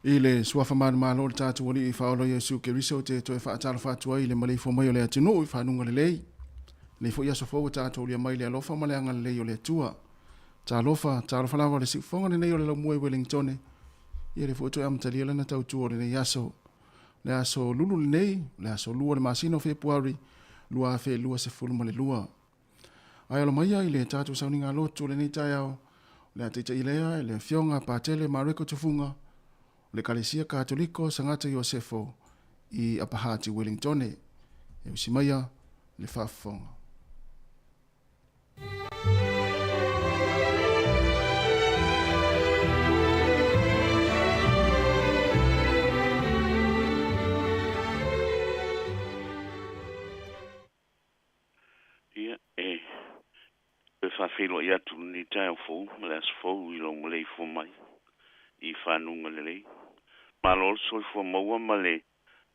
I le suafa manumalo o le tatou Alii Faaola Iesu Keriso te toe faatalofa atu ai i le maleifua mai o le atunuu i fanuga lelei. Lenei foi aso fou ua tatou aulia mai le alofa ma le agalelei o le Atua. Talofa, talofa lava le siufofoga lenei o le laumua i Wellingtone. Ia lea foi ua toe amatalia lana tautua o lenei aso. Le aso lulu lenei, le aso 2 o le masina o Fepuari 2022. Ae alo maia i le tatou sauniga lotu o lenei taeao, o le a taitaia lea e le Afioga a Patele Mareko Tufuga, o le Ekalesia Katoliko Sagata Iosefo i Upper Hutt i Wellingtone. E usi maia le faafofoga. Ia, e toe faafeiloai atu lenei taeao fou ma le aso fou i lou maleifua mai i fanuga lelei. Malo le soifua maua ma le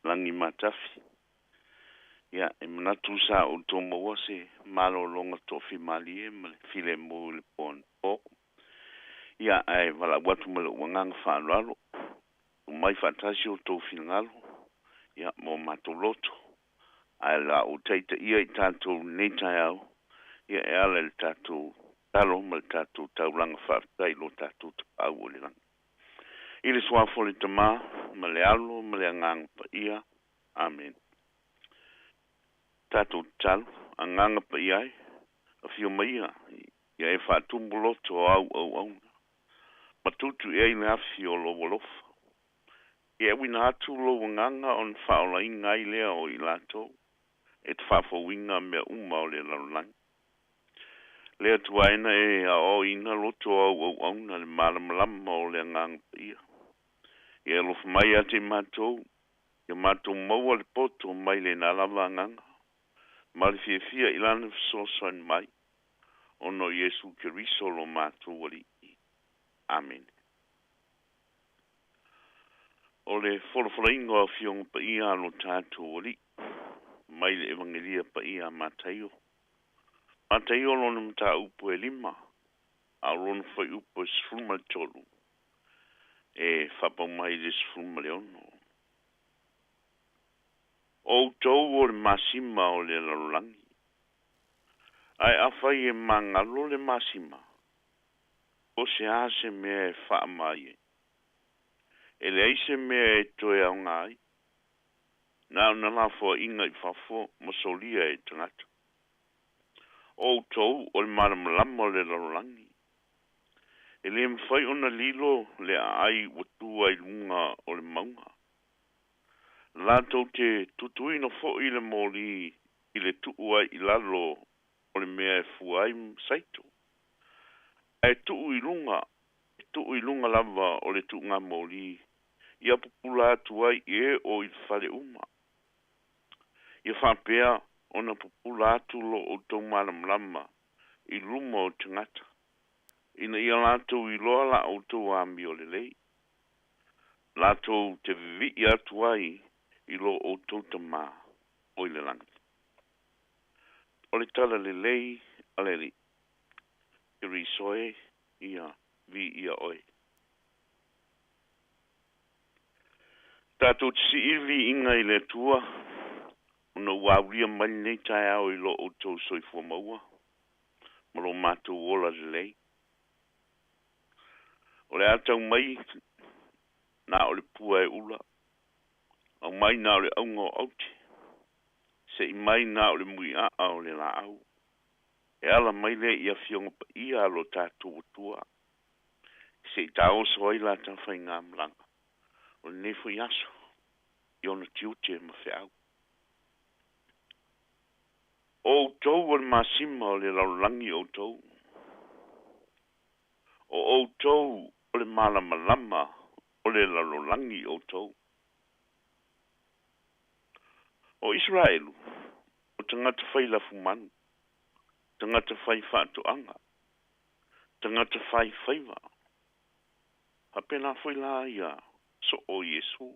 lagi matafi. Ia, e manatu sa outou maua se malologa toafimalie ma le filemu i le po anapo. Ia, ae valaau atu ma lou agaga faaaloalo, tuu mai faatasi outou finagalo, ia, mo matou loto. Ae o le a ou taitaia i tatou i lenei taeao, ia e ala i le tatou tatalo ma le tatou taulaga faafetai i lo tatou Tapaau o i le lagi. I le Suafa o le Tama, ma le Alo, ma le Agaga Paia. Amene. Tatou tatalo, Agaga Paia e, afio maia, ia e faatumu loto o au auauna, ma tutu i ai le afi o lou alofa. Ia e uina atu lou agaga ona faaolaina ai lea o i latou e te faafouina mea uma o le lalolagi. Le Atua e na e aoaoina loto o au auauna le malamalama o le Agaga Paia. Ia e alofa mai ia te i matou, ia matou maua le poto mai lena lava agaga, ma le fiafia i lana fesoasoani mai, ona o Iesu Keriso lo matou Alii. Amene. O le folafolaina o Afioga Paia a lo tatou Alii, mai le Evagelia Paia a Mataio. Mataio lona mataupu e 5, a o lona fuaiupu e 13, e faapau mai i le 16. O outou o le masima o le lalolagi, ae afai e magalo le masima, po o se a se mea e faama ai ai? E leai se mea e toe aoga ai, Na ona lafoaʻiga i fafo ma solia e tagata. O outou o le malamalama o le lalolagi. E lē mafai ona lilo le aai ua tu ai luga o le mauga. Latou te tutuina foʻi le mōlī i le tuu ai i lalo o le mea e fua ai saito. Ae tuu i luga, e tuu i luga lava o le tuugamōlī, ia pupula atu ai i e o i le fale uma. Ia faapea ona pupula atu lo outou malamalama i luma o tagata, ina ia latou iloa la outou amio lelei. Latou te vivii atu ai i lo outou Tamā o i le lagi. O le tala lelei a le Alii. Keriso e, ia viia oe. Tatou te sii le viiga i le Atua, ona ua aulia mai lenei taeao i lo outou soifua maua ma lo matou ola lelei. O le a tau mai na o le pua e ula, aumai na o le auga o aute, seʻi mai na o le muiaʻa o le laau, e ala mai lea i afioga paia a lo tatou Atua, seʻi taoso ai lata faigamalaga o lenei foi aso i ona tiute ma feau. O outou o le masima o le lalolagi outou. O outou o le malamalama o le lalolagi outou. O Isaraelu, o tagata fai lafumanu, tagata fai faatoaga, tagata fai faiva. Faapena foi la ia soo Iesu.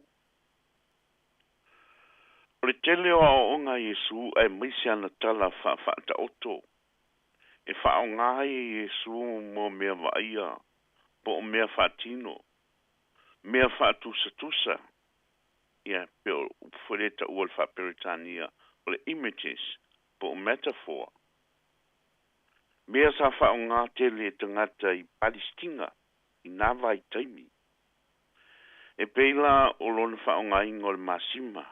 O le tele o aoaoga a Iesu aemaise ana tala faafaataoto e faaaoga ai e Iesu mo mea vaaia po o mea faatino, mea faatusatusa, ia pe o upu foi lea e taua i le faaperetania o le images po o metaphor. Mea sa faaaoga tele e tagata i Palesitina i na vaitaimi. E pei la o lona faaaogaina o le masima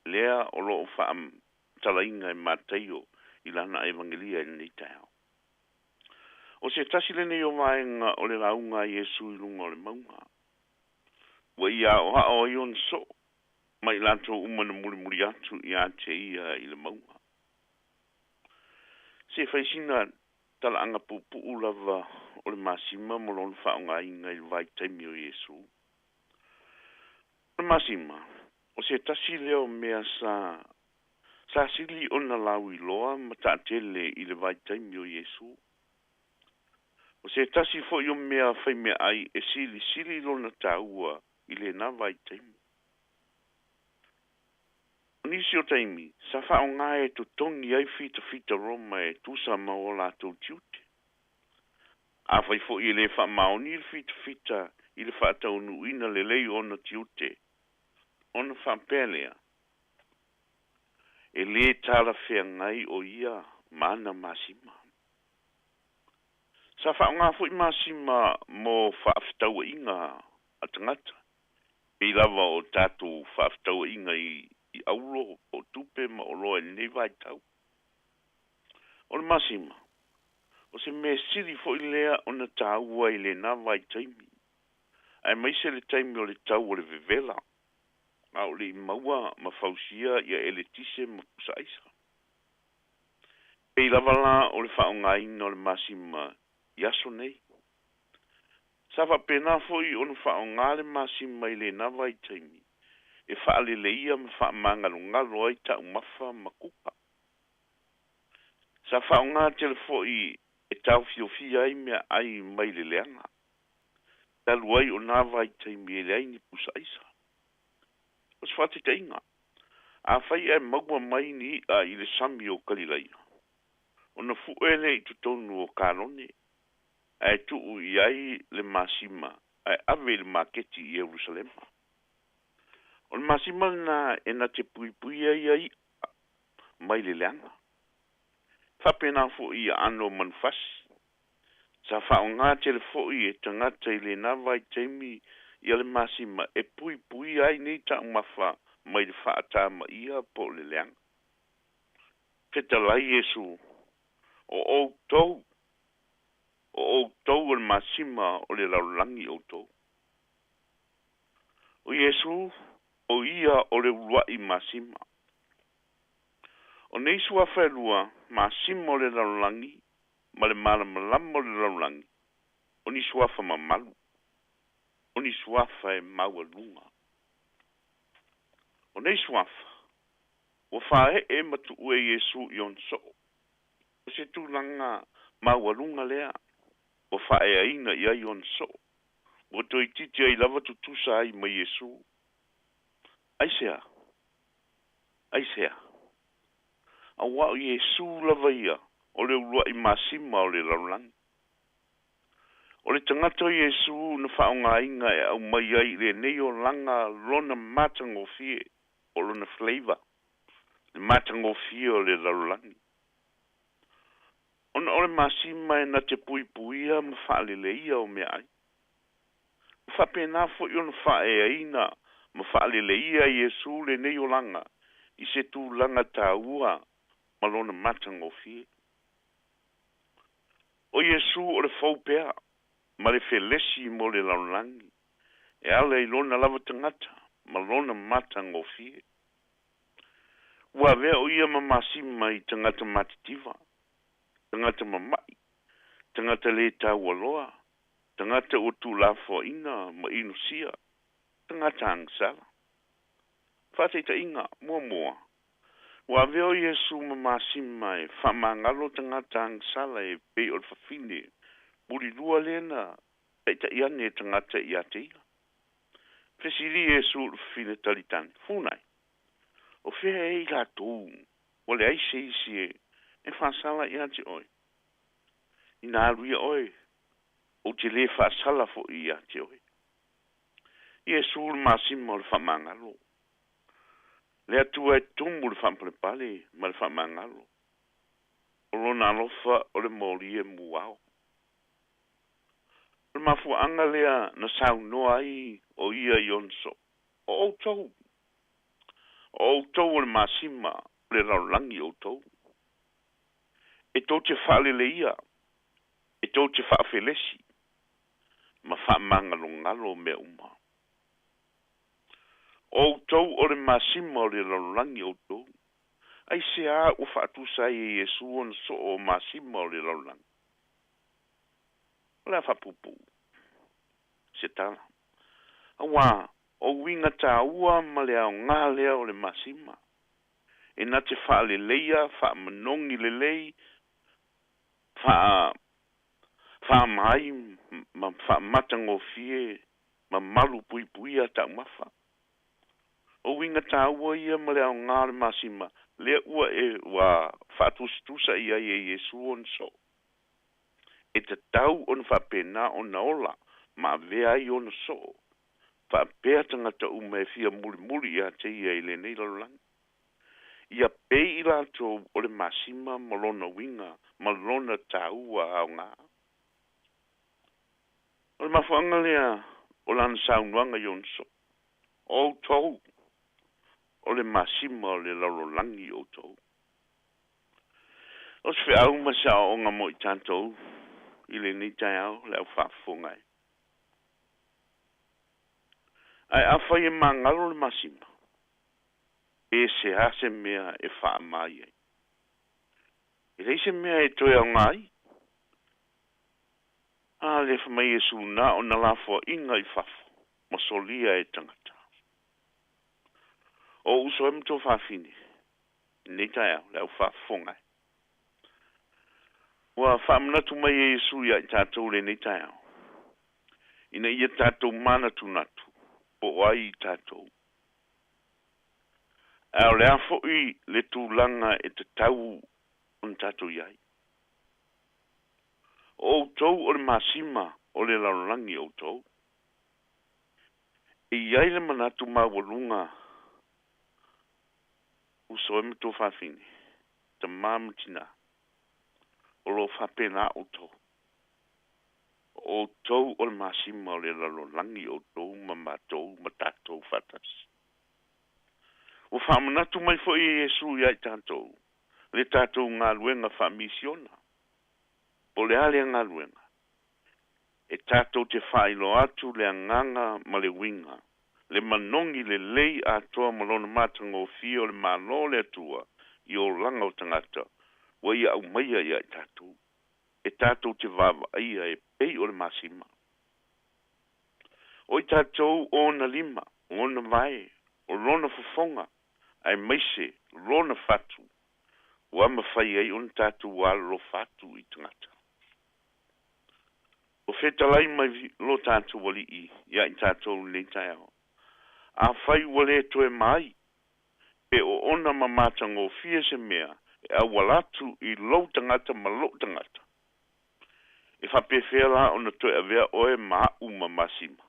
lea o lo o faamatalaina e Mataio i lana Evagelia i lenei taeao. O se tasi lenei o vaega o le lauga a Iesu i luga o le mauga, ua ia aoao ai ona soo ma i latou uma na mulimuli atu ia te ia i le mauga. Se fai sina talaaga puupuu lava o le masima ma lona faaaogaina i le vaitaimi o Iesu. O le masima, o se tasi lea o mea sa sa sili ona lauiloa ma taatele i le vaitaimi o Iesu. O se tasi foi o mea faimeaai e silisili lona taua i lena vaitaimi. O nisi o taimi, sa faaaoga e totogi ai fitafita Roma e tusa ma o latou tiute. Afai foi e lē faamaoni le fitafita i le faataunuuina lelei o ona tiute, ona faapea lea, e lē talafeagai o ia ma ana masima. Sa faaaoga foi masima mo faafetauaʻiga a tagata, pei lava o tatou faafetauaʻiga i i aulo po o tupe ma oloa i lenei vaitau. O le masima, o se mea sili foi lea ona taua i lena vaitaimi, aemaise le taimi o le tau o le vevela, a o le i maua ma fausia ia eletise ma pusaaisa. Pei lava la o le faaaogaina o le masima i aso nei. Sa faapena foi ona faaaoga le masima i lena vaitaimi e faaleleia ma faamagalogalo ai taumafa ma kuka. Sa faaaoga tele foi e taofiofia ai meaai mai le leaga, talu ai o na vaitaimi e leai ni pusaaisa. O se faataitaiga, afai ae maua mai ni iʻa i le sami o Kalilaia, ona fue lea i totonu o kalone, ae tuu i ai le masima ae ave i le maketi i Ierusalema. O le masima lena e na te puipuia ia iʻa mai le leaga. Faapena foi i aano o manufasi. Sa faaaoga tele foi e tagata i lena vaitaimi ia le masima e puipuia ai nei taumafa mai le fa'atamaia po o le leaga. Fetalai Iesu, o outou, o outou o le masima o le lalolagi outou. O Iesu, o ia o le ulua'i masima. O nei suafa e lua, masima o le lalolagi ma le malamalama o le lalolagi, o ni suafa mamalu, o ni suafa e maualuga. O nei suafa, ua fāe'e ma tu'u e Iesu i ona so'o. O se tulaga maualuga lea, ua fa'aeaina i ai ona so'o. Ua toeitiiti ai lava tutusa ai ma Iesu. Aisea? Aisea? Auā o Iesu lava ia o le ulua'i masima o le lalolagi. O le tagata o Iesu na fa'aaogāina e aumai ai i lenei olaga lona matagofie, o lona flavor, le matagofie o le lalolagi. Ona o le masima e na te puipuia ma fa'aleleia o meaai. Ua fa'apena fo'i ona fa'aeaina ma fa'aleleia Iesu lenei olaga i se tulaga tāua ma lona matagofie. O Iesu o le fou pea ma le felesi mo le lalolagi e ala i lona lava tagata ma lona matagofie. Ua avea o ia ma masima i tagata matitiva, tagata mama'i, tagata lē taualoa, tagata ua tuulafoaʻina ma inosia, tagata agasala. Fa'ataitaʻiga muamua, ua avea o Iesu ma masima e fa'amagalo tagata agasala e pei o le fafine mulilua lea na ta'ita'i ane e tagata iā te ia. Fesili Iesu i le fafine talitani, funai, o fea e i latou, ua leai se isi e fa'asala iā te oe. Ina alu ia oe, ou te lē fa'asala fo'i iā te oe. Iesu le masima o le fa'amagalo. Le Atua e tumu le fa'apalepale ma le fa'amagalo. O lona alofa o le moli e muao. O le mafua'aga lea na saunoa ai o ia i ona so'o. O outou, o outou o le masima o le lalolagi outou. E tou te fa'aleleia, e tou te fa'afelesi, ma fa'amagalogalo mea uma. O outou o le masima o le lalolagi outou. Aisea ua fa'atusa ai e Iesu ona so'o o masima o le lalolagi? O le a fa'apuupuu se tala. Auā, o uiga tāua ma le aogā lea o le masima. E na te fa'aleleia, fa'amanogi lelei, fa'a fa'amaai ma fa'amatagofie ma malu puipuia ta'umafa. O uiga tāua ia ma le aogā o le masima, lea ua e ua fa'atusatusa i ai e Iesu ona so'o. E tatau ona fa'apena ona ola ma avea ai ona so'o. Fa'apea tagata uma e fia mulimuli iā te ia i lenei lalolagi. Ia pei i latou o le masima ma lona uiga ma lona tāua aogā. O le mafua'aga lea o lana saunoaga i ona so'o. O outou, o le masima o le lalolagi outou. O se fe'au ma se a'oa'oga mo i tatou i lenei taeao le au faafofoga e. Ae afai e magalo le masima, pe se a se mea e fa'amā ai. E leai se mea e toe aogā ai. A le fai mai Iesu na o na lafoaʻiga i fafo ma solia e tagata. O uso e ma tuafafine, lenei taeao le au faafofoga e. Ua fa'amanatu mai e Iesu iā i tatou lenei taeao. Ina ia tatou manatunatu, po o ai i tatou. Ae o le a fo'i le tulaga e tatau ona tatou i ai. O outou o le masima o le lalolagi outou. E i ai le manatu maualuga uso e ma tuafafine, tamā ma tinā, o lo'o fa'apena outou. O outou o le masima o le lalolagi outou ma matou ma tatou fa'atasi. Ua faamanatu mai foi e Iesu iā i tatou le tatou galuega faamisiona. Po o le a lea galuega? E tatou te faailoa atu le agaga ma le uiga, le manogi lelei atoa ma lona matagofie o le Malo o le Atua i olaga o tagata ua Ia aumaia iā i tatou, e tatou te vaavaaia e pei o le masima. O i tatou o ona lima, o ona vae, o lona fofoga, aemaise lona fatu, ua mafai ai ona tatou alolofa atu i tagata. O fetalai mai lo tatou Alii iā i tatou i lenei taeao, afai ua lē toe mai, pe oona ma matagofie se mea e auala atu i lou tagata ma lo'u tagata, e faapefea la ona toe avea oe ma a'u ma masima?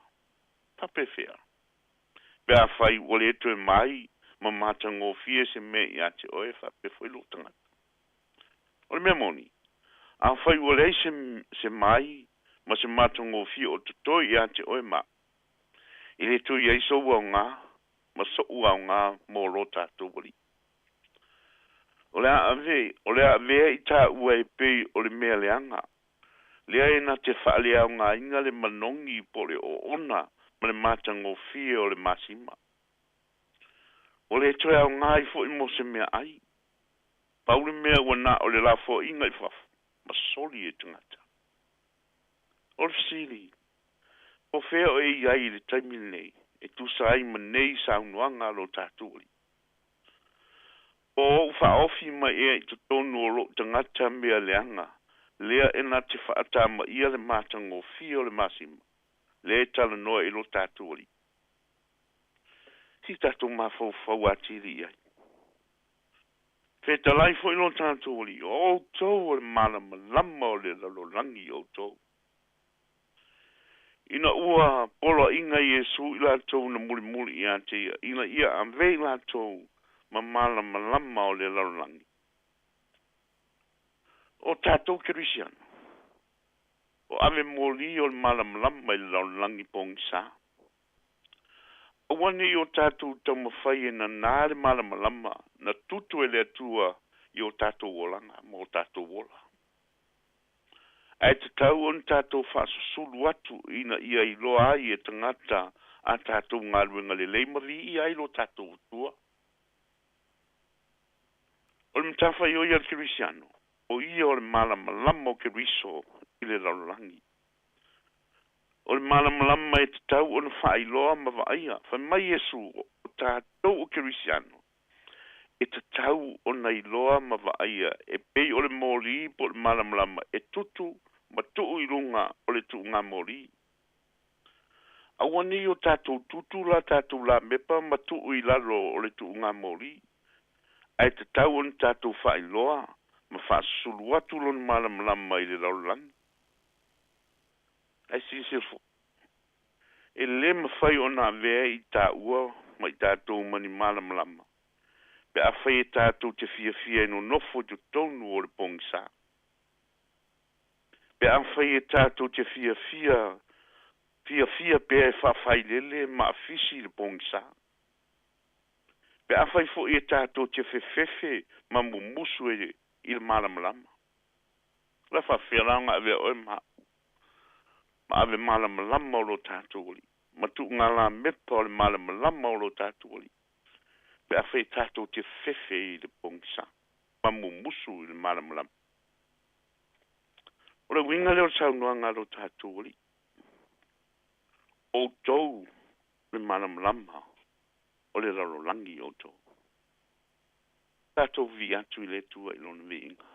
Faapefea? Pe afai ua lē toe mai ma matagofie se mea iā te oe faapea foi lo'u tagata. O le mea moni, afai ua leai se mai ma se matagofie o totoe iā te oe ma a'u, e lē toe i ai sou aogā ma so'u aogā mo lo tatou Alii. O le a ave o le a avea i tāua e pei o le mea leaga, lea e na te faaleaogaina le manogi po o le oona ma le matagofie o le masima. Ua lē toe aogā ai foi mo se meaai. Pau le mea ua na o le lafoaiga i fafo ma soli e tagata. O le fesili, po o fea o e i ai i le taimi lenei e tusa ai ma nei saunoaga a lo tatou Alii? Po o ou faaofi mai ea i totonu o lo'u tagata mea leaga lea e na te faatamaia le matagofie o le masima lea e talanoa i lo tatou Alii? Se i tatou mafaufau atili i ai. Fetalai foi lo tatou Alii, o outou o le malamalama o le lalolagi outou. Ina ua poloaiga Iesu i latou na mulimuli iā te ia, ina ia ave i latou ma malamalama o le lalolagi. O tatou Kerisiano, o ave moli o le malamalama i le lalolagi pogisā. Aua ne i o tatou taumafai e nanā le malamalama na tutu e le Atua i o tatou olaga ma o tatou ola. Ae tatau ona tatou faasusulu atu ina ia iloa ai e tagata a tatou galuega lelei ma viia ai lo tatou Atua. O le matafaioi a le Kerisiano, o ia o le malamalama o Keriso i le lalolagi. O le malamalama e tatau ona faailoa ma vaaia. Fai mai Iesu, o tatou o Kerisiano, e tatau ona iloa ma vaaia e pei o le moli po o le malamalama e tutu ma tuu i luga o le tuuga moli. Aua ne i o tatou tutu la tatou lamepa ma tuu i lalo o le tuuga moli, ae tatau ona tatou faailoa ma faasusulu atu lona malamalama i le lalolagi. Ae silasila foi, e lē mafai ona avea i taua ma i tatou ma ni malamalama pe afai e tatou te fiafia e nonofo i totonu o le pogisā. Pe afai e tatou te fiafia fiafia pea e faafailele ma afisi i le pogisā. Pe afai foi e tatou te fefefe ma mumusu e i le malamalama. O le a faapefea la ona avea oe ma a'u ma ave malamalama o lo tatou Alii, ma tuugalamepa o le malamalama o lo tatou Alii, pe afai e tatou te fefe i le pogisā ma mumusu i le malamalama? O le uiga lea o le saunoaga a lo tatou Alii, outou le malamalama o le lalolagi outou. Tatou vivii atu i le Atua i Lona viiga.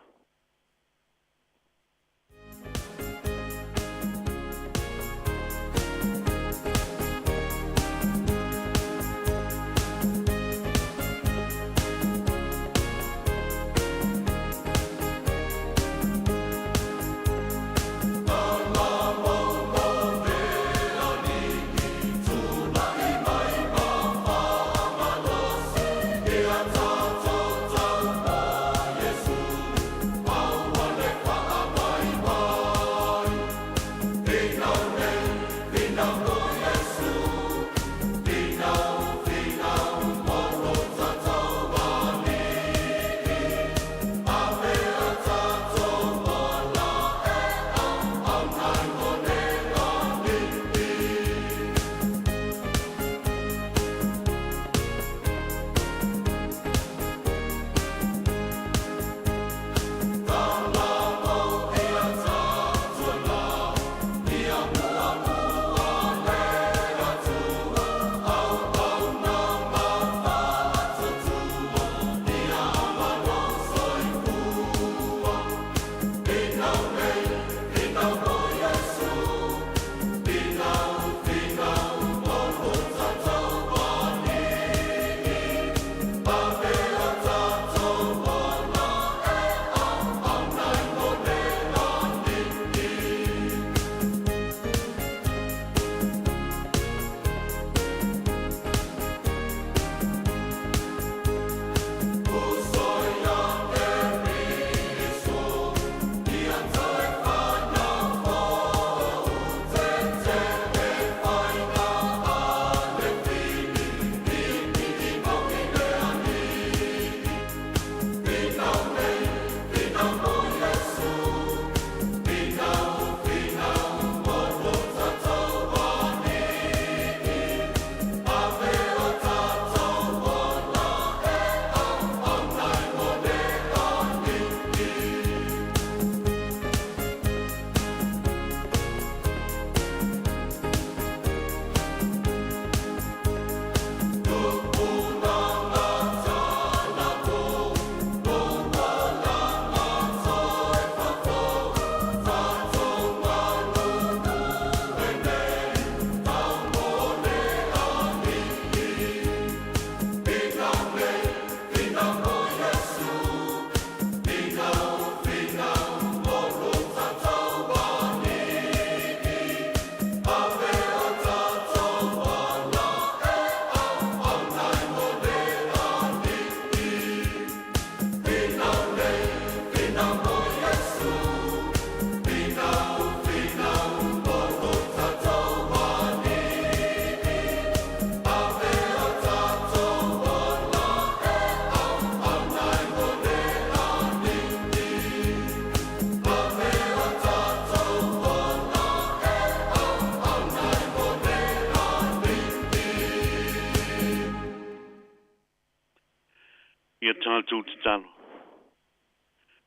Ia tatou tatalo.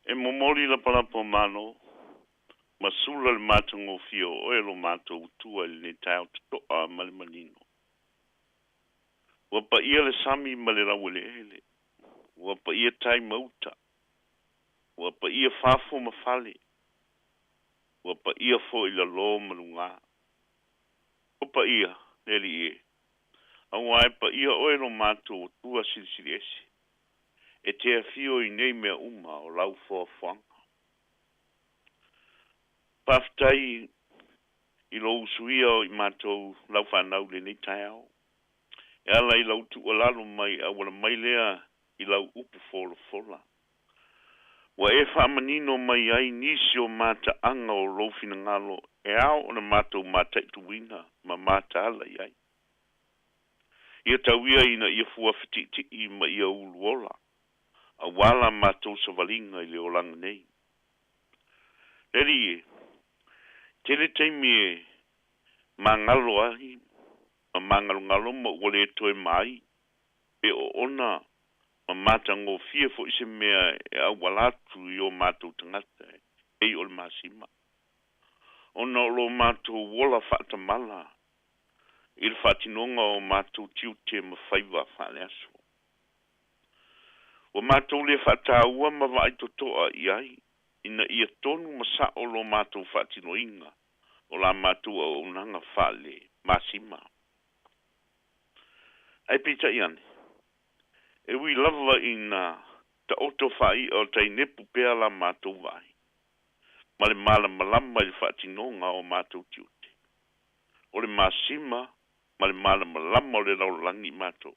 E momoli lapalapa o malo ma sula le matagofie o oe lo matou Atua i lenei taeao toto'a ma le manino. Ua paia le sami ma le laueleele, ua paia tai ma uta, ua paia fafo ma fale, ua paia foi lalō ma lugā. O paia, le Alii e, auā e paia oe lo matou Atua Silisili Ese, e te afio i nei mea uma o lau foafoaga. Faafetai i lou usuia o i matou lau fanau i lenei taeao, e ala i lau tuualalo mai e auala mai lea i lau upu folafola. Ua e faamanino mai ai nisi o mataaga o lou finagalo e ao ona matou mataituina ma mataala i ai. Ia tau ia ina ia fuafetiitii ma ia uluola, auā la matou savaliga i le olaga nei. Le Alii e, tele taimi e magalo ai ma magalogalo ma ua le toe mai pe oona ma matagofie foi se mea e auala atu i o matou tagata e pei o le masima, ona o lo matou ola faatamala i le faatinoga o matou tiute ma faiva faaleaso. Ua matou le faataua ma vaai totoa i ai ina ia tonu ma sa'o lo matou faatinoina o la matou auaunaga faale masima. Ae peitai ane, e ui lava ina taoto faai'a o tainepu pea la matou vaai ma le malamalama i le faatinoga o matou tiute, o le masima ma le malamalama o le lalolagi matou,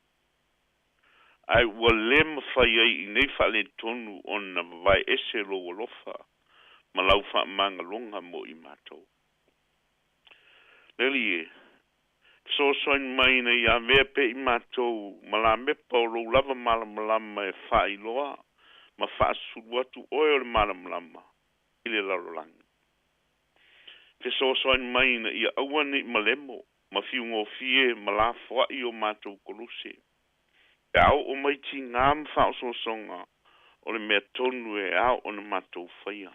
ae ua lē mafai ai i nei faaletonu ona vavae ese lou alofa ma lau faamagaloga mo i matou. Le Alii e, fesoasoani mai ina ia avea pea i matou ma lamepa o lou lava malamalama e faailoa ma faasusulu atu oe o le malamalama i le lalolagi. Fesoasoani mai ina ia aua ne i malemo ma fiugofie ma lafoai o matou koluse, pe a oo mai tigā ma faaosoosoga o le mea tonu e ao ona matou faia.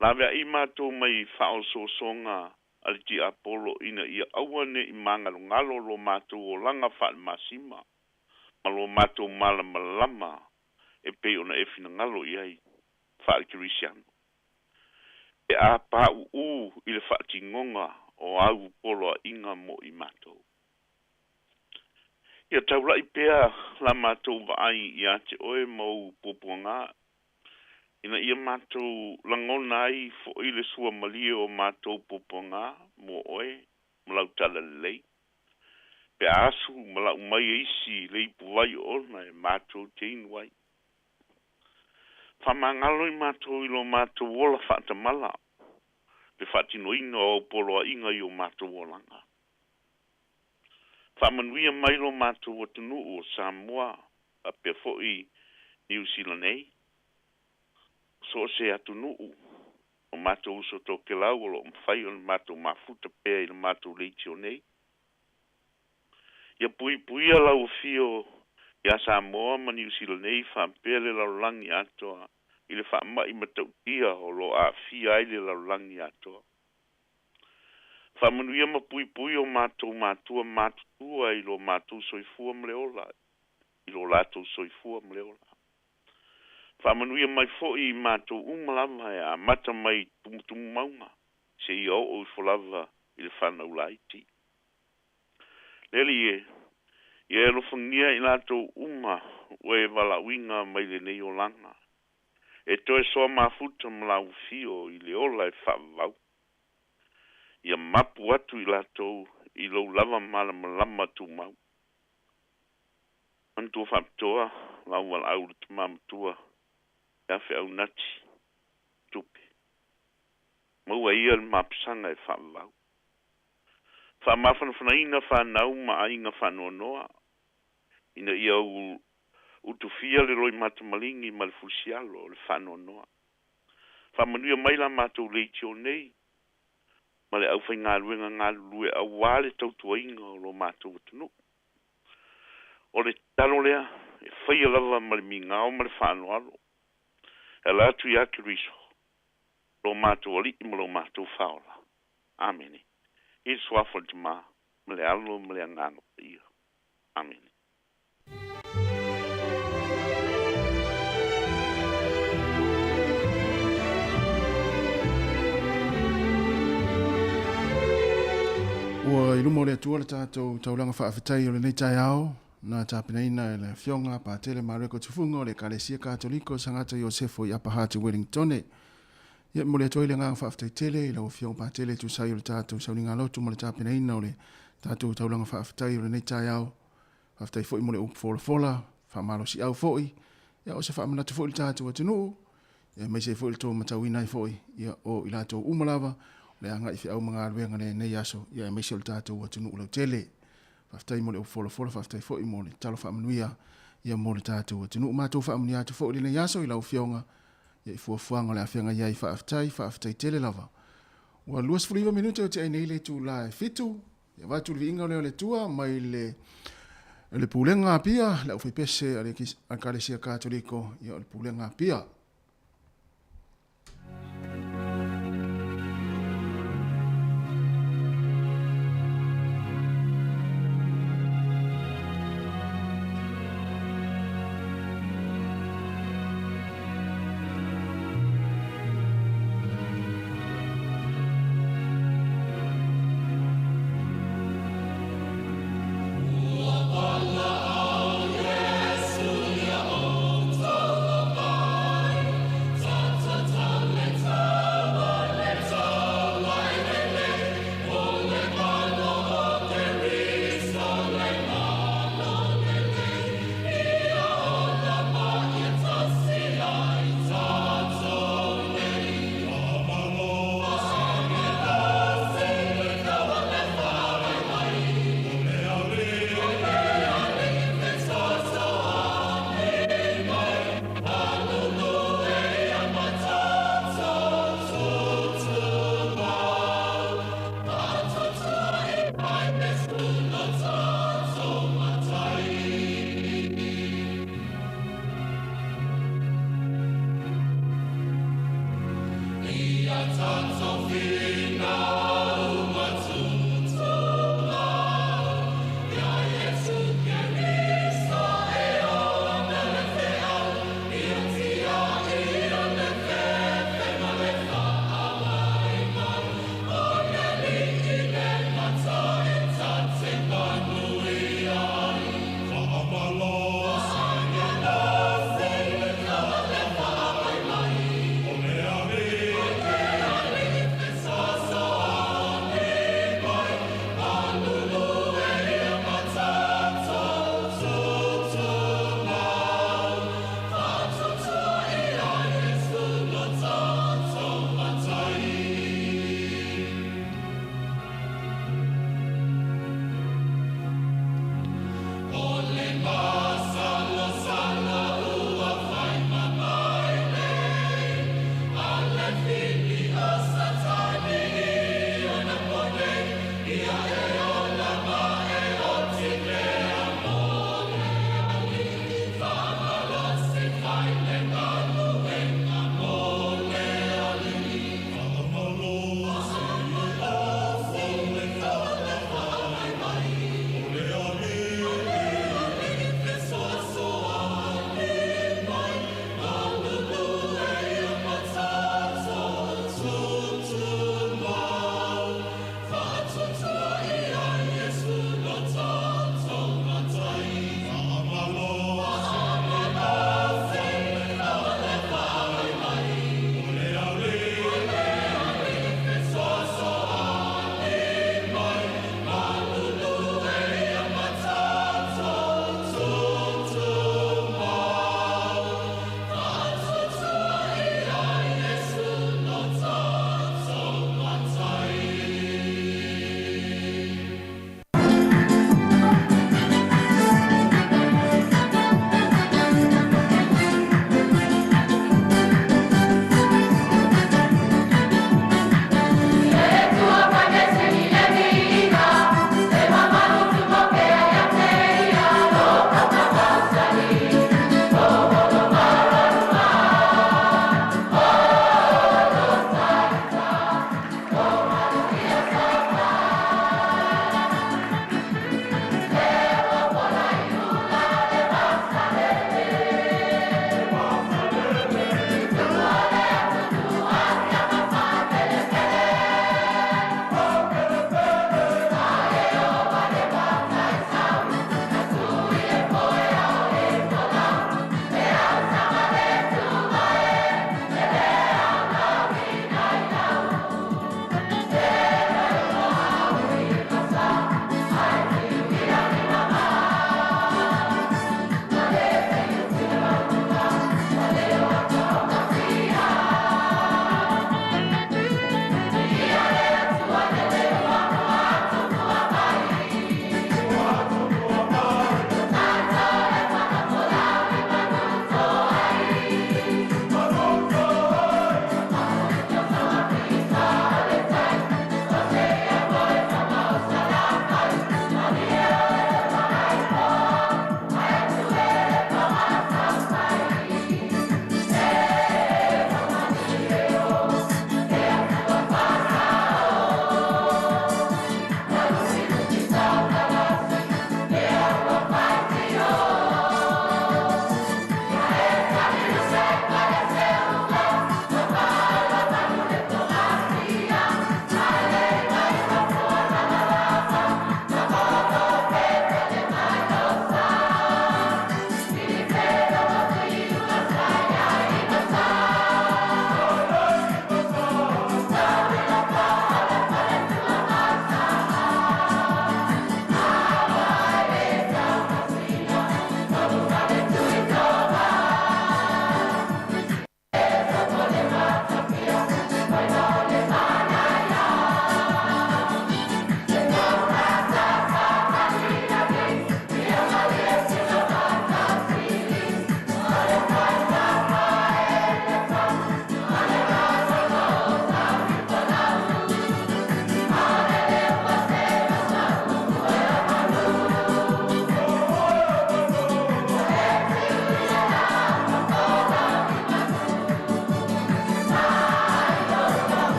Laveai matou mai faaosoosoga a le tiapolo ina ia aua ne i magalogalo lo matou olaga faalemasima ma lo matou malamalama e pei ona e finagalo i ai faalekerisiano, pe a paʻuʻū i le faatinoga o au poloaiga mo i matou. Ia taulaʻi pea la matou vaai iā te oe ma ou puapuagā, ina ia matou lagona ai foʻi le suamalie o matou puapuagā mo oe ma lau talalelei, pe a asu ma lau mai e isi le ipuvai oona e matou te inu ai. Faamagalo i matou i lo matou ola faatamala le faatinoina o au poloaiga i o matou olaga. Faamanuia mai lo matou atunuu o Samoa faapea foi Niu Sila nei, so o se atunuu o matou uso tokelau o loo mafai ona matou mafuta pea i le matou leitio nei. Ia puipuia lau afio iā Samoa ma Niu Sila nei faapea le lalolagi atoa i le faama'i matautia o lo o aafia ai le lalolagi atoa. Faamanuia ma puipui o matou matua matutua i lo matou soifua ma le ola, i lo latou soifua ma le ola. Faamanuia mai foi i matou uma lava e amata mai i tumutumu mauga seia oo ifo lava i le fanau laiti. Le Alii e, ia e alofagia i latou uma ua e valaauina mai lenei olaga, e toe soa mafuta ma lau afio i le ola e faavavau. Ia mapu atu i latou i lou lava malamalama tumau. Manatua faapitoa lau valaau le tama matua ia Feaunati Tupe. Maua e ia le mapusaga e faavavau. Faamafanafanaina fanau ma aiga faanoanoa, ina ia utufia le loimata maligi ma le fulisialo o le faanoanoa. Faamanuia mai la matou leitio nei ma le aufaigaluega galulue auā le tautuaina o lo matou atunuu. O le tatalo lea e Faia lava ma le migao ma le fa'aaloalo e ala atu iā Keriso lo matou ali'i ma lo matou fāola. Amene. I le suafa o le Tamā ma le Alo ma le Agaga Paia. Amene. Ua i luma o le Atua le tatou taulaga faafetai o lenei taeao na tapenaina e le Afioga Patele Mareko Tufuga o le Ekalesia Katoliko Sagata Iosefo i Upper Hutt i Wellingtone. Ia, e momoli atu ai le agaga faafetai tele i lau Afioga Patele e tusa ai o le tatou sauniga lotu ma le tapenaina o le tatou taulaga faafetai o lenei taeao. Faafetai foi mo le upu folafola, faamalosiau foi, ia o se faamanatu foi i le tatou atunuu, ia aemaise ai foi le tou matauina ai foi, ia o i latou uma lava o le agai i feau ma galuega lenei aso, ia aemaise o le tatou atunuu lautele. Faafetai mo le upu folafola, faafetai foi mo le talo faamanuia ia mo le tatou atunuu. Matou faamanuia atu foi i lenei aso i lau Afioga ia i fuafuaga o le a feagai ai. Faafetai, faafetai tele lava. Ua 29 minute o te ai nei le itula e 7. Ia avatu le viiga o lea o le Atua mai le le Pulega Apia, le aufaipese a le Ekalesia Katoliko, ia o le Pulega Apia.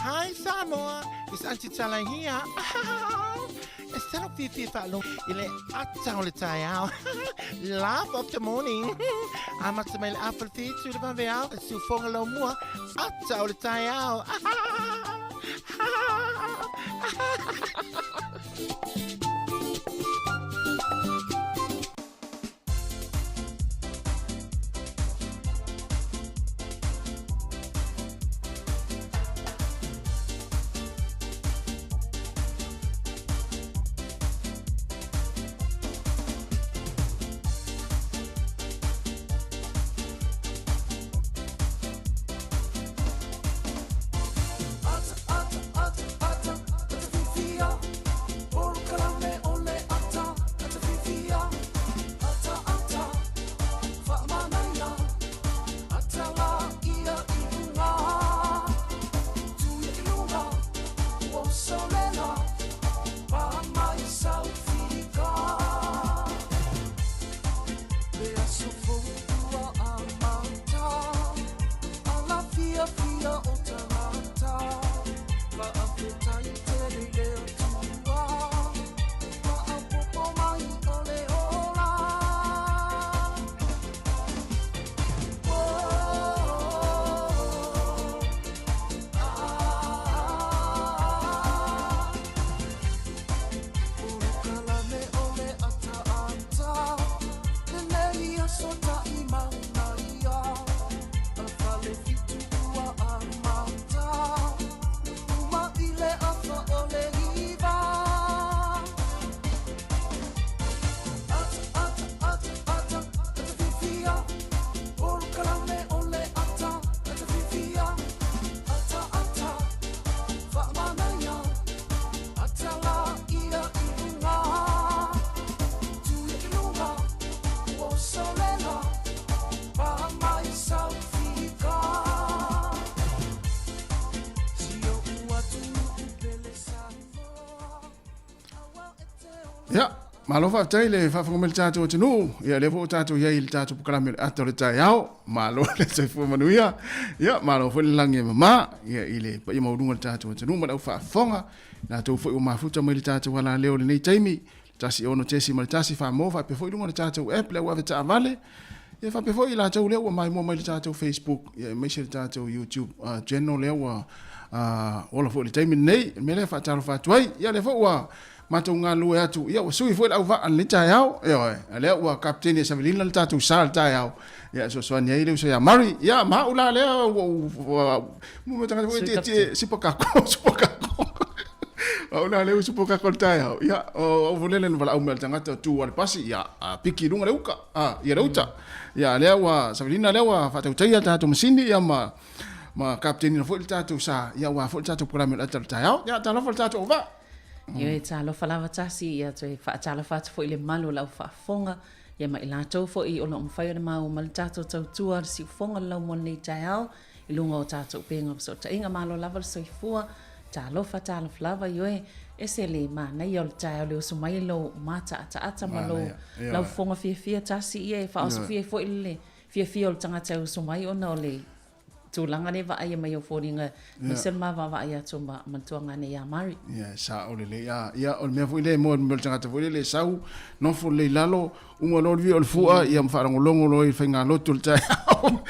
Hi Samoa, it's Aunty Tala here. E talo fiafia faalogo i le ata o le taeao. Laugh of the morning. Amata mai le afa le fitu le vaveao, e siufoga laumua, ata o le taeao. Ia, malo faafetai le faafofoga mai le tatou atunuu. Ia, lea foi ua tatou i ai i le tatou polokalame o le ata o le taeao. Malo le soifua manuia. Ia, malo foi le lagi e mama. Ia, i le paia maualuga o le tatou atunuu ma le au faafofoga. Latou foi ua mafuta mai le tatou alaleo i lenei taimi. 16.1 Samoa faapea foi luga o le tatou app le au ave taavale. Ia faapea foi i latou lea ua maimoa mai le tatou Facebook ia aemaise le tatou YouTube channel lea ua ola foi i le taimi lenei. O le mea lea e faatalofa atu ai. Ia lea foi ua matou galulue atu, ia ua sui foi le auvaa i lenei taeao. Ioe, a lea ua kapeteni e Savelina le tatou sa i le taeao. Ia e fesoasoani ai le uso ia Murray. Ia ma au la lea ua mo tagata foi tietie sipakako sipakako. Au la lea ua sipakako le taeao. Ia o au foi lele na valaau mai le tagata tu a le pasi ia a piki i luga le uka. A ia le uta. Ia lea ua Savelina lea ua faatautaia le tatou masini ia ma ma kapeteni foi le tatou sa ia ua foi le tatou polokalame o le ata o le taeao. Ia talofa le tatou auvaa. Ia e talofa lava tasi ia toe faatalofa atu foi i le malu o lau faafofoga Ia ma i latou foi o lo o mafai ona maua mai le tatou tautua le siufofoga o le laumua i lenei taeao i luga o tatou upega o fesootaiga. Malo lava le soifua, talofa, talofa lava, ioe, ese le manaia o le taeao le usu mai lou mataataata ma lou laufofoga fiafia tasi ia e faaosofia ai foi le fiafia o le tagata e usu mai ona o le tulaga lea e vaaia mai ou foliga aemaise le ma vaavaai atu ma le tuagane ia Mari. Ia, e sao lelei. A, ia, o le mea foi lea e moa i le tagata foi lele e sau, nofo lelei i lalo, uma loa le vii o le fua, ia ma faalogologo loa i le faigalotu o le taeao.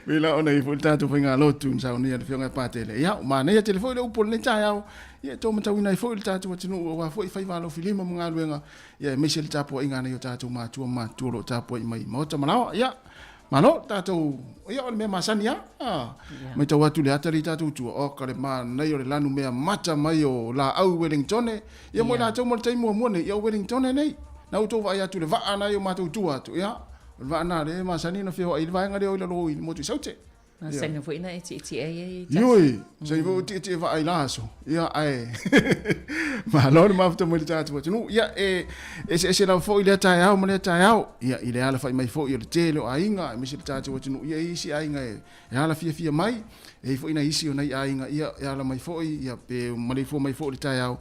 Pei la ona i ai foi le tatou faigalotu na saunia e le Afioga ia Patele. Ia, ua manaia tele foi le upu o lenei taeao, ia e taumatauina ai foi le tatou atunuu aua foi faiva alofilima ma galuega, ia aemaise le tapuaiga a nai o tatou matua ma matutua o lo o tapuai mai i maota ma laoa. Ia, Malo tatou, ia o le mea masani lava. Ah, matau atu i le ata lea i tatou tua, oka le manaia o le lanumea mata mai o laau i Wellingtone. Ia mo i latou mo le taimi muamua nei, ia o Wellingtone nei. Na outou vaai atu i le vaa na i o matou tua atu, ia, o le vaa na lea e masani ona feoai i le vaega lea o i lalo i le motu i Saute. Masani foi na e tietie ai ai tasi. Ioe, masani foi o tietie vaa i la aso. Ia, ae, malo le mafuta mai le tatou atunuu. Ia, e eseese lava foi lea taeao ma lea taeao. Ia, i le alafa'i mai foi o le tele o aiga, aemaise le tatou atunuu. Ia, e i ai isi aiga e alafiafia mai, e i ai foi nai isi o nai aiga, ia, e ala mai foi, ia, pe maleifua mai foi i le taeao.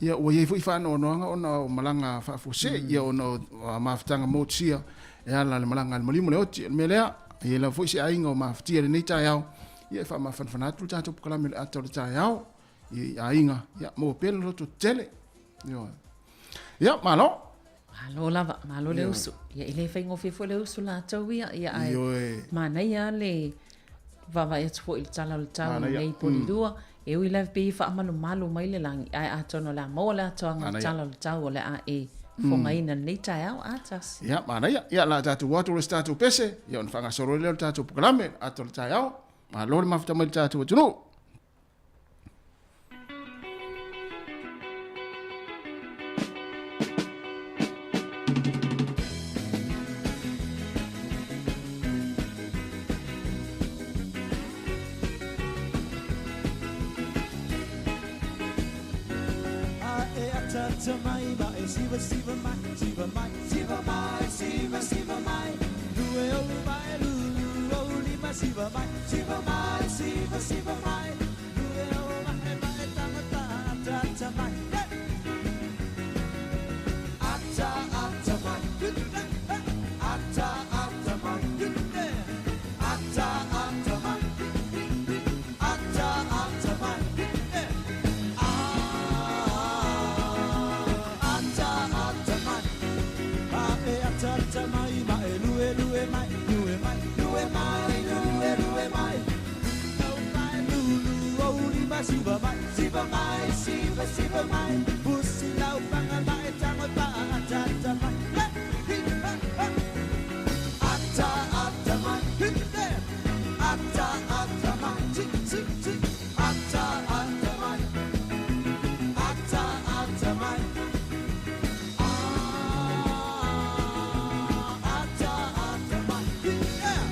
Ia, ua i ai foi faanoanoaga ona o malaga faafuasei, ia, ona o mafutaga motusia e ala i le malaga a le maliu ma le oti. O le mea lea, e i ai lava foi se aiga o mafatia i lenei taeao. Ia e faamafanafana atu le tatou polokalame o le ata o le taeao i aiga, ia maua pea le loto tele. Ioe. Ia, malo. Malo lava, malo le usu. Ia e le faigofie foi le usu latou ia, ia ae Ioe. manaia le vaavaai atu foi i le tala o le tau Manaia. lenei polilua. E ui lava pei e faamalumalu mai le lagi, ae atonu o le a maua le atoaga o le Manaia. tala o le tau o le a e fogaina lenei taeao a tasi. Ia, manaia. Ia, la tatou o atu i le tatou pese, ia ona faagasolo ai lea o le tatou polokalame, ata o le taeao. Malo le mafuta mai i le tatou atunuu. A e ata mai ma e siva siva mai siva mai siva mai siva siva mai lue o mai lu o lima siva mai siva mai siva siva mai lue o mai mai tangata ata ata mai ata ata mai ata ata mai ata ata mai ata ata mai Ata ata mai, a e ata ata mai, ma e lue lue mai, lue mai, lue mai, lue lue mai, au mai lu lu o lima siva mai, siva mai, siva siva mai, pusi lau panga mai tango pa ata ata mai, hi ha ha, ata ata mai, hi ata ata mai, ti ti ti, ata ata mai. Ata ata mai. Ah, ata ata mai. Yeah.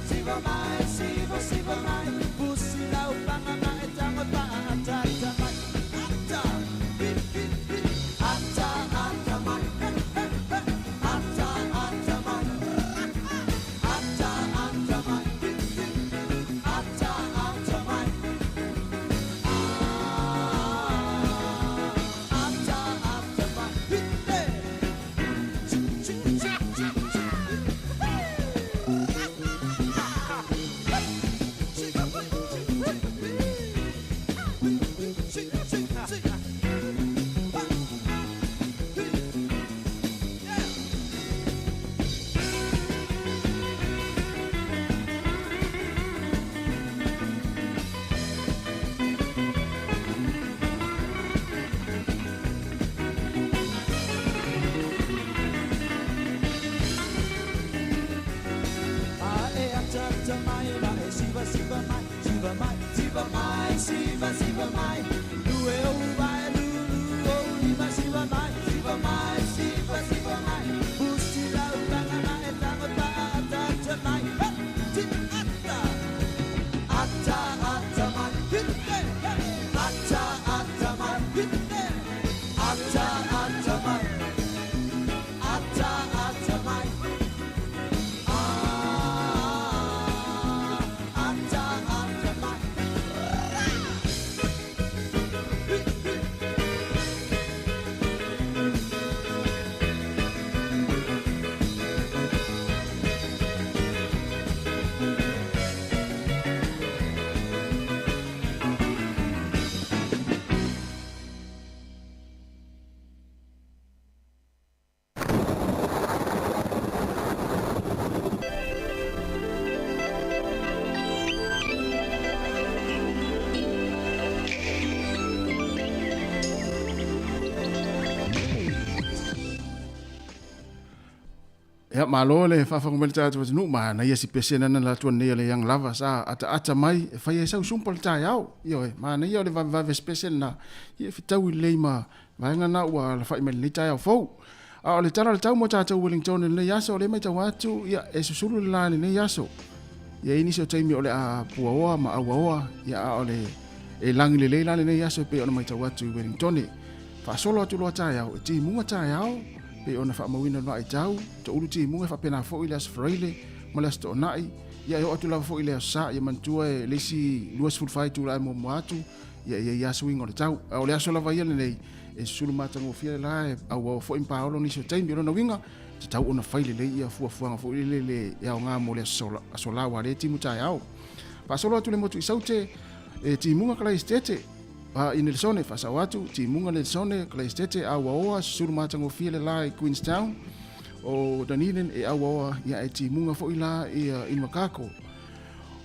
Siva mai, siva, siva mai, pusi lau panga mai, tango pa, ata, ata mai, ata, hi, hi, hi, ata, ata mai, he, he, he, ata, ata mai, ata, ata mai, hi, hi, ata, ata mai, ah, ata, ata mai, hi, hey. Chi, chi, chi, chi, chi, hey. Ia, malo le faafofoga mai le tatou atunuu, manaia si pese lena na alu atu ananei a le Young Lava sa ataata mai e fai ai sau sumpa i le taeao. Ioe, manaia o le vavevave si pese lena, ia e fetaui lelei ma vaega na ua alafai mai i lenei taeao fou. A o le tala o le tau mo tatou Wellington i lenei aso, o lea e matau atu, ia, e susulu le la i lenei aso. Ia, e i ai nisi o taimi o le a puaoa ma auaoa, ia, a o le e lagi lelei la lenei aso e pei ona matau atu i Wellington. Faasolo atu loa taeao, e timuga taeao, pei ona faamauina i le vaaitau, toulu timuga e faapena foi le Aso Faraile ma le Aso Toonai, ia e oo atu lava foi i le Aso Sa, ia manatua e le isi 24 itula e muamua atu, ia e i ai lava suiga o le tau. A o le aso lava ia lenei, e susulu matagofie le la e auau foi ma paolo nisi o taimi. O lona uiga, e tatau ona fai lelei ia fuafuaga foi lele e aoga mo le aso la aua lea e timu taeao. Faasolo atu le motu i Saute, e timuga Kalaisitete, a i Nelesone, faasao atu, timuga Nelesone, Kalaisitete, auaoa, susulu matagofie le la i Queenstown, o Dunedin e auaoa, ia e timuga foi la i Invercargill.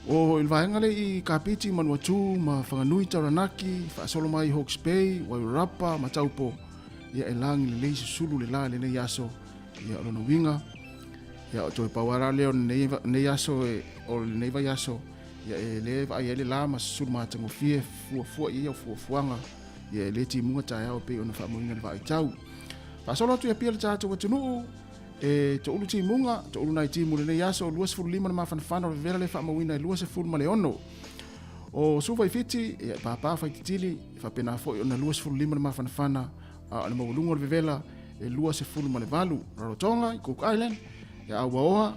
O i le vaega lea i Kapiti, Manuatū ma Whanganui, Taranaki, faasolo mai Hawke's Bay, Wairarapa ma Taupo, ia e lagi lelei susulu le la i lenei aso, ia o lona uiga, ia o toe pau lava la lea o lenei aso e, o lenei vaiaso, ia e le vaai ai le la ma susulu matagofie fuafua i ai au fuafuaga, ia e le timuga taeao e pei ona faamauina i le vaaitau. Faasolo atu i Apia le tatou atunuu, E toulu timuga, toulu nai timu i lenei aso, 25 le mafanafana o le vevela le faamauina e 26. O Suva i Fiti, ia e pāpā faititili, e faapena foi ona 25 le mafanafana, a o le maualuga o le vevela e 28. Rarotonga i Cook Island, e auaoa,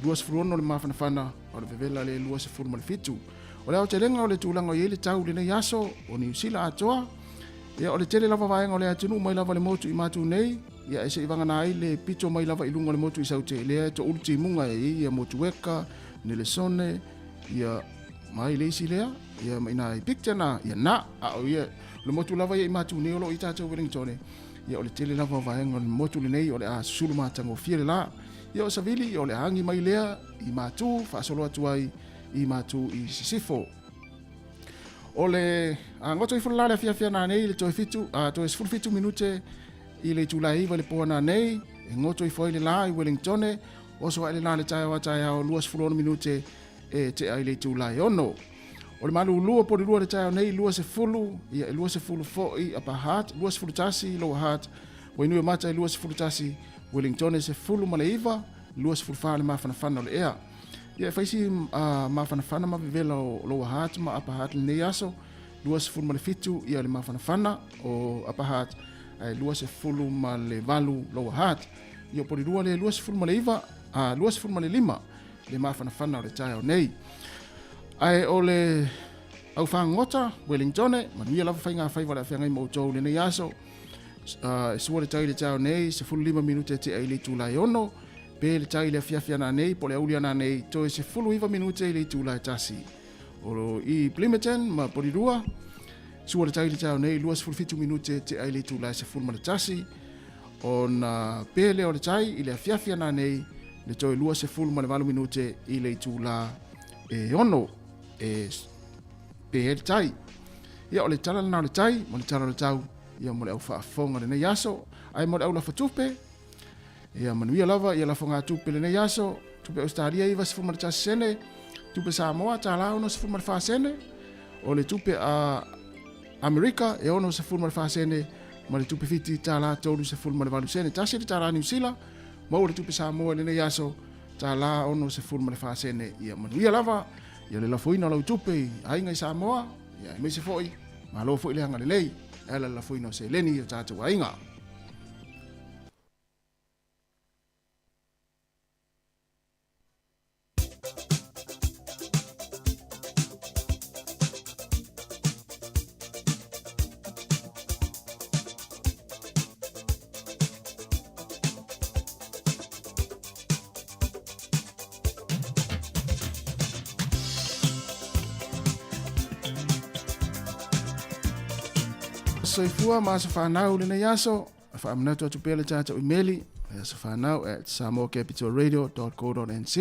26 le mafanafana, a o le vevela le 27. O le aotelega o le tulaga o i ai le tau i lenei aso, o Niu Sila atoa, Ia, o le tele lava vaega o le atunuu mai lava le motu i Matu nei, ia e se'i vagana ai le pito mai lava i luga o le motu i Saute, lea e toulu timuga e i ai ia Motueka, Nelesone, ia ma ai le isi lea, ia ma ina i Picton a, ia na, a o ia, o le motu lava ia i Matu nei o lo o i tātou Wellington, ia o le tele lava o vaega o le motu lenei o le a susulu matagofie le la. Ia o Savili, ia o le a agi mai lea i Matu, faasolo atu ai i Matu i Sisifo. O le goto ifo le la le afiafi ananei i le toe fitu, toe 17 minute i le itula e 9 i le po ananei, e goto ifo ai le la i Wellingtone, oso ae le la le taeao a taeao 26 minute e tea i le itula e 6. O le malulu o Porirua le taeao nei 20, ia e 20 foi Upper Hutt, 21 Lower Hutt, Wainuiomata e 21, Wellingtone 19, 24 le mafanafana o le ea. Ia e fai si mafanafana ma vevela o Lower Hutt ma Upper Hutt lenei aso, 27 ia le mafanafana o Upper Hutt, ae 28 Lower Hutt. Ia o Porirua le 29, 25 le mafanafana o le taeao nei. Ae o le au fagota, Wellingtone, manuia lava faiga faiva o le a feagai ma outou lenei aso. E sua le tai i le taeao nei, 15 minute tea i le itula e 6, Pe le tai i le afiafi ananei po o le auli ananei, toe 19 minute i le itula e tasi. O i Plimmerton ma Porirua, sua le tai i le taeao nei, 27 minute tea i le itula e 11. Ona pe lea o le tai i le afiafi ananei, le toe 28 minute i le itula e 6 e pe ai le tai. Ia, o le tala lena o le tai, ma le tala o le tau, ia mo le au faafofoga lenei aso, ae mo le au lafatupe, Ia manuia lava ia lafogatupe lenei aso, tupe Ausetalia 91 sene, tupe Samoa tala 64 sene, o le tupe a Amerika e 64 sene, ma le tupe Fiti tala 38 sene. Tasi le tala Niu Sila, maua le tupe Samoa i lenei aso, tala 64 sene. Ia manuia lava ia le lafoina o lau tupe i aiga i Samoa, ia aemaise foi, malo foi le agalelei e ala i le lafoina o seleni i o tatou aiga. Soifua ma aso whanau lenei aso. E faamanatu atu pea le tatou imeli e asofanau at samoacapitalradio.co.nz.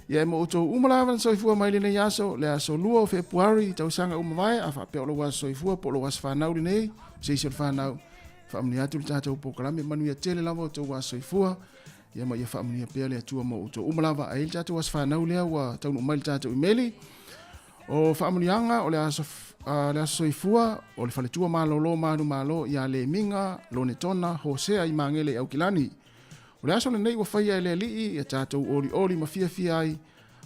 Ia e mo outou uma lava na soifua mai lenei aso, le aso 2 o Fepuari i tausaga uma vae, a faapea o lou aso soifua po o lou aso fanau lenei, se isi o le fanau, faamanuia atu le tatou polokalame, manuia tele lava outou aso soifua. Ia ma ia faamanuia pea le Atua mo outou uma lava. Ae i le tatou aso fanau lea ua taunuu mai le tatou imeli. O faamanuiaga o le aso, le aso soifua o le faletua malolo manumalo ia Lemiga Lonetona Hosea i Magele i Aukilani. O le aso lenei ua faia e le Alii ia tatou olioli ma fiafia ai,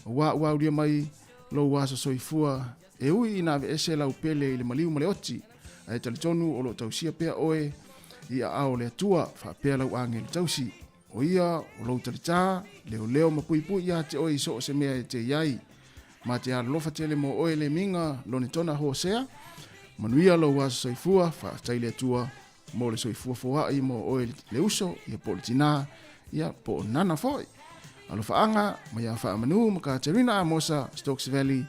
aua ua aulia mai lou aso soifua e ui ina aveese lau pele i le maliu ma le oti, ae talitonu o lo o tausia pea oe i aao o le Atua, faapea lau agelu tausi. O ia o lou talitā, leoleo ma puipui ia te oe i so o se mea e te i ai. Ma te alolofa tele mo oe Lemiga Lonetona Hosea, manuia lou aso soifua, faafetai le Atua mo le soifua foai mo oe le uso, ia po o le tinā, ia po o nana foi. Alofaaga mai ia Faamanu ma Katerina Amosa, Stokes Valley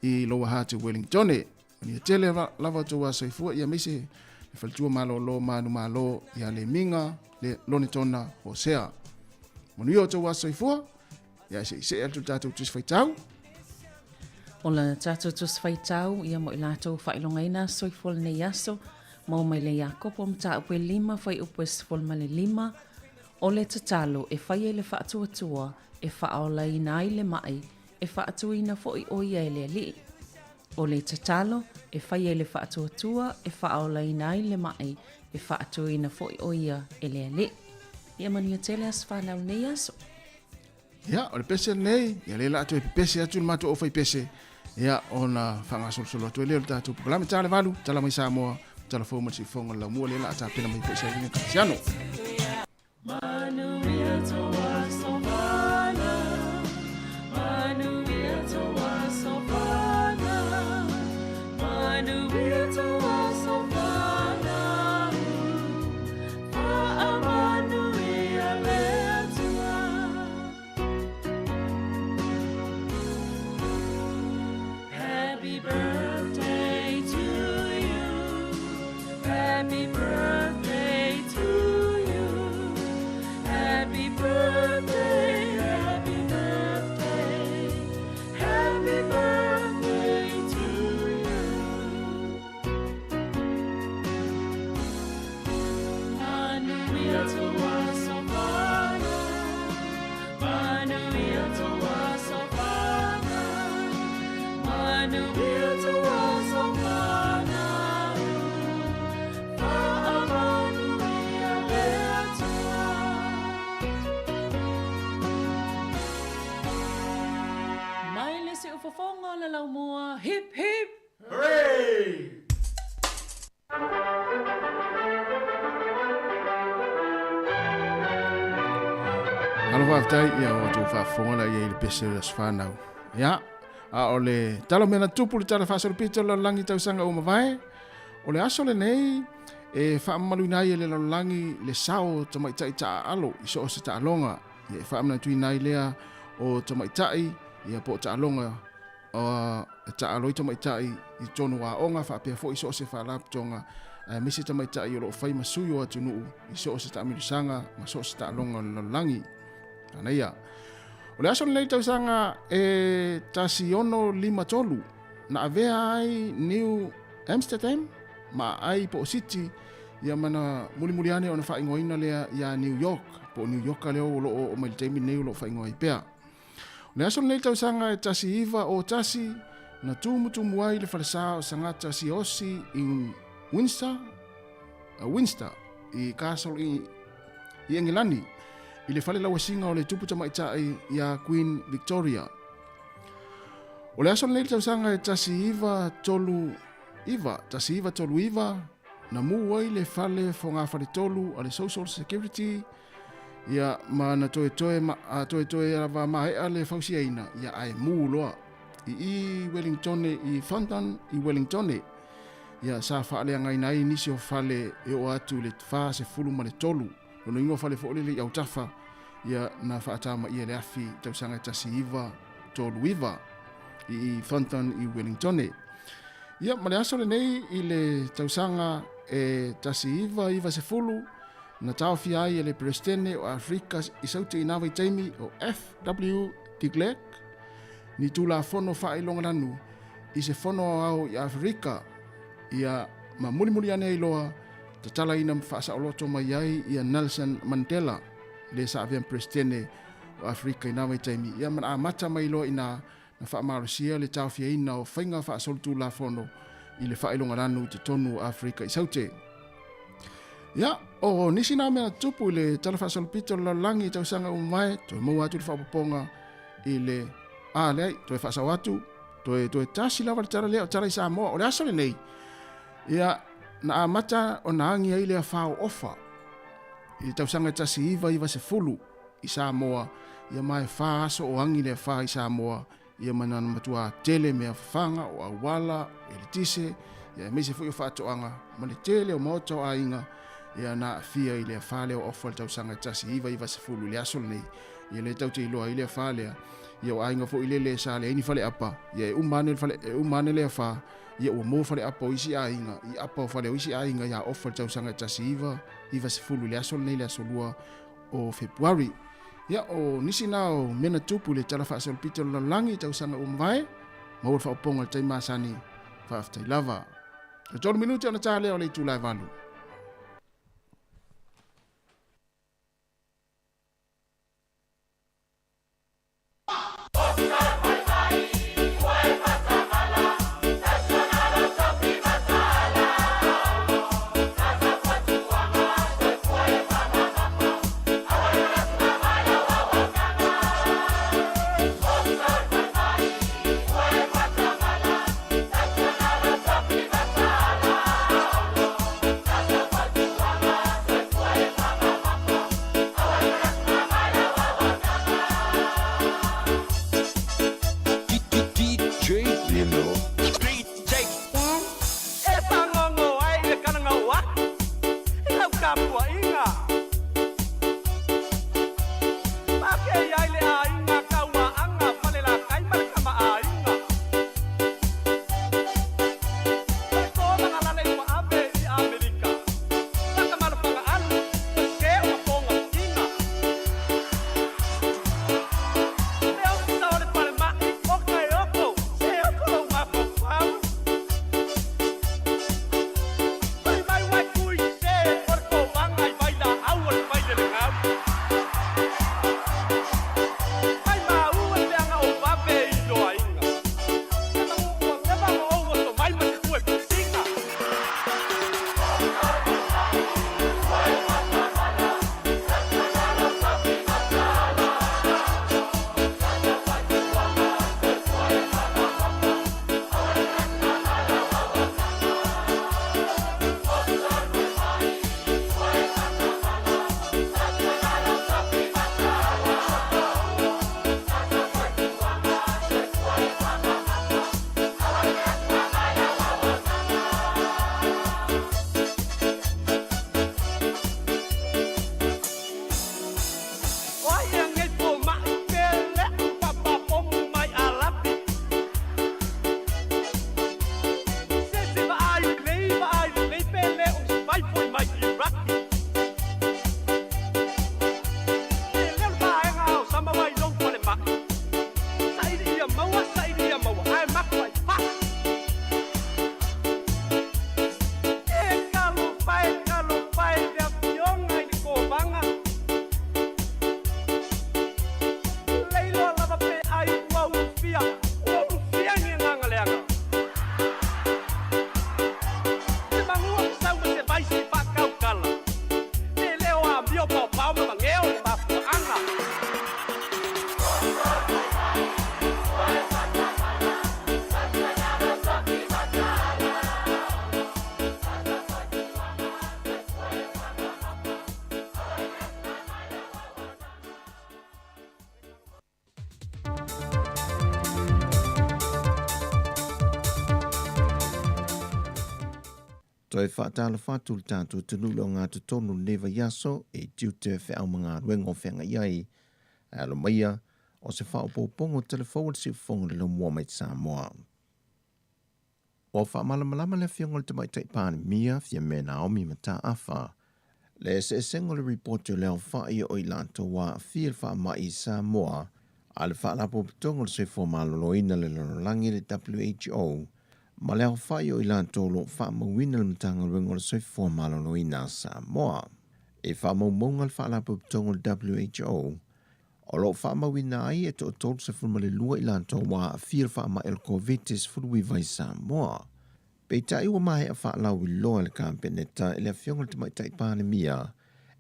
i Lower Hutt Wellingtone. Manuia tele lava o tou soifua, ia aemaise le faletua malolo manumalo ia Lemiga le Lonetona Hosea. Manuia o tou soifua, ia se i see atu le tatou Tusi Faitau. O le tatou Tusi Faitau, ia mo i latou faailogaina soifua lenei aso, maua mai le Iakopo mataupu e 5 fuaiupu e 15, o le tatalo e fai ai le faatuatua e faaolaina ai le maʻi, e faatuina foi ʻo ia e le Alii. O le tatalo e fai ai le faatuatua e faaolaina ai le maʻi, e faatuina foi ʻo ia e le Alii. Ia manuia tele aso fanau lenei aso. Ia, o le pese lenei, ia lea o le a toe pepese atu le matou aufaipese, ia ona faagasolosolo atu ai lea o le tatou polokalame. Ta le 8, tala mai Samoa, tala fou ma le siufofoga o le laumua, lea o le a tapena mai foi Sailina Kerisiano. Happy birthday to you. Happy birthday to you. Happy birthday, happy birthday. Happy birthday to you. Manuia tou aso fanau. Manuia tou aso fanau. Manuia tou aso fanau. Faamanuia le Atua. Mai le siufofoga o le laumua, hip hip! Hooray! Malo faafetai ia ua outou faafofoga la ia i le pese o le aso fanau. Ia, a o le tala o mea na tupu le tala faasolopito o le lalolagi tausaga ua mavae, o le aso lenei e faamamaluina ai e le lalolagi le sao o tamaitai taaalo i so o se taaloga. Ia e faamanatuina ai lea o tamaitai ia po o taaloga e taalo ai tamaitai i totonu o aoga faapea foi so o se faalapotopotoga aemaise tamaitai o lo o fai ma sui o atunuu i so o se taamilosaga ma so o se taaloga o le lalolagi. Manaia. O le aso lenei tausaga e 1653 na avea ai New Amsterdam ma aai po o City ia ma na mulimuli ane ona faaigoaina lea ia New York po o New Yorka lea o lo o oo mai le taimi lenei o lo o faaigoa ai pea. O le aso lenei tausaga e 1901, na tumutumu ai le falesa o Sagata Siaosi i Windsor, Windsor i Castle i, i Engelani, i le fale lauasiga o le tupu tamaitai ia Queen Victoria. O le aso lenei tausaga e 1939, 1939, na mū ai le fale fogafaletolu a le Social Security Ia, ma na toetoe, ma, a toetoe lava maea le fausiaina, ia ae mū loa. I i Wellingtone, i Thornton, i Wellingtone, ia sa faaleagaina ai nisi o fale e oo atu i le 43. Lona uiga o fale foi lele i autafa, ia na faatamaia e le afi i tausaga e 1939 i i Thornton i Wellingtone. Ia, ma le aso lenei i le tausaga e 1990, Na taofia ai e le Peresetene o Afrika i Saute i nā vaitaimi o FW de Klerk ni tulafono faailogalanu i se fono aoao i Aferika ia ma mulimuli ane ai loa tatalaina ma faasaoloto mai ai ia Nelson Mandela. le sa avea ma Peresetene o Aferika i na vaitaimi, ia ma na amata mai loa i ina na faamalosia le taofiaina o faiga faasolitulafono i le faailogalanu i totonu o Aferika i Saute. Ia, o nisi na mea tupu i le Tala Faasolopito o le Lalolagi i tausaga ua mavae, toe maua atu le faaopoopoga i le a leai, toe faasao atu, toe, toe tasi lava le tala lea o tala i Samoa. O le aso lenei, ia, na amata ona agi ai le afa o Ofa i le tausaga e 1990 i Samoa, ia ma e fa aso o agi le afa i Samoa, ia ma na matuā tele mea fafaga o auala, eletise, ia aemaise foi o faatoaga ma le tele o maota o aiga, ia na aafia i le afa lea o Ofa i le tausaga e 1990 i le aso lenei. Ia lea tatou te iloa ai le afa lea, ia o aiga foi lele sa leai ni faleapa, ia e uma ane le fale, e uma ane le afa, ia ua maua faleapa o isi aiga, i apa o fale o isi aiga ia Ofa i le tausaga e 1990 i le aso lenei, le aso 2 o Fepuari. Ia, o nisi na o mea na tupu i le Tala Faasolopito o le Lalolagi i tausaga ua mavae, maua le faaopoopoga i le taimi masani. Faafetai lava. E 3 minute ona ta lea o le itula e 8. E pāgogo ai le kalangau aku i lau tapuaiga. Pakei ai le aiga Kauaʻaga, Falelatai ma le Kamaʻāina. O le kōmaga lale ua ave i ʻAmelika, ma ka malofaga alu, ua sē o mapoga kina. Le ofisa o le falemai o Kaeoko, se oko lou mafaufau. Fai mai uai kui se o le kōmaga i vailaau o le failele gau. Mai maua le leaga o vave i loaiga. Se magu ua meva ma ou oso mai ma se tue pusiga. O ai ea nei fomai pe leʻu papa pomu mai Alapi. Se se vaai lelei vaai lelei pe leʻu sifai foi mai Iraki. E leo le vaega o sama mai lou falemai. Saili ia maua saili ia maua ae maku ai paʻa. E talofa e talofa e le afioga i le kovaga. Leiloa lava pe ai ua ulufia, ua ulufia ni agaga leaga. Se magua se sau ma se vaisi i faakaukala. Pe leo amio paopao ma mageo le mafuaaga. Toe faatalofa atu le tatou atunuu i le ogatotonu i lenei vaiaso i tiute feaumagaluega o feagai ai. Ae alo maia, o se faaopoopoga o telefou a le siufofoga o le laumua mai Samoa. Ua faamalamalama le Afioga i le Tamaitai Palemia, Fiame Naomi Mataafa, le eseesega o le ripoti o le aofai o i latou ua aafia i le faamai i Samoa a le Faalapotopotoga o le Soifua Maloloina le Lalolagi, le WHO, ma le aofai o i latou o lo o faamauina le Matagaluega o le Soifua Maloloina a Samoa. I faamaumauga a le Faalapotopotoga o le WHO, o lo o faamauina ai e toa-32 i latou ua aafia i le faamai o le Koviti-19 i Samoa. Peitai ua maea faalauiloa e le Kapeneta i le Afioga i le Tamaitai Palemia,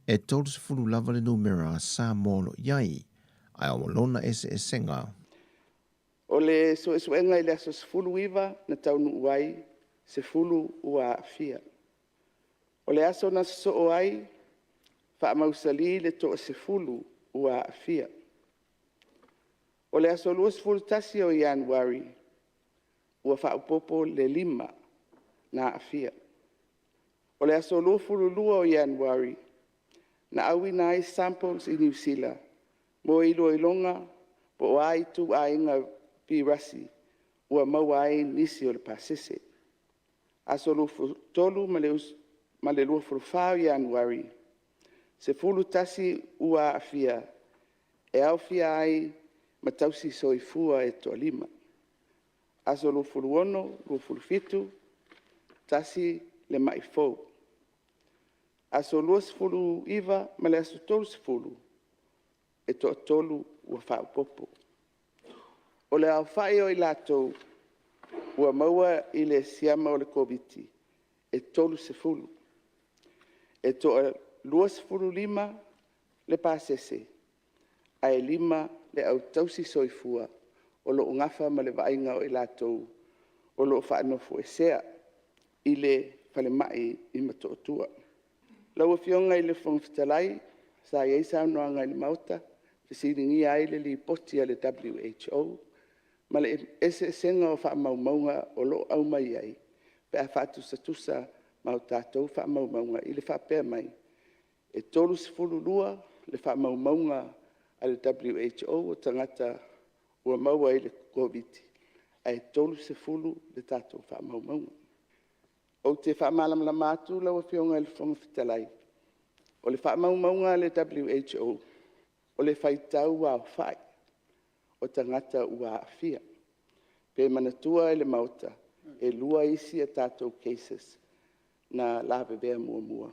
e 30 lava le numera a Samoa o lo o i ai, ae o lona eseesega. O le suesuega i le aso 19 na taunuu ai, e 10 ua aafia. O le aso na sosoo ai, faamausali le toa-10 ua aafia. O le aso 21 o Ianuari, ua faaopoopo le 5 na aafia. O le aso 22 o Ianuari, na auina ai samples i Niu Sila mo iloiloga po o a ituaiga vairasi ua maua ai nisi o le pasese. Aso 23 ma le 24 o Ianuari, 11 ua aafia e aofia ai ma tausisoifua e toa-5. Aso 26, 27, tasi le mai fou. Aso 29 ma le aso 30, e toatolu ua faaopoopo. O le aofai o i latou ua maua i le siama o le Koviti-19, e 30. E toa-25 le pasese ae 5 le au tausisoifua o lo o nafa ma le vaaiga o i latou o lo o faanofoesea i le falemai i Motootua. Lau Afioga i le Fofoga Fetalai, sa i ai saunoaga i le Maota na fesiligia ai le Lipoti a le WHO ma le eseesega o faamaumauga o lo o aumai ai pe a faatusatusa ma tatou faamaumauga i le faapea mai, e 32 le faamaumauga a le WHO o tagata ua maua i le Koviti-19, ae 30 le tatou faamaumauga. Ou te faamalamalama atu lau Afioga i le Fofoga Fetalai, o le faamaumauga a le WHO, o le faitau aofai o tagata ua aafia. Pe manatua e le Maota, e 2 isi a tatou cases na lavevea muamua,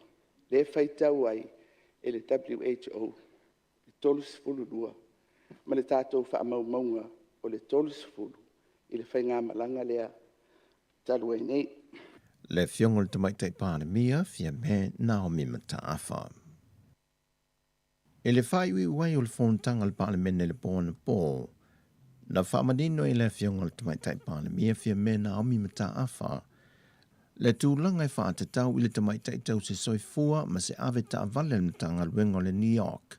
lea e faitau ai e le WHO le 32 ma le tatou faamaumauga o le 30 i le faigamalaga lea talu ai nei. Le Afioga i le Tamaitai Palemia, Fiame Naomi Mataafa. I le faaiuiu ai o le fonotaga a le Palemene i le po anapo, na faamanino e le Afioga i le Tamaitai Palemia Fiame Naomi Mataafa le tulaga e faatatau i le tamaitai tausi soifua ma se ave taavale a le Matagaluega o le NEOC.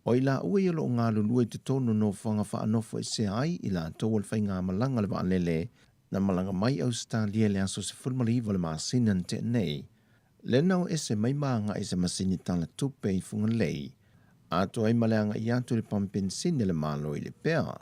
O i laua ia o lo o galulue i totonu o nofoaga faanofoesea ai i latou o le faigamalaga a le vaalele na malaga mai i Ausetalia i le aso 19 o le masina na tea nei. Lea na o ese mai ma agai i se masini tala tupe i Fugalei, atoa ai ma le agai atu i le pamu penisini a le Malo i Lepea.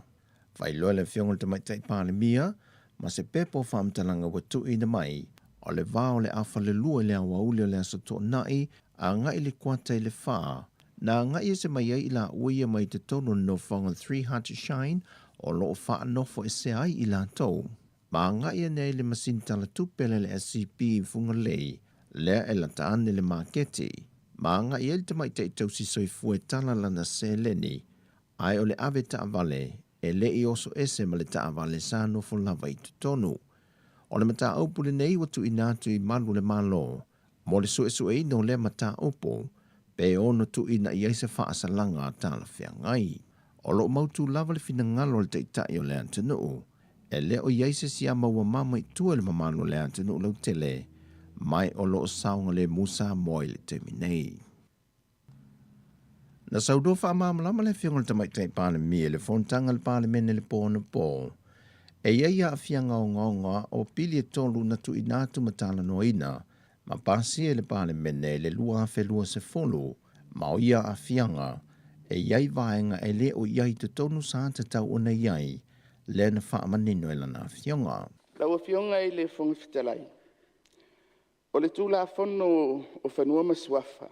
Faailoa e le Afioga i le Tamaitai Palemia ma se pepa o faamatalaga ua tuuina mai, o le va o le afa le lua i le aoauli o le Aso Toonai agai i le kuata i le fa, na agai ese mai ai i laua ia mai totonu o le nofoaga o Three Hearts Shine o lo o faanofoesea ai i latou. Ma agai ane ai le masini tala tupe a le LSCP i Fugalei, lea e lata ane le maketi. Ma agai ai le tamaitai tausi soifua e tala lana seleni, ae o le ave taavale e le i oso ese ma le taavale sa nofo lava i totonu. O le mataupu lenei ua tuuina atu i malu o le Malo mo le suesueina o lea mataupu pe ono tuuina i ai se faasalaga talafeagai. O lo o mautu lava le finagalo o le Taitai o le atunuu, e le o i ai se siama ua mama i tua i le mamalu o le atunuu lautele, ma o lo o saogalemu Samoa i le taimi nei. Na saunoa faamalamalama le Afioga i le Tamaitai Palemia i le fonotaga a le Palemene i le po anapo, e i ai aafiaga ogaoga o pili e tolu na tuuina atu ma talanoaina ma pasia e le Palemene i le 2020, ma o ia aafiaga, e i ai vaega e le o i ai i totonu sa tatau ona i ai, lea na faamanino e lana afioga. Lau Afioga i le Fofoga Fetalai, O le Tulafono o Fanua ma Suafa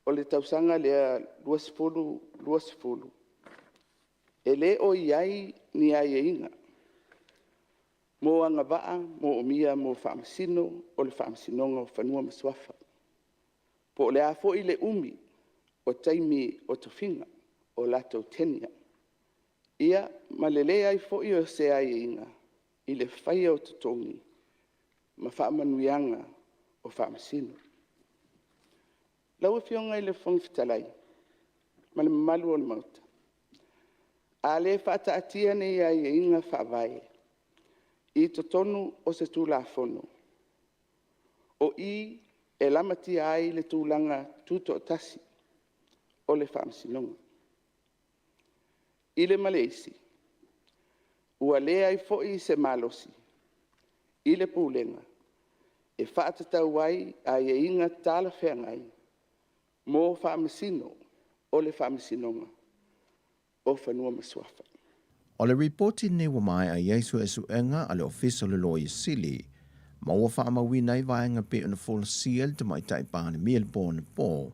o le tausaga lea 2020, e le o i ai ni aiaiga mo agavaa moomia mo Faamasino o le Faamasinoga o Fanua ma Suafa. Po o le a foi le umi o taimi o tofiga, o latou tenure. Ia ma le leai foi o se aiaiga i le faia o totogi ma faamanuiaga o Faamasino. Lau Afioga i le Fofoga Fetalai ma le mamalu o le Maota, a le faataatia nei aiaiga faavae i totonu o se Tulafono, o i e lamatia ai le tulaga tutoatasi o le Faamasinoga. I le ma le isi, ua leai foi se malosi i le Pulega e faatatau ai aiaiga talafeagai mo Faamasino o le Faamasinoga o Fanua ma Suafa. O le Lipoti lenei ua maea i ai suesuega a le Ofisa o le Loia Sili ma ua faamauina ai vaega pei ona folasia e le Tamaitai Palemia i le po anapo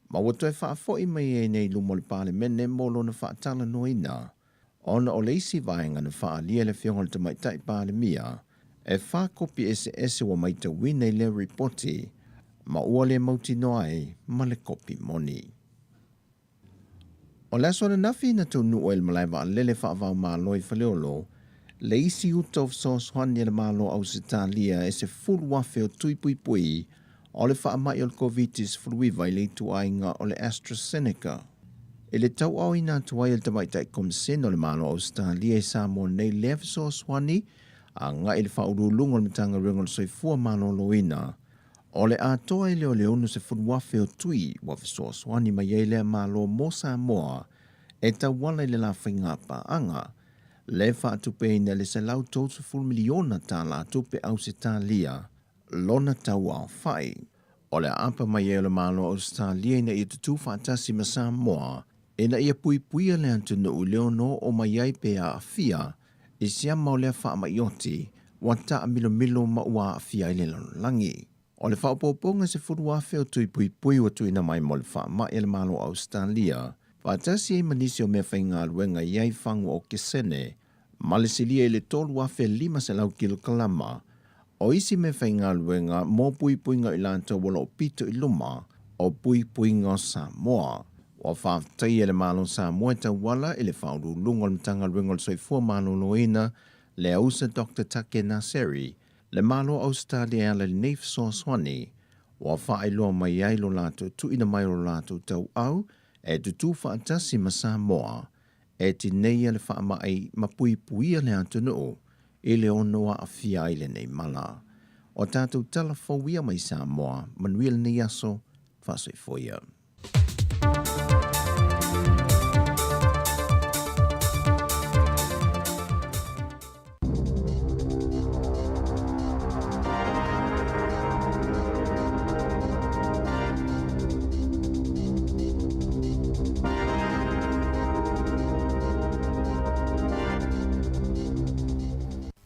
ma ua toe faafoi mai ai nei i luma o le Palemene mo lona faatalanoaina ona o le isi vaega na faaalia e le Afioga i le Tamaitai Palemia e fa kopi eseese ua maitauina i lea Lipoti ma ua le mautinoa ai ma le kopi moni. O le aso ananafi na taunuu ai i le malae vaalele faava-o-Malo i Faleolo le isi uta o fesoasoani a le Malo o Ausetalia e 10,000 o tui puipui o le faamai o le Koviti-19 i le ituaiga o le AstraZeneca. I le tauaaoina atu ai e le Tamaitai Komisena o le Malo o Ausetalia i Samoa nei lea fesoasoani agai i le Faauluuluga o le Matagaluega o le Soifua Maloloina, O le atoa ai lea o le 60,000 o tui ua fesoasoani mai ai lea Malo mo Samoa e tauala i le la faiga paaga le faatupeina i le $130 miliona tala tupe Ausetalia lona tauaofai. O le aapa mai ai o le Malo o Ausetalia ina ia tutū faatasi ma Samoa ina ia puipuia le atunuu i le ono oo mai ai pe aafia i siama o lea faamai oti ua taamilomilo ma ua aafia ai le lalolagi. O le faaopoopoga 10,000 o tui puipui ua tuuina mai mo le faamai a le Malo o Ausetalia, faatasi ai ma nisi o meafaigaluega i ai fagu okesene ma le silia i le 3,500 kilokalama o isi meafaigaluega mo puipuiga o i latou o lo o pito i luma o puipuiga o Samoa. Ua faafetaia e le Malo o Samoa e tauala i le Faauluuluga o le Matagaluega o le Soifua Maloloina le ausa Doctor Take Naseri, le Malo o Ausetalia e ala i lenei fesoasoani ua faailoa mai ai lo latou tuuina mai o lo latou tauau e tutū faatasi ma Samoa e tineia le faamai ma puipuia le atunuu i le ono aafia ai lenei mala. O tatou tala fou ia mai Samoa, manuia lenei aso, faasoifua ia.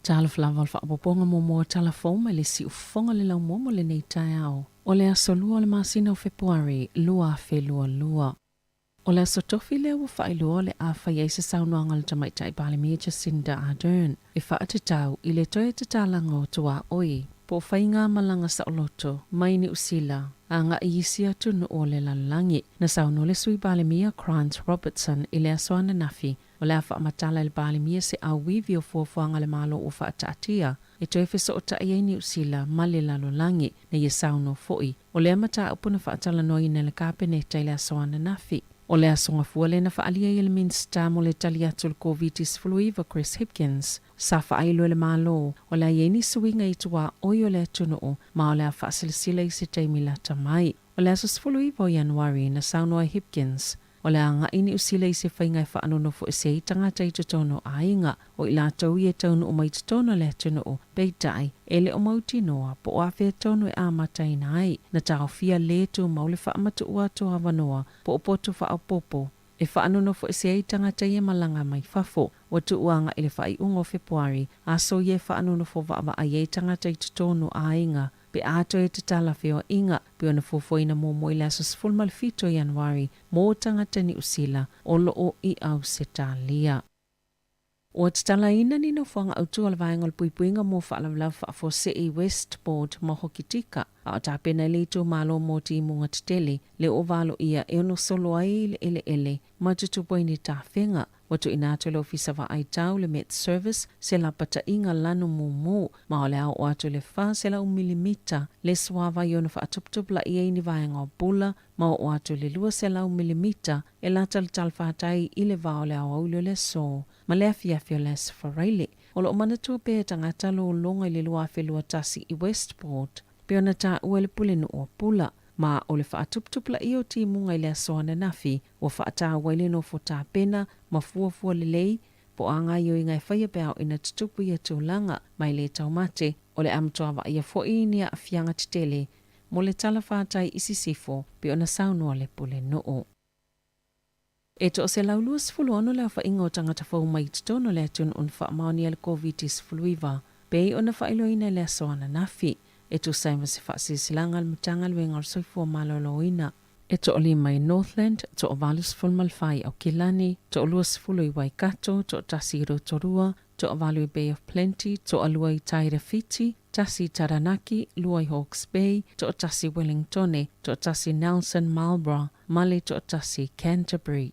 Talofa lava o le faaopoopoga muamua o tala fou mai le siufofoga o le laumua mo lenei taeao. O le aso 2 o le masina o Fepuari, 2022. O le aso tofi lea ua faailoa o le a fai ai se saunoaga a le Tamaitai Palemia Jacinda Ardern e faatatau i le toe tatalaga o tuaoi po o faigamalaga saoloto mai Niu Sila agai i isi atunuu o le lalolagi. Na saunoa le Sui Palemia Grant Robertson i le aso ananafi o le a faamatala e le Palemia se auivi o fuafuaga a le Malo ua faataatia e toe fesootai ai Niu Sila ma le lalolagi. Na ia saunoa foi, o lea mataupu na faatalanoaina e le Kapeneta i le aso ananafi. O le aso gafua lea na faaalia ai e le Minisita mo le tali atu o le Koviti-19 Chris Hipkins, sa faailoa e le Malo o le a i ai ni suiga i tuaoi o le atunuu ma o le a faasilasila i se taimi lata mai. O le aso 19 o Ianuari na saunoa ai Hipkins, O le a agai Niu Sila i se faiga e faanonofo ese ai tagata i totonu o aiga, o i latou ia e taunuu mai i totonu o le atunuu, peitai, e le o mautinoa po o afea tonu e amataina ai. Na taofia lē tumau le faamatuu atu o avanoa po o poto faaopoopo e faanonofo ese ai tagata ia malaga mai fafo. Ua tuu agai i le faaiuga o Fepuari, aso ia e faanonofo vaavaai ai tagata i totonu o aiga, Pe a toe tatala feoaiga, pei ona fuafuaina muamua i le aso 17 o Ianuari mō tagata Niu Sila o lo o i Ausetalia. Ua tatalaina ni nofoaga autu a le Vaega o le Puipuiga mo Faalavelave Faafuasei i Westport ma Hokitika, a o tapena ai le itumalo mo timuga tetele le ua valoia e ono solo ai le eleele ma tutupu ai ni tafega. Ua tuuina atu e le Ofisa Vaai Tau, le Met Service, se lapataiga lanu mumu, ma o le a oo atu i le 400 milimita le suavai e ono faatuputupula'i ai ni vaega o Bula ma oo atu i le 200 milimita e lata le talafatai i le va o le aoauli o le aso ma le afiafi o le Aso Faraile. O lo o manatua pea e tagata lologa i le 2021 i Westport, pei ona taua e le Pulenuu o Pula, ma o le faatuputupulaia o timuga i le aso ananafi ua faataua ai le nofo tapena ma fuafua lelei po o a gaoioiga e faia pe a oo ina tutupu ia tulaga ma e le taumate. O le a matua vaaia foi ni aafiaga tetele mo le talafatai i Sisifo pei ona saunoa le Pulenuu. E 126 le aofaiga o tagata fou mai i totonu o le atunuu na faamaonia i le Koviti-19, pei ona faailoaina i le aso ananafi, e tusa ai ma se faasilasilaga a le Matagaluega o le Soifua Maloloina. E toalima i Northland, toa-84 i Aukilani, toa-20 i Waikato, toatasi i Rotorua, toavalu i Bay of Plenty, toalua i Tairāwhiti, tasi i Taranaki, lua i Hawke's Bay, toatasi i Wellingtone, toatasi i Nelson, Marlborough, ma le toatasi i Canterbury.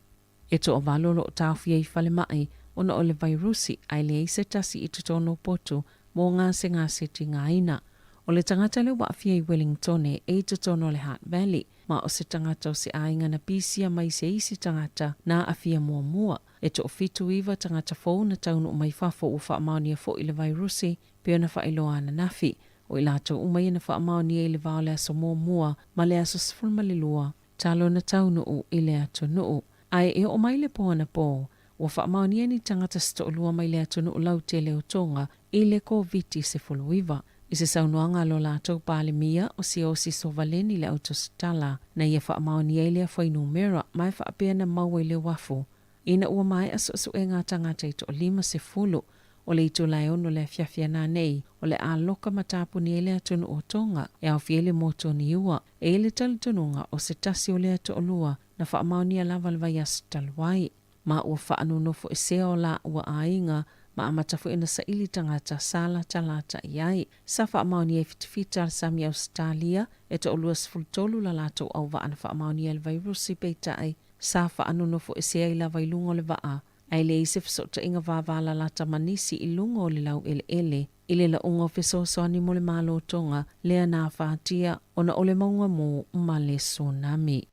E toavalu o lo o taofia i falemai ona o le vairusi ae leai se tasi i totonu o potu mō gasegase tigaina. O le tagata lea ua aafia i Wellingtone e i totonu o le Hutt Valley, ma o se tagata o se aiga na pisia mai se isi tagata na aafia muamua. E toafitu iva tagata fou na taunuu mai fafo ua faamaonia foi le vairusi pei ona faailoa ananafi. O i latou uma ia na faamaonia i le va o le aso muamua ma le aso 12 talu ona taunuu i le atunuu. Ae e oo mai le po anapo, ua faamaonia ni tagata se toalua mai le atunuu lautele o Tonga i le Koviti-19. I se saunoaga a lo latou Palemia o Siaosi Sovaleni le Autositala, na ia faamaonia ai lea fuainumera ma e faapea na maua i le uafu ina ua maea suesuega a tagata i toa-50. O le itula e ono le afiafi ana nei, o le a loka ma tapuni ai le atunuu o Tonga e aofia ai le motu o Niua. E i ai le talitonuga o se tasi o lea toalua na faamaonia lava le vaiaso talu ai. Ma ua faanonofoesea o laua aiga ma amata foi ona saili tagata sa latalata i ai. Sa faamaonia i fitafita le sami Ausetalia e toa-23 la latou auvaa na faamaonia i le vairusi peitai sa faanonofoesea ai lava i luga o le vaa ae leai se fesootaiga vavalalata ma nisi i luga o le laueleele i le lauga o fesoasoani mo le Malo Tonga lea na afatia ona o le mauga mū ma le tsunami.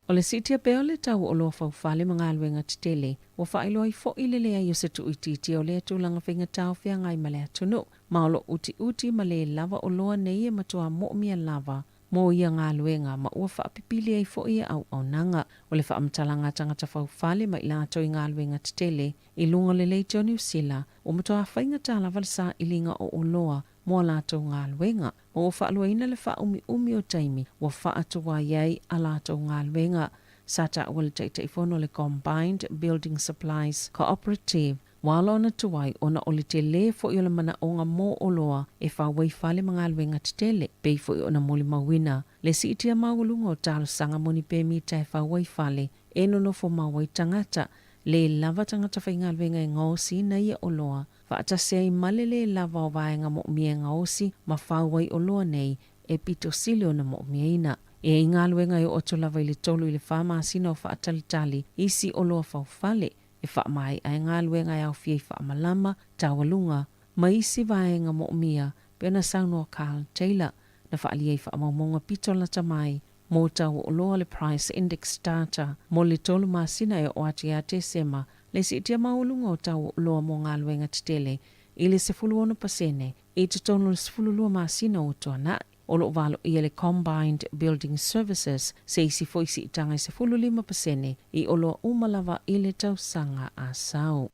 O le siitia pea o le tau o oloa faufale ma galuega tetele, ua faailoa ai foi le leai o se tuuitiitia o lea tulaga faigata o feagai ma le atunuu, ma o lo o utiuti ma le lava oloa nei e matua moomia lava mo ia galuega ma ua faapipili ai foi ia auaunaga. O le faamatalaga a tagata faufale ma i latou i galuega tetele i luga o le leitio o Niu Sila, ua matua faigata lava le sailiga o oloa mo a latou galuega, ma ua faaluaina le faaumiumi o taimi ua faatuai ai a latou galuega. Sa taua le Taitaifono o le Combined Building Supplies Cooperative, ua ala ona tuai ona o le tele foi o le manaoga mo oloa e fau ai fale ma galuega tetele, pei foi ona molimauina le siitia maualuga o talosaga mo ni pemita e fau ai fale e nonofo mau ai tagata, le lava tagata faigaluega e gaosi ia oloa faatasi ai ma le lē lava o vaega moomia e gaosi ma fau ai oloa nei e pito sili ona moomiaina. E i ai galuega e oo atu lava i le tolu i le fa masina o faatalitali isi oloa faufale e faamaea ai galuega e aofia i faamalama, taualuga, ma isi vaega moomia pei ona saunoa Carl Taylor na faaalia i faamaumauga pito lata mai mo tau o oloa le Price Index Data mo le tolu masina e oo atu ia Tesema le siitia maualuga o tau o oloa mo galuega tetele i le 16% i totonu o le 12 masina ua tuanai. O lo o valoia le Combined Building Services se isi foi siitaga e 15% i oloa uma lava i le tausaga a sau.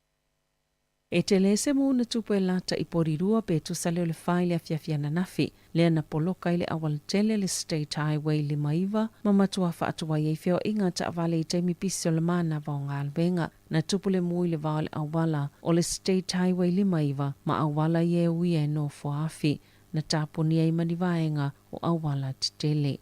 E tele se mū na tupu e lata i Porirua pe tusa lea o le fa i le afiafi ananafi, lea na poloka ai le aualatele le State Highway 59 ma matua faatuai ai feoaiga a taavale i taimi pisi o le manava o galuega. Na tupu le mū i le va o le auala o le State Highway 59 ma auala ia e uia e nofoafi na tapunia ai ma ni vaega o auala tetele.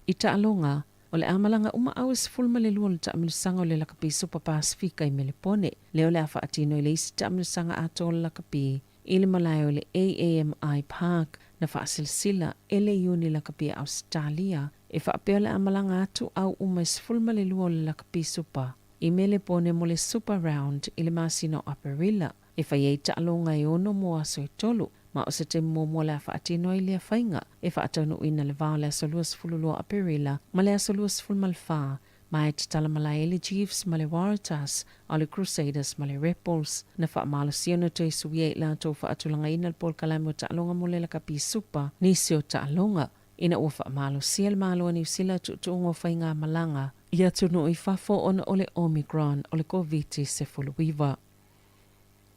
I taaloga, O le a malaga uma au e 12 o le taamilosaga o le Lakapi Supa Pasefika i Melepone, lea o le a faatino i le isi taamilosaga atoa o le lakapi i le malae o le AAMI Park na faasilasila e le Iuni Lakapi a Ausetalia e faapea o le a malaga atu au uma e 12 o le Lakapi Supa i Melepone mo le Super Round i le masina o Aperila e fai ai taaloga e ono mo aso e tolu. Ma o se taimi muamua o le a faatino ai lea faiga e faataunuuina le va o le aso 22 Aperila ma le aso 24 ma e tatala malae ai le Chiefs ma le Waratahs, a o le Crusaders ma le Rebels. Na faamalosia ona toe suia i latou faatulagaina le polokalame o taaloga mo le lakapi supa nisi o taaloga ina ua faamalosia le Malo a Niu Sila tuutuuga o faigamalaga i atunuu i fafo ona o le Omicron o le Koviti-19.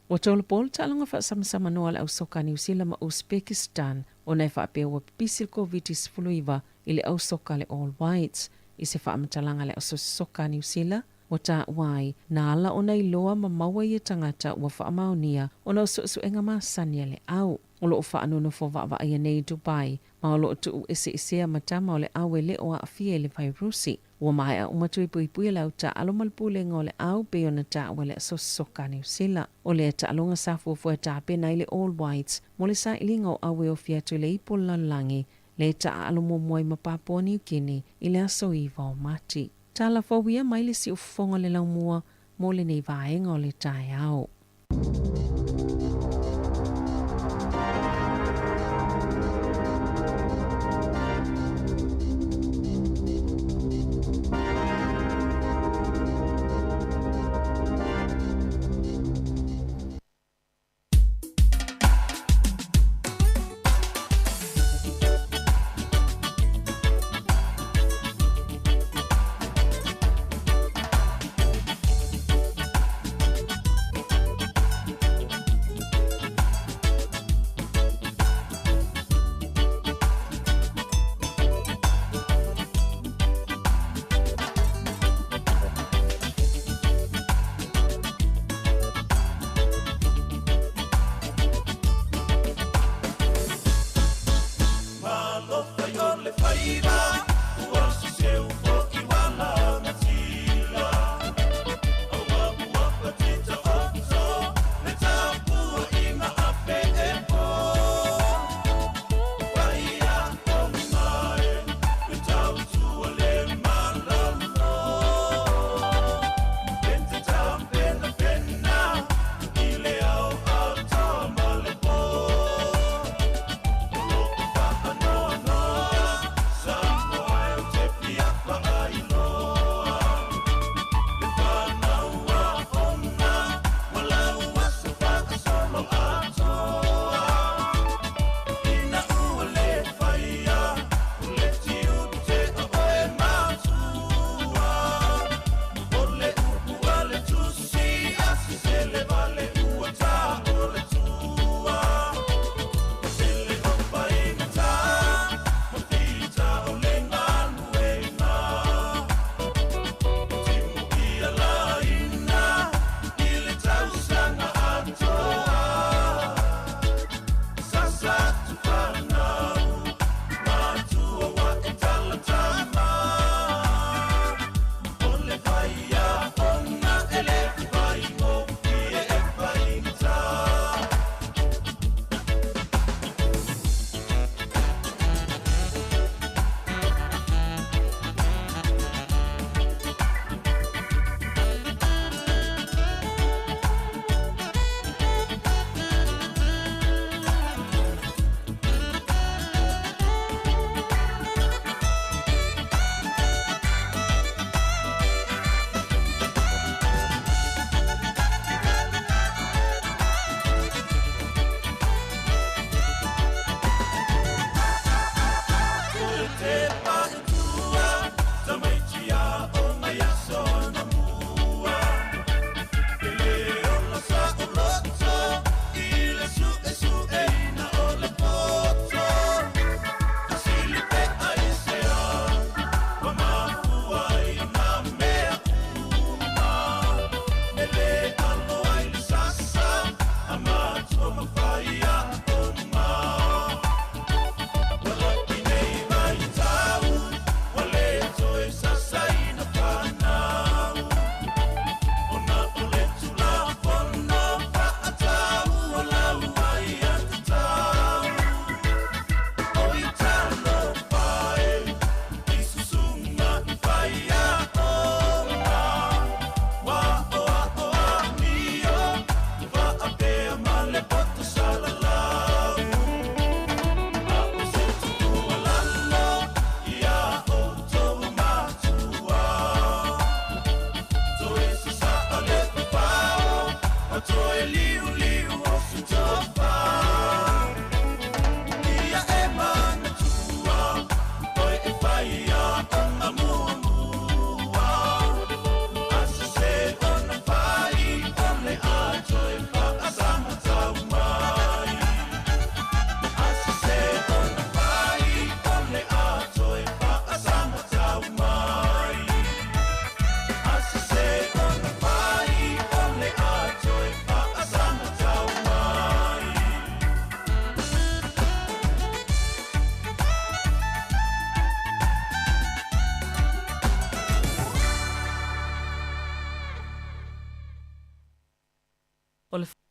Ua tolopo le taaloga faasamasamanoa a le ausoka a Niu Sila ma Uzbekistan ona e faapea ua pipisi le Koviti-19 i le ausoka a le All Whites. I se faamatalaga a le Asosi Soka a Niu Sila, ua taua ai, na ala ona iloa ma maua ia tagata ua faamaonia ona o suesuega masani a le au. O lo o faanonofo vaavaaia nei i Dubai, ma o lo o tuu eseesea ma tama o le au e le o aafia i le vairusi. Ua maea uma tui puipui le au taaalo ma le pulega o le au pei ona taua e le Asosi Soka a Niu Sila. O lea taaloga sa fuafua e tapena ai le All Whites mo le sailiga o au e ofi atu i le ipu o le lalolagi le taaalo muamua i ma Papua Niu Kini i le aso 9 o Mati. Tala fou ia mai le siufofoga o le laumua mo lenei vaega o le taeao.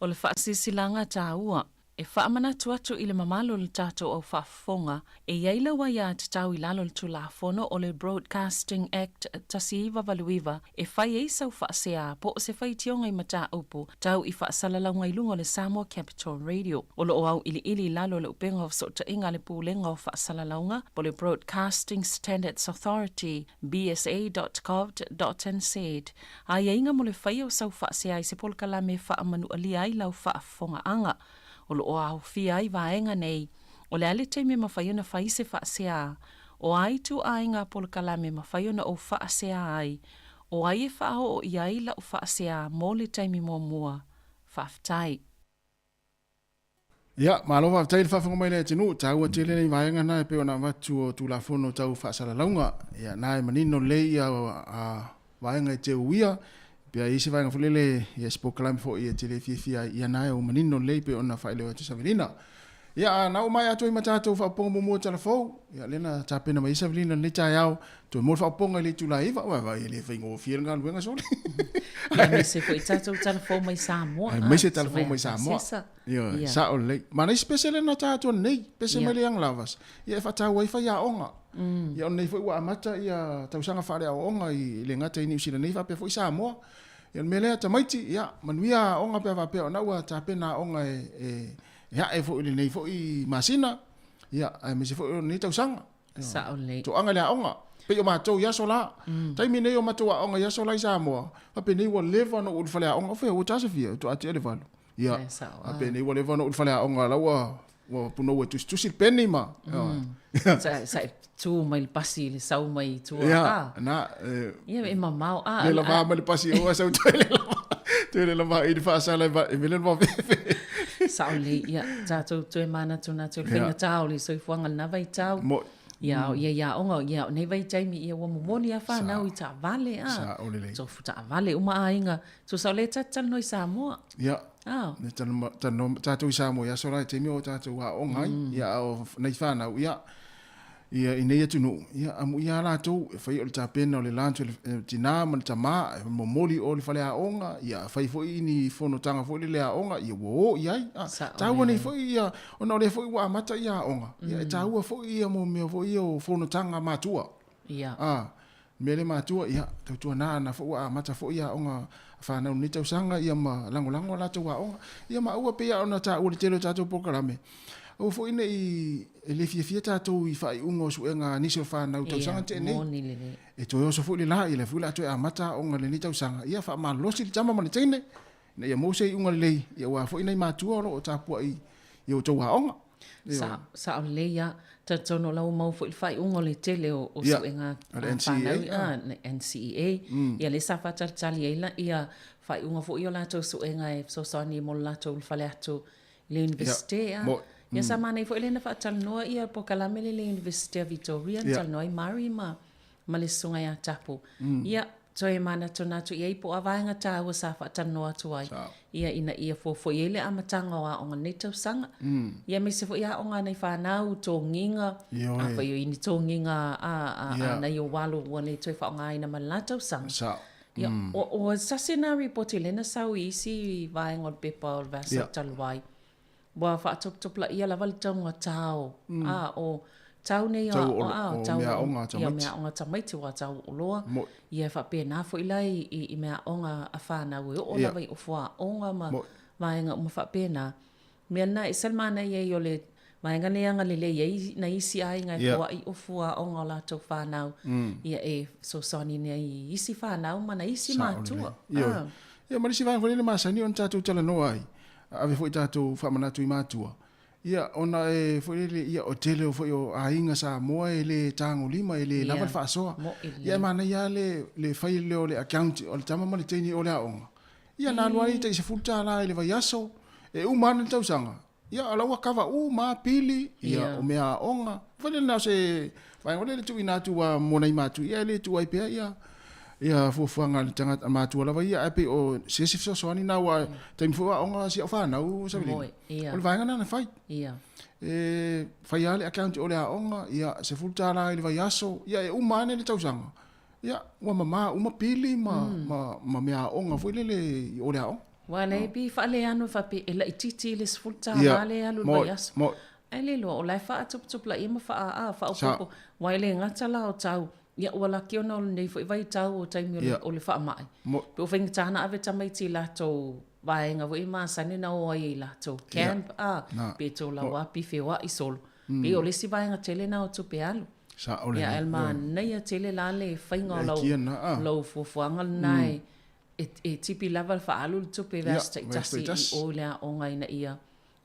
O le faasilasilaga taua e faamanatu atu i le mamalu o le tatou au faafofoga, e i ai lau aiatatau i lalo o le Tulafono o le Broadcasting Act 1989 e fai ai sau faasea po o se faitioga i mataupu tau i faasalalauga i luga o le Samoa Capital Radio. O lo o auiliili i lalo o le upega o fesootaiga a le Pulega o Faasalalauga po o le Broadcasting Standards Authority, bsa.govt.nz, aiaiga mo le faia o sau faasea i se polokalame e faamanualia ai lau faafofogaaga. O lo o aofia ai vaega nei, o le a le taimi e mafai ona fai se faasea, o a ituaiga polokalame e mafai ona ou faasea ai, o ai e faaoo i ai lau faasea mo le taimi muamua. Faafetai. Ia, malo faafetai le faafofoga mai le atunuu, taua tele nei vaega na e pei ona avatu o Tulafono tau faasalalauga. Ia, na e manino lelei ia a vaega e te uia, pe a i ai se vaega foi lele, ia se polokalame foi e te le fiafia ai, ia na e ua manino lelei pei ona faaelewa atu e Savelina. Ia, a na ua maea atu ai ma tatou faaopoopoga muamua o Tala Fou, ia lea na tapena mai ai Savelina i lenei taeao, Toe mo le faaopoopoga i le itula e 9, vaai e le faigofie le galuega sole. Ia, aemaise foi tatou tala fou mai Samoa. Aemaise tala fou mai Samoa. Ia, sao lelei. Ma nai pese lea na ta atu nei, pese mai le Young Lovers. Ia e faataua ai faiaoga. Ia ona nei foi ua amata ia tausaga faaleaoaoga i le gata i Niu Sila nei faapea foi Samoa. Ia o le mea lea tamaiti, ia manuia aoga pe a faapea ona ua tapena aoga e e ae foi i lenei foi masina. Ia aemaise foi o lenei tausaga. Sao lelei. Toaga i le aoga. Pei o matou i aso la. Taimi nei o matou aoga i aso la i Samoa, faapenei ua leva ona ou i le faleaoga. O fea, ua ta Sofia, faatoa tea le 8. Ia, Eh, sao, ah. faapenei ua leva ona ou i le faleaoga la ua ua punou e tusitusi le peni ma. Sa, sa e tu mai le pasi i le sau mai i tua. Ia, Ah. na, eh, Ia, e mamao. Ah, le lava mai le pasi o sau toe le lava. Toe le lava i le faasala e va- e vele le vaveve. Sao lelei, ia, tatou toe manatunatu i le faigata o le soifuaga i lena vaitau. Mo'i. Ia, o ia i aoga, ia, o nei vaitaimi, ia, ua momoli lava fanau i taavale, a. Sao lelei. Tofu taavale uma aiga. Tusa o lea ta te talanoa i Samoa. Ia. A. Le talanoa tatou i Samoa i aso la i taimi o tatou aoga ai, ia, a o nai fanau, ia, ia, i nei atunuu, ia, amuia lava latou, e fai o le tapena o le lunch o le tina ma le tama, e momoli o le faleaoga, ia, fai foi ni fonotaga foi lele aoga, ia, ua o i ai. A, taua nei foi ia, ona o lea foi ua amata ia aoga, ia, e taua foi ia mo mea foi ia o fonotaga matua. Ia. A, mea le matua, ia, tautuana ana foi ua amata foi ia aoga a fanau i lenei tausaga, ia ma lagolago a latou aoga. Ia ma aua pei lava ona taua i le tele o tatou polokalame, aua foi ne i e le fiafia tatou i faaiuga o suega a nisi o fanau i tausaga na tea nei. E toe oso foi le la, ia lea foi o le a toe amata aoga i lenei tausaga, ia faamalolosi le tama ma le teine, ina ia maua se iuga lelei, ia aua foi nai matua o lo o tapuai i o outou aoga. Sa, sao lelei lava. Talitonu o la ua maua foi le faaiuga o le tele o, o suega a le NCEA, a, le NCEA. Ia lea sa faatalitali ai la, ia faaiuga foi o latou suega e fesoasoani mo le latou ulufale atu i le Iunivesite. A. Ia sa manaia foi lea na faatalanoa ia polokalame lea i le Iunivesite a Victoria, na talanoa ai Murray ma ma le susuga ia Tapu. Ia, toe manatunatu i ai po o a vaega taua sa faatalanoa atu ai, ia, ina ia fuafua i ai le amataga o aoga lenei tausaga. Ia, aemaise foi aoga a nai fanau, togiga, afai o i ni togiga a, a, a nai ou alo ua le toe faaaogaina ma le la tausaga. Ia, o, o sasi na ripoti lea na sau i isi vaega o le pepa o le vaiaso talu ai. Ua faatoputopulaia lava le tauga o, a, o tau nei Tau o, o, o meaaoga a tamaiti. Ia, meaaoga a tamaiti ua tau oloa. Mo'i. Ia, e faapena foi la i, i, i meaaoga a fanau e oo Ia. lava i ofuaoga ma Mo'i. vaega uma faapena. Mea lena e ese le manaia ai o le vaega lea e agalelei ai nai isi aiga e Ia. foai ofuaoga o latou fanau. Ia, e fesoasoani nei i isi fanau ma nai isi Sao matua. lelei. Ioe. A. Ia, ma le isi vaega foi lea e masani ona tatou talanoa ai, ave foi tatou faamanatu i matua, ia, ona e foi lele, ia, o tele foi o aiga Samoa e le tagolima, e le lava le faasoa. Ia, e manaia lava le, le fai lea o le account o le tama ma le teine o le aoga. Ia, na alu ai tai $10 i le vaiaso, e uma ana le tausaga, ia, o la ua kava uma lava pili, ia, o meaaoga. Foi lele na o se vaega foi lele tuuina atu ua mo nai matua, ia e le tuu ai pea ia ia fuafuaga a le tagata matua lava ia, ae pei o se isi fesoasoani na ua taimi foi o aoga si au fanau Savelina. O le vaega lena na fai. E fai lava le account o le aoga, ia $10 i le vaiaso, ia e uma ane le tausaga, ia ua mama uma pili ma, ma, ma meaaoga foi lele o le aoga. Aua o lea e pei e faaleano e faapea e laitiiti i le $10 lea e alu i le vaiaso. Ae le iloa o la e faatuputupulaia ma faaopoopo aua e le gata la o tau, ia ua laki ona o lenei foi vaitau o taimi o le faamai, pe ua faigata ona ave tamaiti i latou vaega foi masani ona o ai i latou camp a, pe tolauapi feoai solo. Pei o le isi vaega tele lena o tupe alu. Ia ae manaia tele la le faiga o lau fuafuaga lena e tipi lava le faaalu le tupe i vaiaso taitasi i o i le aoga ina ia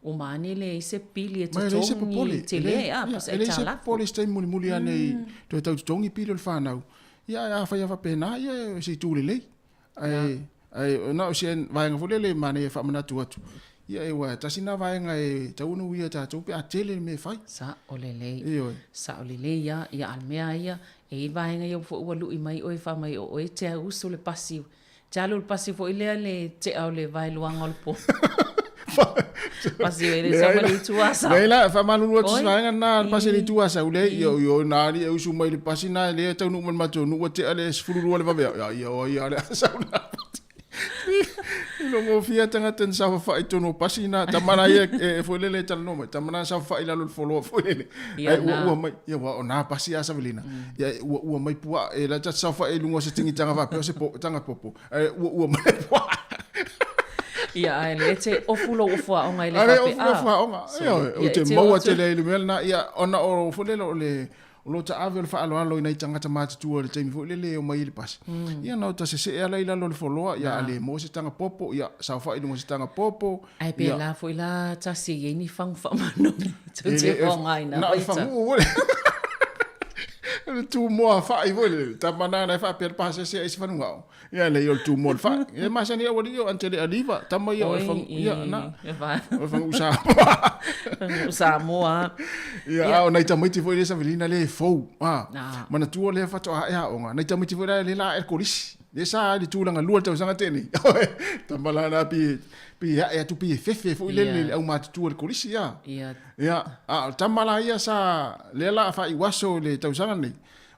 uma ane leai se pili e totogi tele a po o se aitalafu. E leai se popole i se taimi mulimuli ane i toe tau totogi pili o le fanau. Ia ae afai lava faapena, ia o se itu lelei. Ae, ae na o si vaega foi lele e manaia e faamanatu atu, ia aua e tasi lena vaega e tatau ona uia e tatou pe a tele le mea e fai. Sao lelei. Ioe. Sao lelei lava. Ia a o le mea lava ia, e i ai vaega ia foi ua lui mai oe fai mai o oe e te usu le pasi, te alu i le pasi foi lea le tea o le vaeluaga o le po. Pasi o le sau mai le itu Asau. Leai la, faamalulu atu se vaega lena, le pasi i le itu Asau, leai, ia o na alii e usu mai i le pasi lena, lea e taunuu mai i le matou nuu ua tea le 12 le vaveao, ia, ia o ai lava le Asau lena. I logofia tagata na saofafai i totonu o pasi na, tama la ia e foi lele e talanoa mai, tama na saofafai i lalo o le foloa foi lele, ae uaua mai, ia aua o na pasi a Savelina, ia e uaua mai puaa, e la ta te saofai i luga o se tingitaga faapea o se taga popo, ae uaua mai le puaa. Ia, ae le te ofu lou ofu aoga i le faapea. Ae ofu lou ofu aoga. Ia, ou te maua tele ai i le mea lena, ia, ona o foi lele o le, o lo ta ave o le faaaloalo i nai tagata matutua i le taimi foi lele e omai ai i le pasi. Ia na o ta sesee ala i lalo o le foloa, ia a le maua se taga popo, ia saofai i luga o se taga popo. Ae pēlā foi la tasi e i ai ni fagu faamanoni tou te faaaogaina. Na o le faguu foi. O le tumoa fai foi lele, tama na e faapea le pasese ai se fanugao. Ia lei o le tumoa le fai. E masani au alii o ante le aliva, tama ia o le fagu, ia na. O le faguu Samoa. Faguu Samoa. Ia, a o nai tamaiti foi lea Savelina lea e fou. A, manatua lea faatoa ae aoga. Nai tamaiti foi lea la ae le kolisi. Lea sa ai le tulaga lua le tausaga tea nei. Tama la na pi pi ae atu pi e fefe foi lele le aumatutua i le kolisi a. Ia, a o le tama la ia sa lea la faaiu aso i le tausaga nei.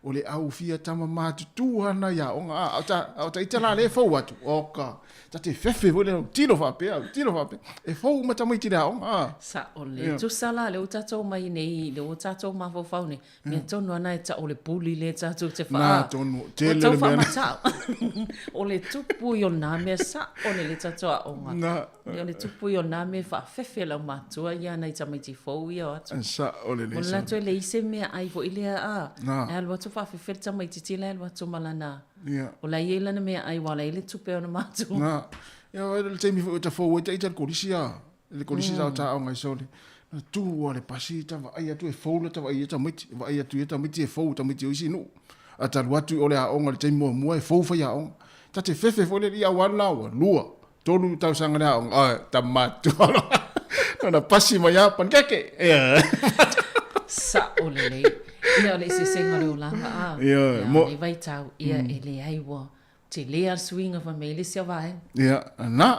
O le au fia tama matutua ana i aoga a, a o ta ita la lea e fou atu, oka, ta te fefe foi lea, tilo faapea, tilo faapea, e fou uma tamaiti i le aoga a. Sao lelei. Tusa la, lea ua tatou omai nei, lea ua tatou mafaufau nei, mea tonu lava na e tau o le bully lea tatou te faa. Na tonu, tele le mea. Ua tau faamatau. O le tupu ia o lena mea sao lelei tatou aoga. Na. O le tupu ia o lena mea e faafefe e le aumatua ia nai tamaiti fou ia o atu. Sao lelei. Mo le latou e leai se meaai foi lea a, e alu atu faafefe le tamaititi la e alu atu ma lana, o la e i ai lana meaai aua o la e i ai le tupe a ona matua. Na. Ia o le taimi foi o ta fou ai ta ita i le kolisi a, i le kolisi sa o ta aoga ai sole. Na tu a le pasi ta vaai atu e fou la ta vaai i tamaiti, vaai atu i tamaiti e fou, tamaiti o isi nuu. A ta alu atu i o le aoga i le taimi muamua e fou faiaoga. Ta te fefe foi lele, ia ua alu la ua lua, tolu tausaga le aoga, ai, ta matua loa. Nona pasi mai a panikeke. Ia. Sao lelei. Ia o le eseesega o le olaga a. Ia, mo. Ia, vaitau, ia e leai ua tele a le suiga fai mai le isi au vaega. Ia, na.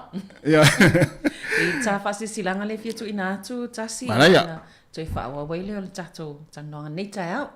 Ia. I tā faasilasilaga lea e fia tuuina atu, tasi. Manaia. Toe faaauau ai lea o le tatou talanoaga nei taeao.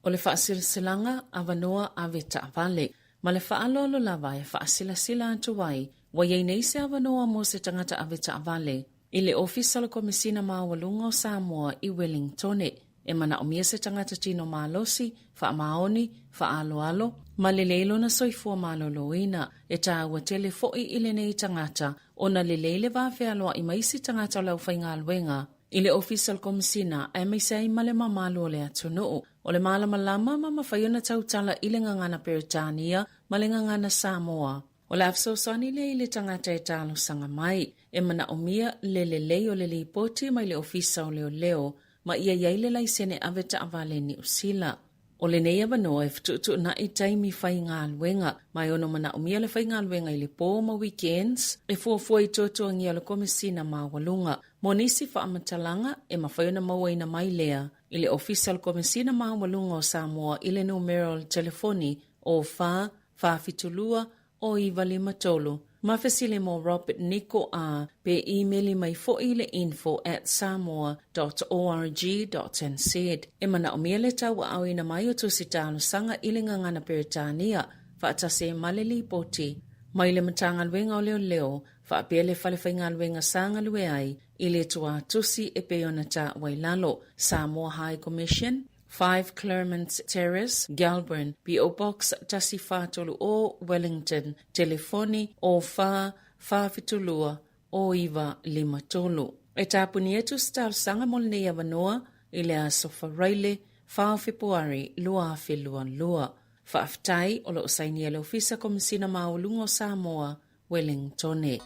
O le faasilasilaga, avanoa ave taavale. Ma le faaaloalo lava e faasilasila atu ai, ua i ai nei se avanoa mo se tagata ave taavale i le Ofisa o le Komesina Maualuga o Samoa i Welingtone. E manaomia se tagata tino malosi, faamaoni, faaaloalo, ma lelei lona soifua maloloina. E taua tele foi i lenei tagata ona lelei le va fealoai ma isi tagata o le aufaigaluega i le Ofisa o le Komesina aemaise ai ma le mamalu o le atunuu. O le malamalama ma mafai ona tautala i le gagana Peretania ma le gagana Samoa. O le a fesoasoani lea i le tagata e talosaga mai, e manaomia le lelei o le lipoti mai le Ofisa o Leoleo ma ia i ai le laisene ave taavale Niu Sila. O lenei avanoa e fetuutuunai taimi faigaluega, ma e ono manaomia le faigaluega i le po ma weekends e fuafua i tuatuagia o le Komesina Maualuga. Mo nisi faamatalaga, e mafai ona mauaina mai lea i le Ofisa o le Komesina Maualuga o Samoa i le numera o le telefoni o 4 472 o 953 ma fesili mo Robert Niko a pe imeli mai foi i le info at samoa dot org dot nz. E manaomia le tauaaoina mai o tusi talosaga i le gagana Peretania faatasi ai ma le lipoti mai le Matagaluega o Leoleo. faapea le fale faigaluega sa galue ai i le tuatusi e pei ona taua i lalo, Samoa High Commission, 5 Claremont Terrace, Gelburn, PO Box 1430, Wellington, telefoni, 04 472 0953. E tapuni atu se talosaga mo lenei avanoa i le aso Faraile 4 o Fepuari 2022. Faafetai o lo o sainia e le Ofisa Komesina Maualuga o Samoa, Wellingtone.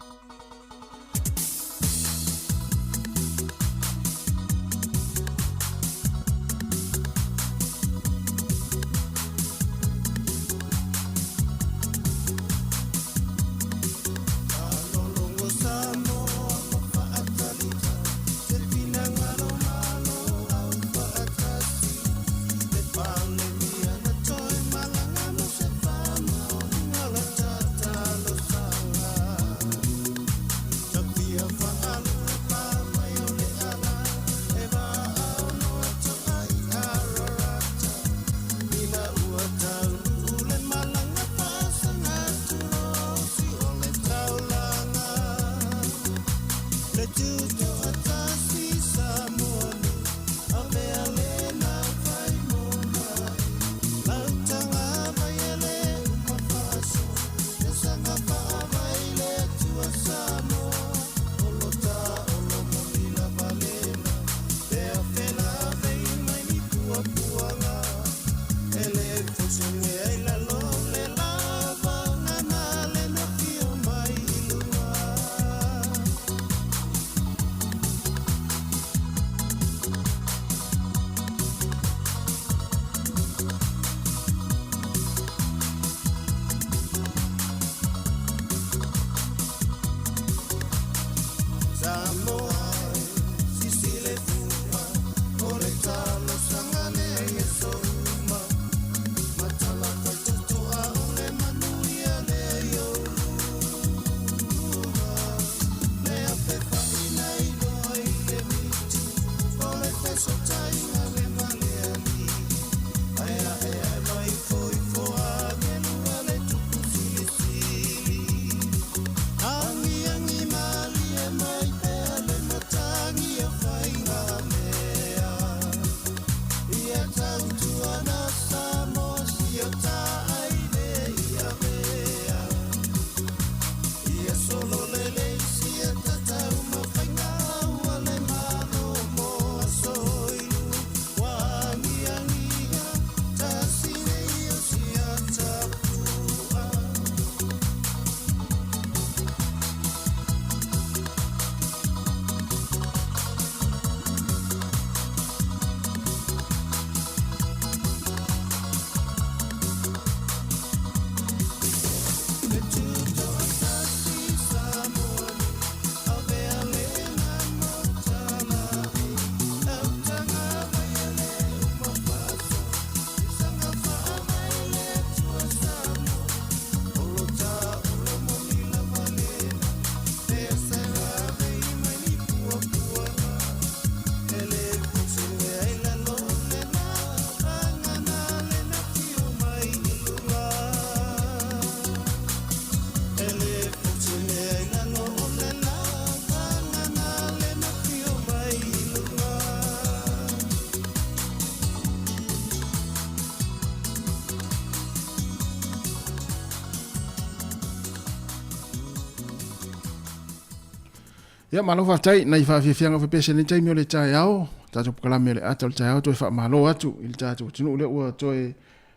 Ia, malo faafetai nai faafiafiaga foi pea se nei taimi o le taeao, tatou pokalame o le ata o le taeao toe faamalo atu i le tatou atunuu lea ua toe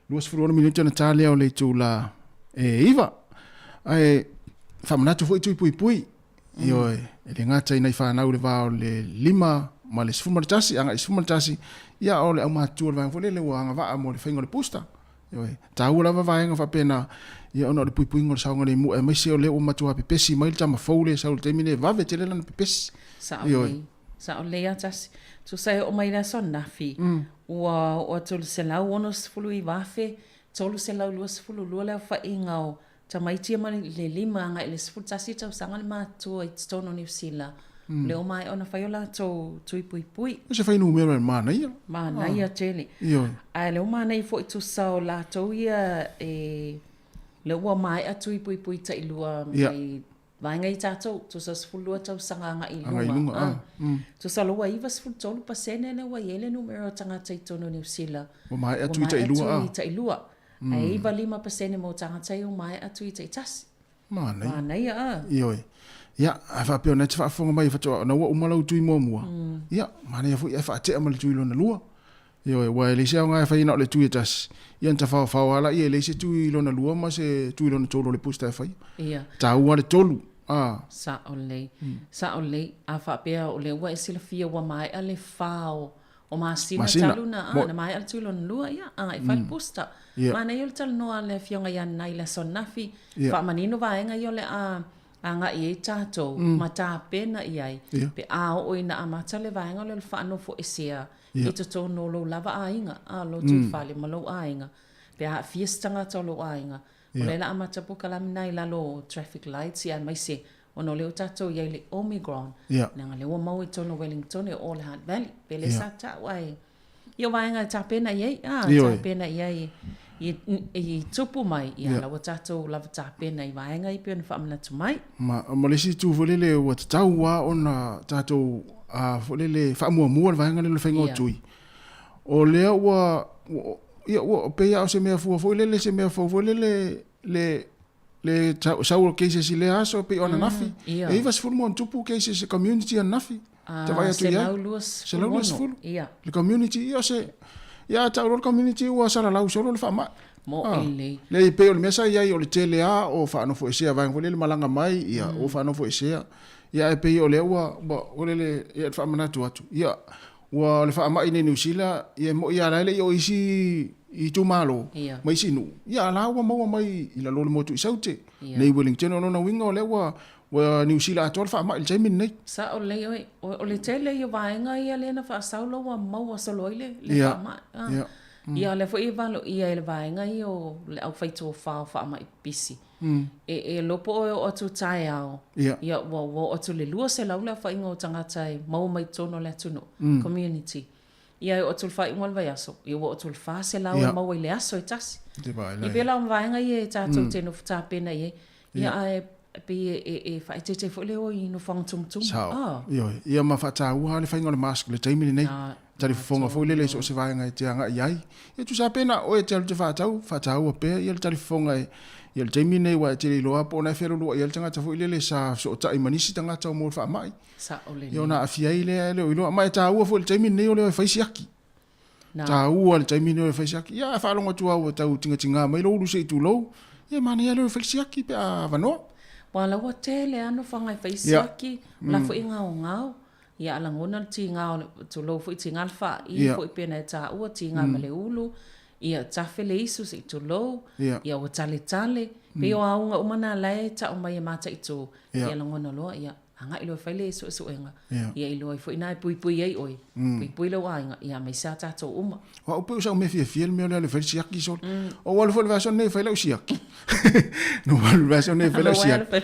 26 minute ona ta lea o le itula e 9. Ae faamanatu foi tui puipui, ioe, e le gata i nai fanau i le va o le 5 ma le 11, agai i le 11, ia o le aumatutua o le vaega foi lele ua agavaa mo le faiga o le booster. Ioe, taua lava vaega faapena, ia ona o le puipuiga o le saogalemu, aemaise o lea ua matua pepesi mai le tama fou lea e sau i le taimi lenei, e vave tele lana pepesi. Sao lelei, sao lelei lava Tasi. Tusa e oo mai i le aso ananafi, ua oo atu i le 169,322 le aofaiga o Tamaiti ia mai le 5 agai i le 11 tausaga le matutua i totonu o Niu Sila, o lea ua maea ona fai o latou tui puipui. O se fuainumera e manaia. Manaia tele. Ioe. Ae o lea ua manaia foi tusa o latou ia e, lea ua maea tui puipui tailua mai. Vaega i tatou, tusa 12 tausaga agai i luga. Agai i luga, a. Tusa loa ua 93% lea ua i ai le numera o tagata i totonu o Niu Sila. Ua maea tui tailua, a. Ua maea tui tailua. Ae 95% mo tagata ia ua maea tui taitasi. Manaia. Manaia, a. Ioe. Ia, a faapea o na e te faafofoga mai faatoa ona ua uma lau tui muamua. Ia, manaia foi ae faatea ma le tui lona lua. Ioe, aua e leai se aoga e fai na o le tui e tasi, ia ona tafaofao lava laia, e leai se tui lona lua ma se tui lona tolu o le booster e faia. Ia. E taua le tolu, a. Sao lelei. Sao lelei. A faapea o lea ua e silafia ua maea le fa o o masina, Masina. talu na, Mo- a, na maea le tui lona lua, ia, agai fai le booster. Ia. Manaia o le talanoa a le Afioga ia Nai le aso ananafi, Ia. faamanino vaega ia o le a agai i ai tatou ma tapena i ai, Ia. pe a oo ina amata le vaega lea o le faanofoesea Ia. i totonu o lou lava aiga, a, lou tuifale ma lou aiga, pe a aafia se tagata o lou aiga, o lea la amata polokalame na i lalo o traffic lights ia aemaise ona o lea ua tatou i ai i le Omicron, Ia. leaga lea ua maua i totonu o Wellington e o le Hutt Valley, pe le Ia. sa tau ae ia o vaega e tapena i ai, a, Ioe. tapena i ai i, i tupu mai, ia Ia. la ua tatou lava tapena i vaega ia pei ona faamanatu mai. Ma, ma le isi itu foi lele ua tatau lava ona tatou a, foi lele faamuamua le vaega lea o le faiga o tui. O lea ua, ua, ia, ua pei lava o se mea fua foi lele, se mea fou foi lele le, le sau o cases i lea aso pei o ananafi. Ia. E 90 ma ona tupu cases i community ananafi. Ah, Te vaai atu i ai. 126. 120. Ia. Le community, ia o se, ia a tau loa le community ua salalau solo le faamai. Moʻi lelei. Leai, pei o le mea sa i ai o le tele lava o faanofoesea vaega foi lele malaga mai, ia, ua faanofoesea. Ia ae pei o lea ua, ua, ua lele, ia e faamanatu atu, ia, ua o le faamai nei i Niu Sila, ia e moni lava la e le i oo i isi itumalo Ia. ma isi nuu, ia a la ua maua mai i lalo o le motu i Saute, Ia. nei Wellington. O lona uiga o lea ua, ua Niu Sila atoa le faamai i le taimi lenei. Sao lelei oe. O, o le tele ia o vaega ia lea na faasau la ua maua solo ai le, le Ia. faamai. Ah. Ia. Ia, o lea foi e valoia e le vaega ia o le aufaitofa o faamai pipisi. E, e iloa po o e oo atu taeao, Ia. ia ua, ua oo atu le 200 le aofaiga o tagata e maua mai totonu o le atunuu, community. Ia e oo atu le faaiuga o le vaiaso, ia ua oo atu le 400 Ia. e maua i le aso e tasi. Te vaai Ia lai. pei la o vaega ia e tatou te nofo tapena i ai. Ia ae pei e, e, e faaeteete foi le o i nofoaga tumutumu. Sao. Ah. Ioe. Ia ma faataua lava le faiga o le mask i le taimi lenei. Ah, Talifofoga foi lele i so o se vaega e te agai i ai. Ia tusa pe na o oe e te alu te faatau, faataua pea ia le talifofoga e ia le taimi lenei aua e te le iloa po o na e fealualuai ai le tagata foi lele sa fesootai ma nisi tagata o mo le faamai. Sao lelei. Ia ona aafia ai lea e le o iloa. Ma e taua foi i le taimi lenei o le o e fai siaki. Na. Taua le taimi lenei o le fai siaki. Ia a faalogo atu lava ua tau tigatigā mai lou ulu se i tulou, ia e manaia le o e fai siaki pe a avanoa. Ua la ua tele lava nofoaga e fai siaki, o la foi e gaogao. Ia a lagona le tiga o le, tulou foi, tiga le faai foi pei ona e taua, tiga ma le ulu, ia tafe le isu se i tulou, ia ua taletale. Pei o auga uma na la e tau mai e mataitu, ia lagona loa, ia Agai loa e fai le suesuega, ia iloa ai foi ina e puipui ai oe, puipui lou aiga, ia aemaise a tatou uma. O au pei o sau mea fiafia le mea lea o le fai le siaki sole. Ou alu foi i le vaiaso nei e fai lau siaki. Na ou alu i le vaiaso nei e fai lau siaki.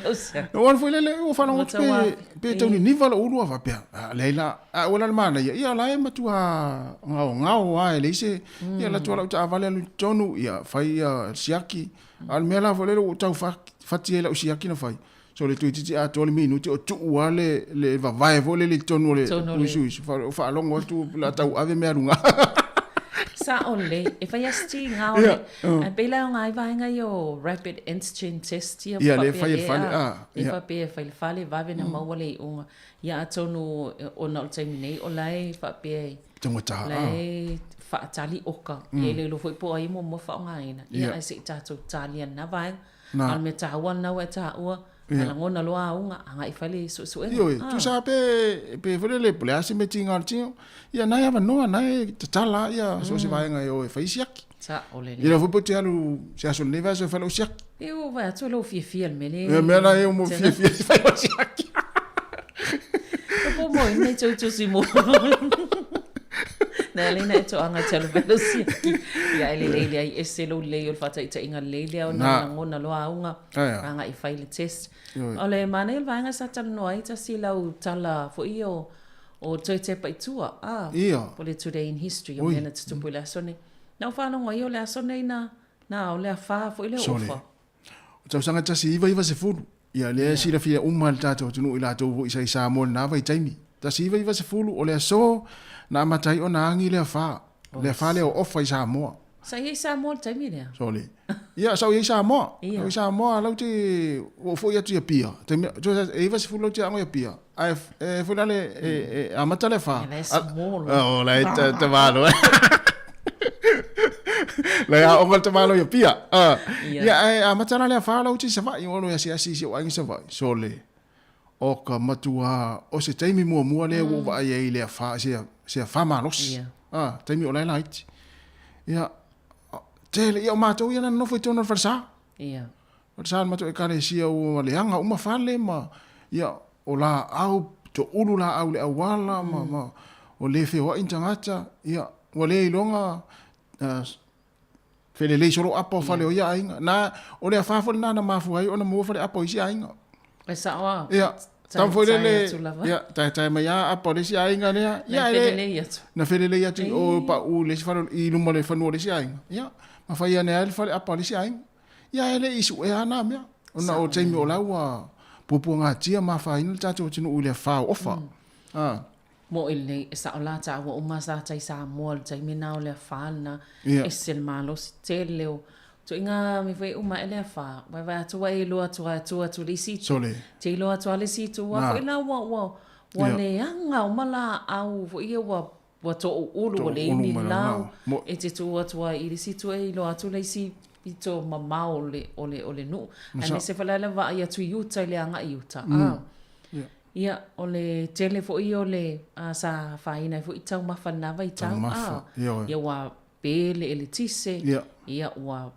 Na ou alu foi lele ua faalogo atu pe, pe tau niniva lou ulu a faapea, a leai la, a ua la le manaia, ia o la e matua gaogao lava e leai se, ia alu atu lava lau taavale alu i totonu, ia fai ia siaki. A o le mea la foi lele ua ou tau fati ai lau siaki na fai, So le toeitiiti atoa le minute o tuu lava le, le vavae foi lele i totonu o le uisuisu. Faalogo atu o le a tau ave mea luga. Sao lelei. E fai lava si tiga o le... Ae pei la e aoga ai vaega ia o rapid antigen test ia. Ia, lea e fai e le fale. Lea faapea e fai i le fale, vave ona maua le iuga. Ia atonu ona o le taimi nei o la e faapea e... Taugata. La e faatali oka. Ia e le iloa foi po o ai e muamua faaaogaina. Ia ae se i tatou talia lena vaega. Na. A o le mea taua lena ua e taua, a lagona loa auga, agai e fai le suesuega. Ioe, tusa pe, pe foi lele, po o le a se mea tiga o le tino, ia na e avanoa, na e tatala lava ia so o se vaega e o e fai siaki. Sao lelei. Ia lea foi pe ou te alu se aso lenei vaiaso e fai lau siaki. E ua vaai atu e lou fiafia i le mea lea. Ia, mea la e ua fiafia e fai lau siaki. Po mo ina i tau tusi mo. Na lei na e toaga e te alu fai lau siaki. Ia e lelei lea i ese lou lelei o le faataitaiga lelei lea ona lagona loa auga agai fai le test. O le manaia o le vaega sa talanoa ai tasi lau tala foi o o toe tepa i tua. Ah, po le Today in History o mea na tutupu i le aso nei. Na ou faalogo ai o le aso nei na na o le afa foi lea o Ofa. O tausaga 1990. Ia, lea e silafia uma e le tatou atunuu i latou foi sa i Samoa i lena vaitaimi. 1990, o le aso na amata ai ona agi le afa, le afa lea o Ofa i Samoa. Sa i ai Samoa i le taimi lea? Sole. Ia, sa ou i ai Samoa. Sa ou i Samoa, lau te, ua ou foi atu i Apia. Taimi, e 90 lau te aoga i Apia. Ae e foi la le, e, e amata le afa. Ia, la e small. Oh, la e tamalo. La e aoga le tamalo i Apia. Ia, ae amata la le afa lau te i Savaii, ua alu e asiasi i si ou aiga i Savaii. Sole. O ka matua, o se taimi muamua lea ua ou vaai ai i le afa, se afa malosi. A, taimi o la e laiti. Ia, tele, ia o matou ia na nonofo i totonu o le falesa. Ia. Falesa o le matou ekalesia ua leaga uma fale ma, ia, o laau, toulu laau i le auala ma, ma, ua le feoai ni tagata, ia, ua le iloga Felelei solo apa o fale o ia aiga. Na, o le afa foi lena na mafua ai ona maua fale apa o isi aiga. E sao a. Ia, tama foi lele, ia, taetae mai a apa o le isi aiga lea. Ia, na felelei atu. Na felelei atu i o pau le isi fale, i luma o le fanua o le isi aiga. Ia, ma fai ane ai le fale apa o le isi aiga. Ia, e le i suea na mea. Ona o taimi o la ua puapuagatia ma afaina le tatou atunuu i le afa o Ofa. Ah. Moʻi lenei, e sao la taua uma sa tai Samoa i le taimi lena o le afa lena, ese le malosi tele o ituaiga mea foi e uma ae le afa, vaevae atu ua e iloa atu lava e tu atu i le isi itu, Sole. te iloa atu lava le isi itu, aua foi la ua, ua, ua leaga uma laau foi ia ua, ua toʻuulu, ua leai ni lau, e te tu atu lava i le isi itu e iloa atu le isi pito mamao o le, o le, o le nuu. Aemaise foi la le vaai atu i uta i le agai i uta, a. Ia, o le tele foi ia o le sa afaina ai foi taumafa i lena vaitau. Taumafa, ioe. Ia ua pe le eletise, ia ua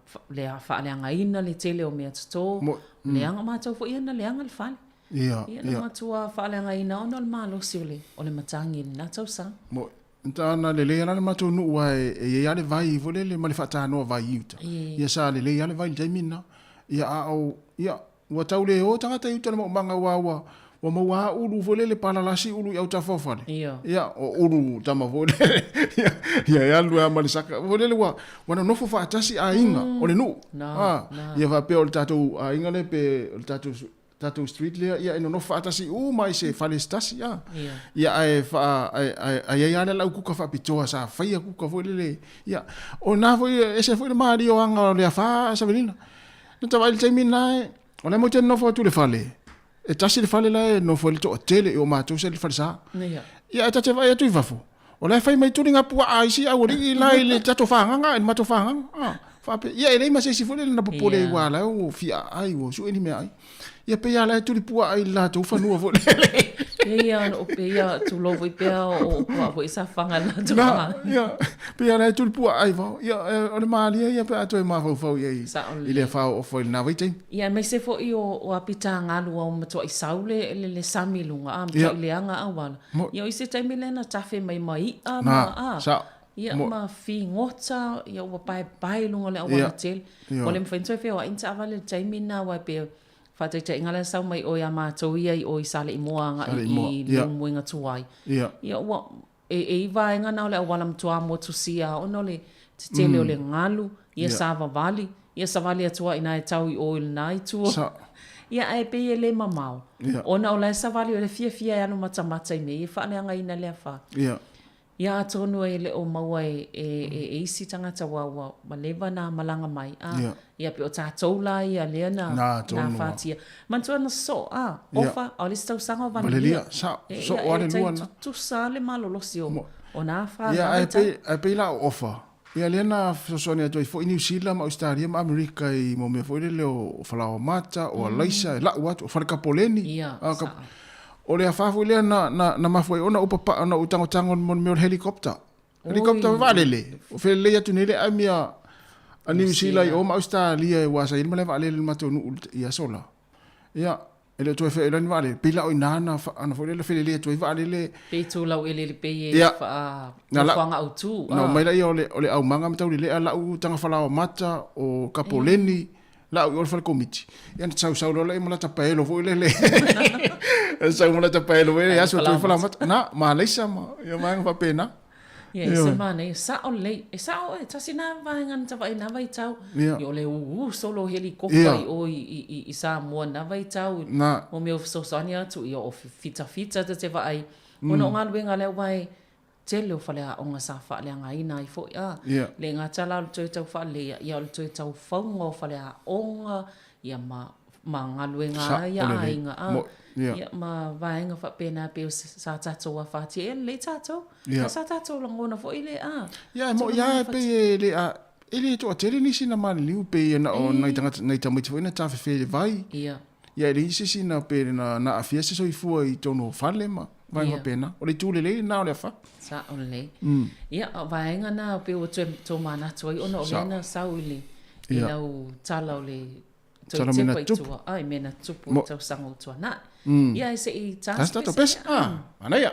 faaleagaina le tele o mea toto. Leaga matou foi ia na leaga le fale. Ia, ia. Na matua faaleagaina ona o le malosi o le matagi i lena tausaga. Mo, na lelei lava le matou nuu aua e i ai lava le vai foi lele ma le faatanoa vai i uta. Ia sa lelei lava le vai i le taimi lena. Ia a o, ia, Ua tau le o tagata i uta i le maumaga aua ua ua maua lava ulu foi lele palalasi ulu i autafa o fale. Ia. Ia, o ulu tama foi lele. Ia, ia e alu lava ma le saka. Foi lele ua ua nonofo faatasi aiga o le nuu. Na, Ah, na. ia faapea o le tatou aiga lea pe o le tatou tatou street lea, ia e nonofo faatasi uma i se fale se tasi. Ah. Ia. Ia ae faa ae ae ae i ai lava le lau kuka faapitoa sa faia kuka foi lele. Ia, o lena foi e ese foi le malie o aga o le afa Savelina. Na ta vaai i le taimi lena, o la e matou te nonofo atu i le fale, e tasi le fale la e nonofo ai le toatele i o matou sa i le falesa. Ia ae ta te vaai atu i fafo, o la e fai mai tuliga puaa a isi aualii la i le tatou fagaga, i le matou fagaga. A, faapea, ia e leai ma se isi foi lele na popole aua la ua fia aai, ua sue ni meaai. Ia pei lava la e tuli puaa i le latou fanua foi lele. Ia, ia, tulou foi pea o puaa foi sa faga i le latou fagaga. Ia, pei lava la e tuli puaa i vao. Ia, o le malie ia pe a toe mafaufau i ai i le faaoofo i lena vaitaimi. Ia, aemaise foi o apitagalu ua matuai sau le sami i luga, a matuai leaga auala. Ia, o isi taimi lea na tafe mai ma i'a ma, a. Ia, ma figota, ia ua paepae i luga o le auala tele. Ua le mafai ona toe feoai ni taavale i le taimi lena aua e pei o faataitaiga la e sau mai o ia matou ia i o i Saleimoa agai i Leulumoega tuai. Ia ua, e i ai vaega na o le auala matua motusia ona o le tetele o le galu, ia savavali, ia savali atu lava i ina e tau i o i lena itu. Ia ae pei e le mamao, ona o la e savali o le fiafia e alu matamata i mea ia e faaleagaina le afa. Ia atonu e le o maua e, e, e, e isi tagata ua, ua, ua leva na malaga mai, a, Ia. ia pe o tatou la ia lea na, Na, tonu na lava. fatia. Manatua na soo, a, Ia. ofa, aole se tausaga o Valelia, valelia. sao, E, soo ia, lava e le tai lua na. tutusa lava le malolosi o, o na afa Ia, na ae vaitau. pei, ae pei la o ofa, ia lea na fesoasoani atu ai foi Niu Sila ma Ausetalia ma Amerika i mo mea foi lele o falaoa mata, o alaisa, e lau atu, o fale kapoleni. Ia, A, ka, sao. O le afa foi lea na, na, na mafua ai ona ou papa'a ona ou tagotago mo le mea o le helicopter. Helicopter Oi. vaalele. O felelei atu nei le amia a Niu Niu Sila i Sila. o ma Ausetalia aua sa i ai le malae vaalele i le matou nuu i aso la. Ia, e le o toe feoai ni vaalele. Pei la o i ina na, na foi lea na felelei atu ai vaalele. Pei tu laueleele pei e Ia. faa Na lau, nofoaga autu. na omai laia o le, o le aumaga ma taulelea lau taga falaoa mata, o kapoleni, Lau i o le fale komiti. Ia na sausau loa lea ma lata paelo foi lele. Sau ma lata paelo foi lele, aso atu i fala mata. Na, ma alaisa ma, ia vaega faapena. Ia, e se manaia, sao lelei. E sao oe, tasi na vaega na ta vaai na vaitau. Ia. Ia, o le ū solo o helikopa Ia. i o i, i, i, i Samoa na vaitau. Na. O mea o fesoasoani atu, ia o fitafita ta te vaai. Ona o galuega a le au vae, tele o faleaoga sa faaleagaina ai foi, a. Ia. Le gata la o le toe tau faaleleia, ia o le toe tau fauga o faleaoga, ia ma, ma galuega Sa, ia o lelei. aiga, a. Mo, ia. Ia, ma vaega faapena pei o sa tatou afatia, e lelei tatou. Ia. A sa tatou lagona foi le, a. Ia, e mo'i lava e pei e le a, e le toatele nisi na maliliu pei na o nai tagata, nai tamaiti foi na tafefe i le vai. Ia. Ia e leai se isi na pe na, na aafia se soifua i totonu o fale ma vaega Ia. faapena. O le itu lelei lena o le afa. Sao lelei. Ia, o vaega na pei ua toe tomanatu ai ona o lea Sao. na sau i le, i Ia. lau tala o le toe Tala mea na tepa i tupu. tua, ai, mea na tupu i Mo- tausaga o tuanai. Ia, e se i Tasi tasi tatou pese. pese. Ah, manaia.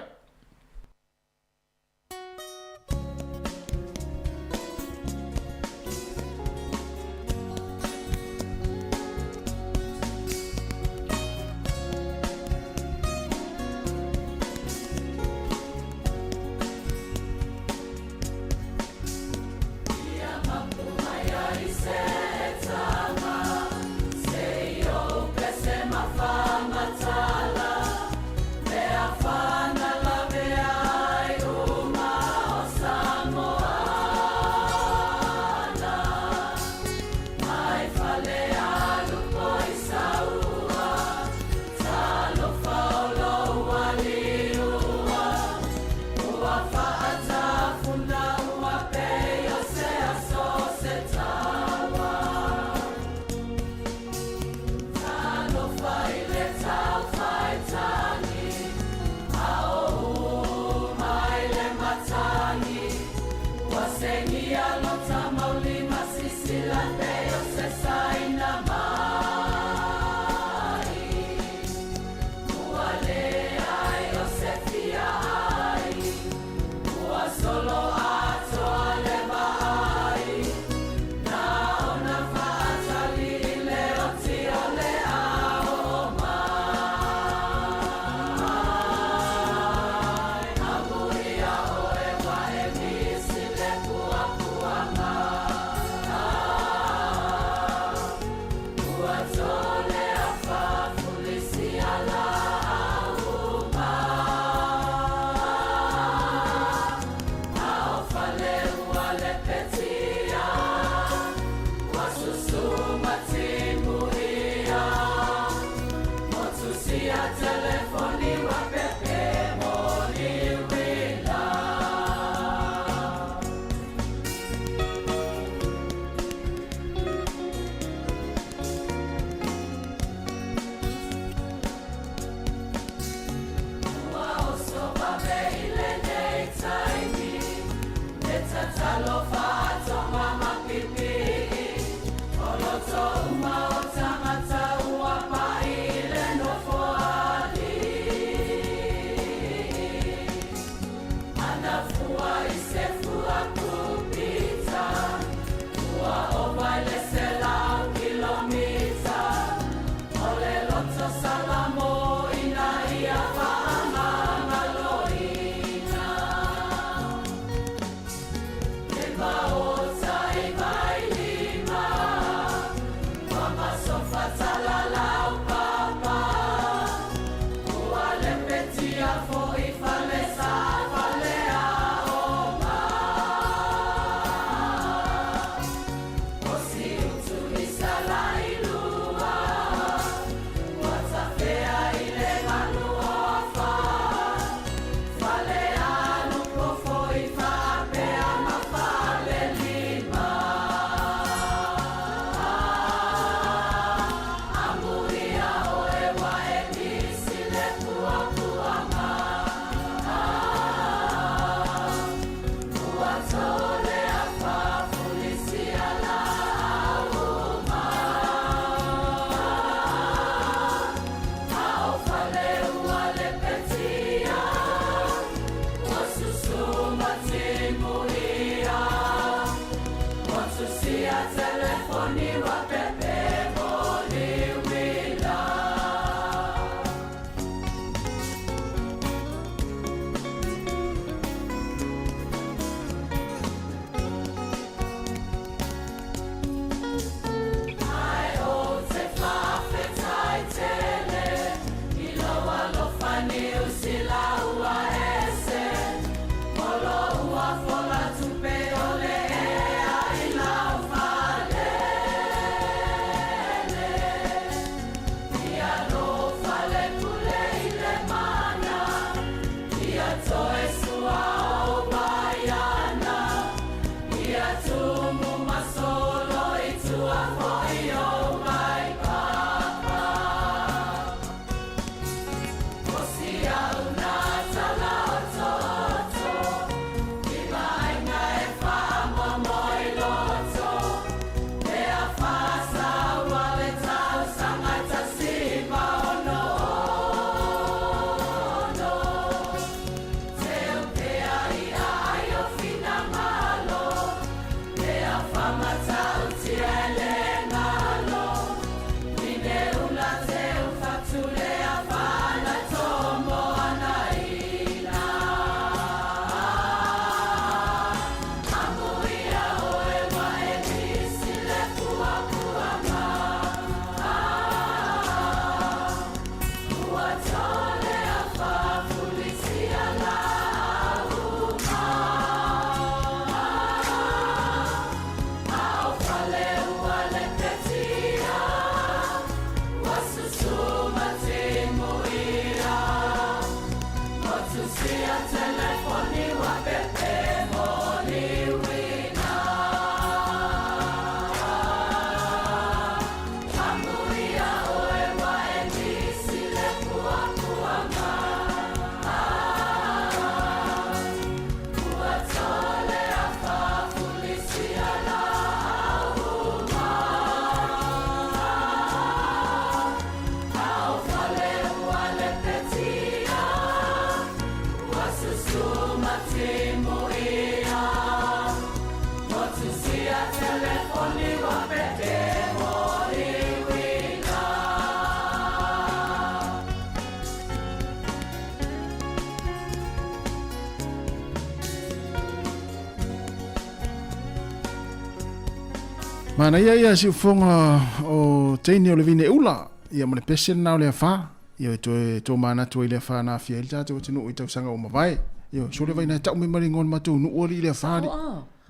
Manaia ia siufofoga o teine o le vine ula, ia ma le pese lena o le afa. Ia e toe tomanatu ai le afa na aafia ai le tatou atunuu i tausaga ua mavae. Ia, sole vai na e tau mai ma le igoa o le matou nuu alii le afa alii.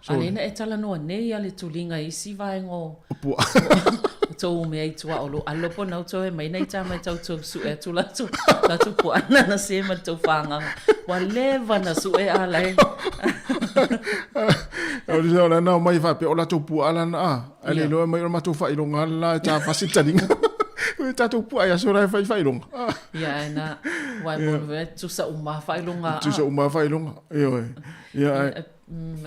Sao a. A lea na e talanoa nei a le tuliga i isi vaega o o tou mea i tua o lo alo po nau toe mai nei tā mai tau tou sue atu latou latou puana na se ma tou whānganga. Ua leva na sue a lai. O le o lana o mai faapea o latou puaa lana a. A le iloa mai o le matou faailoga la e tā fasi le taliga. O tatou puaa i aso la e fai faailoga. Ia e na, wai mo le tusa uma faailoga. Tusa uma faailoga. Ioe. Ia ai.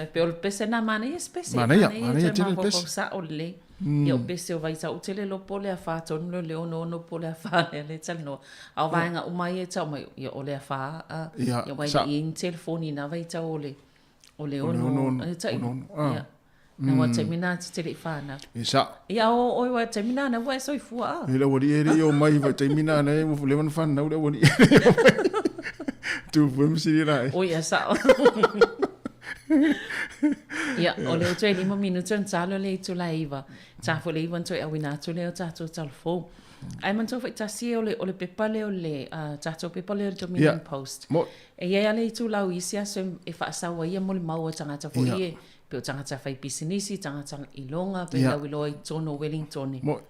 E pei o le pese na manaia se pese. Manaia, manaia tele le pese. Sao lelei. Ia o pese o vaitau tele loa po o le afa tonu lea o le 66 po o le afa lea lea e talanoa. A o vaega uma ia e tau mai, ia o le afa a. Ia aua e le i i ai ni telefoni i na vaitau o le o le 6, e tai. Ia. Na ua taimi na te tele i whanau. E sao. Ia o oi ua taimi na na ua e soifua a. E le aualii e le i omai vai taimi na na e ua leva na whanau le aualii e le i omai. Tupu e masili la e. Oi e sao. Ia, o le o toe 5 minutu na talo le itu la iva. Tā fo le iva na toe awina atu le o tātou talofou. Ai manatua foi tasi e o le, o le pepa lea o le uh, tātou pepa lea o le Dominion yeah. Post. Mo. E iai ale itulau i isi aso e faasau ai ia mo le mau a tagata foi yeah. e, pe o tagata fai pisinisi, tagata iloga, pe yeah. lau iloa i totonu o Wellingtone. Mo.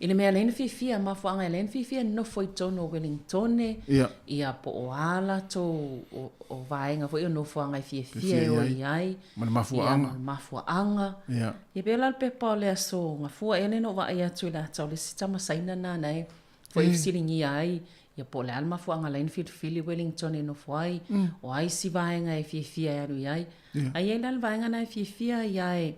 I le mea lea na fiafia, mafuaaga lea na fiafia nofo i totonu o Wellingtone, yeah. ia po o a latou o, o vaega foi o nofoaga e fiafia e o i ai. Ma le mafuaaga. Ia, ma le mafuaaga. Ia. Ia pei la le pepa o le aso Gafua ea lea na ou vaai atu i le ata o le isi tama Saina nana e foi e fesiligia ai, ia po o le a le mafuaaga la e na filifili Wellington e nofo ai, o a isi vaega e fiafia e alu i ai. A i ai la le vaega na e fiafia ia e,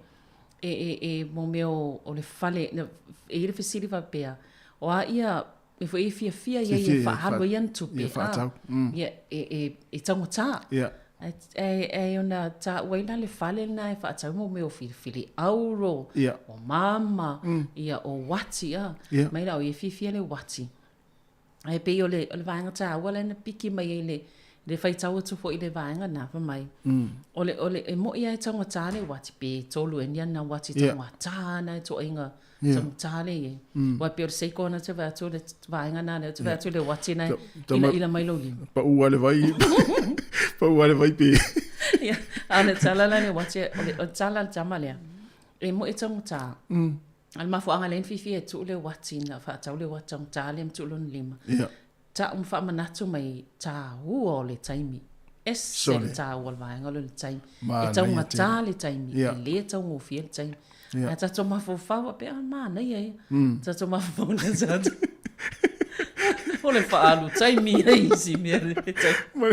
e, e, e mo mea o, o le fale, e i ai le fesili faapea, o a ia mea foi e fiafia ia ia faaalu ai ana tupe, ia faatau, ia, e, e, e taugata. Ia. E, e ona taua ai la le fale lena e faatau mo mea o filifili auro, ia. o mama, ia, o uati, a. Ia. Mai la o ia fiafia le uati. Ae pei o le, o le vaega taua lea na piki mai ai le, le faitau atu foi i le vaega na, fai mai, o le, o le, e moi lava e taugata le uati, pe tolu ea ni ana uati taugata na e toaiga taugata le i ai. Aua e pei o le Seiko na te vaai atu le vaega na lea, te vaai atu le uati na ilaila mai lou lima. Pau lava le vai, pau lava le vai pe. Ia, a o le tala la le uati, o le tala a le tama lea, e moi e taugata. A o le mafuaaga lea na fiafia e tuu le uati na faatau le uati taugata lea ma tuu lona lima. Ia. Taʻu ma faamanatu mai taua o le taimi. Ese le taua o le vaega lea o le taimi. E taugata le taimi, e le taugofie le taimi. Ae tatou mafaufau faapea, a manaia ia. Tatou mafaufau lea tatou. O le faaalu taimi ia i isi mea le taimi.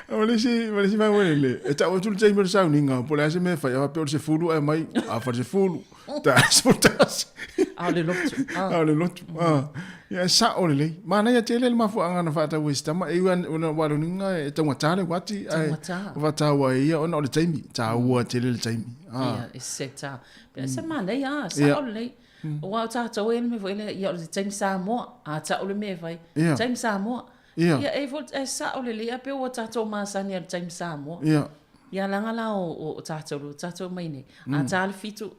Ma le isi, ma le isi vaega foi lele, e tau atu le taimi o le sauniga, po o le a se mea e fai, a faapea o le 10 ae aumai, afa i le 10. Tasi o tasi. A o le lotu. A o le lotu. Ia e sao lelei. Manaia tele le mafuaaga na faatau ai i si tama. E ui lava ua loniga e taugata le uati ae Taugata. ua faataua e ia ona o le taimi. Taua tele le taimi. Ia, e se ta. Pe se manaia, sao lelei. Aua o tatou e le mea foi lea, ia o le taimi Samoa, a tau le mea e fai. Taimi Samoa. Ia e foi e sao lelei a pe ua tatou masani i le taimi Samoa. Ia. Ia leaga la o, o tatou, o tatou mai nei. A tā le fitu.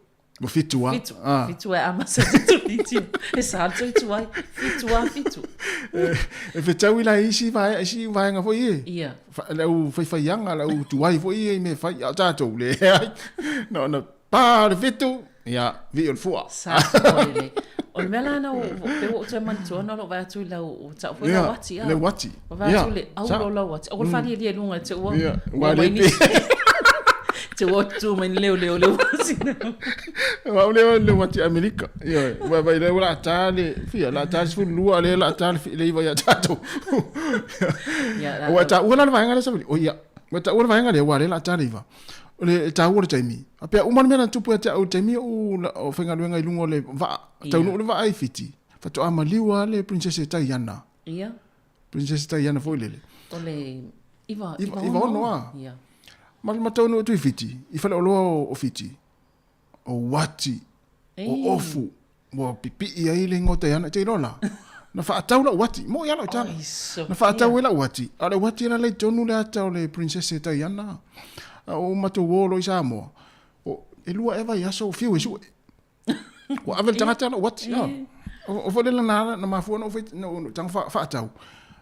Ua fitu a. Fitu, ah. Fitu e amasa te tūiti. E sa le tū ai. Fitu a fitu. E fetaui la isi vae, isi vaenga foi e. Ia. Fa, le au whaiwhaianga, le au tuai foi e i me whai. A tātou le ai. No, no, pā le fitu. Ia, vi o le fua. Sa te lelei. O le mea la na o, pe ua ou toe manatua na o lou vaai atu i lau, o tau foi lau ati a. Le uati. O vaai atu le au lo lau ati. O le faalielie i luga te ua. Ia, ua le pe. Te ua tu mai ni leo leo leo ati. Ua le le uati Amerika. Ia, ua vai le ua ta le, fia, la ta le 12 le la ta le iva ia tatou. Ia, Ua ta ua la le vaega le savali. O ia. Ua taua le vaega lea, ua le la ta le iva. O le taua o le taimi. A pea uma le mea na tupu ia te au i le taimi o o faigaluega i luga o le vaa. Taunuu le vaa i Fiti. Faatoa maliu lava le Princess Diana. Ia. Princess Diana foi lele. O le iva, iva, iva ono a. Ia. Ma, ma taunuu atu i Fiti, i faleoloa o, o Fiti. O uati, o ofu, ua pipii ai le igoa o Diana. Te iloa la, na faatau lau uati, moʻi lava lau tala. Na faatau ai lau uati, a o le uati la le i tonu le ata o le Princess Diana. A o matou o loa i Samoa, o, e lua ea vaiaso o fiu e sue. Ua ave le tagata lou uati. O foi lele na na mafua ona ou fai na ou tago faatau,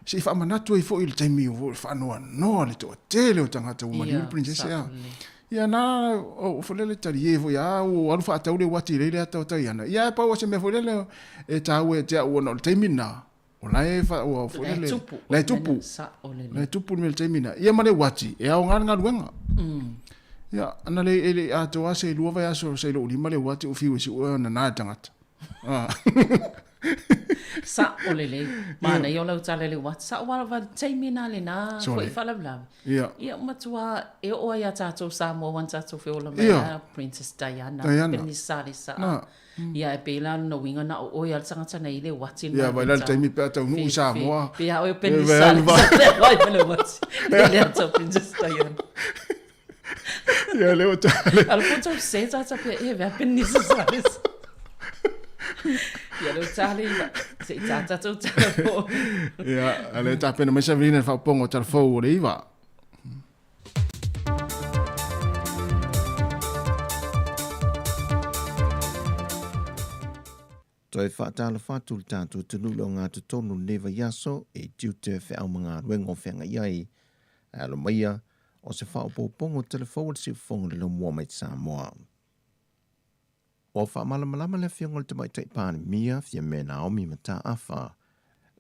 se i faamanatu ai foi i le taimi o faanoanoa le toatele o tagata ua maliu le princess a. Ia na o foi lele talie foi a ua alu faatau le uati i le ata o Taiana. Ia ae pau o se mea foi lele e taua ia te au ona o le taimi lena o la e fa ua foi lele la e tupu. La e tupu le mea i le taimi lena. Ia ma le uati e aoga le galuega. Ia ana le e le i atoa se 2 vaiaso sa i lou lima le uati ou fiu e sue ona na le tagata. Sa'o lelei. Manaia o lau tala i le uati. Sa'o lava i le taimi lena lena foi faalavelave. Ia matua e oo ai ia tatou Samoa ua na tatou feola mai ai Princess Diana, Penisa le sa'a. Ia e pei la lona uiga na o oe lava le tagata na i ai le uati lena. Ia vaai la i le taimi pe a taunuu i Samoa. Pei a oe o Penisa le sa'a i le uati. I le ata o Princess Diana. Ia lea ua tale. Ala po tau se tata pe e vea penisa sales. Ia lea ua tale iwa. Se i tata tau tala po. Ia, ale tapena mai Savelina le faaopopoga o tala fou o le iva. Toe faatalofa atu le tatou atunuu i le ogatotonu i lenei vaiaso i tiute feau ma galuega o feagai ai. Ae alo maia, o se faaopoopoga o telefou a le siufofoga o le laumua mai Samoa. Ua faamalamalama le Afioga i le Tamaitai Palemia, Fiame Naomi Mataafa,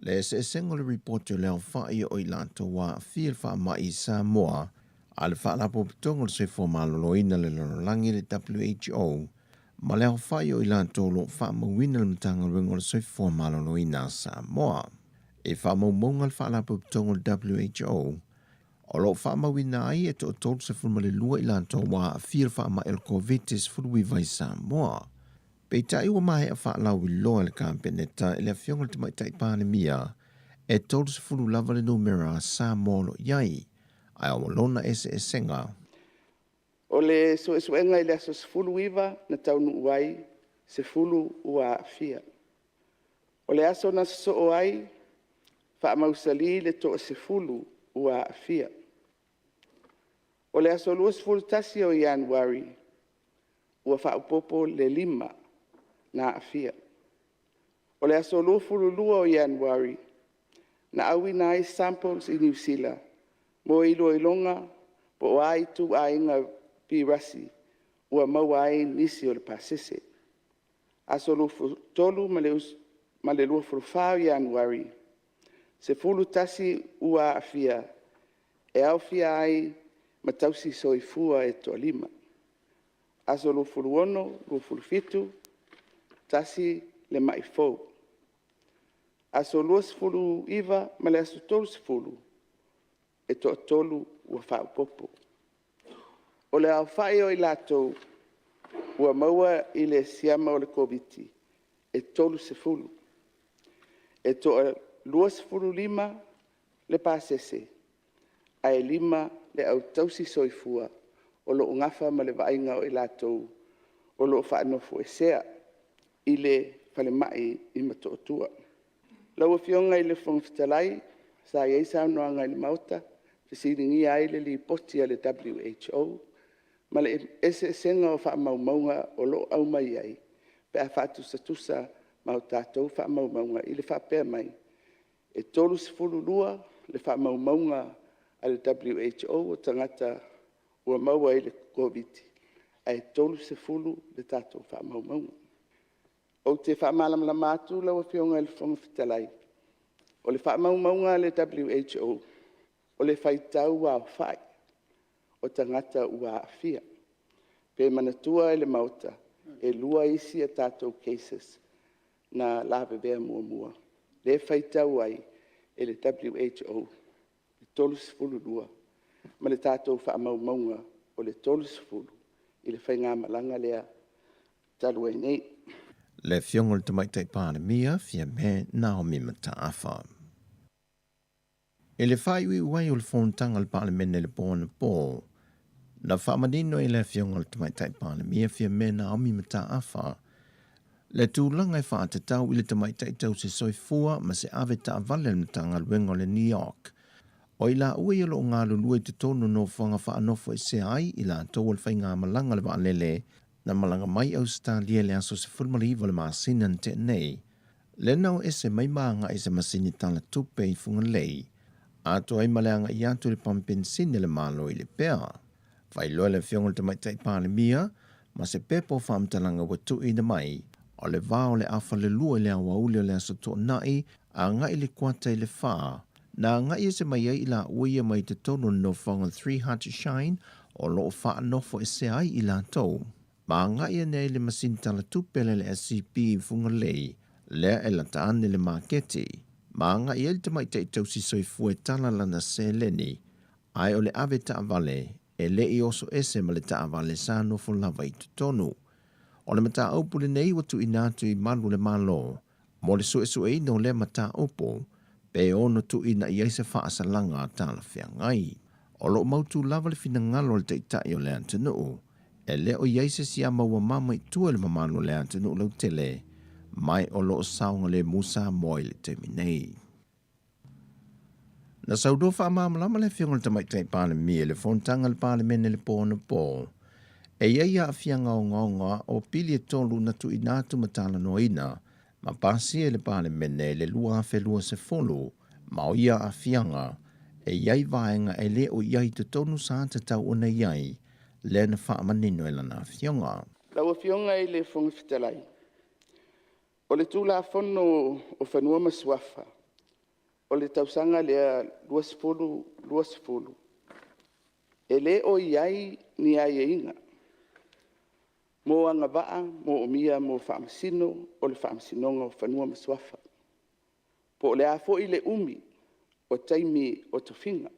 le eseesega o le ripoti o le aofai o i latou ua aafia i le faamai i Samoa a le Faalapotopotoga o le Soifua Maloloina o le Lalolagi, le WHO, ma le aofai o i latou o lo o faamauina le Matagaluega o le Soifua Maloloina a Samoa. I faamaumauga a le Faalapotopotoga o le WHO, o lo o faamauina ai e toa-32 i latou ua aafia i le faamai o le Koviti-19 i Samoa. Peitai ua maea faalauiloa e le Kapeneta i le Afioga i le Tamaitai Palemia, e 30 lava le numera a Samoa o lo o i ai, ae ua lona eseesega. O le suesuega i le aso 19 na taunuu ai, 10 ua aafia. O le aso na sosoo ai, faamausali le toa-10 ua aafia. O le aso 21 o Ianuari, ua faaopoopo le 5 na aafia. O le aso 22 o Ianuari, na auina ai samples i Niu Sila mo iloiloga po o a ituaiga vairasi ua maua ai nisi o le pasese. Aso 23 ma le 24 o Ianuari, 11 ua aafia e aofia ai ma tausisoifua e toa-5. Aso 26, 27, tasi le mai fou. Aso 29 ma le aso 30, e toatolu ua faaopoopo. O le aofai o i latou ua maua i le siama o le Koviti-19, e 30. E toa-25 le pasese ae 5 le au tausisoifua o lo o nafa ma le vaaiga o i latou o lo o faanofoesea i le falemai i Motootua. Lau Afioga i le Fofoga Fetalai, sa i ai saunoaga i le Maota na fesiligia ai le Lipoti a le WHO ma le eseesega o faamaumauga o lo o aumai ai pe a faatusatusa ma tatou faamaumauga i le faapea mai, e 32 le faamaumauga a le WHO o tagata ua maua i le Koviti-19, ae 30 le tatou faamaumauga. Ou te faamalamalama atu lau Afioga i le Fofoga Fetalai, o le faamaumauga a le WHO, o le faitau aofai o tagata ua aafia. Pe manatua e le Maota, e 2 isi a tatou cases na lavevea muamua, lea e faitau ai e le WHO le 32 ma le tatou faamaumauga o le 30 i le faigamalaga lea talu ai nei. Le Afioga i le Tamaitai Palemia, Fiame Naomi Mataafa. I le faaiuiu ai o le fonotaga a le Palemene i le po anapo, na faamanino e le Afioga i le Tamaitai Palemia Fiame Naomi Mataafa le tulaga e faatatau i le tamaitai tausi soifua ma se ave taavale a le Matagaluega o le NEOC. O i laua ia o lo o galulue i totonu o nofoaga faanofoesea ai i latou o le faigamalaga a le vaalele. Na malaga mai Ausetalia i le aso 19 o le masina na tea nei, lea na o ese mai ma agai i se masini tala tupe i Fugalei, atoa ai ma le agai atu i le pamu penisini a le Malo i Lepea. Faailoa e le Afioga i le Tamaitai Palemia ma se pepa o faamatalaga ua tuuina mai, o le va o le afa le lua i le aoauli o le Aso Toonai agai i le kuata i le fa, na agai ese mai ai i laua ia mai totonu o le nofoaga Three Hearts Shine o lo o faanofoesea ai i latou. Ma agai ane ai le masini tala tupe a le LSCP i Fugalei, lea e lata ane le maketi. Ma agai ai le tamaitai tausi soifua e tala lana seleni, ae o le ave taavale e le i oso ese ma le taavale sa nofo lava i totonu. O le mataupu lenei ua tuuina atu i malu o le Malo mo le suesueina o lea mataupu pe ono tuuina i ai se faasalaga talafeagai. O lo o mautu lava le finagalo o le Taitai o le atunuu, e le o i ai se siama ua mama i tua i le mamalu o le atunuu lautele, ma o lo o saogalemu Samoa i le taimi nei. Na saunoa faamalamalama le Afioga i le Tamaitai Palemia i le fonotaga a le Palemene i le po anapo, e i ai aafiaga ogaoga o pili e tolu na tuuina atu ma talanoaina ma pasia e le Palemene i le 2020, ma o ia aafiaga e i ai vaega e le o i ai i totonu sa tatau ona i ai, lea na faamanino e lana afioga. Lau Afioga i le Fofoga Fetalai, o le Tulafono o Fanua ma Suafa o le tausaga lea 2020, e le o i ai ni aiaiga mo agavaa moomia mo Faamasino o le Faamasinoga o Fanua ma Suafa, po o le a foi le umi o taimi o tofiga,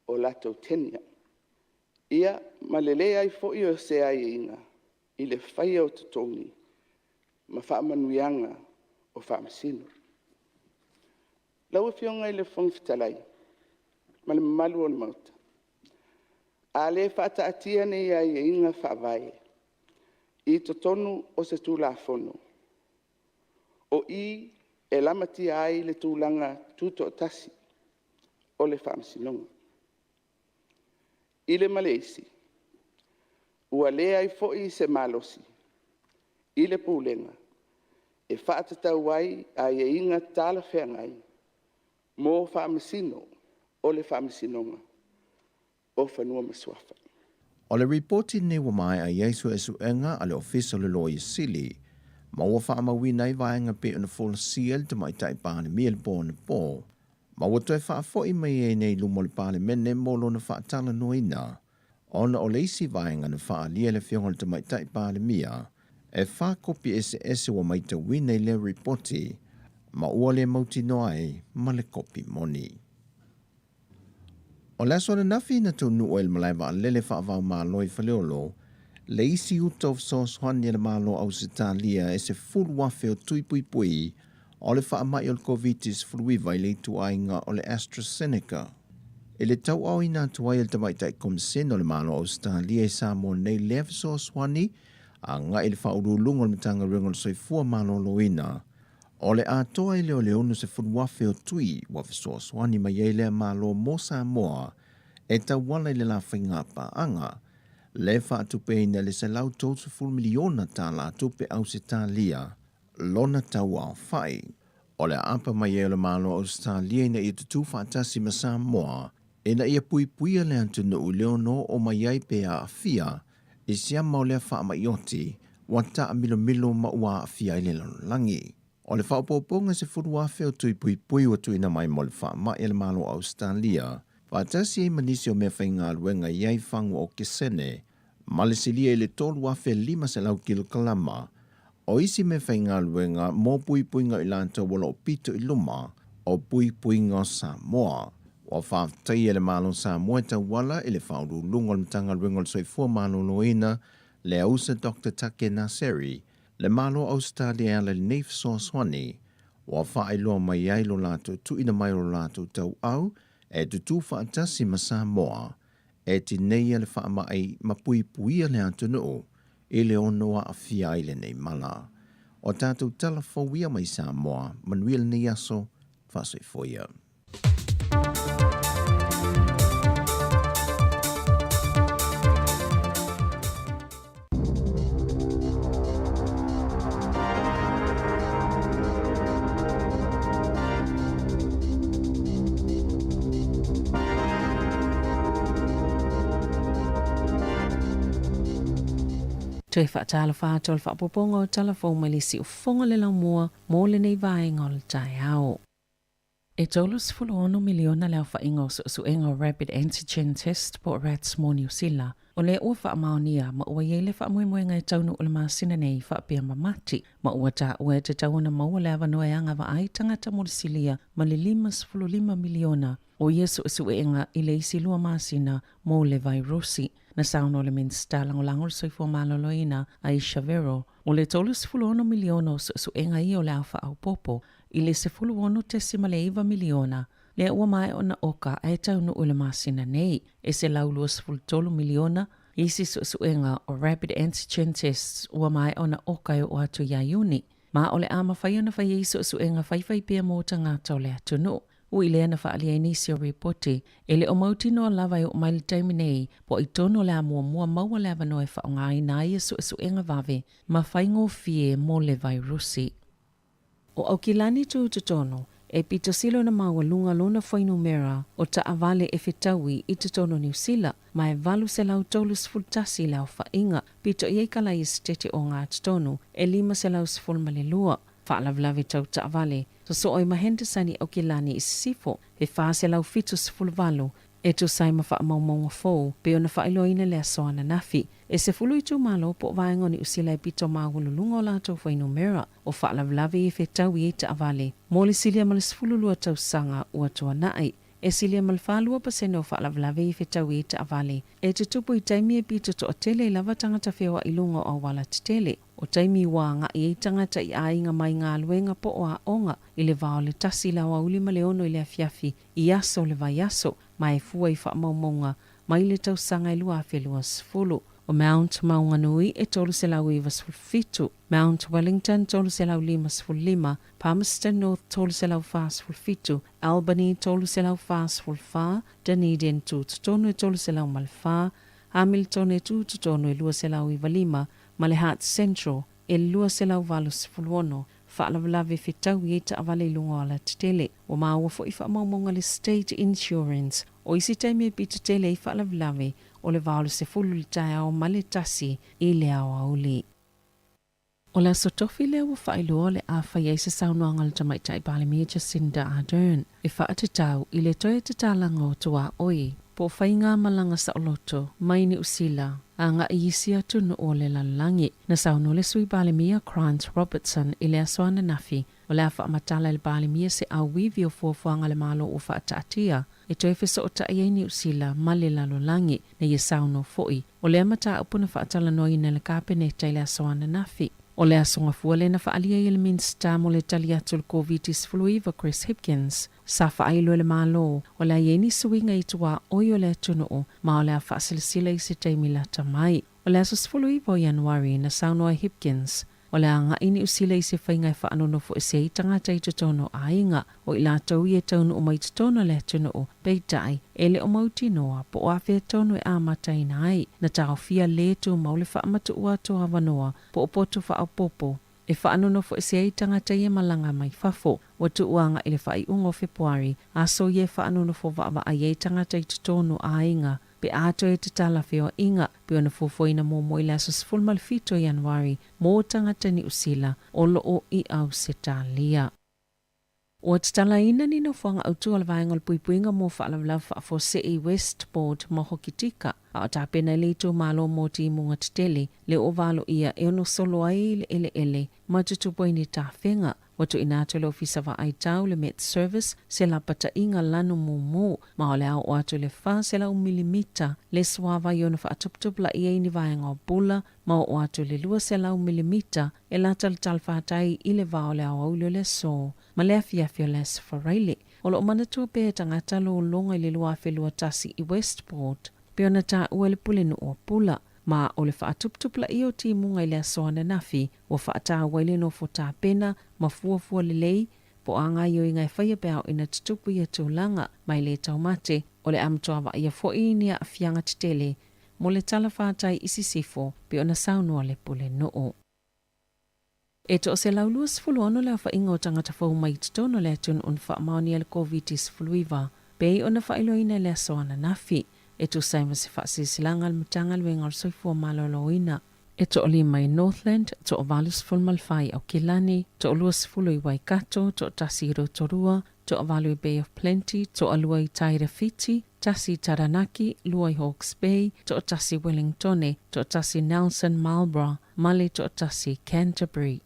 o latou tenure. Ia ma le leai foi o se aiaiga i le faia o totogi ma faamanuiaga o Faamasino. Lau Afioga i le Fofoga Fetalai ma le mamalu o le Maota, a le faataatia nei aiaiga faavae i totonu o se Tulafono, o i e lamatia ai le tulaga tutoatasi o le Faamasinoga. I le ma le isi, ua leai foi se malosi i le Pulega e faatatau ai aiaiga talafeagai mo Faamasino o le Faamasinoga o Fanua ma Suafa. O le ripoti lenei ua maea i ai suesuega a le Ofisa o le Loia Sili ma ua faamauina ai vaega pei ona folasia e le Tamaitai Palemia i le po anapo ma ua toe faafoi mai ai nei i luma o le Palemene mo lona faatalanoaina ona o le isi vaega na faaalia e le Afioga i le Tamaitai Palemia e fa kopi eseese ua maitauina i lea ripoti ma ua le mautinoa ai ma le kopi moni. O le aso ananafi na taunuu ai le malae vaalele faava-o-Malo i Faleolo le isi uta o fesoasoani a le Malo o Ausetalia e 10,000 o tui puipui o le faamai o le Koviti-19 i le ituaiga o le AstraZeneca. I le tauaoina atu ai e le Tamaitai Komisene o le Malo o Ausetalia i Samoa nei lea fesoasoani agai i le Faauluuluga o le Matagaluega o le Soifua Maloloina, o le atoa ai lea o le 60,000 o tui ua fesoasoani mai ai lea Malo mo Samoa e tauala i le la faiga paaga le faatupeina i le $130 miliona tala tupe Ausetalia lona tauaofai. O le aapa mai ai o le Malo o Ausetalia ina ia tutū faatasi ma Samoa ina ia puipuia le atunuu i le ono oo mai ai pe aafia i siama o lea faamai oti ua taamilomilo ma ua aafia ai le lalolagi. O le faaopoopoga 10,000 o tui puipui ua tuuina mai mo le faamai a le Malo o Ausetalia, faatasi ai ma nisi o meafaigaluega i ai fagu okesene ma le silia i le 3,500 kilokalama o isi meafaigaluega mo puipuiga o i latou o lo o pito i luma o puipuiga o Samoa. Ua faafetaia e le Malo o Samoa e tauala i le Faauluuluga o le Matagaluega o le Soifua Maloloina le Ausa Doctor Take Naseri, le Malo o Ausetalia e ala i lenei fesoasoani ua faailoa mai ai lo latou tuuina mai o lo latou tauau e tutū faatasi ma Samoa e tineia le faamai ma puipuia le atunuu i le ono aafia ai lenei mala. O tatou tala fou ia mai Samoa, manuia lenei aso, faasoifua ia. Toe faatalofa atu o le faaopoopoga o tala fou mai le siufofoga o le laumua mo lenei vaega o le taeao. E 36 miliona le aofaiga o suesuega o Rapid Antigen Test po o RATs mo Niu Sila, o lea ua faamaonia ma ua i ai le faamoemoega e taunuu i le masina nei faapea ma Mati, ma ua taua e tatau ona maua le avanoa e agavaa ai tagata mo le silia ma le 55 miliona o ia suesuega i le isi lua masina mo le vairosi. Na saunoa le Minisita Lagolago o le Soifua Maloloina, Ayesha Verrall, o le 36 miliona o suesuega ia o le a faaopoopo i le 16.9 miliona lea ua maea ona oka ae taunuu i le masina nei. E 123 miliona isi suesuega o rapid antigen tests ua maea ona oka e oo atu ia Iuni, ma o le a mafai ona fai ai suesuega faifai pea mo tagata o le atunuu. Ui lea na faaalia ai nisi o ripoti, e le o mautinoa lava e oo mai le taimi nei po o ai tonu o le a muamua maua le avanoa e faaaogaina ai ia suesuega vave ma faigofie mo le vairusi. O Aukilani tu totonu, e pito sili ona maualuga lona fuainumera o taavale e fetaui i totonu o Niu Sila, ma e 831 le aofaiga, pito i ai kala Esetete o Gatotonu e 512. Faalavelave tau taavale, sosoo ai ma Henderson i Aukilani i sisifo, he 478 e tusa ai ma faamaumauga fou pei ona faailoaina i le aso ananafi. E 10 itumalo po o vaega o Niu Sila e pito maualuluga o latou fuainumera o faalavelave i fetaui ai taavale mo le silia ma le 12 tausaga ua tuanai. E silia ma le 42% o faalavelave i fetaui ai taavale e tutupu i taimi e pito toatele ai lava tagata feoai i luga o auala tetele. O taimi ua agai ai tagata i aiga mai galuega po o aoga i le va o le 1 i le aoauli ma le 6 i le afiafi i aso o le vaiaso, ma e fua i faamaumauga mai le tausaga e 2020. O Mount Maunganui e 397, Mount Wellington 355, Palmerston North 347, Albany 344, Dunedin tutotonu e 304, Hamilton e tutotonu e 295, ma le Hutt Central e 286. Faalavelave fetaui ai taavale i luga o alatetele. Ua maua foi faamaumauga a le State Insurance o isi taimi e pito tele ai faalavelave o le va o le 10 i le taeao ma le 1 i le aoauli. O le aso tofi lea ua faailoa o le a fai ai se saunoaga a le Tamaitai Palemia Jacinda Ardern e faatatau i le toe tatalaga o tuaoi po o faigamalaga saoloto mai Niu Sila agai i isi atunuu o le lalolagi. Na saunoa le Sui Palemia Grant Robertson i le aso ananafi o le a faamatala e le Palemia se auivi o fuafuaga a le Malo ua faataatia e toe fesootai ai Niu Sila ma le lalolagi. Na ia saunoa foi, o lea mataupu na faatalanoaina e le Kapeneta i le aso ananafi. O le aso gafua lea na faaalia ai e le Minisita mo le Tali Atu i le Koviti-19 Chris Hipkins, sa faailoa e le Malo o le a i ai ni suiga i tuaoi o le atunuu ma o le a faasilasila i se taimi lata mai. O le aso 19 o Ianuari na saunoa ai Hipkins, o le a agai Niu Sila i se faiga e faanonofoese ai tagata i totonu o aiga, o i latou ia e taunuu mai i totonu o le atunuu, peitai, e le o mautinoa po o afea tonu e amataina ai. Na taofia lē tumau le faamatuu atu o avanoa po o poto faaopoopo e faanonofoese ai tagata ia malaga mai fafo. Ua tuu agai i le faaiuga o Fepuari, aso ia e faanonofo vaavaai ai tagata i totonu o aiga pe a toe tatala feoaiga, pei ona fuafuaina muamua i le aso 17 o Ianuari mō tagata Niu Sila o lo o i Ausetalia. Ua tatalaina ni nofoaga autu o le Vaega o le Puipuiga mō Faalavelave Faafuasei i Westport ma Hokitika, a o tapena i le itumalo mō timuga tetele le ua valoia e ono solo ai le eleele ma tutupu ai ni tafega. Ua tuuina atu e le Ofisa Vaai Tau, le Met Service, se lapataiga lanu mumu, ma o le a oo atu i le 400 milimita le suāwai ona faatuputupula'i ai ni vaega o Bula ma oo atu i le 200 milimita e lata le talafatai i le va o le aoauli o le aso ma le afiafi o le Aso Faraile. O lo o manatua pea e tagata lologa i le 2021 i Westport, pei ona taua e le Pulenuu o Pula. Ma o le faatuputupulaia o timuga i le aso ananafi ua faataua ai le nofo tapena ma fuafua lelei po o a gaioiga e faia pe a oo ina tutupu ia tulaga. Ma e le taumate, o le a matua vaaia foi ni aafiaga tetele mo le talafatai i sisifo pei ona saunoa le Pulenuu. E 126 le aofaiga o tagata fou mai i totonu o le atunuu na faamaonia i le Koviti-19, pei ona faailoaina i le aso ananafi, e tusa ai ma se faasilasilaga a le Matagaluega o le Soifua Maloloina. E toalima i Northland, toa 84 i Aukilani, toa 20 i Waikato, toatasi i Rotorua, toavalu i Bay of Plenty, toalua i Tairāwhiti, tasi i Taranaki, lua i Hawke's Bay, toatasi i Wellingtone, toatasi Nelson Marlborough, ma le toatasi i Canterbury.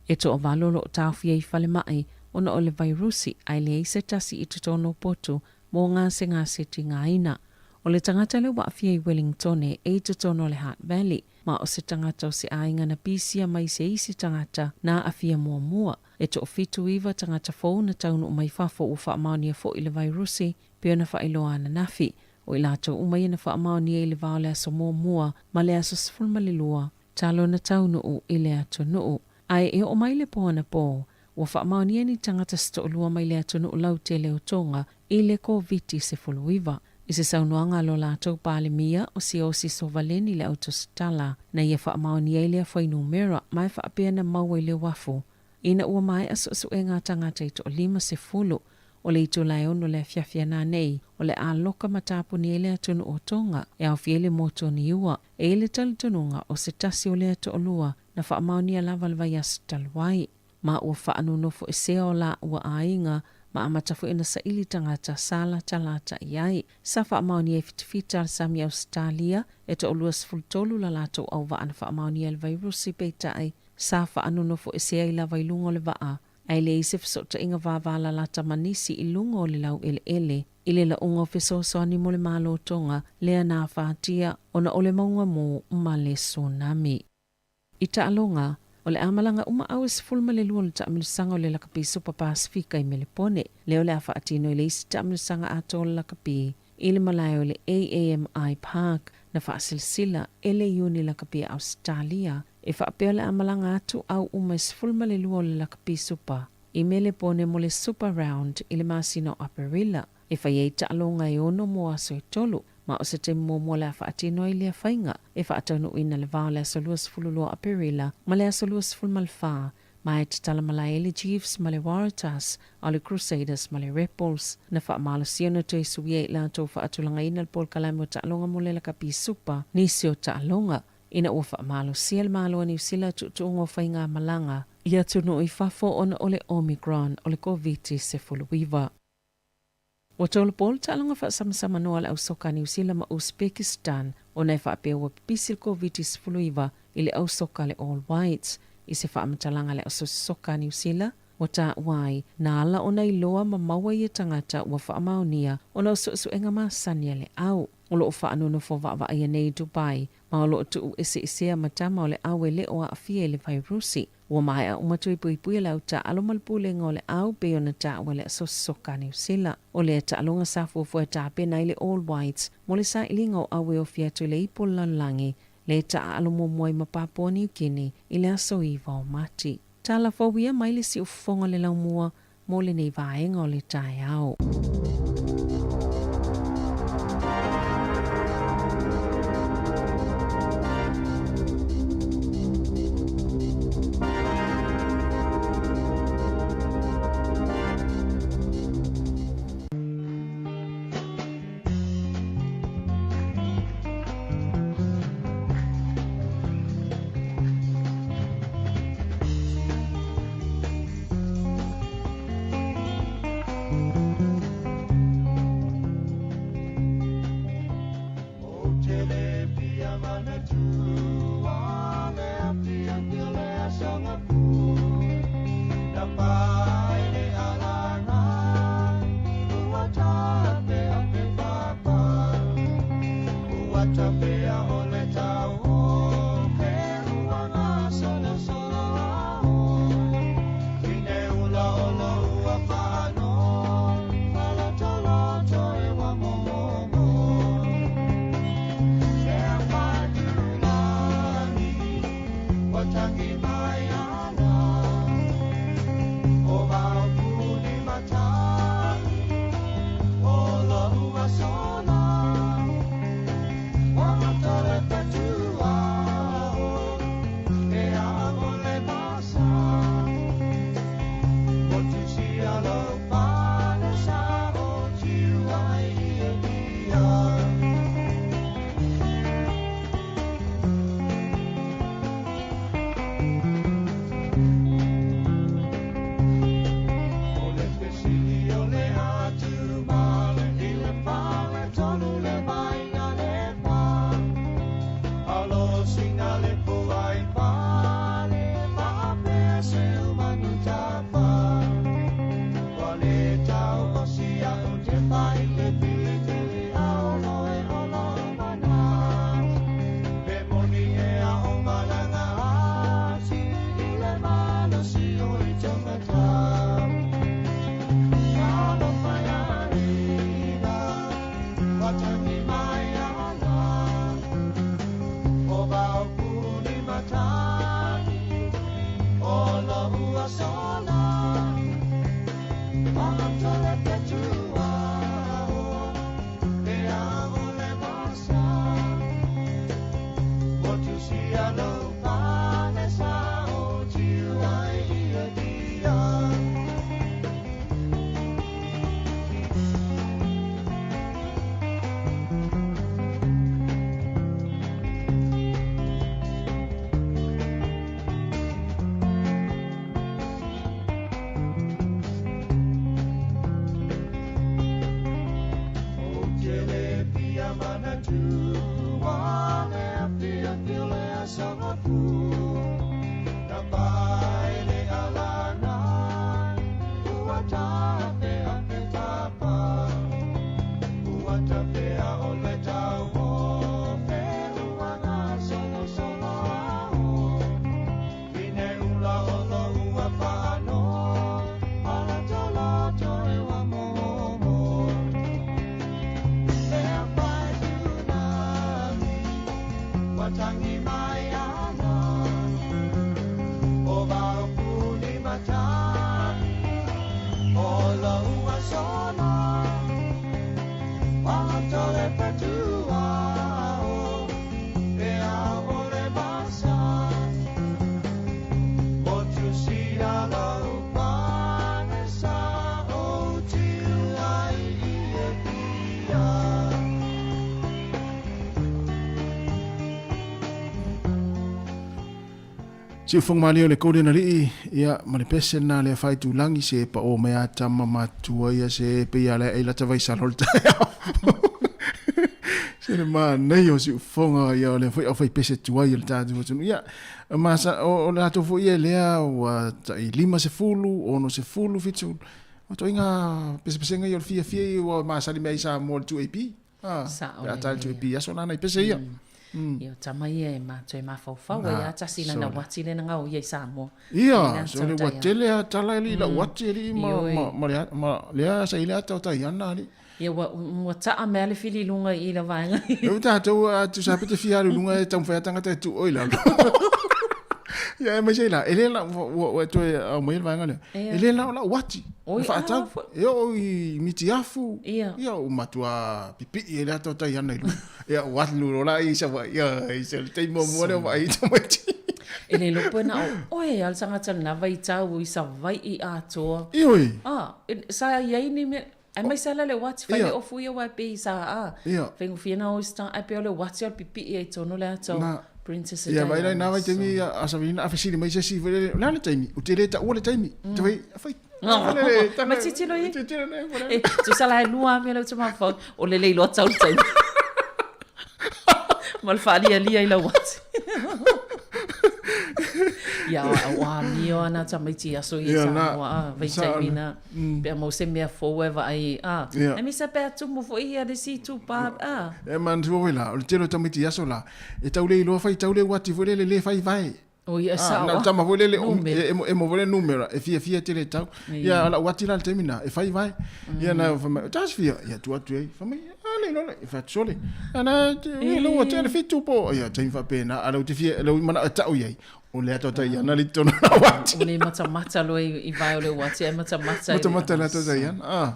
E toavalu o loo taofia i falemai ona o le vairusi ae leai se tasi i totonu o potu mo gasegase tigaina. O le tagata lea ua aafia i Wellingtone e i totonu o le Hutt Valley, ma o se tagata o se aiga na pisia mai se isi tagata na aafia muamua. E toafitu iva tagata fou na taunuu mai fafo ua faamaonia foi le vairusi pei ona faailoa ananafi. O i latou uma ia na faamaonia i le va o le aso muamua ma le aso 12 talu ona taunuu i le atunuu. Ae e oo mai le po anapo, ua faamaonia ni tagata se toalua mai le atunuu lautele o Toga i le Koviti-19. I se saunoaga a lo latou Palemia o Siaosi Sovaleni le autositala na ia faamaonia ai lea fuainumera ma e faapea na maua i le uafu ina ua maea suesuega a tagata i toa 50. O le itula e 6 le afiafi ananei, o le a loka ma tapuni ai le atunuu o Toga e aofia ai le motu o Niua. E i ai le talitonuga o se tasi o lea toalua na faamaonia lava le vaiaso talu ai. Ma ua faanonofoesea o laua aiga ma amata foi ona saili tagata sa latalata i ai. Sa faamaonia i fitafita a le sami Ausetalia e toa 23 la latou auvaa na faamaonia i le vairusi peitai sa faanonofoesea ai lava i luga o le vaa ae leai se fesootaiga vavalalata ma nisi i luga o le laueleele i le lauga o fesoasoani mo le Malo o Toga lea na afatia ona o le mauga mū ma le tsunami. I taaloga, o le a malaga uma au e 12 o le taamilosaga o le Lakapi Supa Pasefika i Melepone, lea o le a faatino i le isi taamilosaga atoa o le lakapi i le malae o le AAMI Park na faasilasila e le Iuni Lakapi a Ausetalia e faapea o le a malaga atu au uma e 12 o le Lakapi Supa i Melepone mo le Super Round i le masina o Aperila e fai ai taaloga e ono mo aso e tolu, ma o se taimi muamua o le a faatino ai lea faiga e faataunuuina le va o le aso 22 Aperila ma le aso 24 ma e tatala malae ai le Chiefs ma le Waratahs, a o le Crusaders ma le Rebels. Na faamalosia ona toe suia i latou faatulagaina le polokalame o taaloga mo le lakapi supa nisi o taaloga ina ua faamalosia le Malo o Niu Sila tuutuuga o faigamalaga i atunuu i fafo ona o le Omicron o le Koviti-19. Ua tolopo le taaloga faasamasamanoa a le ausoka a Niu Sila ma Uzbekistan ona e faapea ua pipisi le Koviti-19 i le ausoka a le All Whites. I se faamatalaga a le Asosi Soka a Niu Sila, ua taua ai, na ala ona iloa ma maua ia tagata ua faamaonia ona o suesuega masani a le au. O lo o faanonofo vaavaaia nei i Dubai ma o lo o tuu eseesea ma tama o le au e le o aafia i le vairusi. Ua maea uma toe puipuia le au taaalo ma le pulega o le au pei ona taua le Asosi Soka a Niu Sila. O lea taaloga sa fuafua e tapena ai le All Whites mo le sailiga o au e ofi atu i le ipu o le lalolagi le taaalo muamua i ma Papua Niu Kini i le aso 9 o Mati. Tala fou ia mai le siufofoga o le laumua mo lenei vaega o le taeao. Siufoga malie o le Golden Alii, ia, ma le pese lena a le Afaitulagi, se pao mai a tama matua ia se pei a le ai lata vaisala o le taeao. Se le manaia o siufoga ia o le foi au fai pese tuai o le tatou atunuu. Ia, ma sa, o, o le latou foi ia lea ua tai 50, 60, 70, o toaiga pesepesega ia o le fiafia ia ua masali mai ai Samoa i le 2AP. Ah, Sao pe a tae lelei. 2AP aso la nai pese ia. Ia o tama ia e ma toe mafaufau ai Na, a tasi lana sole. uati lea na gaoia i Samoa. Ia, Lena sole ua tautai a. tele a tala alii lau ati alii ma, Ioe. ma, ma, le, ma lea sa i le ata o Taiana alii. Ia ua, ua taa mai a le fili i luga i i la vaega. E tatou a tusa pe te fia alu i luga e taumafai a tagata e tuu i lalo. Ia aemaise ai la, e le la ua ua toe aumai le vaega lea. Ia. E le la o lau ati. Oi, Na faatau. a foi. E oo i mitiafu. Ia. Ia ua matua pipii ai le ata o Taiana i luga. Ia ua alu loa la i Savaii. Ia i se taimi muamua lea ua vaai ai tamaiti. E le iloa pe na o oe a le tagata lena vaitau i Savaii atoa. Ioe. A, sa i ai ni mea, aemaise lava le uati, fai Ia. le ofu ia aua e pei sa a, Ia. faigofie na o i sa, ae pei o le uati o le pipii ai i totonu o le ata o Na. Princess Ia vaai la i Diana. na vaitaimi So, a Savelina a fesili mai se isi foi lele, o le a le taimi? Ou te le taua le taimi. Te fai, fai. Oh. Foi lele, tana- Ma tilotilo i. Tilotilo nei, foi lele. E, tusa la e lua mea lea ou te mafaufau, o le le iloa tau le taimi. Ma le faalialia i lau ati. Ia, ua amio ana tamaiti i aso ia Ia, na. Samoa, a, vaitaimi na. Pe a maua se mea fou e vaai, a. Ia. Aemaise pe a tumu foi ia le isi itupa, a. E manatua foi la, o le tele o tamaiti i aso la, e tau le iloa fai tau le uati foi lele le fai vae. O ia, e Ah, sao na o a. tama foi lele, o- Numera. e emo emo foi le numera, e fiafia tele tau. Ia, o lau ati la i le taimi na, e fai vae. Ia na fai mai, o tasi fia, ia tuu atu ai. Fai mai, a le iloa le, e fai atu sole. Ia na, te, ia lau ati le fitu po. Ia, taimi faapena, a lau te fia, lau manao e tau i ai. O le ata o Taiana le totonu o lau ati. O le matamata loa i vae o le uati, ae matamata i le Matamata i le ata o Taiana, ah.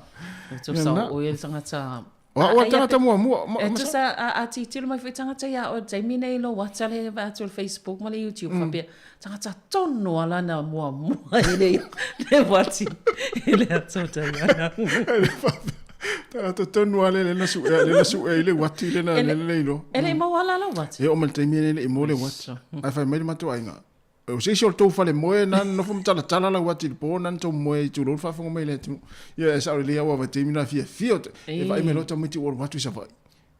O tusa Ia na. o oe le tagata O au a tagata muamua. Ma, E ma, tusa a, a tilotilo mai foi tagata ia oe i le taimi nei i lou WhatsApp lea e vaai atu i le Facebook ma le YouTube faapea, tagata tonu a lana muamua e le le uati i le ata o Diana. tagata tonu a le le na suea, le na suea i le uati le na le le iloa. E le i maua la lau uati. E oo mai le taimi e le i maua le uati. Ae fai mai le matou aiga, O se isi o le tou fale moe na nofo ma talatala lau ati i le po na tou moe i tulou le faafofoga mai le atunuu. Ia e sao lelei au vaitaimi na fiafia o e vaai mai loa tamaiti ua alu atu i Savaii.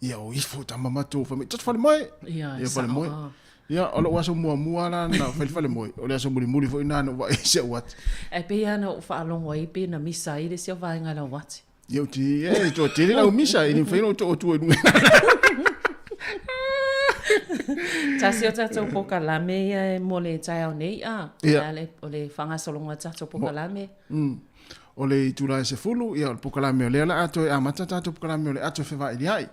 Ia o ifo tama matou fai mai tatou fale moe. Ia, e Ia fale sao moe. a. Ia o lou aso muamua la na fai le fale moe. O le aso mulimuli foi na na ou vaai ai si au ati. Ae pei lava na ou faalogo ai pe na misa ai le isi o vaega i lau ati. Ia ou te e toatele lau misa e le mafai ona ou tootua i luga. Tasi o tatou pokalame ia e mo le taeao nei a. Ia. O le, o le faagasologa o tatou pokalame. O le itula e 10, ia o le pokalame o lea o le a toe amata tatou pokalame o le ato e fevailiai.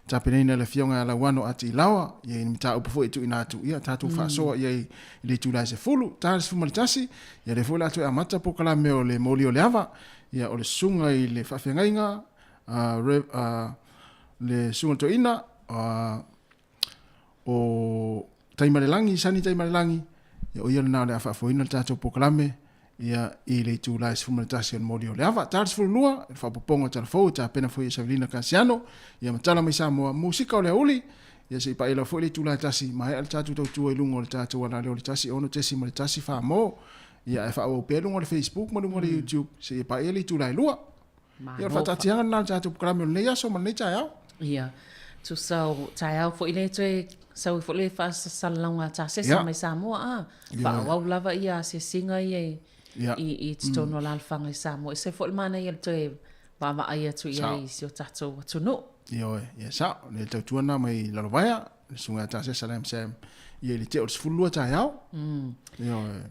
Tapenaina e le Afioga ia Lauano Ati Ilaoa, ia i ni mataupu foi e tuuina atu, ia tatou faasoa i ai i le itula e 10, ta le 11, ia lea foi o le a toe amata pokalame o le moli o le ava, ia o le susuga i le faafeagaiga, a Rev, a le susuga i le toeaina, a o Taimalelagi, Sani Taimalelagi, ia o ia lena o le a faafoeina le tatou polokalame, ia i le itula e 11 o le moli o le ava. Ta le 12, le faaopoopoga o tala fou e tapena foi e Savelina Kasiano, ia ma tala mai Samoa, musika o le aoauli, ia se i paia lava foi le itula e 1, maea le tatou tautua i luga o le tatou alaleo o le 1 6.1 Famo, ia ae faaauau pea luga o le Facebook ma luga o le YouTube, seia paia le itula e 2. Ia, o le faataatiaga lena o le tatou polokalame o lenei aso ma lenei taeao. Ia, tusa o taeao foi lea toe sau ai foi le faasalalauga a Tasesa mai Samoa, a, faaauau lava ia asiasiga ia i, i, i totonu o alaalafaga i Samoa. E ese foi le manaia le toe vaavaai atu i ai i si o tatou atunuu. Ioe, ia sao, le tautua lena mai Lalovaea, le susuga ia Tasesa Lam Sam, ia i le tea o le 12 taeao. Ioe.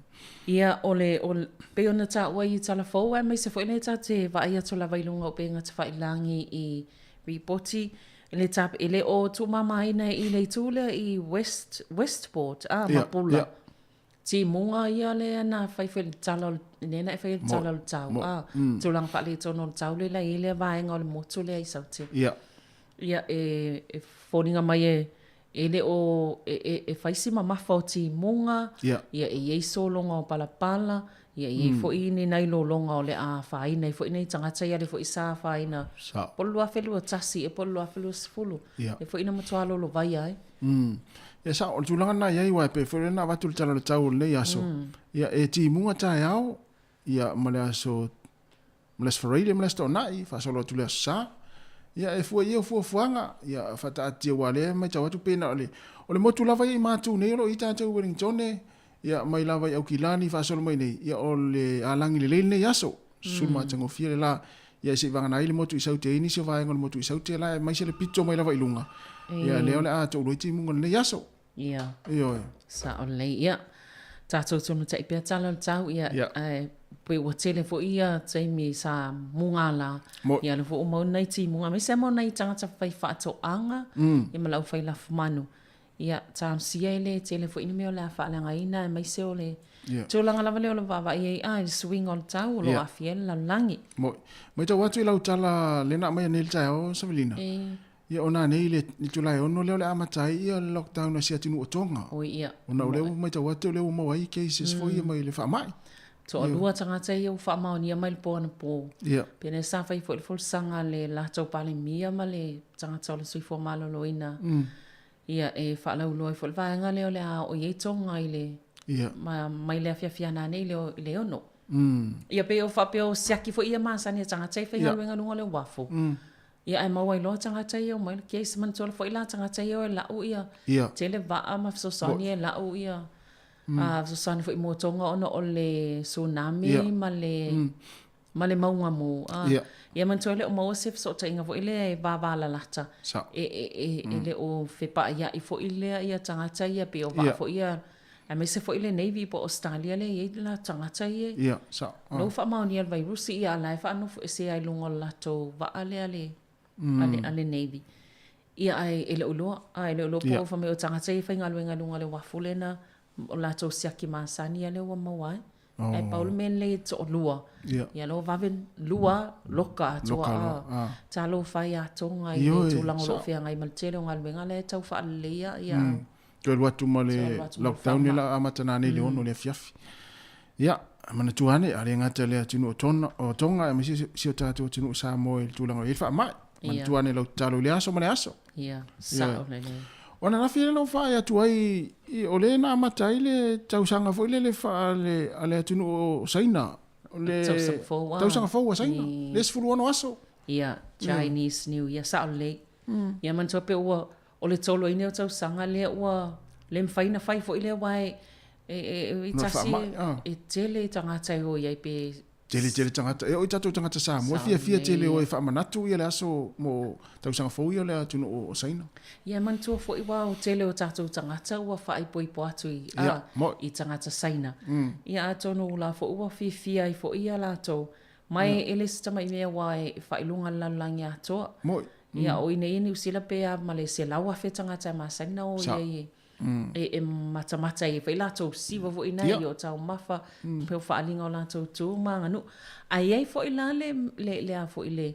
Ia, o le, o le, pei ona taua i tala fou, aemaise foi lea tatou te vaai atu lava i luga o upega tafailagi i ripoti, le ta, e le o tuumamaina i le itu lea i West, Westport, a, Ia, Mapula. ia. Timuga ia lea na fai foi i le tala o le, lea na e faia le tala o le tau, a, tulaga faaletonu o le tau lea la e i ai lea vaega o le motu lea i Saute. Ia. Ia, e, e foliga mai e, e le o, e, e, e fai si mamafa o timuga, Ia. ia e i ai sologa o palapala, ia e i ai foi ni nai lologa o le a afaina ai foi nai tagata ia lea foi sa afaina Sao. po o le 2021 ea po o le 2020, Ia. lea foi na matua lolovaia ai. Mm. Ia sao, o le tulaga lena e i ai, aua e pei foi lea na avatu le tala o le tau o lenei aso. Ia e timuga taeao, ia ma le aso ma le aso Faraile ma le aso Toonai, faasolo atu le aso Sa. Ia e fua i ai o fuafuaga, ia faataatia aua o lea e matau atu pei na o le o le motu lava ia i Matu nei o lo o i ai tatou i Wellingtone, ia mai lava i Aukilani faasolo mai nei, ia o le alagi lelei lenei aso. Susulu matagofie le la, ia se i vagana ai le motu i Saute e i ai nisi o vaega o le motu i Saute la aemaise le pito mai lava i luga. Ia lea o le a toulua ai timuga o lenei aso. Ia. Ioe. Sao lelei. Ia, tatou tumatai pea tala o le tau, ia, Ia. ae pei ua tele foi ia taimi sa mugala. Mo- Ia, lea foi ua maua nai timuga, aemaise lava mo nai tagata faifaatoaga, ia ma le aufai lafumanu. Ia, talosia e le tele foi ni mea o le a faaleagaina aemaise o le Ia. tulaga lava lea o le vaavaai ai a i le suiga o le tau o lo o Ia. aafia ai le lalolagi. Moi. Matau atu i lau tala lea na aumaia nei i le taeao, Savelina. E. Ia ona nei i le Julae 6 lea o le a amata ai ia le lockdown a si atunuu o Tonga. Oi ia. Ona o lea ua matau atu o lea ua maua ai cases foi ia mai le faamai. Toalua tagata ia ua faamaonia mai le po anapo. Ia. Pe lea sa fai foi le folasaga a le latou Palemia ma le tagata o le Soifua Maloloina. Ia, e faalauiloa ai foi le vaega lea o le a oo i ai Tonga i le Ia. ma, mai le afiafi ana nei i le 6. Ia pei o faapea o siaki foi ia masani a tagata e faigaluega i luga o le uafu. Ia ae maua ai loa tagata ia omai le case. Manatua foi la tagata ia o e lau ia tele vaa ma fesoasoani e lau ia a fesoasoani foi mo Tonga ona o le tsunami ma le ma le mauga mu. A ia manatua e le o maua se fesootaiga foi lea e vavalalata. E e e e le o fepaaiai foi lea ia tagata ia pei o vaa foi ia aemaise foi le Navy po o Ausetalia lea e i ai la tagata ia. Ia, sao. O lea ua faamaonia e le vairusi ia a la e faanofo ese ai i luga o le latou vaa lea a le, a le, a le Navy. Ia ae e le o iloa, a e le o iloa po o fai mai o tagata ia e faigaluega i luga o le uafu lea na o latou siaki masani ia lea ua maua ai. Ae pau le mea lelei e toalua, ia lea ua vave lua loka atoa a. Talofa e ia Tonga i le tulaga o lo o feagai ma le tele o galuega la e tau faaleleia ia. Toe alu atu ma le lockdown lea la amata nanei i le 6 i le afiafi. Ia, manatua ane, a le gata i le atunuu o Tonga, o Tonga aemaise si o tatou atunuu o Samoa i le tulaga o i ai le faamai. Manatua ane lau tatalo i le aso ma le aso. Ia, sao lelei. O ananafi lea na ou faai atu ai, o lea na amata ai le tausaga foi lele faa le, a le atunuu o Saina. O le Tausaga fou, ah. Tausaga fou a Saina. Le 16 aso. Ia, Chinese New Year, sao lelei. Ia, manatua pe ua, O le toloina o tausaga lea ua le mafai ona fai foi lea aua e e e tasi e tele tagata e o i ai pe Tele tele tagata e oo i tatou tagata Samoa e fiafia tele e o e faamanatu ia le aso mo tausaga fou ia o le atunuu o Saina. Ia manatua foi aua o tele o tatou tagata ua faaipoipo atu i i tagata Saina. Ia atonu la foi ua fiafia ai foi ia latou Ma e le se tamai mea aua e faailoga le lalolagi atoa. Moi. Ia, o i nei i Niu Sila pe a ma le 100,000 tagata e masani na o i ai e, e matamata ai foi latou siva foi na i o taumafa, pe o faaaliga o latou tu ma aganuu. Ae i ai foi la le, le, le a foi le,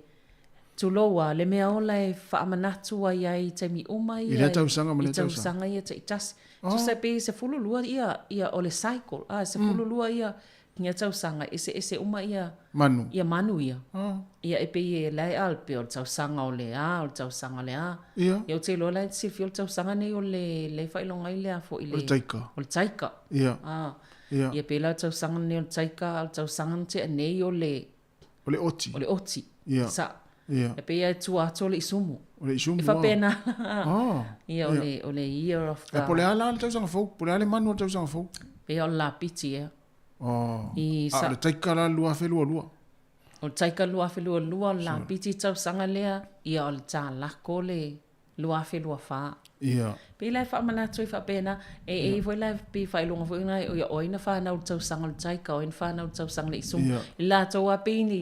tulou a, le mea ola e faamanatu ai ai i taimi uma ia. I lea tausaga ma lea tausaga. I tausaga ia taitasi. Tusa pe 12 ia, ia o le cycle, a, 12 ia Ia tausaga eseese uma ia manu. Ia manu ia. Oh. Ia e pei e lae a pei o le tausaga o le a, o le tausaga o le a. Ia. Ia ou te iloa la e te silafia o le tausaga nei o le le faailoga ai le a foi le. O le taika. O le taika. Ia. A. Ia. Ia pei la o le tausaga nei o le taika, a o le tausaga na tea nei o le. O le oti. O le oti. Ia. Sa. Ia. E pei e tua atu o le isumu. O le isumu. E faapena. Oh. Ia o le o le year of the. E po o le a la le tausaga fou, po o le a le manu o le tausaga fou? Pei o le lapiti ea. Oh. I sa... A o le taika la 2022. O le taika 2022, o le lapiti tausaga lea, ia o le tālako le 2024. Ia. Pei la e faamanatu ai faapena, e e i foi la pei faailoga foi na ia o ai na whanau le tausaga o le taika, o ai na whanau le tausaga le isumu. Ia. I latou a pei ni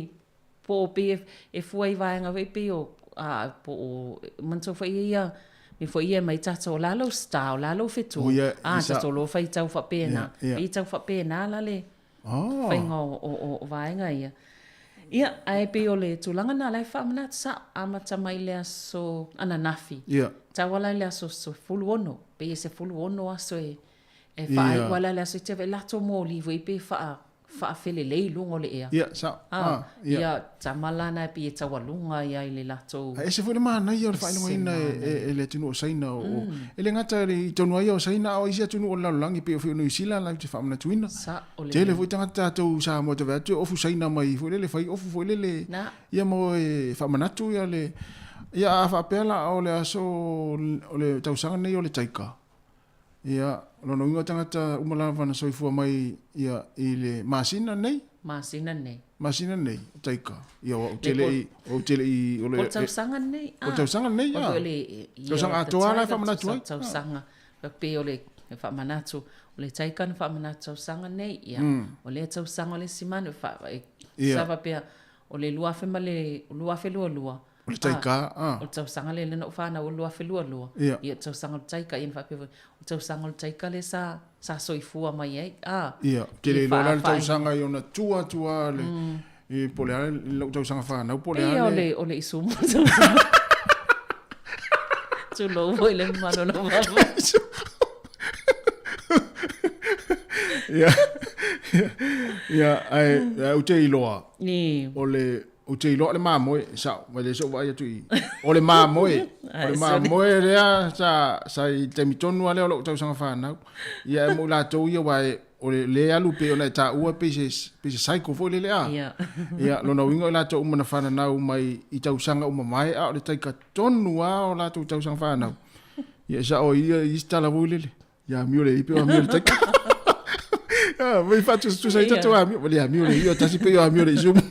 po o pei e, e fua i vaega foi pei o a po o manatua foi ia Mea foi ia mai tatou o la lou star, o la lou fetu. Oh, ia, ah, sa- tatou loa faitau faapena. Ia, ia. E tau faapena la le Oh. faiga o, o, o, o vaega ia. Ia, ae pei o le tulaga na la e faamanatu sa amata mai le aso ananafi. Ia. Tau ala i le aso 16, pei e 16 aso e, e Ia. faaiu ala i le aso i te e latou moli foi pe faa faafelelei i luga o le ea. Ia, sa, Ah, ah, ia. ia tama la na e pei e taualuga ia i le latou. Ae ese foi le manaia o le faailogaina e, e, e le atunuu o Saina o, mm. e le gata i le- i tonu ai o Saina a o isi atunuu o le lalolagi pei o foi o Niu Sila latou te faamanatuina. Sa o le Tele foi tagata tatou Samoa te vaai atu e ofu Saina mai foi lele fai ofu foi lele Na. ia mo e faamanatu ia le ia a faapea la o le aso o le tausaga nei o le taika. Ia, o lona uiga o tagata uma lava na soifua mai ia i le masina nei. Masina nei. Masina nei, taika. Ia, ou te le i, ou te le i, o le... O le tausaga nei. O le tausaga nei, ah. ah. O le Tausaga atoa la e faamanatu ai. Tausaga. Pei o le faamanatu, o le taika na faamanatu tausaga nei, ia. O lea tausaga o le isi manu, fa, e, Ia. sa faapea, o le 2000 ma le 2022. O le taika, ah. O le tausaga lea na ou fanau o le 2022. Ia. Ia, tausaga o le taika, ia na faapea foi, o le tausaga o le taika lea sa, sa soifua mai ai. Ah. Ia, te le iloa la le Faa- tausaga i ona tua tua le... I, po o le a lau tausaga fanau, po o le Ia, a o le... le, o le isumu tausaga. Tulou foi le mamalu o lau vava. Ia, ia, ae, ae ou te iloa, Ni. o le, ou te iloa le mamoe, sao, mai le sou vaai atu i, o le mamoe, o le mamoe lea sa, sa i taimi tonu lava lea o lou tausaga fanau. Ia, e mo i latou ia, aua e, o le le alu pei ona e taua pei se, pei se cycle foi lele a. Ia. Ia, lona uiga o i latou uma na fananau mai i tausaga uma mae, a o le taika tonu lava o latou tausaga fanau. Ia, sao ia, i isi tala foi lele. Ia amio le i pe o amio le taika. Ah, vai faatusatusa ai tatou amio. Le amio le i o tasi pe o amio le isumu.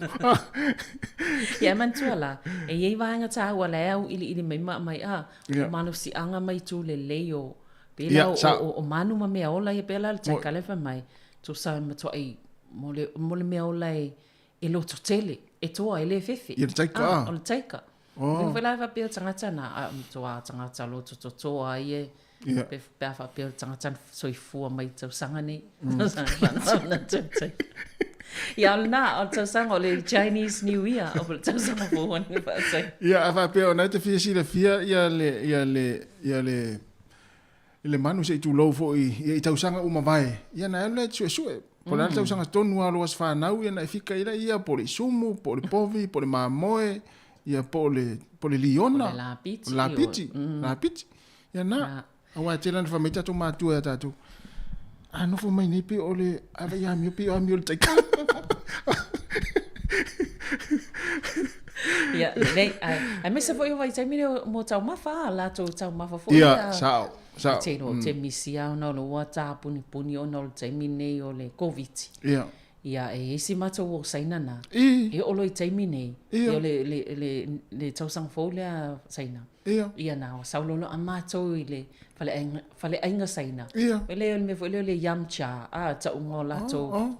Ia, e manatua la, e i ai vaega taua la e auiliili mai ma aumai a, Ia. o malosiaga mai itu lelei o, pe Ia, la o, sa- o, o manu ma mea ola ia, pe la le taika le fai mai, tusa e matuai mo le, mo le mea ola e, e loto tele, e toa, e le fefe. Ia, le taika, Ah, ah. o le taika. Oh. Foi la e faapea o tagata na, a, matua tagata loto totoa ia, Ia. pe, pe a faapea o le tagata na soifua mai i tausaga nei. Tausaga fanau na taika. Ia, o lena, o le tausaga o le Chinese New Year, o le tausaga fou ona faasai. Ia, a faapea o na e te fia silafia ia le, ia le, ia le, i le manu se i tulou foi ia i tausaga uma vae. Ia na alu lea e te suesue. Po o le a le tausaga tonu lava o lou aso fanau, ia na e fika ai lea ia, po o le isumu, po o le povi, po o le mamoe, ia po o le, po o le liona. Po o le lapiti, O le lapiti, o- lapiti. Ia na, Na. aua e tele ana fai mai tatou matua ia tatou. A nofo mai nei pei o le, a vai amio pei o amio le taika. Ia, lelei, ai, aemaise foi o vaitaimi lea mo taumafa, a latou taumafa foi Ia, ia. sao, sao. Te iloa, te misi lava ona o le ua tapunipuni ona o le taimi nei o le Covid. Ia. Ia, e i ai si matou o Saina na. I, E oo loa i taimi nei, Ia. ia o le, le, le, le tausaga fou lea Saina. ia, Ia na, o sau loa a matou i le faleaiga, faleaiga Saina. Ia. O le o le mea foi lea o le yam cha, a, tauga o latou. Oh,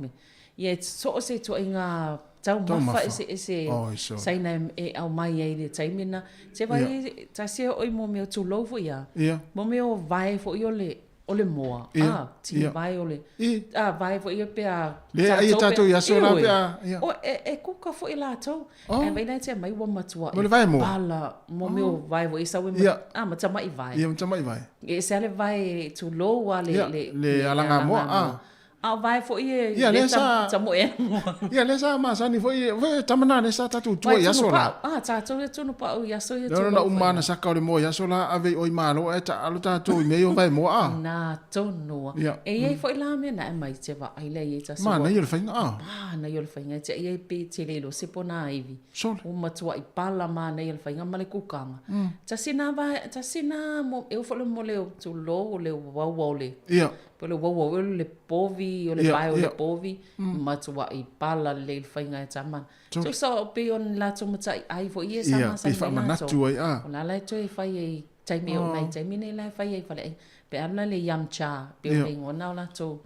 Ia, e so o se ituaiga taumafa Taumafa. eseese Oh, so. Saina e, e aumai ai i le taimi na. Te vai, tasi e oo i mo mea o tulou foi ia. Ia. Mo mea o vae foi o le, o le moa. Ia, Ah, tini ia. vae o le... I. Ah, vae foi ia pe a... Le, ai e tatou i aso la pe a- ia. O, e, e kuka foi latou. Oh. E vai nei te mai ua matua. Mo le vae moa. Pala, mo mea o vae foi sau e... ma- Ia. Ah, ma tamai vae. Ia, ma tamai vae. E se ale vae tulou a le... Ia, le alaga moa, ah. A o vae foi e... Ia, le lea sa- tamoe e moa. Ia, lea sa masani foi, foi tama na lea sa tatou tua i aso la. Ah, tatou e tunu pau i aso ia Lea ona tulou foi. uma na saka o le moa i aso la, ave i oi malo ae taalo tatou i mea ia o vae moa a. Nā tonu. Ia. E iai foi la mea na e mai te vaai lea i ai tasi. Manaia o le faiga a. Manaia o le faiga. Te iai pe te le ilo se po nā iwi. Sole. Ua matua i pala manaia o le faiga ma le kukaga. Tasi nā vae, tasi nā mo, e o foi le mo le tulou o le uaua o le. Ia. Po le uaua o le povi, o le Ia, vae o le ia. povi. Matua i pala lelei le faiga e tamana. Tusa o pe o ni latou matai ai foi ia sa Ia, masani pe mai latou. faamanatu ai a. O la la e toe fai ai taimi o nai taimi nei la e fai ai fale ai. Pe alu la le yam cha, pe o Ia. le ingoa na o latou.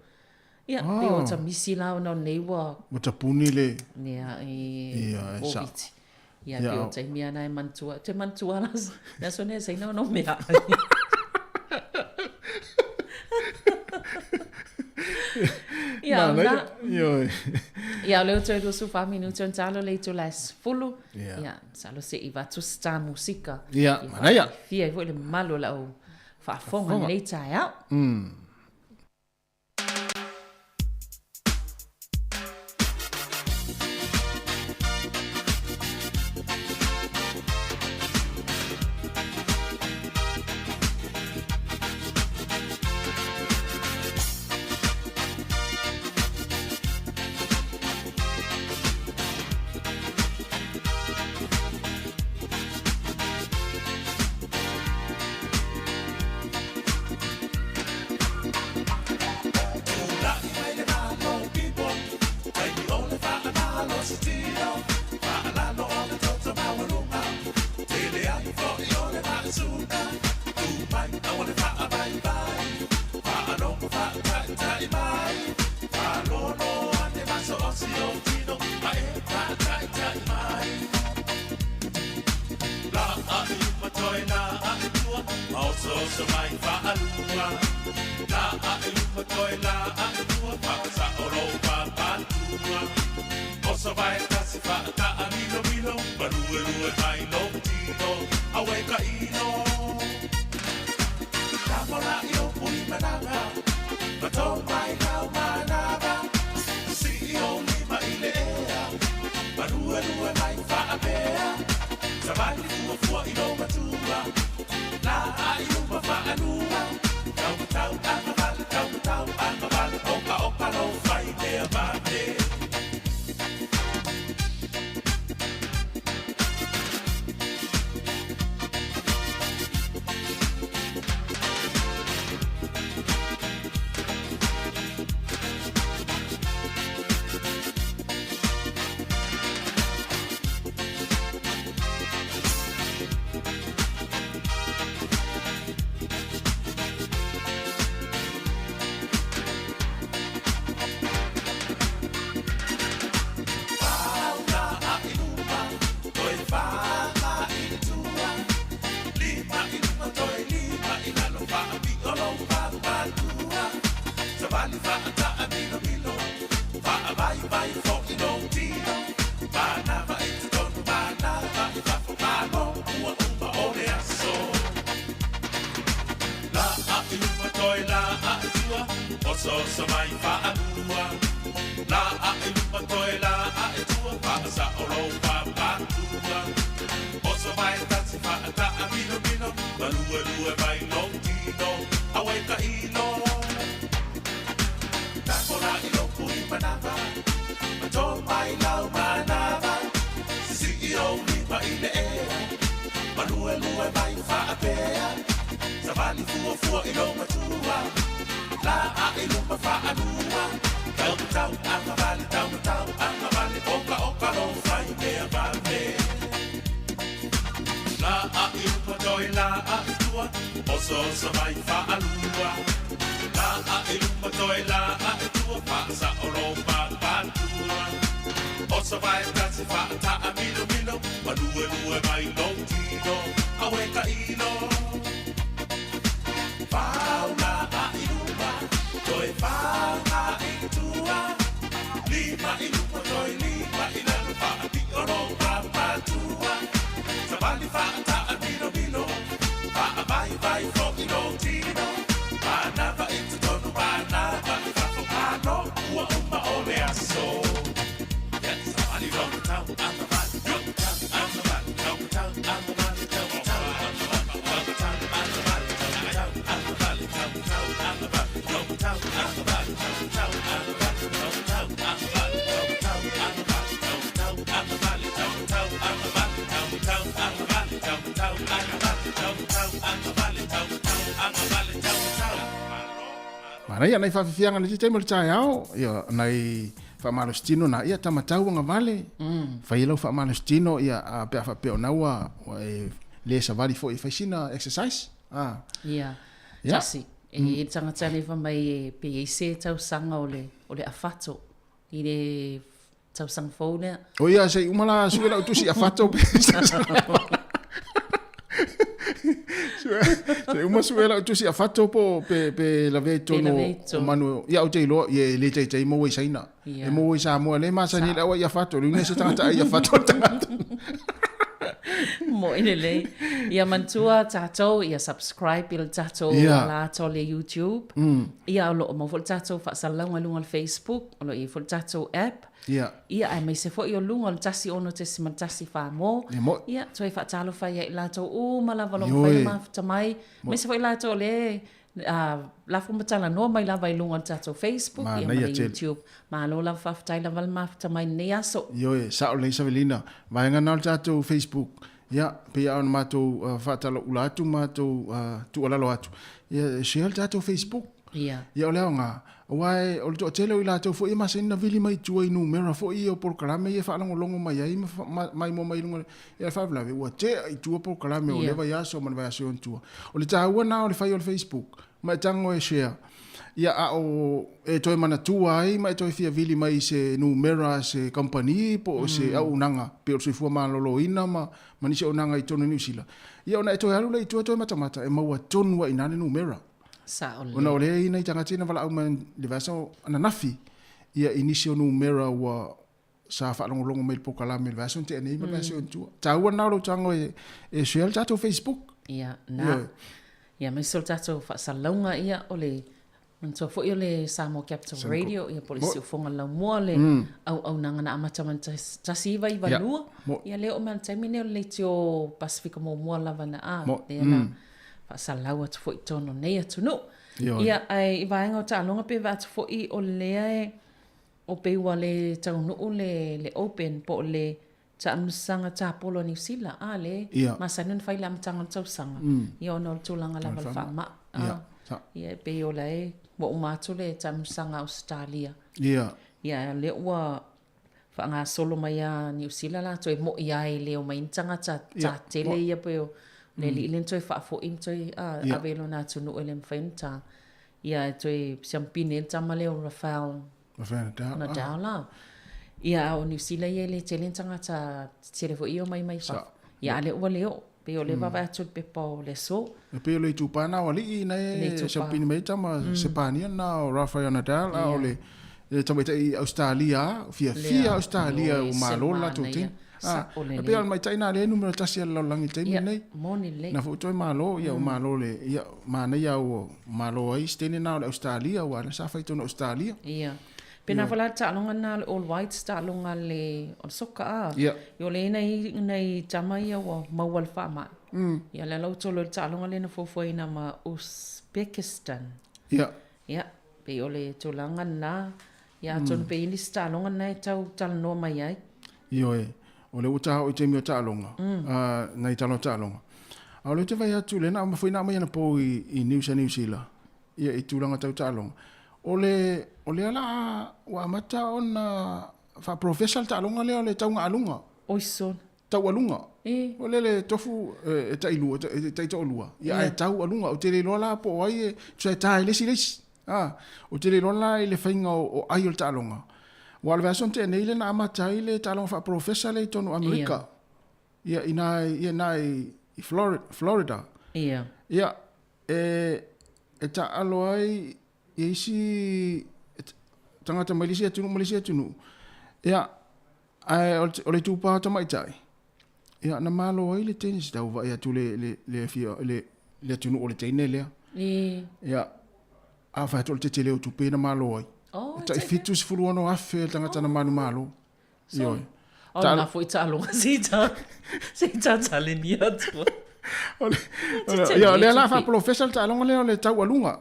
Ia, pe o ta misi la ona o nei ua Ua tapuni le. nea e Ia, e sa. Covid. Ia, pei o taimi lava na e manatua, ou te manatua la le aso nei e saina ona meaai. Ia, o lena. Ioe. Ia, o lea ua toe 24 minute ona talo le itula e 10. Ia, masalo se i avatu se ta musika. Ia, manaia. Fia ai foi le mamalu o lau faafofoga i lenei taeao. Manaia nai faafiafiaga le taimi o le taeao, ia nai faamalositino na ia tamatau agavale. Fai ai lau faamalositino ia a pe a faapea o na ua ua e le savali foi e fai sina exercise. A. Ia. Ia. Tasi. E i ai le tagata lea fai mai pe i ai se tausaga o le o le afato i le. tausaga fou lea. O ia, se i uma la sue lau tusi afato pe se uma sue lau tusi afato po pe pe lavea i totonu o manu ia ou te iloa ia e le taitai maua i Saina. E maua i Samoa le masani le auai afato le uiga se tagata ai afato le tagata. Mo'i lelei. Ia manatua tatou ia subscribe i le tatou ala atoa o le YouTube. Ia o lo o maua foi le tatou faasalalauga i luga o le Facebook, o lo o i ai foi le tatou app. Ia aemaise foi o luga o le 16.1 Farmore. Ia toe faatalofa ai ia i latou uma lava o lo o mafai ona mafuta mai, aemaise foi latou o lea lafo ma talanoa mai lava i luga o le tatou Facebook ia ma le YouTube. Malo lava faafetai lava le mafuta mai i lenei aso. Ioe, sao lelei Savelina. Vaega na o le tatou Facebook, ia, pei lava ona matou faatalaula atu ma matou tuualalo atu, ia share le tatou Facebook. Ia. Ia o le aoga, aua o le toatele o i latou foi e masani ona vili mai i tua i numera foi ia o polokalame ia e faalogologo mai ai ma maimoa mai i luga. Ia le faalavelave ua tea i tua polokalame o lea vaiaso ma le vaiaso i ona tua. O le taua lena o le fai o le Facebook ma e tago e share, ia a o e toe manatua ai ma e toe fia vili mai i se numera a se kamupani po o se auaunaga pei o le soifua maloloina ma nisi auaunaga i totonu o Niu Sila, ia ona e toe alu lea i tua toe matamata e maua tonu ai i ina le numera. Sao lelei. Ona o lea e i ai nai tagata ia na valaau mai i le vaiaso ananafi ia i nisi o numera ua sa faalogologo mai i le polokalame i le vaiaso na tea nei ma le vaiaso i ona tua. Taua lena o lou tago e share le tatou Facebook. Ia, na. Ia, aemaise o le tatou faasalalauga, ia, o le, manatua foi o le Samoa Capital Radio, ia, po o le Siufofoga Laumua, le auaunaga na amata mai i le 1992. Ia, lea oo mai i le taimi lenei o le leitio Pasefika muamua lava na, a, lea na faasalalau atu foi i totonu o nei atunuu. Ia, ae i vaega o taaloga pe vaai atu foi o lea e, O pei ua le taunuu le le Open po o le taamilosaga tapolo a Niu Sila, a le masani ona fai i le amataga o le tausaga, ia ona o le tulaga lava o le faamai. A, ia e pei o la e ua uma atu le taamilosaga a Ausetalia. Ia a o lea ua faagasolo mai a Niu Sila latou e mo'i lava e le omai ni tagata tatele ia pei o le alii lea na toe faafoi ma toe ave i lona atunuu e le mafai ona ta. Ia e toe siampine ai le tama lea o Rafael Rafael Nadal. Nadal la. Ia a o Niu Sila ia e le tele ni tagata tetele foi ia omai mai fafo. Ia a lea ua le oo. Pei o lea e vaavaai atu i le pepa o le aso. E pei o le itupa na o alii na e siampine mai ai tama Sepania na o Rafael Nadal a o le tamaitai Ausetalia fiafia Ausetalia ua malo le latou team. Sao lelei. E pei o le tamaitai na lea e numera tasi a le lalolagi i le taimi lenei. Ia, moni lelei. Na foi toe malo, ia ua malo le, ia, manaia ua malo ai si teine na o le Ausetalia, aua o lea sa fai i totonu o Ausetalia. Ia. Pe na foi la le taaloga lena a le All Whites, taaloga a le, o le soka a. Ia. Ia o lea e i ai nai tama ia ua maua i le faamai. Ia lea la ua tolo i le taaloga lea na fuafuaina ma Uzbekistan. Ia. Ia, pei o le tulaga lena. Ia atonu pe i ai nisi taaloga na e tau talanoa mai ai. Ioe, o lea ua ta oo i taimi o taaloga, nai tala o taaloga. A o lea ou te vaai atu, lea na foi na aumai anapo i news a Niu Sila, ia i tulaga tau taaloga. O le, o lea la ua amata ona faaprofesa le taaloga lea o le taugaaluga. Oi sona. Taualuga. O lea le tofu e tailua, e taitoalua, ia ae taualuga. Ou te le iloa la po o ai e, tusa e ta e le isi le isi. A, ou te le iloa la i le faiga o ai o le taaloga. Aua o le vaiaso na tea nei lea na amata ai le taaloga faapolofesa lea i totonu o Amerika. Ia, ina, ia ina i Florida. Ia, e taaalo ai ia isi tagata mai le isi atunuu ma le isi atunuu. Ia, ae o le itupa o tamaitai, ia, na malo ai le teine, tau vaai atu le, le, le, afio, le, le atunuu o le teine lea. Ia, a fai atu o le tetele o tupe na malo ai. Oh, e tai 76,000 le tagata na manumalo. Ioe. O lena foi taaloga se i ta, se i tataleni atu. Ia, o lea la faapolofesa le taaloga lea o le taualuga,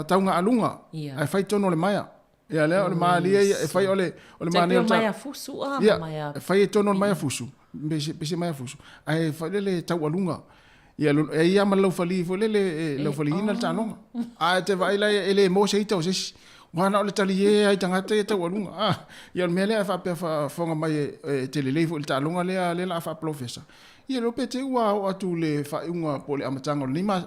taugaaluga, ae fai tonu o le maea. Ia lea o le malie ia, e fai o le, o le malie o le maea fusu a, ma maea. E fai e tonu o le maea fusu, pe se maea fusu, ae fai le taualuga. Ia, e i ai ma le laufali foi lele e laufaliina le taaloga. Ae e te vaai la e le maua se ita o se isi. Aua na o le talie lava i tagata ia taualuga. A, ia o le mea lea e faapea faafofoga mai e te lelei foi i le taaloga lea lea o le a faapolofesa. Ia le iloa pe te i ua oo atu i le faaiuga po o le amataga o lenei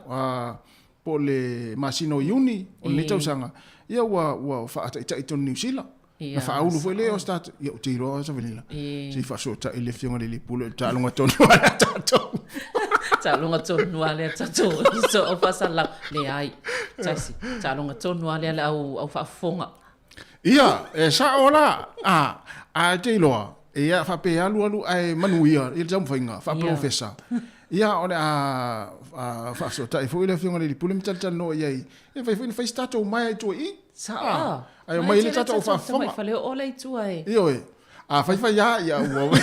po o le masina o Iuni o lenei tausaga, ia ua faataitai i totonu o Niu Sila. Na faaulu foi lea o se tatou, ia ou te iloa Savelina, se i faasootai le Afioga i le Alii Pule o le taaloga tonu a lea tatou. Taaloga tonu a lea tatou so au faasalalau. Leai, tasi, taaloga tonu a lea le au, au faafofoga. Ia, e sao la, a, ae te iloa, ia faapea alu alu ae manuia i le taumafaiga, faapolofesa. Ia, o le a faasootai foi le Afioga i le Alii Pule ma talatalanoa i ai, e mafai foi ona fai se tatou maea i tua i i. Sao. Ah, ae omai le tatou faafofoga. Tamai fale o le i tua e. Ioe. A fai fai a, ia ua.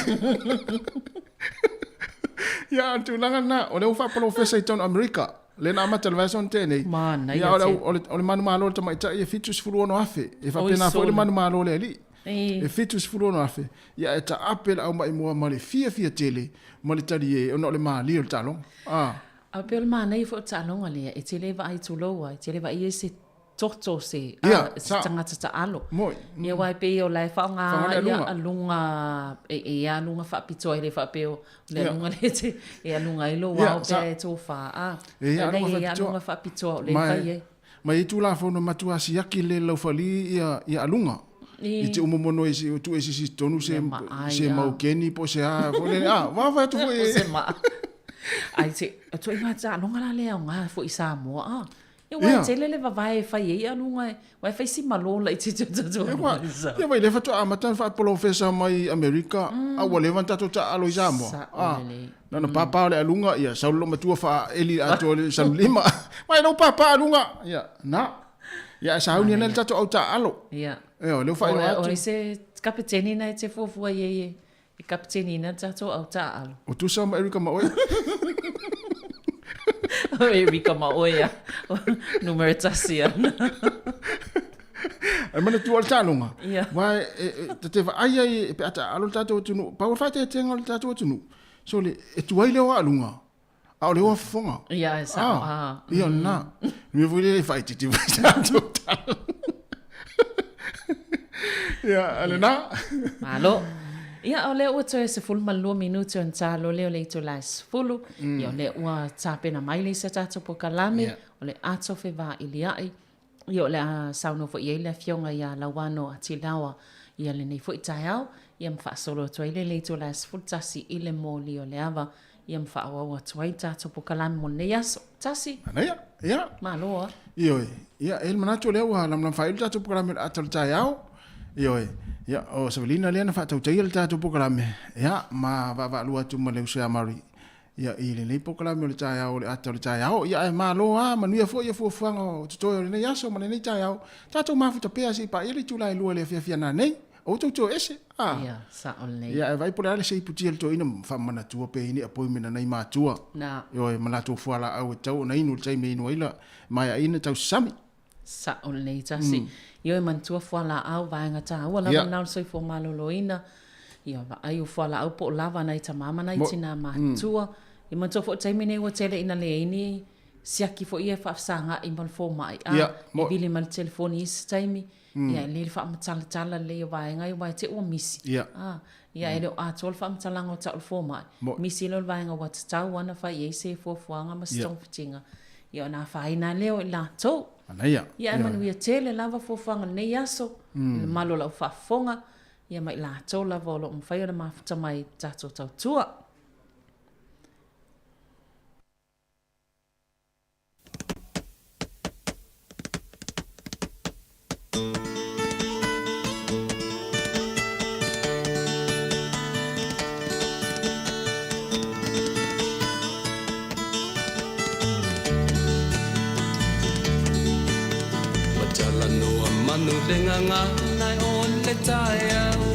Ia, o le tulaga lena, o lea ua faapolofesa i totonu o Amerika, lea na amata i le vaiaso na tea nei. Manaia Ia, o le, o le manumalo o le tamaitai e 76,000. E faapena foi le manumalo o le alii. E 76,000. Ia, e taape le aumaimua ma le fiafia tele ma le talie ona o le malie o le taaloga. Ah. A pei o le manaia foi o le taaloga lea, e te le vaai tulou ai, e te le vaai ai se toto se, yeah, a, se tagata taalo. Moi. Mm. Ia wai pei o la e whaonga ia alunga e, e alunga whaapitoa i le whaapeo le yeah. alunga le te e alunga i lo wao pea e tō wha a. E ia alunga whaapitoa. alunga whaapitoa o le whai e. Mai i tūlafono matua siaki le laufali ia, ia alunga. I te umomono i se tu e sisi tonu se se maukeni po se a fo le a va va tu foi se ma ai te to i ngā taaloga la lea o ngā foi Samoa a Ia wai tele le vavae e fai ai aluga e, wai fai si malo laitiiti o tatou aluga i Samoa. Ia wai le faatoa amata ona faapolofesa mai Amerika, a ua leva ona tatou taaalo i Samoa. Sao lelei. Na ona pāpā o le aluga, ia sau le loomatua faaeli atoa i le salulima. Mai lou pāpā aluga, ia na. Ia ae sauni ana le tatou au taaalo. Ia. Ioe, lea ua faailoa atu. O ai se kapeteni na e te fuafua i ai e E kapiteni ina le tatou au taaalo. O Tusa ma Erika ma oe. O Erika ma oe a. Numera tasi ana. Ai manatua o le taaloga. Ia. Wa e, ta te vaai ai pe a taaalo le tatou atunuu. Pau o le faaeteetega o le tatou atunuu. So le, e tuai le o aaluga. A o le oa fofoga. Ia, e sao. Ah, ia, lena. Mea foi lea e faaitiiti mai tatou tala. Ia, a lena. Malo. Ia, o lea ua toe 12 minute ona talo lea o le itula e 10. Ia, o lea ua tapena mai le isi a tatou polokalame, o le ato fevailia'i. Ia, o le a saunoa foi i ai le Afioga ia Lauano Atilaoa ia lenei foi taeao, ia ma faasolo atu ai le le itula e 11 i le moli o le ava, ia ma faaauau atu ai le tatou polokalame mo lenei aso. Tasi. Manaia, ia. Malo a. Ioe, ia, e i ai le manatu o lea ua lamalama faaiu le tatou polokalame o le ata o le taeao. Ioe, ia, o Savelina lea na faatautaia le tatou polokalame, ia, ma vaavaalua atu ma le uso ia Mary. Ia, i lenei polokalame o le taeao o le ata o le taeao, ia ae malo a, manuia foi ia fuafuaga o totoe o lenei aso ma lenei taeao. Tatou mafuta pea se i paia le itula e lua i le afiafi a nanei. Aua tou toe ese, a. Ia, sao lelei. Ia, ae vaai po o le a le seiputia a le toeaina ma faamanatua pea i ni appointment a nai matua. Na. Ioe, ma latou fualaau e tatau ona inu i le taimi e inu ai la, maea ina tausasami. Sao lelei tasi. Ioe manatua fualaau vaega taua lava lena o le soifua maloloina. Ia vaai o fualaau po o lava nai tama ma nai tina matutua. Ia manatua foi o le taimi nei ua tele ina leai ni siaki foi ia e faafesagai ma le fomai. A e vili mai le telefoni i isi taimi, ia e lelei le faamatalatala lelei o vaega ia aua e te i ua misi. Ia e le o atoa le faamatalaga o tau le fomai. Misi loa le vaega ua tatau lava ona fai i ai se fuafuaga ma se togafitiga. Ia ona afaina lea o i latou. Manaia. Ia ae manuia tele lava fuafuaga o lenei aso, i le malu o lau faafofoga, ia ma i latou lava o lo o mafai ona mafuta mai i le tatou tautua. Ua talanoa manu le gagana o le taeao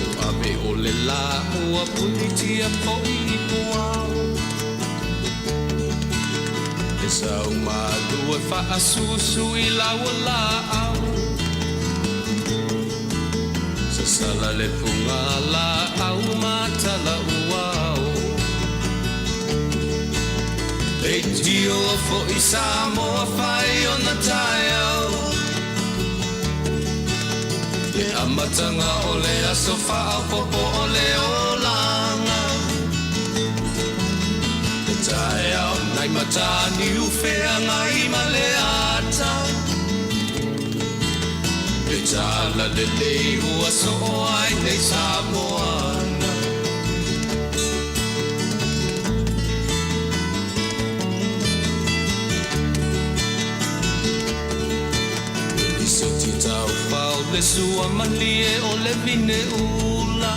Ua ave o le lā ua punitia foi i puao E sau malua e faasusu i lau laau Sasala le puga laau ma tala uao Leitio foi Samoa fai ona taeao Le amataga o le aso faaopoopo o le olaga Le taeao nai Mataniu feagai ma le ata. Le tala lelei ua soo ai nei Samoana. Lisoti taufao le sua malie o le vine ula.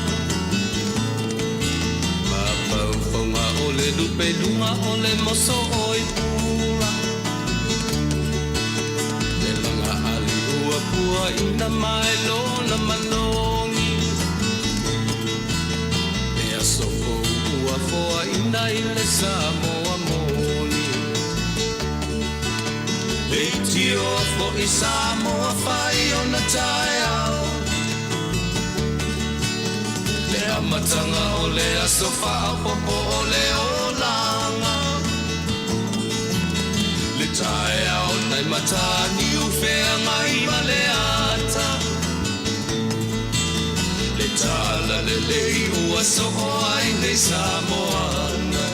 Mapaufaunga o le lupeluga o le moso o i pula. Le laga ali ua pua ina mai lona malogi. Le aso fou ua foaina i le Samoa moni. Le itioa fo'i Samoa fai ona taeao. Le amataga o le aso faaopoopo o le olaga. Le taeao nai Mataniu Feagai ma le Ata. Le tala lelei ua soo ai nei Samoana.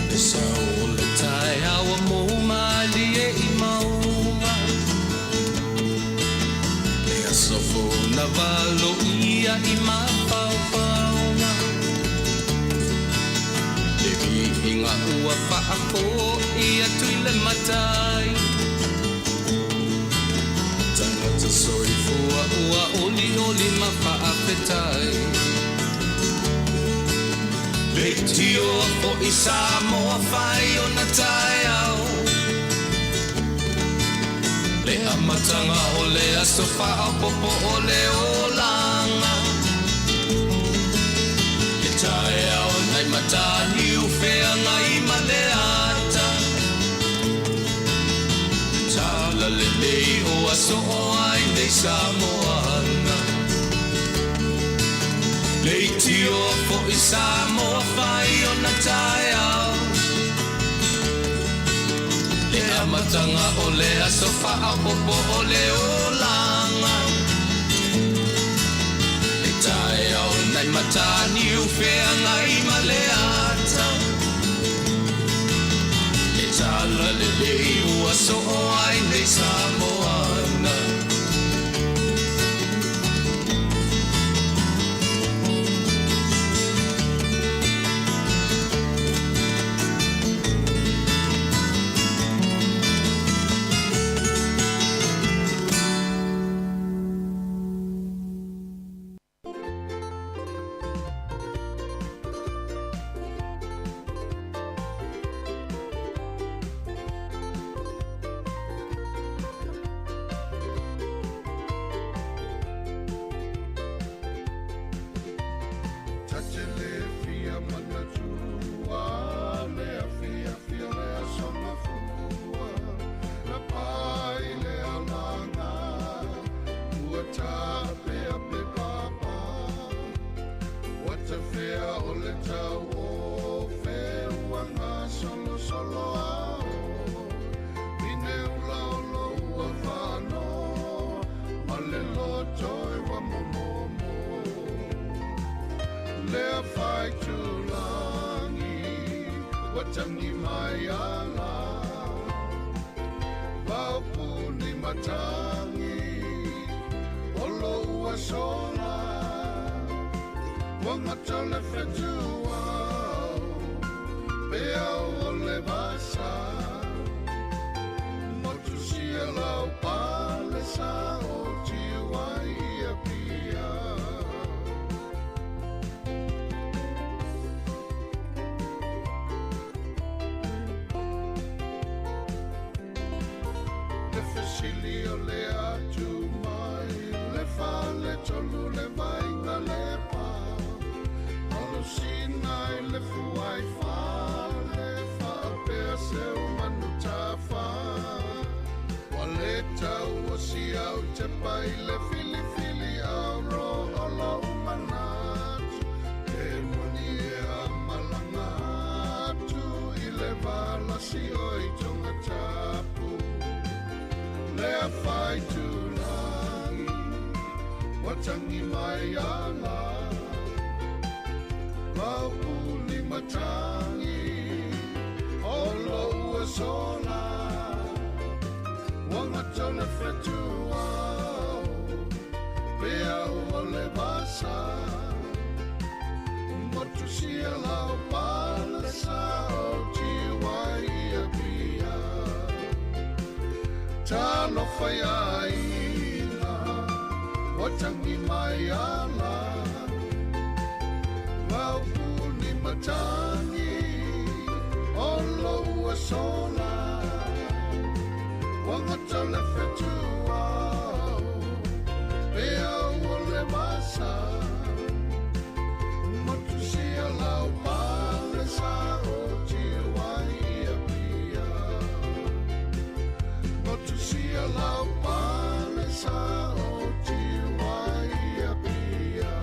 Le sao o le taeao ua mou malie i mauga. Le aso fou na valoia i mafaufauga. Le viiga ua faafo'i atu i le Matai. Tagata soifua ua olioli ma faafetai. Le itioa fo'i Samoa fai ona taeao. Le amataga o le aso faaopoopo o le olaga. Le taeao nai Mataniu Feagai ma le Ata. Le tala lelei ua soo ai nei Samoana. Le itioa fo'i Samoa fai ona taeao. Le amataga o le aso faaopoopo o le olaga. Le taeao nai Mataniu Feagai ma le Ata. Le tala lelei ua soo ai nei Samoana. Ta te le fia manatua le afiafi o le aso mafua na pae i le alaga ua taapeape papa ua tafea o le tau o feu agasolosolo ao pine ula o lou ua faanoa ma le loto e ua momomo lea faitulagi ua tagi mai ala vaopuni matagi o lou ua sola ua gata le fetuao peau o le vasa motusia lau palesa o tiu ai i Apia. Le fesili o le atu mai le faletolu le vaiga le pa Alosina i le fuai fale faapea seu manu tafa Ua le tau o si au tepa i le filifili. valasi o i tonga tapu. Lea whai tūrangi, watangi mai ala. Mau puli matangi, o lo ua sola. Wanga tole whetua, pea ua le vasa. Motu sia lau pala sa o tiwai ia pia. Talofa ia ina, watangi mai ala. Mau puni matangi, o lo ua sola. Wanga tole whetua, pea ua le vasa. Motu sia lau pale sa o tiwai ia pia. Motu sia lau pale sa o tiwai ia pia.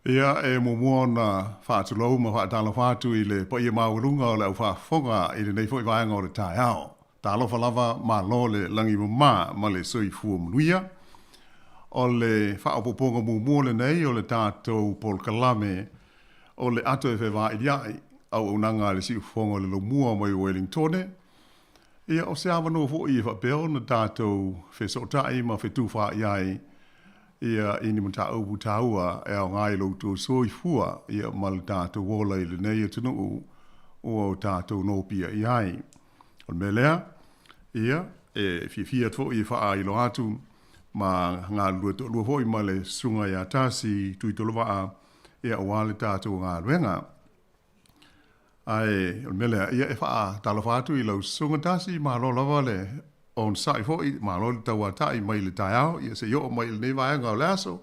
Ia, e muamua ona faatulou ma faatalofa atu i le paia maualuga o le au faafofoga i lenei foi vaega o le taeao. Talofa lava, malo le lagi mama ma le soifua manuia. O le faaopoopoga muamua lenei o le tatou polokalame o le Ato e Fevailia'i, auaunaga a le Siufofoga o le Laumua mai Uelintone. Ia, o se avanoa foi e faapea ona tatou fesootai ma fetufaai ai ia i ni mataupu taua e aoga i lo outou soifua ia ma le tatou ola i lenei atunuu ua o tatou nopiai ai. O le mea lea, ia, e fiafia foi e faailoa atu ma galulue toalua foi ma le Susuga ia Tasi Tuitolovaa ia aua le tatou galuega. Ae o le mea lea, ia e faatalofa atu i lau susuga Tasi, malo lava le onosai foi, malo le tauatai mai le taeao, ia se i oo mai i lenei vaega o le aso.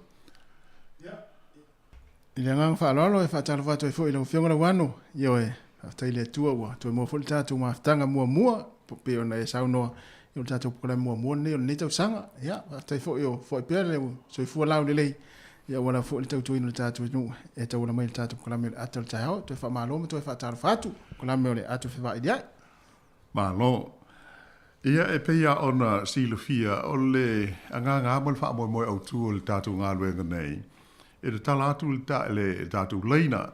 I le agaga faaaloalo e faatalofa atu ai foi i lau Afioga Lauano, ioe, faafetai i le Atua ua toe maua foi le tatou mafutaga muamua, pei ona e saunoa, o le tatou polokalame muamua lenei o lenei tausaga. Ia, faafetai foi o foi pea le soifua laulelei, ia aua lava foi le tautuaina o le tatou nuu e tauala mai i le tatou polokalame o le Ata o le Taeao. Toe faamalo ma toe faatalofa atu, polokalame o le Ato Fevailiai. Malo. Ia, e pei lava ona silafia, o le agaga lava ma le faamoemoe autu o le tatou galuega nei, e tatala atu le, le tatou laina,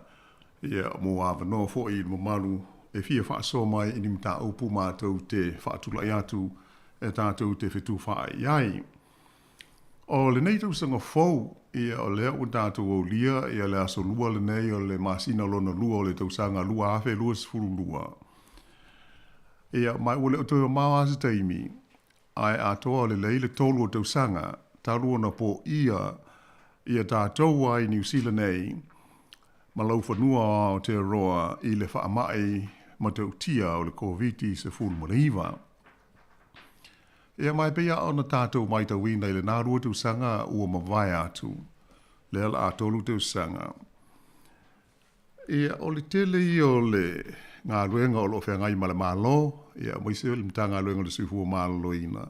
ia, mo avanoa foi i le mamalu e fia faasoa mai i ni mataupu matou te faatulai atu e tatou te fetufaai ai. O lenei tausaga fou, ia, o lea ua tatou aulia ia le aso Lua lenei o le masina lona lua o le tausaga 2022. Ia, ma ua le o toe mamao lava se taimi, ae atoa lelei le tolu o tausaga talu ona poia ia tatou ai Niu Sila nei ma laufanua o Aotearoa i le faamai matautia o le Koviti-19. Ia, ma e pei lava ona tatou matauina i lena 2 tausaga ua mavae atu, lea o le a 3 tausaga. Ia, o le tele ia o le galuega o lo o feagai ma le Malo, ia, aemaise le Matagaluega o le Soifua Maloloina,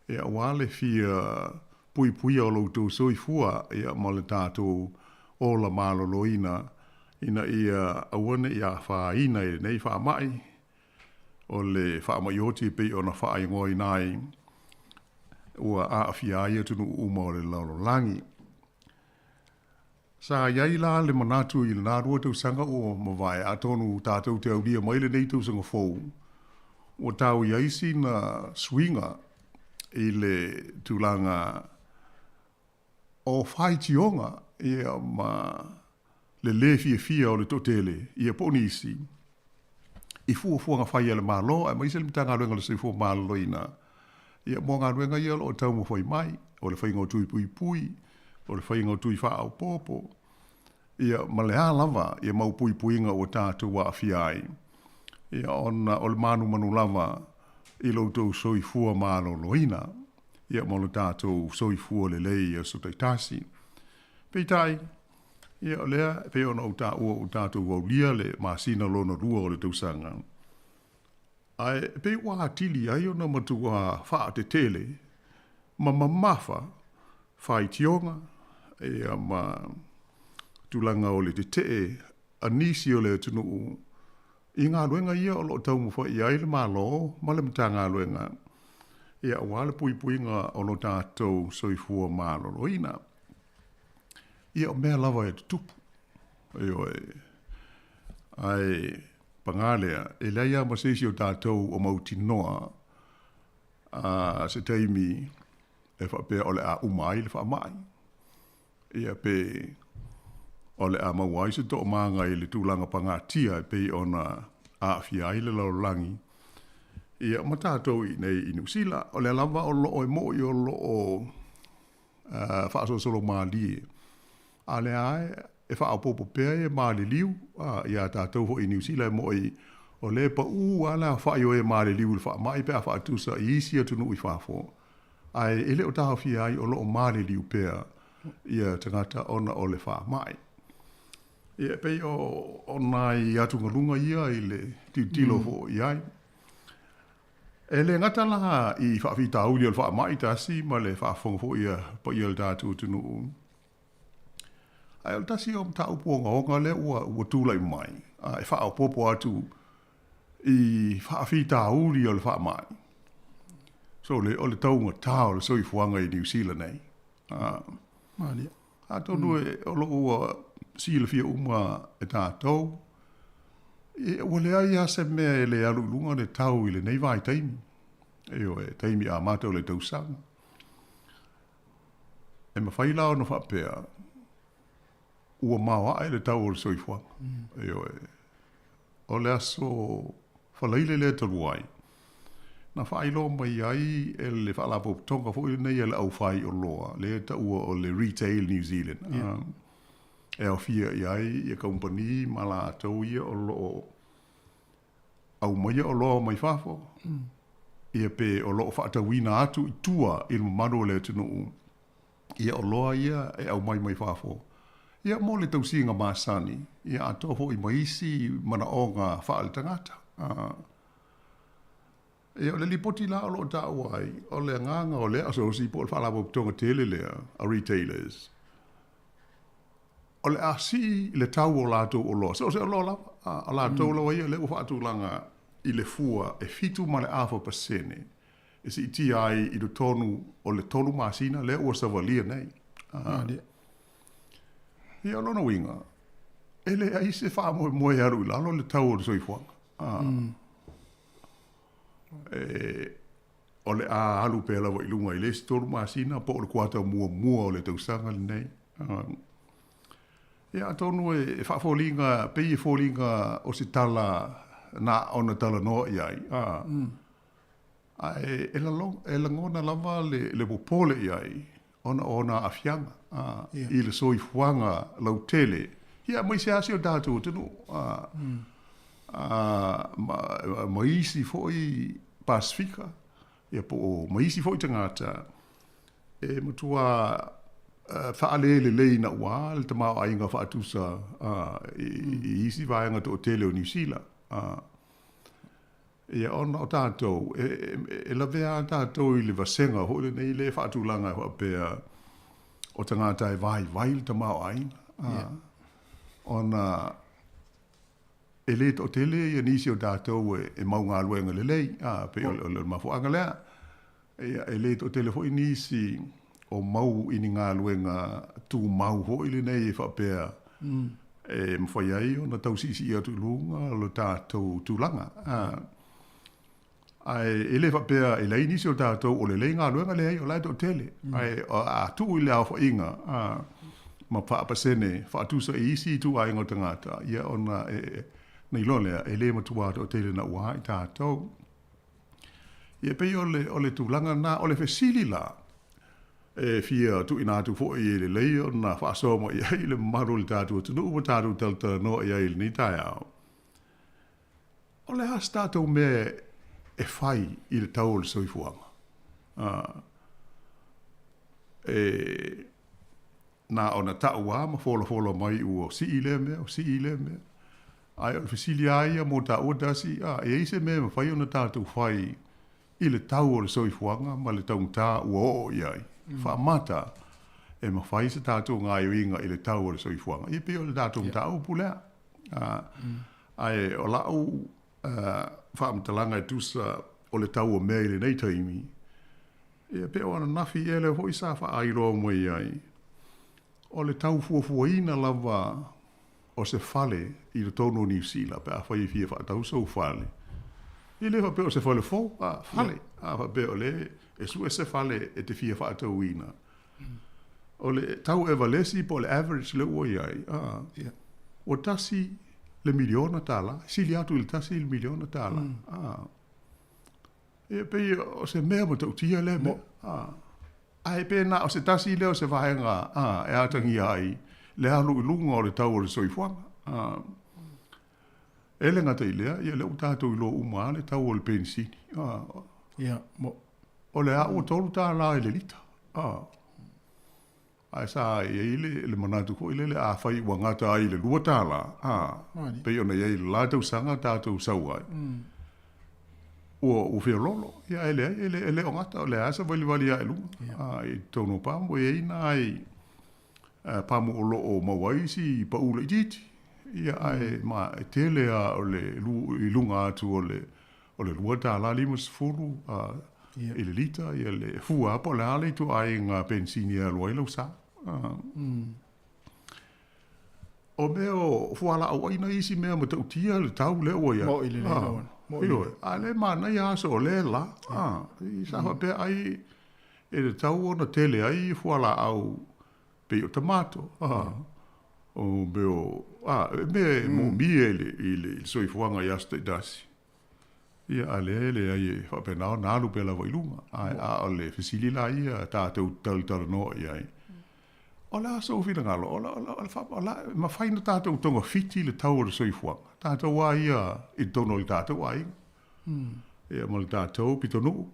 ia, aua le fia puipuia o lo outou soifua, ia, ma le tatou ola maloloina, ina ia aua ne i afaina i lenei faamai, o le faamai oti e pei ona faaigoaina ai, ua aafia ai atunuu uma o le lalolagi. Sa i ai la le manatu i lena 2 tausaga ua mavae, atonu tatou te aulia mai lenei tausaga fou, ua tau i ai sina suiga i le tulaga o faitioga ia ma le lē fiafia o le toatele ia po o nisi i fuafuaga fai a le Malo aemaise le Matagaluega o le Soifua Maloloina ia mo galuega ia o lo o taumafai mai, o le faiga o tui puipui, o le faiga o tui faaopoopo, ia ma le a lava ia mau puipuiga ua tatou aafia ai, ia ona o le manumanu lava i lo outou soifua maloloina, ia ma lo tatou soifua lelei i aso taitasi. Peitai, ia o lea e pei ona ou taua ua tatou aulia le masina lona lua o le tausaga, Ae pei ua atili ai ona matua faatetele ma mamafa faitioga ia ma tulaga o le tetee a nisi o le atunuu i galuega ia o lo o taumafai i ai le Malo ma le Matagaluega ia aua le puipuiga o lo tatou soifua maloloina. Ia o mea lava e tutupu. Ioe. Ae paga lea, e leai lava ma se isi o tatou o mautinoa a se taimi e faapea o le a uma ai le faamai, ia pe o le a maua ai se toomaga i le tulaga pagatia e pei ona aafia ai le lalolagi, ia ma tatou i inei i Niu Sila. O lea lava o lo o e mo'i o lo o faasolosolo malie, a o lea lava e faaopoopo pea e maliliu iā tatou foi i Niu Sila e mo'i o lea e paū lava le aofai o e maliliu i le faamai pe a faatusa i isi atunuu i fafo, ae e le o taofia ai o lo o maliliu pea ia tagata ona o le faamai. Ia e pei o nai atugaluga ia i le tilotilo foi i ai. E le gata la i faafitauli o le faamai tasi ma le faafofoga foi a paia o le tatou atunuu, Ae o le tasi o mataupu ogaoga lea ua ua tulai mai, e faaopoopo atu i faafitauli o le faamai. So o le, o le taugata o le soifuaga i Niu Sila nei. Malie. Atonu e, o lo o ua silafia uma e tatou, e, ua leai lava se mea e le alu i luga le tau i lenei vaitaimi. Ioe, taimi amata o le tausaga. E mafai la ona faapea, ua maoae le tau o le soifuaga. Ioe. O le aso Faraile lea talu ai, na faailoa mai ai e le Faalapotopotoga foi lenei a le Aufaioloa, lea e taua o le Retail New Zealand, e aofia i ai ia kamupani ma latou ia o lo o aumaia oloa mai fafo, ia pe o lo o faatauina atu i tua i le mamalu o le atunuu ia oloa ia e aumai mai fafo, ia mo le tausiga masani, ia atoa foi ma isi manaoga faaletagata. Ia o le lipoti la o lo o taua ai, o le agaga o lea asosi po o le faalapotopotoga tele lea a retailers, o le a sii le tau o latou oloa, so o se oloa lava, a latou lava ia lea ua faatulaga i le fua e 7.5% e siitia ai i totonu o le 3 masina lea ua savalia nei. Ia, o lona uiga, e leai se faamoemoe e alu i lalo le tau o le soifuaga. E, o le a alu pea lava i luga i le isi 3 masina po o le kuata muamua o le tausaga lenei. Ia, atonu e faafoliga, pei e foliga o se tala na ona talanoa i ai. Ae e lagona lava le popole i ai ona o ona aafiaga i le soifuaga lautele, ia aemaise lava si o tatou atunuu ma isi foi Pasefika, ia po o ma isi foi tagata e matua faalē lelei naua le tamaoaiga faatusa i isi vaega toatele o Niu Sila. Ia, ona o tatou, e lavea lava tatou i le vasega foi lenei lea e faatulaga e faapea o tagata e vaivai le tamaoaiga, ona e le toatele ia nisi o tatou e mau galuega lelei, pei o le mafuaaga lea. Ia, e le toatele foi nisi o mau i ni galuega tumau foi lenei e faapea e mafai ai ona tau siisii atu i luga lo tatou tulaga. Ae e le faapea e leai nisi o tatou o lelei galuega, leai, o la e toatele. Ae a tuu i le aofaiga ma faapasene faatusa i isi ituaiga o tagata, ia ona e, na iloa lea, e le matua toatele naua i tatou. Ia pei o le, o le tulaga lena. O le fesili la, e fia tuuina atu foi e lelei ona faasoa mai i ai le mamalu o le tatou atunuu ma tatou talatalanoa i ai i lenei taeao, o le a se tatou mea e fai i le tau o le soifuaga? E na ona tau lava ma folafola mai ua sii lea mea, ua sii lea mea. Ae o le fesili lava ia mo taua tasi, a, e i ai se mea e mafai ona tatou fai i le tau o le soifuaga ma le taugata ua oo i ai? Faamata e mafai se tatou gaoioiga i le tau o le soifuaga? Ia pei o le tatou mataupu lea. Ae o lau faamatalaga e tusa o le tau o mea i lenei taimi, ia pei o ananafi ea lea foi sa faailoa mai ai, o le tau fuafuaina lava o se fale i totonu o Niu Sila pe afai e fia faatau sou fale, e le faapea o se fale fou, a, fale, a faapea o lea e sue se fale e te fia faatauina. O le tau evalesi po o le average lea ua i ai, a, ua $1 miliona, sili atu i le $1 miliona. A, e pei o se mea matautia lea mea. A, ae pe na o se tasi lea o se vaega e atagia ai le alu i luga o le tau o le soifuaga. A, e le gata i lea, ia lea ua tatou iloa uma lava le tau o le penisini. A, Ia, mo. O le a ua $3 i le lita. A, ae sa i ai le manatu foi lele a fai ua gata ai i le $2, a, pei ona i ai i le la tausaga tatou sau ai. Ua feoloolo, ia e leai, e le o gata, o le a savalivali ae i luga. A, i totonu o pamu, e i ai nai pamu o lo o maua ai isi pau laitiiti. Ia, ae ma e tele lava o le i luga atu o le o le $2.50 i le lita, ia le fua lava po o le a le ituaiga penisini e alu ai lau sa. O mea o fualaau aina isi mea matautia le tau lea ua i ai. Mo'i lelei lau Afioga. Mo'i lelei. A o lea e manaia aso o lea la. Sa faapea ai e tatau ona tele ai fualaau pei o tamato, o mea o, e mea e moomia i le soifuaga i aso taitasi. Ia, a o lea e leai e faapena ona alu pea lava i luga. Ae a o le fesili la ia tatou te talatalanoa i ai, o le a sou finagalo? O le a mafai ona tatou togafiti le tau o le soifuaga, tatou lava ia i totonu o le tatou aiga, ia ma le tatou pitonuu,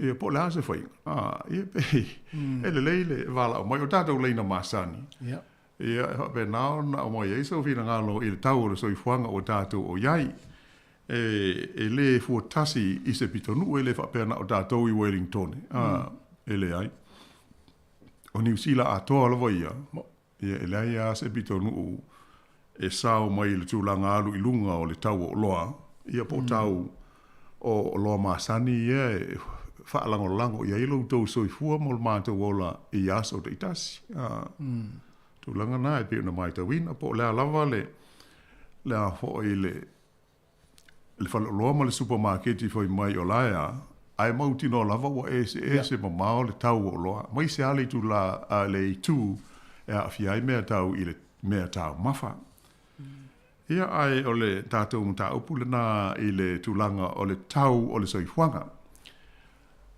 ia po o le a se faiga. Ia pei e lelei le valaau mai o tatou laina masani, Ia, e faapena ona aumai ai sou finagalo i le tau o le soifuaga ua tatou o i ai. E, e le fuatasi i se pitonuu, e le faapea na o tatou i Wellingtone, a, e leai. O Niu Sila atoa lava ia, ia e leai lava se pitonuu e sao mai i le tulaga alu i luga o le tau o oloa, ia po o tau o oloa masani ia e faalagolago i ai lo outou soifua ma lo matou ola i aso taitasi. A, tulaga na e pei ona matauina, po o le a lava le, le a foi le, le faleoloa ma le supamaketi fai mai o la e a, ae mautinoa lava ua eseese mamao le tau o oloa, aemaise lava le itula, a, le itu e aafia ai mea tau i le mea taumafa. Ia, ae o le tatou mataupu lena i le tulaga o le tau o le soifuaga.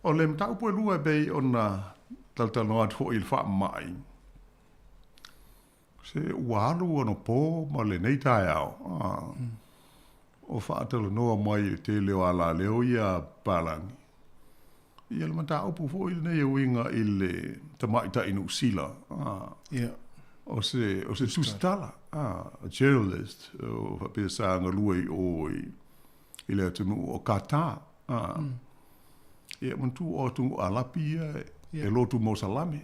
O le mataupu e lua e pei ona talatalanoa atu foi i le faamai, se ua alu anapo ma lenei taeao, o faatalanoa mai i le tele o alaleo ia a papalagi, ia le mataupu foi lenei e uiga i le tamaitai Niu Sila, o se, o se tusitala, a journalist, o faapea sa galue i o i le atunuu o Qatar. Ia, manatua o atunuu Alapi ia e lotu mosalame.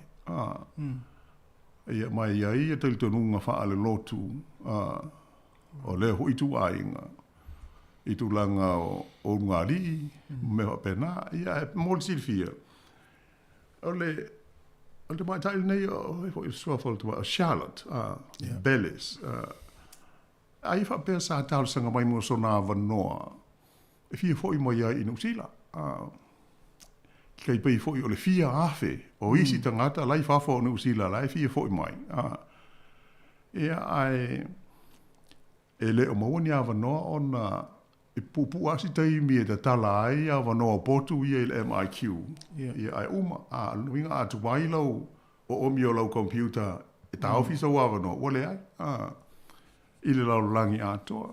Ia, ma e i ai ia talitonuga faalelotu, o lea foi ituaiga i tulaga o ulugalii ma mea faapena. Ia, ae mo le silafia, o le o le tamaitai lenei, o ai foi le suafa o le tamaitai, o Charlotte Bellis. Ai faapea sa talosaga mai mo sona avanoa e fia foi mai ai i Niu Sila. Kai pei foi o le fia afe o isi tagata la i fafo o Niu Sila la e fia foi mai. Ia, ae e le o maua ni avanoa ona e puupuu lava si taimi e tatala ai avanoa o potu ia i le MIQ. Ia, ae uma, a, o lona uiga a tuai lau oomi o lau computer e taofi sou avanoa, ua leai, a, i le lalolagi atoa.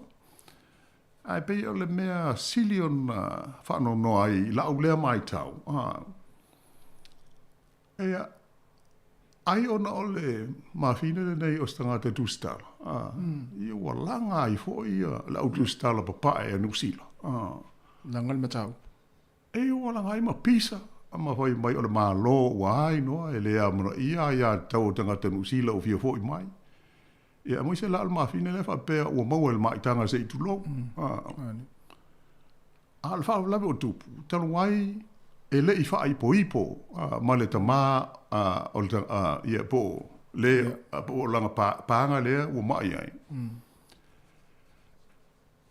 Ae pei o le mea sili ona faanoanoa ai i lau lea matau, a, Ia, ai ona o le mafine lenei o se tagata tusitala, a, ia ua laga ai foi ia le au tusitala papae a Niu Sila, a. Laga le mataupu. E ua laga ai ma pisa, ma fai mai o le Malo ua ainoa e le amanaia aiatatau a tagata Niu Sila ua fia foi mai. Ia, aemaise la o le mafine lea faapea ua maua e le maitaga se i tulou, a. A o le faalavelave o tupu, talu ai e le i faaipoipo ma le tama o le ia po o le po o lana paga lea ua ma'i ai.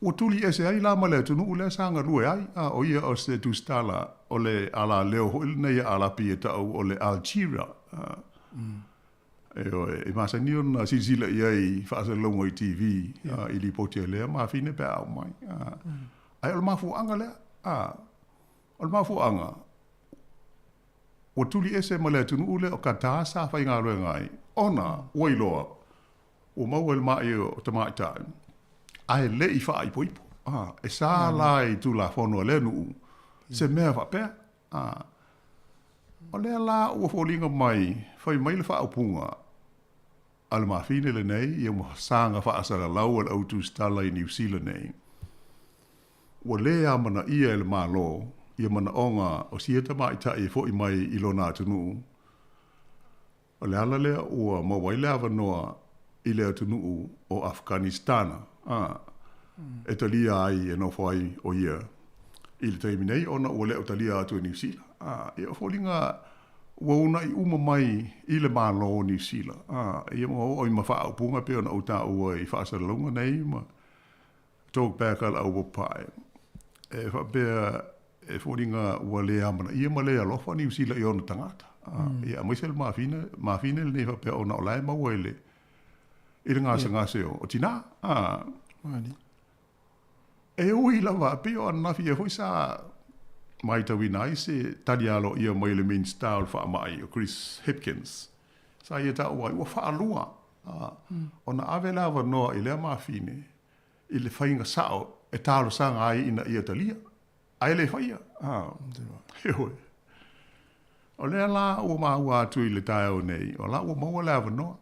Ua tuli ese ai la ma le atunuu lea sa galue ai, a o ia o se tusitala o le alaleo foi lenei a Alapi e ta'u o le Algeria. Ioe, e masani ona silasila i ai i faasalalauga i TV, i lipoti a lea mafine pe a aumai. Ae o le mafuaaga lea, o le mafuaaga, ua tuli ese ma le atunuu lea o Qatar sa faigaluega ai, ona ua iloa ua maua i le ma'i o tamaitai, ae le i faaipoipo. E sa la i Tulafono a lea nuu se mea faapea. A o lea la ua foliga mai, fai mai le faaupuga a le mafine lenei, ia ma saga faasalalau a le au tusitala i Niu Sila nei, ua le amanaia e le Malo ia manaoga o sia tamaitai e foi mai i lona atunuu. O le ala lea ua maua ai le avanoa i le atunuu o Afghanistana, a, e talia ai e nofo ai o ia i le taimi nei ona ua le o talia atu e Niu Sila. A, ia o foliga ua uunai uma mai i le Malo o Niu Sila, a, ia ua oo i ma faaupuga e pei ona ou taua i faasalalauga nei ma talkback a le au papae, e faapea e foliga ua le amanaia ma le alofa Niu Sila i ona tagata. Ia aemaise le mafine, mafine lenei faapea ona o la e maua i le i le gasegase o tinā. E ui lava, pei o ananafi ea foi sa matauina ai se tali aloaia mai le Minisita o le Faamai o Chris Hipkins, sa ia taua ai ua faalua ona ave le avanoa i lea mafine i le faiga sao e talosaga ai ina ia talia, ae le faia. Ioe. O lea la ua maua atu i le taeao nei, o la ua maua le avanoa.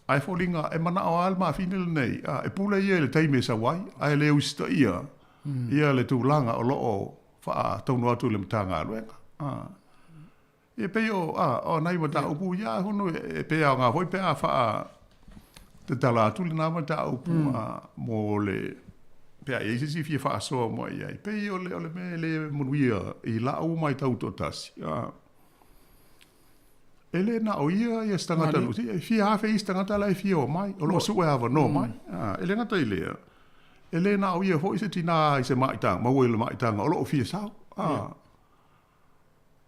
Ae foliga e manao lava le mafine lenei, e pule ia i le taimi e sau ai, ae le usitaia ia le tulaga o lo o faataunuu atu i le Matagaluega. E pei o, a, o nai mataupu ia hono e pe aoga foi pe a faa tatala atu lena mataupu a, mo le pe a i ai se isi fia faasoa mai i ai. Pei o le, o le mea e le manuia i la'u matau toatasi, a, e le na o ia ia se tagata Niu Sila, e fia afe isi tagata la e fia o mai, o lo o sue avanoa mai. A, e le gata i lea, e le na o ia foi se tinā i se maitaga, maua i le maitaga o lo o fia sau. A,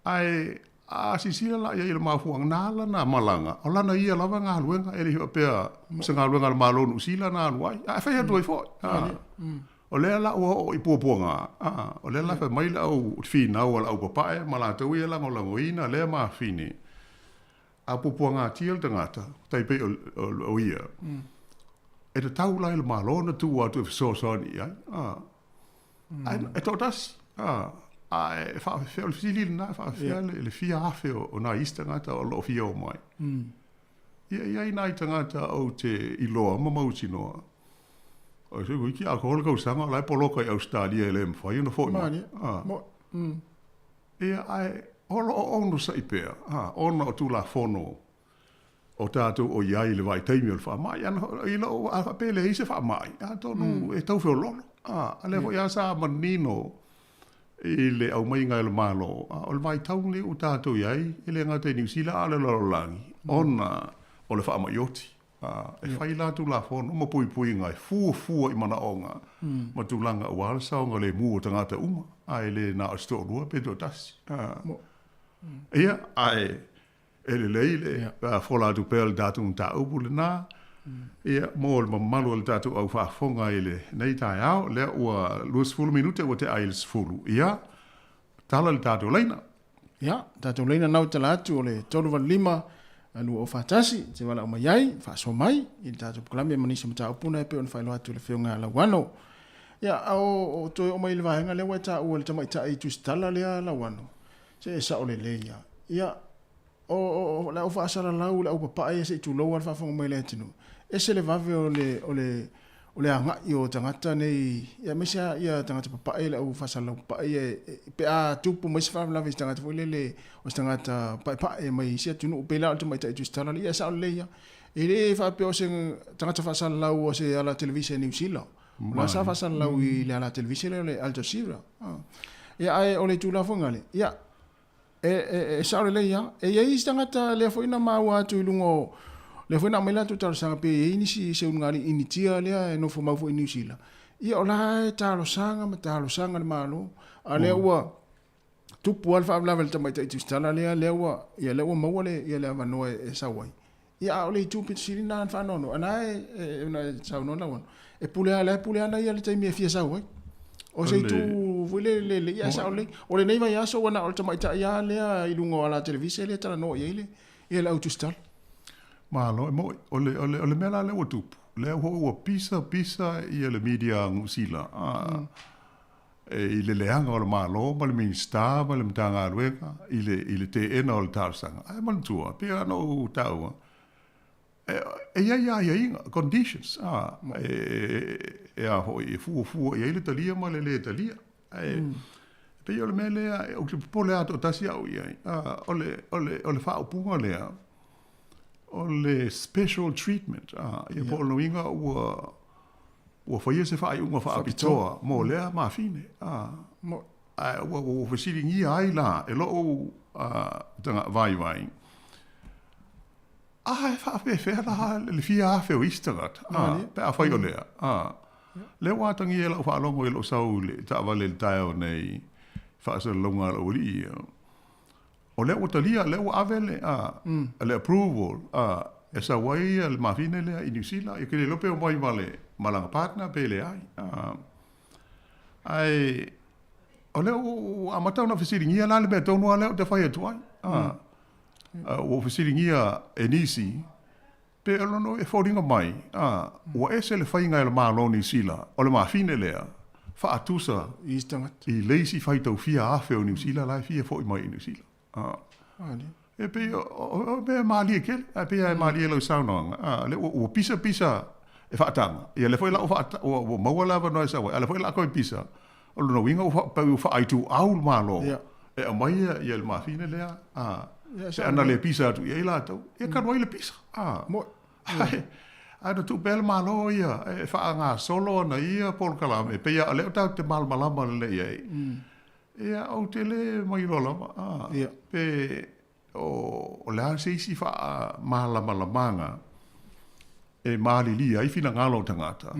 Ae a silasila la i ai i le mafuaaga, na ala na malaga, o lana ia lava galuega, e le i faapea o se galuega a le Malo o Niu Sila na alu ai, ae fai atu ai foi. O lea la ua oo i puapuaga, o lea la fai mai le au finau a le au papae ma latou ia e lagolagoina lea mafine, a puapuagatia le tagata, tai pei o ia, e tatau la i le Malo ona tuu atu e fesoasoani i ai. Ae e toatasi, a, ae e faafefea, o le fesili lena, e faafefea le fia afe o nai isi tagata o lo o fia o mai. Ia, e i ai nai tagata ou te iloa ma mautinoa, o se wiki atoa le tausaga o la e poloka i Ausetalia e le mafai ona foi mai. Ia, ae o lo o onosai pea, a, ona o Tulafono o tatou o i ai i le vaitaimi o le faamai. Ana, i lou, a faapea e leai se faamai, atonu e tau feoloolo. A, a lea foi lava sa manino i le aumaiga e le Malo, a, o le vaitau lenei ua tatou i ai, e le gata i Niu Sila a o le lalolagi, ona o le faamai oti. A, e fai la Tulafono ma puipuiga e fuafua i manaoga ma tulaga aua le saogalemu o tagata uma, ae le na o se toalua pe toatasi. A, ia, ae E lelei le fola atu pea o le tatou mataupu lena, ia, mo le mamalu o le tatou au faafofoga i lenei taeao, lea ua 20 minute ua tea i le 10, ia, tala le tatou laina. Ia, tatou laina nau tala atu o le 385 241, te valaau mai ai, faasoa mai i le tatou polokalame ma nisi o mataupu na e pei ona faailoa atu e le Afioga ia Lauano. Ia, a o toe oo mai i le vaega lea ua e taua i le tamaitai tusitala lea Lauano, Se e sao lelei lava. Ia, o, o, o le au faasalalau, le au papae ia se i tulou lava le faafofoga mai a le atunuu, ese le vave o le, o le, o le agai o tagata nei, ia aemaise lava ia tagata papae, le au faasalalau papae ia, pe a tupu mai se faalavelave i se tagata foi lele, o se tagata paepae mai isi atunuu, pei la o le tamaitai tusitala lea, ia e sao lelei lava. E le faapea o se tagata faasalalau o se ala televise i Niu Sila. O la sa faasalalau i le ala televise lea o le Al Jazeera. Ia, ae o le tulaga foi ngale, ia, e, e, e sao lelei lava. E i ai isi tagata lea foi na maua atu i luga o, lea foi na aumai latou talosaga pe i ai nisi se ulugalii Initia lea e nofo mau foi i Niu Sila. Ia, o la e talosaga ma talosaga le Malo, a lea ua tupu lava le faalavelave i le tamaitai tusitala lea, lea ua, ia, lea ua maua le, ia, le avanoa e, e sau ai. Ia, a o le itu pito sili lena na faanoanoa, na e, e, e, e saunoa Lauano, e pule lava, la e pule lava ia le taimi e fia sau ai. O se itu foi le, le, le, ia e sao lelei. O lenei vaiaso ua na o le tamaitai lava lea i luga o ala televise lea e talanoa i ai le, ia le au tusitala. Malo, e mo'i, o le, o le, o le mea la lea ua tupu, lea foi ua pisa pisa ia le media a Niu Sila, a, i le leaga o le Malo ma le Minisita ma le Matagaluega i le, i le teena o le talosaga. Ae manatua, pei ona ou taua, e, e i ai aiaiga, conditions, a, e, e a foi, e fuafua i ai le talia ma le lē talia. Ae, mm. Pei o le mea lea ou te popole lava toatasi au i ai, o le, o le, o le faaupuga lea, o le special treatment, ia po o lona uiga ua, ua faia se faaiuga faapitoa mo lea mafine. Ae ua, ua fesiligia ai la e lou vaivai, A e faapefea la le fia afe o isi tagata, pe afai o lea, Lea ua atagia i lau faalogo i lou sau i le taavale i le taeao nei i faasalalauga a lou alii ia, o lea ua talia, lea ua ave le, a, le approval, a, e sau ai le mafine lea i Niu Sila, ia ke le iloa pe omai ma le, ma lana partner pe leai. A, ae o lea ua amata ona fesiligia la le mea tonu lava lea ou te fai atu ai. A, ua ou fesiligia e nisi, Pe o lona e foliga mai, a, ua ese le faiga e le Malo o Niu Sila, o le mafine lea, faatusa i le isi faitau fia afe o Niu Sila la e fia foi mai i Niu Sila. A, e pei o mea e malie tele, ae pei lava e malie lau saunoaga, a, lea ua pisa pisa e faataga, ia lea foi la ua, ua maua le avanoa e sau ai, a o lea foi o le a toe pisa, o lona uiga ua pei ua faaituau le Malo e aumai ia le mafine lea, a, pe ana le pisa atu i ai latou, ia talu ai le pisa. A, ae, ae na tuu pea le Malo ia e faagasolo ana ia polokalame, pei lava o lea tatou te malamalama lelei ai. Ia, ou te le mailoa lava, a, pe o le a se isi faamalamalamaga e malilia ai finagalo o tagata,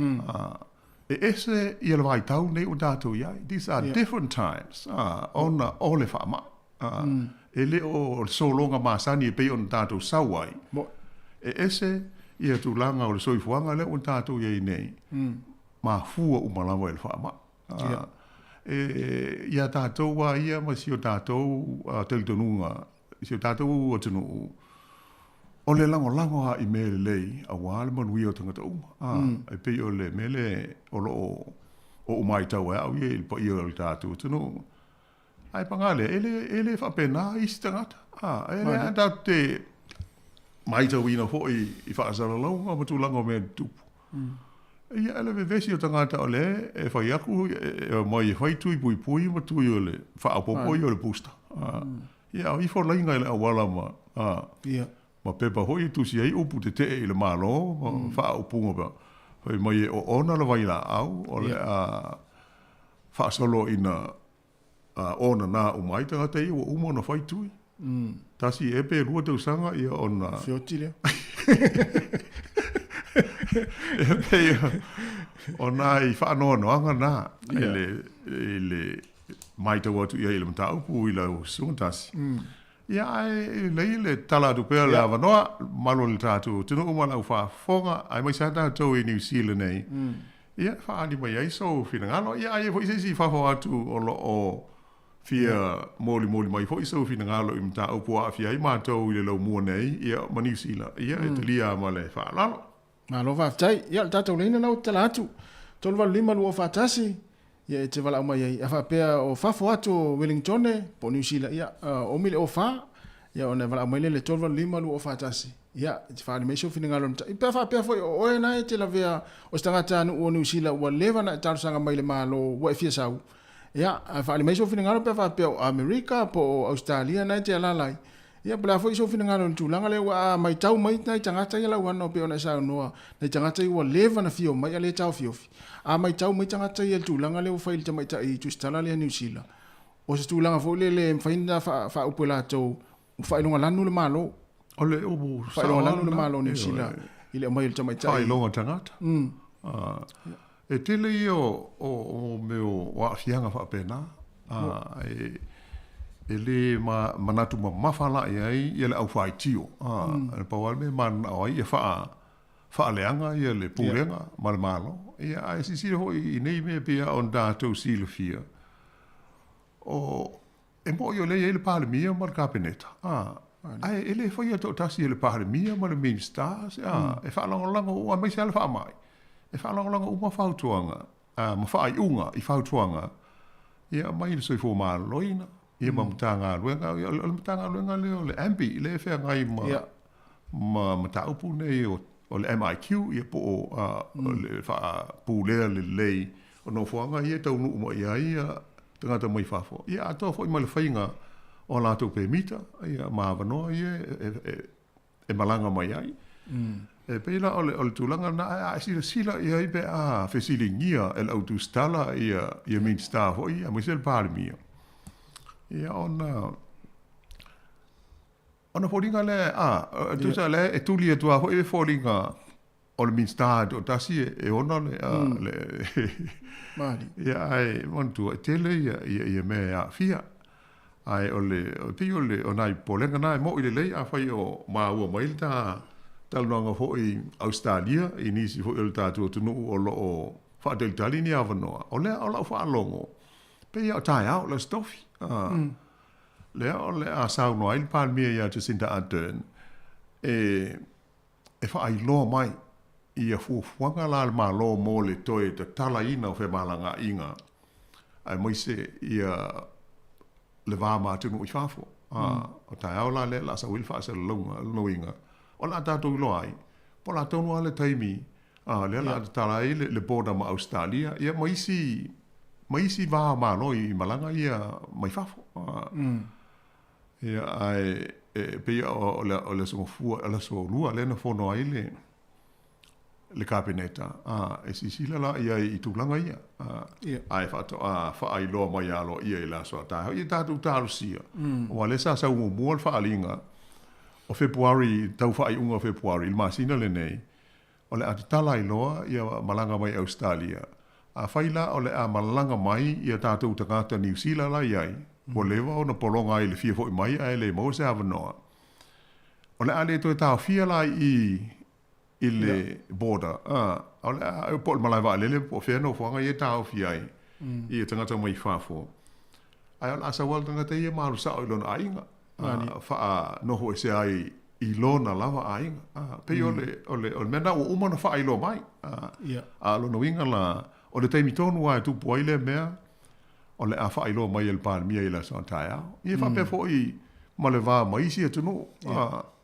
e ese ia le vaitau nei ua tatou i ai. These are different times, ona o le faamai. E le o le sologa masani e pei ona tatou sau ai. E ese ia tulaga o le soifuaga lea ua tatou i ai nei, mafua uma lava i le faamai. E, iā tatou lava ia ma si o tatou talitonuga, si o tatou atunuu, o le lagolago lava i mea lelei aua le manuia o tagata uma. E pei o le mea lea o lo o ou matau ai au ia i le paia o le tatou atunuu. Ae paga lea, e le, e le faapena isi tagata. E le a tatou te matauina foi i faasalalauga ma tulaga o mea e tutupu. Ia, le vevesi o tagata o lea e fai atu, e omai e fai tui puipui ma tui o le faaopoopo ia o le booster. Ia, a ifo laina i le auala ma, ma pepa foi e tusi ai upu tetee i le Malo ma faaupuga fai mai e oona le vailaau o le a faasolo ina onana uma ai tagata ia ua uma ona fai tui. Tasi ea pe lua tausaga ia ona... Feoti lea. E pei o nai faanoanoaga na i le, i le matau atu i ai i le mataupu i lau Susuga Tasi. Ia, ae lelei le tala atu pea o le avanoa, malu o le tatou atunuu ma lau faafofoga, aemaise lava tatou i Niu Sila nei, ia, e faaali mai ai sou finagalo. Ia, a i ai foi se isi i fafo atu o lo o fia molimoli mai foi sou finagalo i mataupu ua aafia ai matou i le laumua nei, ia, ma Niu Sila, ia, e talia ma le faaaloalo. Malo faafetai. Ia, o le tatou laina lena ua tatala atu, 385 241, ia e te valaau mai ai. A faapea o fafo atu o Wellingtone po o Niu Sila, ia, omi le 04, ia ona e valaau mai lea i le 385 241. Ia, e te faaali mai sou finagalo i le Pe a faapea foi o oe na e te lavea o se tagatanuu o Niu Sila ua leva ona e talosaga mai i le Malo ua e fia sau, ia, faaali mai sou finagalo pe a faapea o Amerika po o Ausetalia na e te alaala ai. Ia, po o le a foi sou finagalo i le tulaga lea, ua a matau mai nai tagata ia lauana pei ona e saunoa, nai tagata ia ua leva ona fia omai a le taofiofi. A matau mai tagata ia i le tulaga lea ua fai i le tamaitai tusitala lea Niu Sila, o se tulaga foi lele e mafai ona faaupu e latou, ua faailoga lanu le Malo. O le upu sao lava lena. Faailoga lanu le Malo o Niu Sila i le aumai o le tamaitai. Faailoga tagata. E tele ia o mea o aafiaga faapena, e le manatu mamafa la i ai ia le aufaitio. E pau lava le mea e mananao ai ia faaleaga ia le pulega ma le Malo. Ia, ae silasila foi i nei mea e pei lava ona tatou silafia, o E moni o lea e i ai le Palemia ma le Kapeneta, ae e le faia toatasi e le Palemia ma le Minisita, e faalagolago uma, aemaise lava le faamai, e faalagolago uma fautuaga ma faaiuga i fautuaga ia mai le Soifua Maloloina ia ma Matagaluega. O le Matagaluega lea o le AMBI lea e feagai ma mataupu nei o le MIQ ia po o le faapulea lelei o nofoaga ia e taunuu mai ai. tagata mai fafo, ia atoa foi ma le faiga o a latou pemita, ia ma avanoa ia e malaga mai ai. E pei la o le tulaga lena, ae a e silasila i ai pe a fesiligia e le au tusitala ia Minisita foi aemaise le Palemia, ia ona ona foliga lea, a, tusa lea e tuli atu lava foi le foliga o le Minisita e toatasi e ona le, le Mali. Ia, ae manatua, e tele ia mea e aafia. Ae o le, e pei o le, o nai popolega na e mo'i lelei afai o maua mai le ta talanoaga foi i Ausetalia i nisi foi o le tatou atunuu o lo o faatalitali ni avanoa. O lea o lau faalogo, pei lava o taeao le Aso Tofi, lea o le a saunoa ai le Palemia ia Jacinda Ardern e faailoa mai ia fuafuaga la a le Malo mo le toe tatalaina o femalagaaiga aemaise ia le va ma atunuu i fafo. O taeao la lea o le a sau ai le faasalalauga, o lona uiga, o le a tatou iloa ai, po o le a tonu lava le taimi lea o le a tatala ai le border ma Ausetalia, ia ma isi, ma isi va o Malo i malaga ia mai fafo. Ia, ae e pei o le Aso Gafua, o le Aso Lua lea na fono ai le le Kapeneta, a, e silasila la i ai i tulaga ia, a, ae faatoa faailoa mai aloaia i le aso a taeao. Ia tatou talosia, aua o lea sa sau muamua le faaaliga o Fepuari, tau faaiuga o Fepuari i le masina lenei, o le a tatala ai loa ia malaga mai Ausetalia. Afai la o le a malaga mai ia tatou tagata Niu Sila la i ai, ua leva ona pologa ai i le fia foi mai ae le maua se avanoa, o le a le toe taofia la i i le border, a, o le a, po o le malae vaalele po o fea nofoaga ia e taofi ai ia tagata mai fafo, ae o le a sau lava le tagata ia ma alu sao i lona aiga, faanofoesea ai i lona lava aiga. Pei o le, o le, o le mea lena ua uma ona faailoa mai. A o lona uiga la, o le taimi tonu lava e tupu ai lea mea, o le a faailoa mai e le Palemia i le aso a taeao. Ia faapea foi ma le va ma isi atunuu.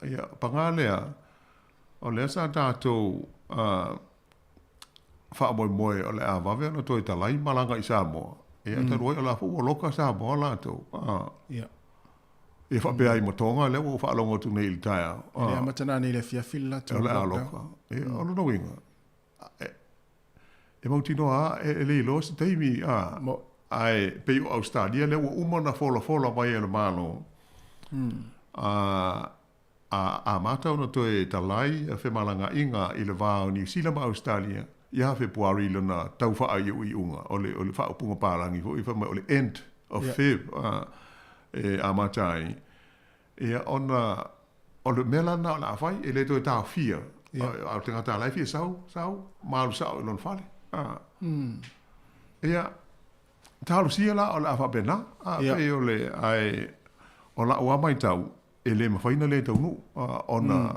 Ia, paga lea, o lea sa tatou faamoemoe o le a vave ona toe talai malaga i Samoa, ia talu ai o la foi ua loka Samoa latou. Ia faapea ai ma Tonga lea ua ou faalogo atu nei i le taeao. E le amata nanei i le afiafi le latou O le a loka. Ia, o lona uiga, e mautinoa lava e le iloa se taimi, ae pei o Ausetalia lea ua uma ona folafola mai e le Malo, a amata ona toe talai femalagaaiga i le va o Niu Sila ma Ausetalia ia Fepuari i lona tau faaiuiuga, o le faaupuga palagi foi fai mai o le end of Feb e amata ai, ia ona o le mea la lena o le a fai, e le toe taofia, a o le tagata la e fia sau, sau ma alu sao i lona fale. Ia, talosia la o le a faapena, pei o le, ae o lau lava matau, e le mafai ona le taunuu, ona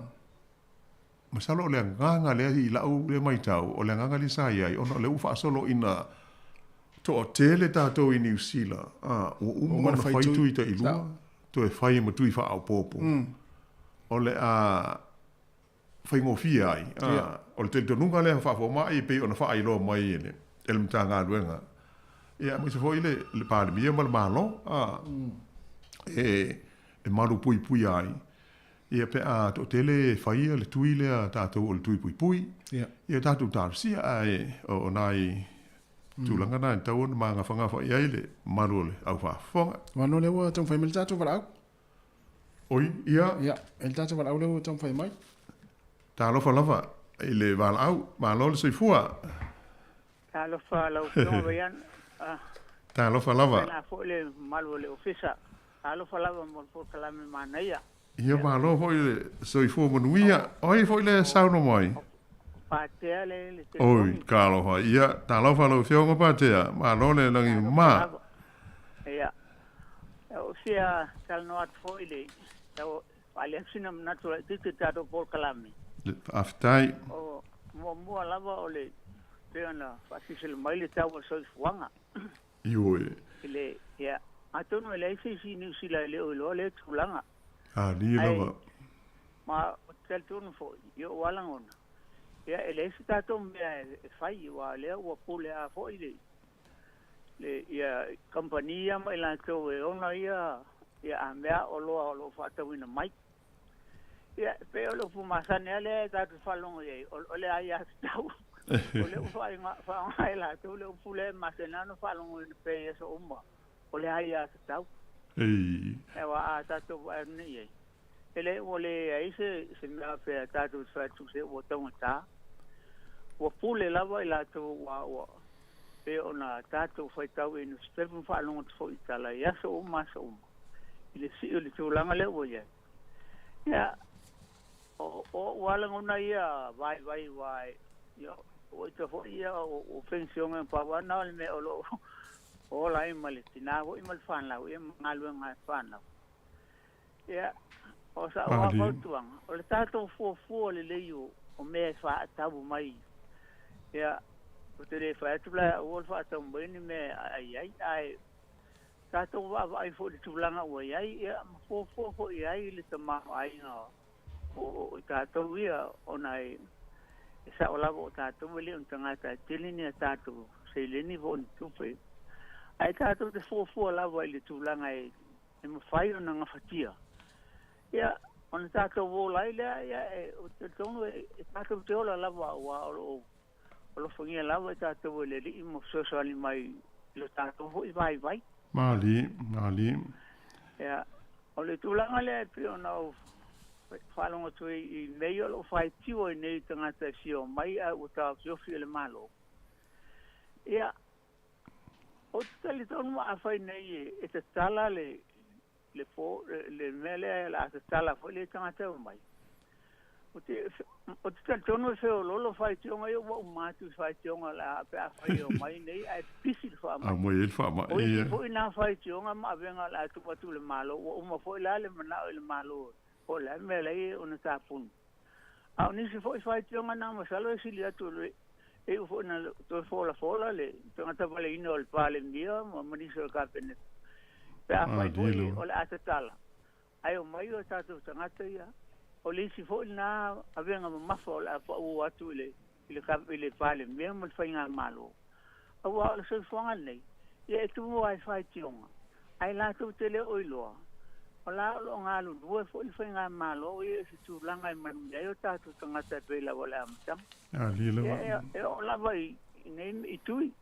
masalo o le agaga lea i lau lea matau, o le agaga lea sa i ai, ona o lea ua faasolo ina toatele tatou i Niu Sila, ua uma ona fai tui tailua, toe fai ma tui faaopoopo, o le a faigofie ai. O le talitonuga lea faafomai e pei ona faailoa mai e le Matagaluega, aemaise foi le Palemia ma le Malo, e malupuipuia ai, ia pe a toatele e faia le tui lea a tatou o le tui puipui, ia tatou talosia, ae o nai tulaga na e tatau ona magafagafa i ai le malu o le aufaafofoga. Aua o lea ua taumafai mai le tatou valaau. Oi, ia. Ia, e le tatou valaau lea ua taumafai mai. Talofa lava i le valaau, malo le soifua. Talofa lau Afioga Vaiana. Talofa lava. Faapena foi le mamalu o le Ofisa. Talofa lava mo le polokalame manaia. Ia malo foi le soifua manuia. O ai foi le saunoa mai? Patea le le telefoni. Oi, talofa. Ia, talofa lau Afioga Patea. Malo le lagi mama. Ia. Ua fia talanoa atu foi i le tau faaali atu sina manatu laitiiti i le tatou polokalame. Faafetai. O muamua lava o le pei ona faasilasila mai le tau o le soifuaga. Ioe. I le, ia, atonu e leai se isi i Niu Sila e le o iloa lea tulaga. Alia lava. Ma ou te talitonu foi i ou lava lagona, ia, e leai se tatou mea e fai, aua o lea ua pule lava foi le. le ia kamupani ia ma i latou e ona ia ia a mea oloa o lo o faatauina mai. Ia, e pei o le upu masani lava lea e tatou faalogo i ai, o le aiatatau. O le upu faaaoga e latou le upu lea e masani lava ona faalogoina pea i aso uma, o le aiatatau. Aua a tatou vaai atu nei i ai, e le ua leai se mea faapea tatou te fai atu se ua taugata. Ua pule lava i latou ua pei ona tatou faitau i newspaper ma faalogo atu foi i tala i aso uma aso uma i le sii o le tulaga lea ua i ai. Ia, o ou lava lagona ia vaivai aua ia, ua ita foi ia o penisione pau lava na o le mea o lo o ola ai ma le tinā foi ma le fanau ia ma galuega a le fanau. Ia, o sa'u lava fautuaga, o le tatou fuafua lelei o mea e faatau mai. Ia, ou te le fai atu la e aua le faatau mai ni mea e aai ai, ae tatou vaavaai foi i le tulaga ua i ai, ia, ma fuafua foi i ai le tamaoaiga o i tatou ia, ona e sao lava o tatou e le o ni tagata e tele ni a tatou seleni po o ni tupe, ae tatou te fuafua lava i le tulaga e e mafai ona gafatia. Ia, ona tatou ola ai lea, ia, e, ou te talitonu e, e tatou te ola lava aua o lo o alofagia lava i tatou e le Alii ma fesoasoani mai i lo tatou foi vaivai. Malie, malie. Ia, o le tulaga lea e pei ona ou faalogo atu ai i mea ia o lo o faitio ai nei tagata e fia omai ae ua taofiofi e le Malo. Ia, Ou te talitonu afai nei e tatala le le po le mea lea o le a tatala foi le tagata e omai. Ou te ou te talitonu e feoloolo faitioga ia ua uma atu i faitioga o le a pe afai e omai nei ae pipisi le faamai. Aumai ai le faamai, O isi ia. foi na faitioga ma avega o le a tuu atu i le Malo, ua uma foi la le manao i le Malo po o le a le mea la e ona tapuni. A o nisi foi faitioga na masalo e sili atu le e iu foi ina toe folafola le tagata valeina o le Palemia ma nisi o le Kapeneta. Pe afai foi o le a tatala, ae omai o tatou tagata ia, o le isi foi lena avega mamafa o le a pau atu i le i le Palemia ma le Faigamalo. Aua o le soifuaga lenei, ia e tumu lava i faitioga, ae latou te le o iloa, o la o lo o galulue foi le Faigamalo ia i se tulaga e manuia ai o tatou tagata e pei lava o le amataga. Ia e oo lava i nei i tui,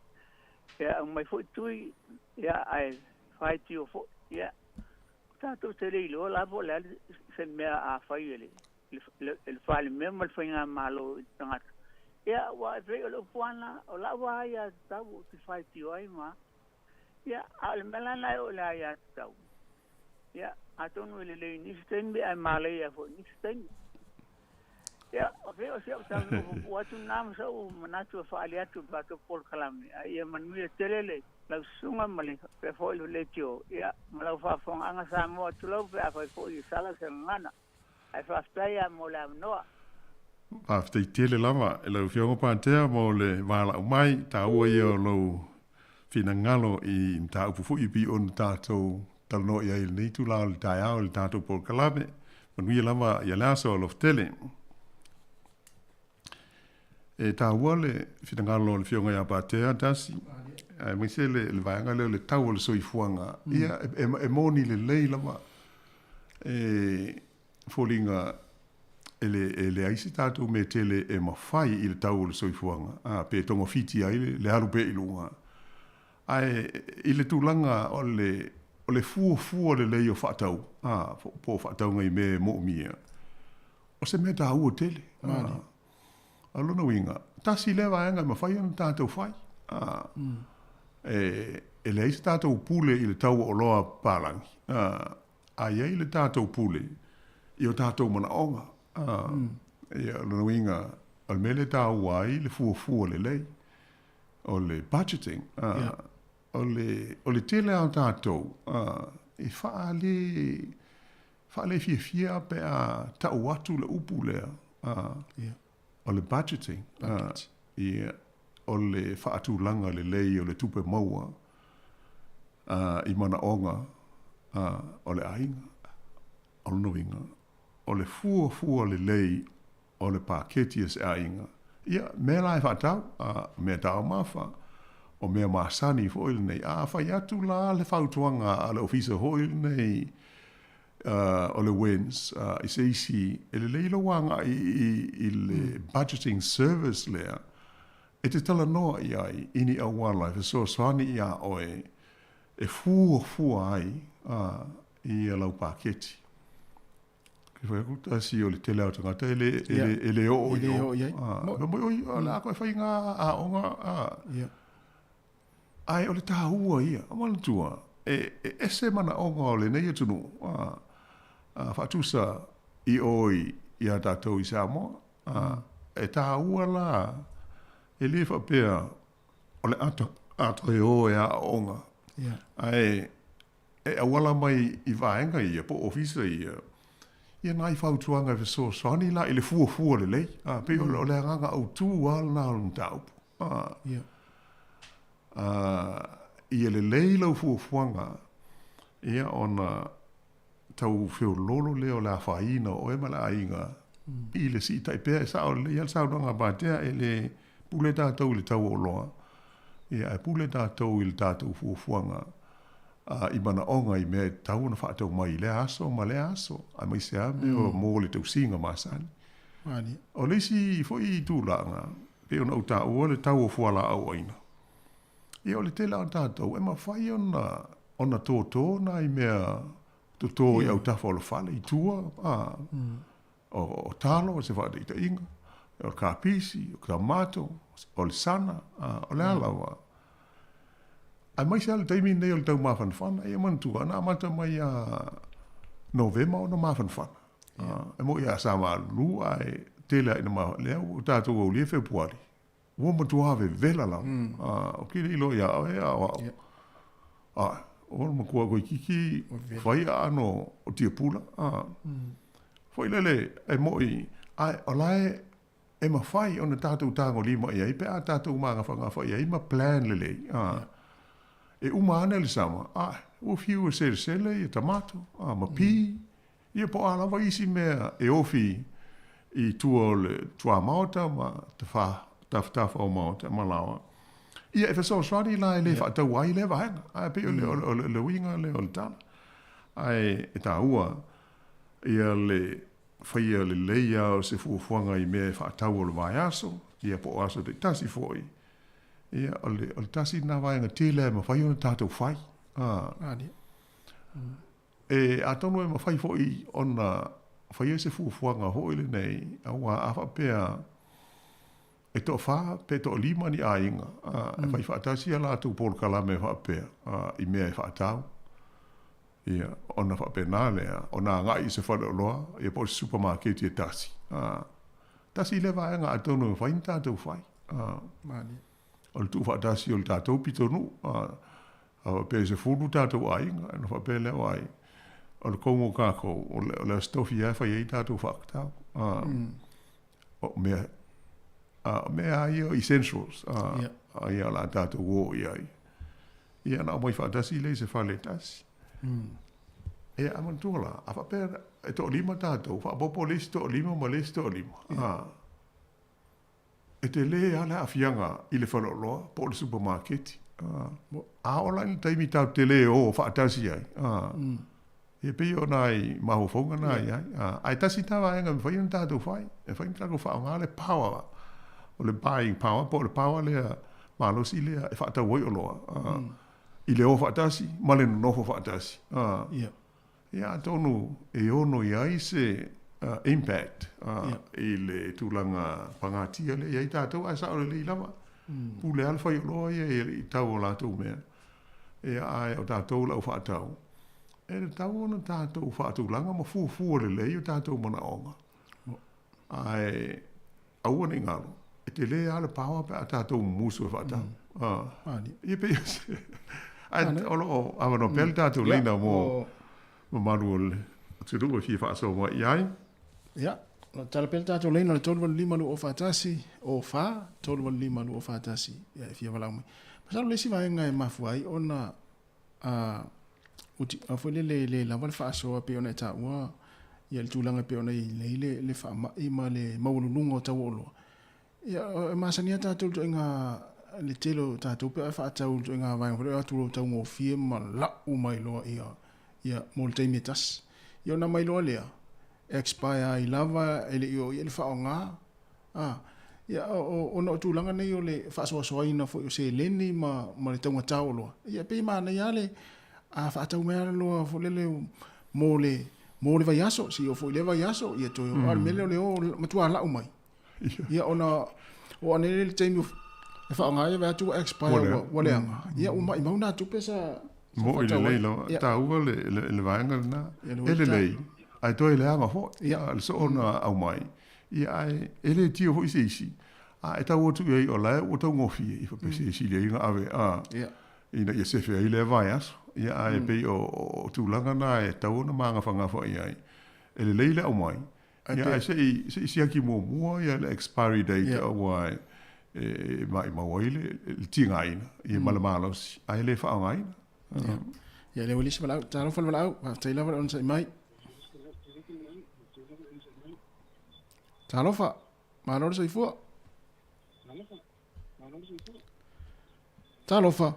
ia aumai foi tui, ia ae faitio foi, ia tatou te le iloa la po o le a se mea a fai e le le Palemia ma le Faigamalo i le tagata. Ia, aua e pei o le upu lava lena, o lau lava aiatatau ou te faitio ai ma, ia, a o le mea la lena e oo i le aiatatau, ia, atonu e lelei i nisi taimi ae malaia foi i nisi taimi. Ia, o pei o si au taunuu puupuu atu lena ma sou manatu e faaali atu i le tatou polokalame, a ia manuia tele le lau susuga ma le faapea foi le leitio, ia, ma lau faafofogaaga Samoa, tulou pe afai foi e sala se gagana. Ae faafetai lava mo le avanoa. Faafetai tele lava i lau Afioga Patea mo le valaau mai, taua ia o lou finagalo i mataupu foi e pei ona tatou talanoa i ai i lenei itula o le taeao i le tatou polokalame. Manuia lava ia le aso, alofa tele. E taua le finagalo o le Afioga ia Patea Darcy, aemaise le vaega lea o le tau o le soifuaga. Ia, e moni lelei lava e foliga e leai se tatou mea tele e mafai i le tau o le soifuaga, a, pe togafiti ai le alu pea i luga. Ae i le tulaga o le o le fuafua lelei o faatau, a, po o faatauga i mea e moomia, o se mea taua tele. A, o lona uiga, tasi lea vaega e mafai ona tatou fai. A, e leai se tatou pule i le tau o oloa papalagi, a, a i ai le tatou pule i o tatou manaoga. A, ia, o lona uiga, o le mea lea e taua ai le fuafua lelei, o le budgeting. A, o le, o le tele lava o tatou, a, e faale, faalefiafia pe a tau atu le upu lea, a, o le budgeting. A, ia, o le faatulaga lelei o le tupe maua a, i manaoga a, o le aiga. O lona uiga, o le fuafua lelei o le paketi a se aiga, ia, mea la e faatau, a, mea taumafa, o mea masani foi lenei. A fai atu la le fautuaga a le Ofisa foi lenei o le WINZ i se isi, e lelei lou agai i le budgeting service lea e te talanoa i ai i ni auala e fesoasoani iā oe e fuafua ai ia lau paketi. Ke fai atu tasi o le tele o tagata e le, e le, e le oo i o. Mo mo oi, o le a koe fai ngā aoga. Ae o le tāua ia, manatua, e, e ese manaoga o lenei atunuu, a, faatusa i o i, iā tātou i Samoa. A, e tāua la, e le faapea o le ata, ata e o e aoga. Ae e auala mai i vaega ia po o ofisa ia, ia nai fautuaga e fesoasoani la i le fuafua lelei. A, pei o le, o le agaga autū lava lena o le mataupu. A, a, ia lelei lau fuafuaga, ia ona tau feoloolo lea o le afaina o oe ma le aiga i le siitai pea. E sao lelei lava le saunoaga a Patea, e le pule tatou i le tau o oloa, ia ae pule tatou i le tatou fuafuaga i manaoga i mea e tatau ona faatau mai i lea aso ma lea aso, aemaise lava mea mo le tausiga masani. O le isi foi tulaga, pei ona ou taua le tau o fualaau aina, ia o le tele lava o tatou e mafai ona ona tōtō nai mea totō i autafa o le fale i tua, o talo o se faataitaiga, o le kapisi, o le tamato, o le sana, o le a lava. Aemaise lava le taimi lenei o le tau mafanafana, ia manatua, na amata mai ia Novema ona mafanafana. E moni lava sa malulu ae tele lava ina ma, lea ua tatou aulia Fepuari, ua matua vevela lava. Ou te le iloa iā oe a o au. Ae, o le matua toeitiiti fai aano o tiapula. Foi lele, e moni, ae o la e e mafai ona tatou tagolima i ai pe a tatou magafagafa i ai ma plan lelei. E uma ane le sama, ae, ua fiu e selesele ia tamato, ma pī, ia po o a lava isi mea e ofi i tua o le tuamaota ma tafatafa o maota ma laoa. Ia e fesoasoani la e le faataua ai lea vaega. Ae pei o le, o le, le uiga lea o le tala. Ae e taua ia le faia lelei lava o se fuafuaga i mea e faatau o le vaiaso, ia po o aso taitasi foi. Ia, o le, o le tasi lena vaega tele e mafai ona tatou fai. E, atonu e mafai foi ona faia se fuafuaga foi lenei, aua a faapea e toafa pe toalima ni aiga, e fai faatasi a latou polokalame faapea i mea e faatau, ia, ona faapena lea ona agai i se faleoloa, ia po o se supamaketi e tasi. Tasi lea vaega atonu e mafai ona tatou fai. O le tuufaatasi o le tatou pitonuu, a faapea e 10 tatou aiga, ona faapea lea, uai, o le kongo o kākou, o le, o le Aso Tofi lava e fai ai tatou faakatau. O mea, o mea lava ia o essentials, ia o le a tatou o i ai. Ia ona aumai faatasi lea i se fale e tasi. Ia, ae manatua la, a faapea e toalima tatou, faaopoopo le isi toalima ma le isi toalima, E tele lava le aafiaga i le faleoloa po o le supamaketi. A oo la i le taimi tatou te le o faatasi ai, e pei o nai mafaufauga na i ai. Ae tasi lena vaega e mafai ona tatou fai, e mafai ona tatou faaaoga le power, o le buying power po o le power lea malosi lea e faatau ai oloa i le o faatasi ma le nonofo faatasi. Ia atonu e ono i ai se impact i le tulaga pagatia lea i ai tatou, ae sao lelei lava. Pule lava le faioloa ia i tau o latou mea, ia ae o tatou le au faatau, e tatau ona tatou faatulaga ma fuafua lelei o tatou manaoga. Ae aua ne i galo, e tele lava le power pe a tatou mumusu e faatau. Ia pei o se... Ae o lo o avanoa pea le tatou laina mo mamalu o le atunuu e fia faasoa mai i ai. Ia, o lo o tala pea le tatou laina o le 385 241 o 4 385 241 ia e fia valaau mai. Masalo le isi vaega e mafua ai ona a uti a foi lele e le lava le faasoa pei ona e taua ia le tulaga pei ona i ai nei le, le faamai ma le maualuluga o tau o oloa. Ia, e masani lava tatou i le ituaiga le tele o tatou pe a faatau i le ituaiga vaega foi lea o atu loa taugofie ma lau mai loa ia ia mo le taimi e tasi. Ia ona aumai loa lea, expire ai lava e le i oo i ai le faaaoga. A, ia ona o tulaga nei o le faasoasoaina foi o seleni ma ma le taugata o oloa, ia e pei e manaia lava le a faatau mai lava loa foi lele mo le mo le vaiaso, seia oo foi i lea vaiaso, ia toe oo. A o le mea lea o le o matua lau mai. Ia ona oo ane lea i le taimi e faaaoga ai, vaai atu ua expire ua leaga, ia ua maumau na tupe sa Moʻi lelei lava, taua le vaega lena. E lelei, ae toe leaga foi. Ia, le soona aumai, ia ae e le tio foi se isi, a e tau atu i ai o la e ua taugofie, ia faapea se sili ai ona ave a, ina ia sefe ai lea vaiaso. Ia ae pei o tulaga na e tatau ona magafagafa i ai. E lelei le aumai, Ia, ae se i, se i siaki muamua ia le expiry date aua e, e maumau ai le, le tigaina ia ma le malosi, ae le faaaogaina. Ia, ia lea ua lisi valaau. Talofa le valaau, faafetai lava le onosai mai. Talofa, malo le soifua. Talofa.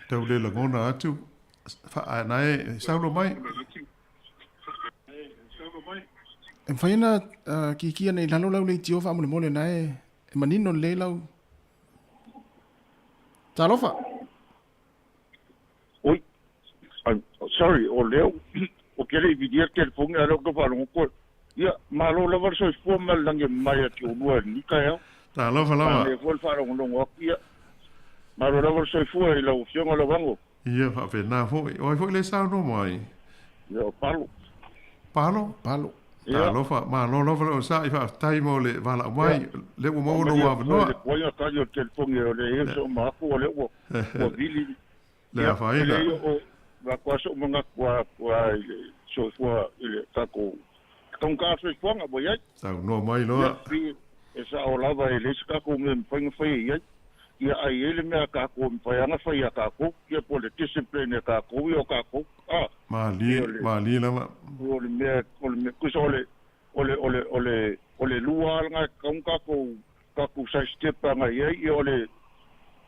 Tau le lagona atu, na e saunoa mai. E mafai ona kiki ane i lalo lau leitio faamolemole na e manino lelei lau. Talofa. Oi, I'm sorry, o lea ou te le i vilia le telefoni a o lea ou te faalogo atu ai. Ia, malo lava le soifua ma le lagi e mamae ia te oulua i lenei taeao. Talofa lava. Manaia foi le faalogologo atu, ia, malo lava le soifua i lau Afioga Lauano. Ia, faapena foi. O ai foi le saunoa mai? Ia, o Palo. Palo? Palo. Talofa, malo lava le onosai, faafetai mo le valaau mai, lea ua maua lou avanoa. Le tuaiga tali o le telefoni o le ea so ma aku o le ua ua vili. Le afaina. Ia, o va kwa so manatu wa wa i le soifua i le tatou taugata soifuaga ua i ai. Saunoa mai loa. Ia, e sao lava e leai se tatou mea e mafai ona faia i ai. Ia, a i ai le mea a tatou e mafai lava ona fai ia tatou, ia po o le discipline a tatou ia o tatou. A, Malie, malie lava. O le mea, o le mea, tusa o le, o le, o le, o le, o le lua lava lena e tatau ona tatou, tatou side step agai i ai, ia o le,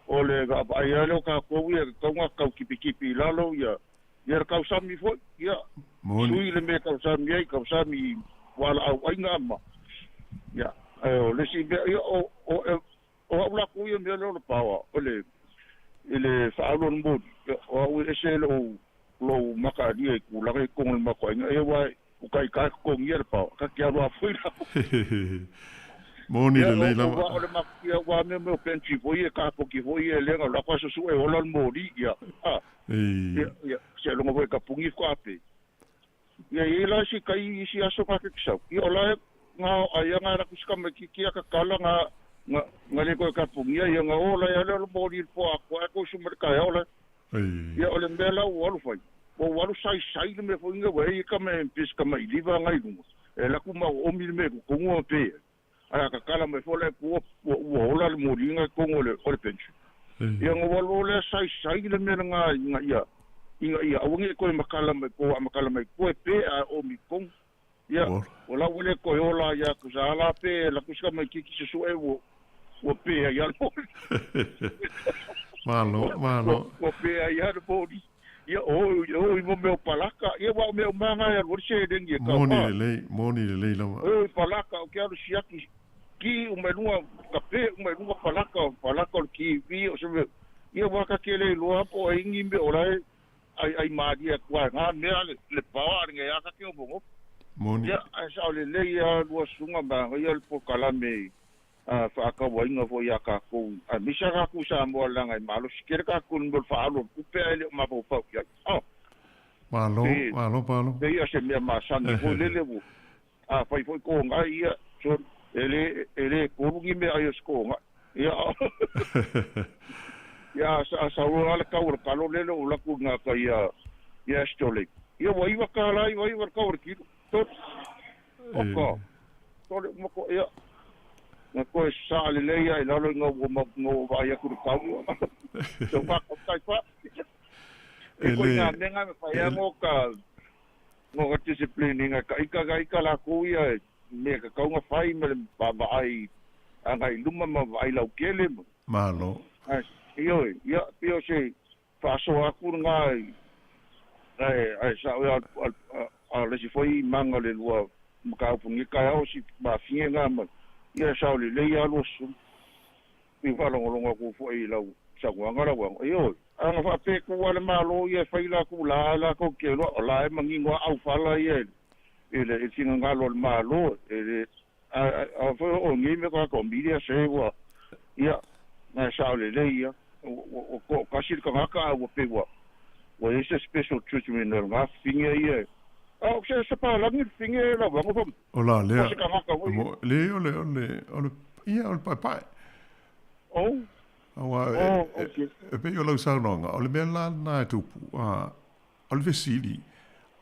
o le vaavaai lava lea o tatou ia, e tatau ona tau tipitipi i lalo ia, ia le tausami foi, ia, sui le mea e tausami ai, tausami i fualaau aina ma, ia, ae o le isi mea, ia, o, o, o au latou ia mea lea o le paoa, o le, i le faaalo o le moli, o au e ese lou, lou mataalia i tulaga i totonu o le matou aiga, ia aua o taita e totogia le paoa, ta te alu lava foi la. Moni lelei lava. O le mafutia aua mea mea o pantry foi ia, kapoti foi ia, lea na alu atu aso sue ola le moli, ia, a, ia, ia, seiloga foi e tapuni faatoa pe. Ia, e i ai la isi tai i isi aso na te sau, ia o la e na aia na alu atu si tamaititi ia tatala na, na, na le toe tapunia, ia na ola ai lea o le moli i le po atoa ae toe usu mai le taeao la. Ia o le mea la ua alu fai, ua ou alu saisai le mea foi lea ua i ai tama e pei se tamailiva na i luga, e alu atu ma oomi le mea i totonu ma pe ai. Ae a tatala mai foi la e tua ua ola le moli na i totonu o le pantry. Ia ona ou alu loa lea saisai le mea lena ina ia ina ia aua ne i toe matala mai po a matala mai tua e pe ae oomi i totonu. Ia o la ua le toe ola ia atu sa la pe alu atu si tamaititi susue ua ua pe ai lava le moli. Malo, malo. Ua pe ai lava le moli. Ia o o i mo mea o palaka. Ia aua o mea uma lava na e alu ai le seleni e tau. Moni lelei, moni lelei lava. O i palaka, ou te alu siaki ki uma i luga, kape uma i luga palaka, palaka o le TV, o se mea. Ia aua ta te le iloa po o ai ni mea o la e ai malie atu ai nga mea le le paoa le ngai aka ke o mongo. Moni. Ia ae sao lelei lava lua susuga ma ia le polokalame faatauaina foi ia tatou, aemaise lava tatou i Samoa leaga e malosi tele tatou i le mea o le faaalu o le tupe ae le o mafaufau i ai. Oh! Malo, malo Palo. Pei o se mea masani foi lele ua, afai foi togai ia, sorry, e le, e le tolu ni meaai o se togai. Ia, ia a sau loa le tau o le kalo lele o laku i gata ia, ia Astrolabe. Ia ua $9.99 le tau o le kilo. Tolu. Oka. Tole uma ko ia. Na toe saa lelei ai lalo ina ua ina ua vaai atu i le tau. Te wā ko tai wha. E koe ngā mea ngā me whai ango ka ngō ka discipline inga ka ika ka ika la ko ia me ka kaunga whai me le vaai agai i luma ma vaai lautele ma. Malo. Ae, ioe, ia, pei o se faasoa atu lena i, ae, ae sa'o ia, a o le isi foi maga o le lua mataupu i lenei taeao, o si mafine lena ma, ia, e sao lelei lava lua susuga. Pei faalogologo atu foi i lau saunoaga lau Afioga, ioe, ana faapea e tu lava le Malo ia e fai latou la latou te iloa, o la e manino lava aufala ia i le finagalo o le Malo, e le, a foi o nei mea tagata o media se ua, ia, na e sao lelei ia, ua toatasi le tagata ae ua pei ua i ai se special treatment o lena fafine ia, a o se palagi le fafine lau Afioga fa, O la lea, o se tagata foi ia. Le, o le, o le, o le, ia, o le paepae. Oh. Aua Oh, okay. e pei o lau saunoaga, o le mea la lena e tupu, o le fesili,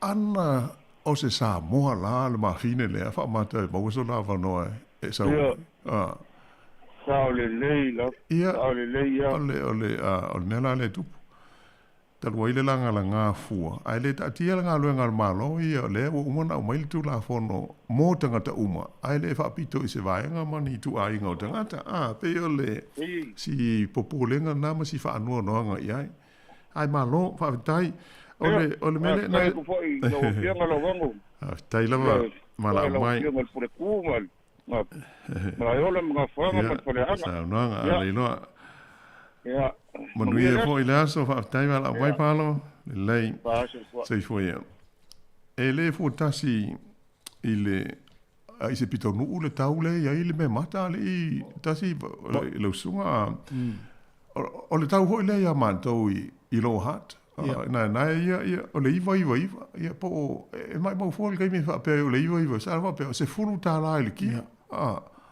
ana o se Samoa la le mafine lea faamata e maua sona avanoa e sau ai. Sao lelei la. Ia, Sao lelei ia. o le, o le, o le mea la lea e tupu. Talu ai le lagalaga fua, ae le taatia le galuega a le Malo ia, o lea ua uma ona aumai le Tulafono mo tagata uma, ae le faapito i se vaega ma ni ituaiga o tagata. A, pei o le si popolega lena ma si faanoanoaga i ai. Ae malo, faafetai. O le, o le mea lea. Faafetai atu foi i lau Afioga Lauano. Faafetai lava, valaau mai. Lau Afioga i le Pule Ku ma Malaeola ma Gafoaga ma le Faleaana. Saunoaga a Leiloa. Ia. Manuia foi le aso, faafetai valaau mai Paolo. Lelei. Soifua ia. E le fuatasi i le i se pitonuu le tau lea i ai le mea mata alii tasi lau susuga. O le tau foi lea ia matou i Lower Hutt. Na na ia ia o le 999 ia po o e maumau fua le taimi e faapea ai o le 99 sa faapea o $10 i le kilo.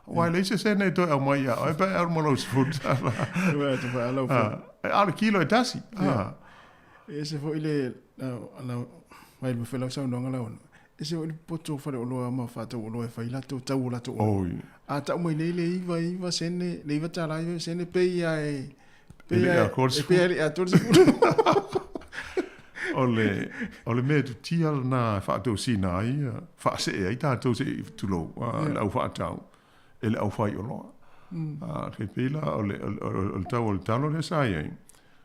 Aua e leai se sene e toe aumai ia oe pe a e alu ma lou $10. A o le kilo e tasi. E ese foi le mai foi lau saunoaga lau e ese foi le poto o faleoloa ma faatauoloa e fai latou tau o latou oloa. A tau mai nei le 99 sene, le 9 tala 99 sene pei lava e E le atoa le 10. E pei lava e le atoa le 10. O le mea tutia lena e faatosina ai, faasee ai tatou se i tulou, le au faatau e le aufaioloa. E pei la o le tau o le talo lea sa i ai,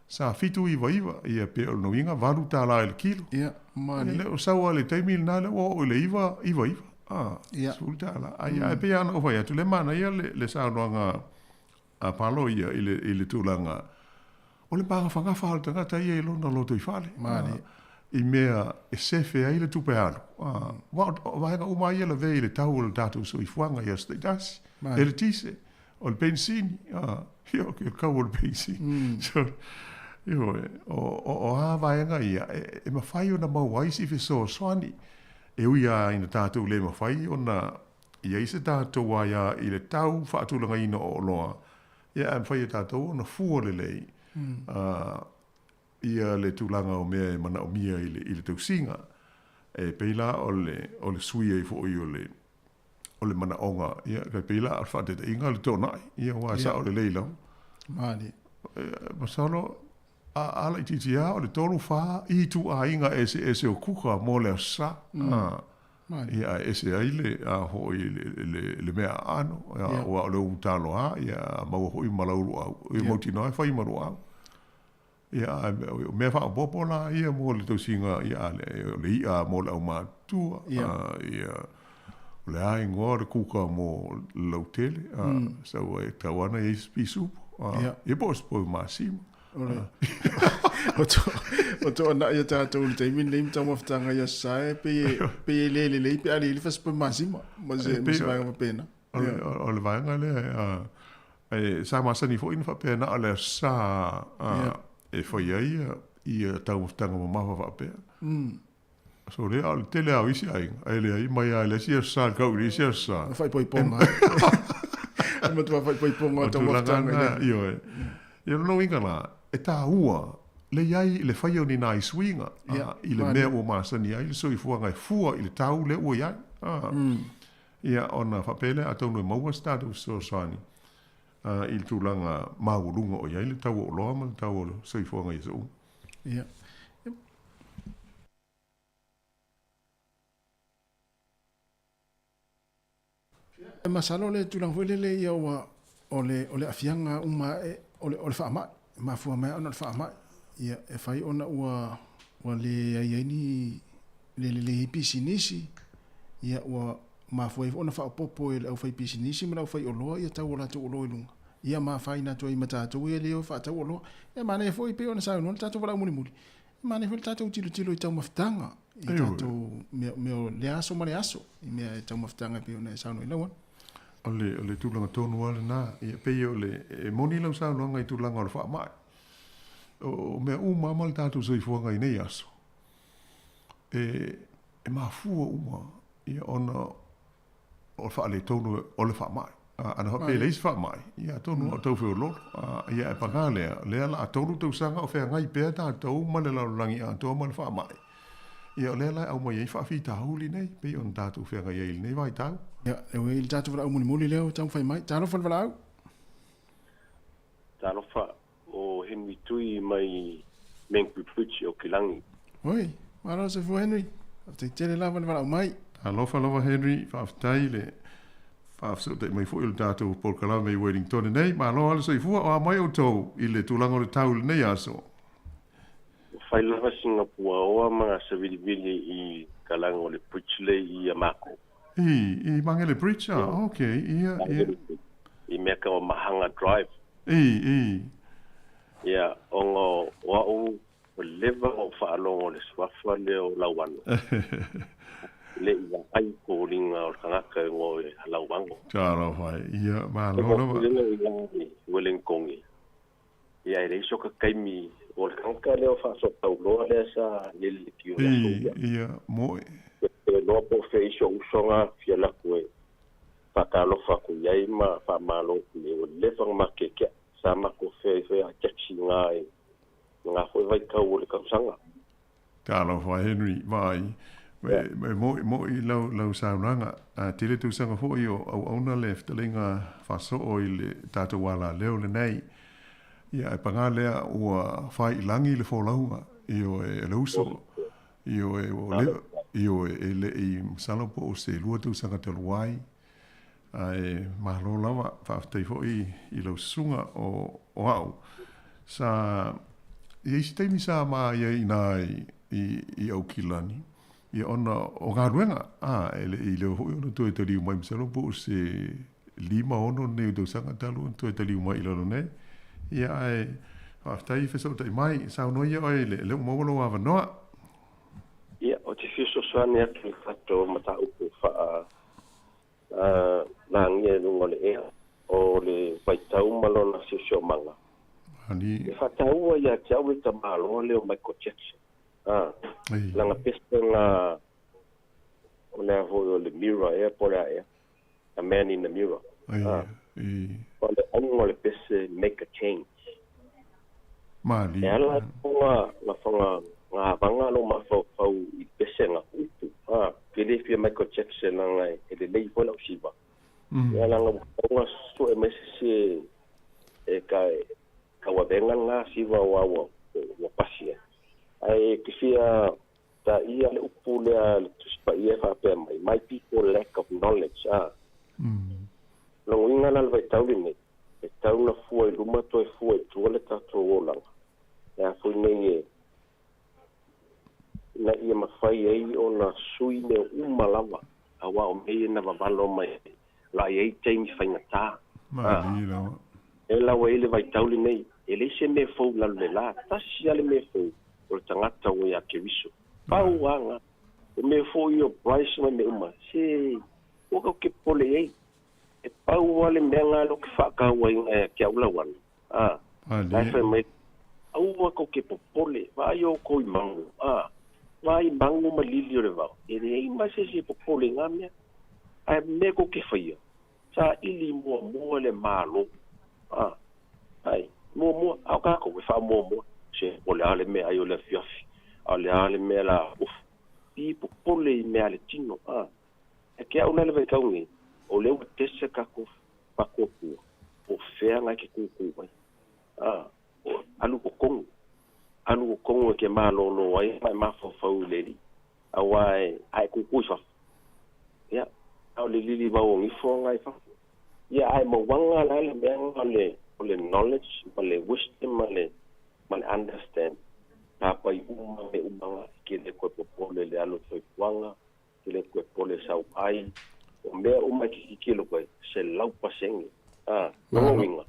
sa 799, ia pe o lona uiga $8 i le kilo. Ia, E le o sau lava i le taimi lena lea ua oo i le 999, $10. Ae pei lava ona ou fai atu, le manaia le saunoaga a Palo ia i le, i le tulaga o le magafagafa o le tagata ia i lona lotoifale. I mea e sefe ai le tupe alu. Aua o vaega uma lava ia e lavea i le tau o le tatou soifuaga i aso taitasi. Eletise, o le penisini, ia o le tau o le penisini. So, ioe, o a vaega ia e mafai ona maua ai si fesoasoani e ui lava ina tatou le mafai ona i ai se tatou aia i le tau faatulagaina o oloa, ia ae mafai e tatou ona fua lelei ia le tulaga o mea e manaomia i le, i le tausiga. E pei la o le, o le sui ai foi o le, o le manaoga, ia, e pei la o le faataitaiga o le toonai, ia aua e sao lelei lava. Malie. Masalo, a laitiiti lava o le tolu, fa ituaiga eseese o kuka mo le Aso Sa. Ia ae ese ai le a foi le mea aano, aua o le upu talo lava, ia maua foi ma lau luau, ia mautinoa e fai ma luau. Ia ae o mea faaopoopo la ia mo le tausiga, ia o le i'a mo le aumatutua, ia o le a igoa o le kuka mo le lautele, sau ai tau ana i ai se pisupo, ia po o se poi masima. O toanai ia tatou i le taimi lenei ma taumafataga i Aso Sa e pei e le lelei pe a leai le fasipovi masima ma se vaega faapena. O le vaega lea sa masani foi ona faapea na o le Aso Sa e fai ai ia taumafataga mamafa faapea. So lea o le tele lava o isi aiga, e leai mai lava i le isi Aso Sa i le tau i le isi Aso Sa. O faaipoipoga. E matua faaipoipoga o taumafataga i le. Ioe. Ia lona uiga la, e taua le i ai le faia o ni nai suiga i le mea ua masani ai le soifuaga e fua i le tau lea ua i ai. Ia ona faapea lea atonu e maua se tatou fesoasoani i le tulaga maualuga o i ai le tau o oloa ma le tau o le soifuaga i aso uma. Ia. Masalo le tulaga foi lele ia ua o le o le aafiaga uma ae o le o le faamai, e mafua mai ona o le faamai. Ia e fai ona ua ua leai ai ni le lelei ai pisinisi, ia ua mafua ai foi ona faaopoopo e le aufaipisinisi ma le aufaioloa ia tau o latou oloa i luga. Ia ma afaina atu ai ma tatou ia lea e faatau oloa. Ia manaia foi pei ona saunoa le tatou valaau mulimuli, e manaia foi le tatou tilotilo i taumafataga i tatou mea, mea o lea aso ma le aso, i mea e taumafataga e pei ona e saunoa i lau ana. O le, o le tulaga tonu lava lena. Ia, pei o le, e moni lau saunoaga i tulaga o le faamai. O, o mea uma lava ma le tatou soifuaga i nei aso, e, e mafua uma ia ona o le faaletonu o le faamai. Ana faapea e leai se faamai, ia atonu o tau feoloolo. Ia ae paga lea, lea la a 3 tausaga o feagai pea tatou ma le lalolagi atoa ma le faamai. Ia o lea la e aumai ai faafitauli nei, pei ona tatou feagai ai i lenei vaitau. Ia, e ui i le tatou valaau mulimuli lea ua taumafai mai. Talofa le valaau. Talofa, o Henry Tui mai Mangri Bridge o Kilagi. Oi, malo le soifua Henry. Faafetai tele lava le valaau mai. Talofa lava Henry, faafetai le faafesootai mai foi o le tatou polokalame i Wellington nei. Malo lava le soifua, o a mai outou i le tulaga o le tau i lenei aso? Ua fai lava sina puaoa ma savilivili i kalaga o le bridge lea i a makou. I, i Mangere Bridge a, ok, ia, ia. I mea ka o Mahanga Drive. I, i. Ia, ona o au, ua leva ona ou faalogo i le suafa lea o Lauano. E le i vaai i foliga o le tagata e igoa o Lauano. Talofa e, ia, malo lava. E i Ueligitone. Ia, e leai soka taimi o le tagata lea o faasoatauloa lea sa lele i le tio i aso ia. Ia, moe. E iloa po o fea isi o uso na fia alu atu e faatalofa atu i ai ma faamalo atu i ai. Ua leva ona makeakea. Sa matou feai a taxi i na i na foi vaitau o le tausaga. Talofa Henry, vaai, e mo'i lau, lau saunoaga. A tele tausaga foi o auauna le fetalaiga faasoo i le tatou alaleo lenei. Ia, ae paga lea ua fai i lagi le folauga, ioe, e le uso, ioe, ua leva, ioe, e le i masalo po o se 2 tausaga talu ai. Ae malo lava, faafetai foi i lau susuga o, o au. Sa i ai se taimi sa ma i ai inā i, i, i Aukilani, ia ona o galuega, a, e le i leva foi ona toe taliu mai, masalo po o se 5, 6 nei o tausaga talu ona toe taliu mai i lalo nei. Ia ae faafetai fesootai mai, saunoa ia oe le, lea ua maua lou avanoa. Ia, ou te fia fesoasoani atu i le tatou mataupu faa lagia i luga o le ea, o le vaitau ma lona siosiomaga. E faataua ia te au le tamaloa lea o Michael Jackson. Lana pese na o le a foi o le mirror ea po o le a ea, a man in the mirror. O le auga o le pese make a change. E ala ai foga na foga ngavaga lou mafaufau i pese na upu. Ke le fia Michael Jackson lana e lelei foi lau siva. Ia lana ua tau na sue mai se isi e ka tauavega lena siva aua ua ua pasi ai. Ae ke fia taia le upu lea le Tusi Paia e faapea mai, my people lack of knowledge. Lona uiga la le vaitau lenei, e tau na fua i luma toe fua i tua le tatou olaga. E a foi nei e ina ia mafai ai ona sui mea uma lava, aua o mea ia na vavalo mai la i ai taimi faigata. Malie lava. E lau ai le vaitau lenei, e leai se mea fou i lalo le la, tasi lava le mea fou, o le tagata ua ia Keriso. Pau lava. O mea foi ia o price ma mea uma, se ua kau ke popole i ai. E pau lava le mea lena lea ou te faatauaina ia te au lauana, a, la e fai mai, aua tou te popole, vaai outou i manu, a, vaai manu ma lili o le vao, e leai ma se isi e popole i na mea. Ae mea tou te faia, saili muamua le Malo, a, ai, muamua, a o tatou e faamuamua, se o le a le meaai o le afiafi, a o le a le mea la ofu, i popole i mea a le tino, a. E ke au la le vaitau nei, o lea ua tese tatou faatuatua, po o fea na e ke kūkū ai. A, o, alu totonu, alu totonu e ke malōlō ai ma e mafaufau i le Alii, auā e, a e kūkū i fafo, ia, a o le lili vau o gifo na i fafo. Ia ae mauaga la le mea o le o le knowledge ma le wisdom ma le ma le understand tapai uma me uma ke le koe popole le alo soifuaga ke le koe pole sau ai o mea uma ke kikilo koe se lau pasenge ah no winga.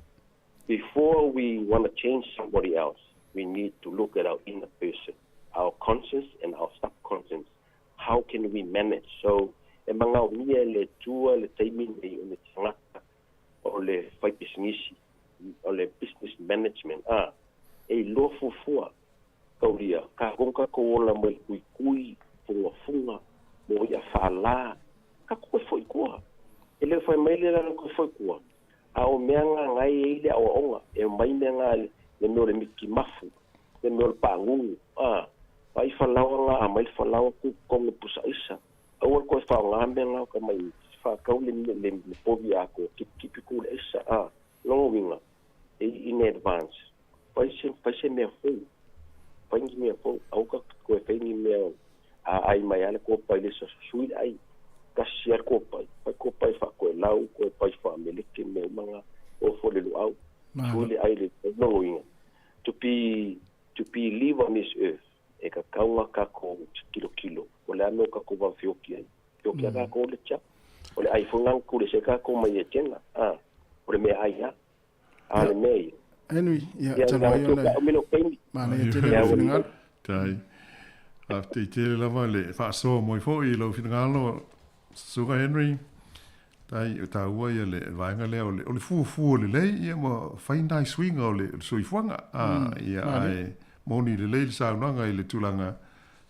Before we want to change somebody else, we need to look at our inner person, our conscience and our subconscious. How can we manage? So e magaomia e le Atua le taimi lenei o le tagata o le faipisinisi, o le business management, a, e iloa fuafua kaulia kakou kakou ola mai le kuikui, fugafuga, mo ia faalā, kakou e foi kua. E le fai mai le lalo koe foi kua, a o mea nga ngai e ai le aoaoga, e omai mea nga le mea o le mikimafu, le mea o le paagugu, a, ai falaoa nga a mai le falaoa ku kongo pusa aisa. Aua le koe faaaoga mea nga o ka mai faakau le le le povi a ko kipikipi ku le aisa, a, lona uiga, e in advance. Fai se fai se mea fou. Fai ni mea fou, aua ka koe fai ni mea a ai mai lava le kopai le susui le ai. Tasi lava le kopai, fai kopai faakoelau, kopai faameleke, mea uma nga, ofo le luau, sui le ai le lona uiga, to be to be live on this earth, e kakau ga kakou tilotilo, o le a mea o kakou vavefioki ai. Fioki a kakou le tia. O le ai foi ga kule se kakou mai e tena, a, o le mea ai a. A o le mea ia. Henry, ia, talu ai ona e manaia tele lou finagalo. Tai. Faafetai tele lava le faasoa mai foi i lou finagalo, Susuga Henry. Tai, o taua ia le vaega lea o le, o le fuafua lelei ia ma fai nai suiga o le soifuaga. A, ia, ae moni lelei le saunoaga i le tulaga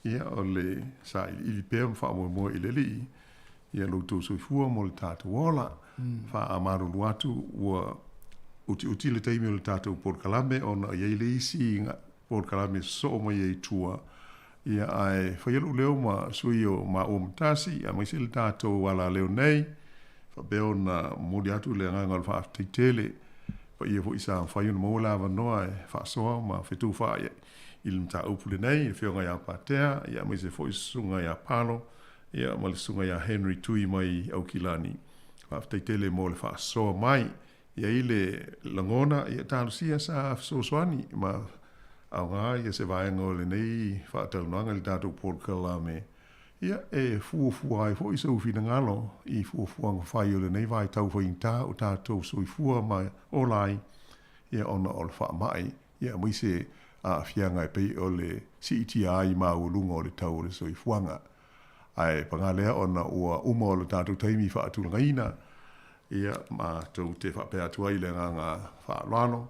ia o le sailiili pea ma faamoemoe i le Alii ia lo outou soifua mo le tatou ola. Faamalulu atu ua utiuti le taimi o le tatou polokalame ona e i ai le isi polokalame sosoo mai ai i tua, ia ae faia lou leo ma sui o maua ma Tasi aemaise le tatou alaleo nei faapea ona momoli atu le agaga o le faafetai tele paia foi sa mafai ona maua le avanoa e faasoa ma fetufaai i le mataupu lenei, le Afioga ia Patea, ia aemaise foi Susuga ia Palo, ia ma le Susuga ia Henry Tui mai Aukilani. Faafetai tele mo le faasoa mai. I ai le lagona, ia talosia sa fesoasoani ma aoga ia se vaega o lenei faatalanoaga i le tatou polokalame, ia e fuafua ai foi sou finagalo i fuafuaga fai o lenei vaitau faigata o tatou soifua ma ola ai, ia ona o le faamai ia aemaise aafiaga e pei o le siitia ai maualuga o le tau o le soifuaga. Ae paga lea ona ua uma o le tatou taimi faatulagaina, ia matou te faapea atu ai i le agaga faaaloalo,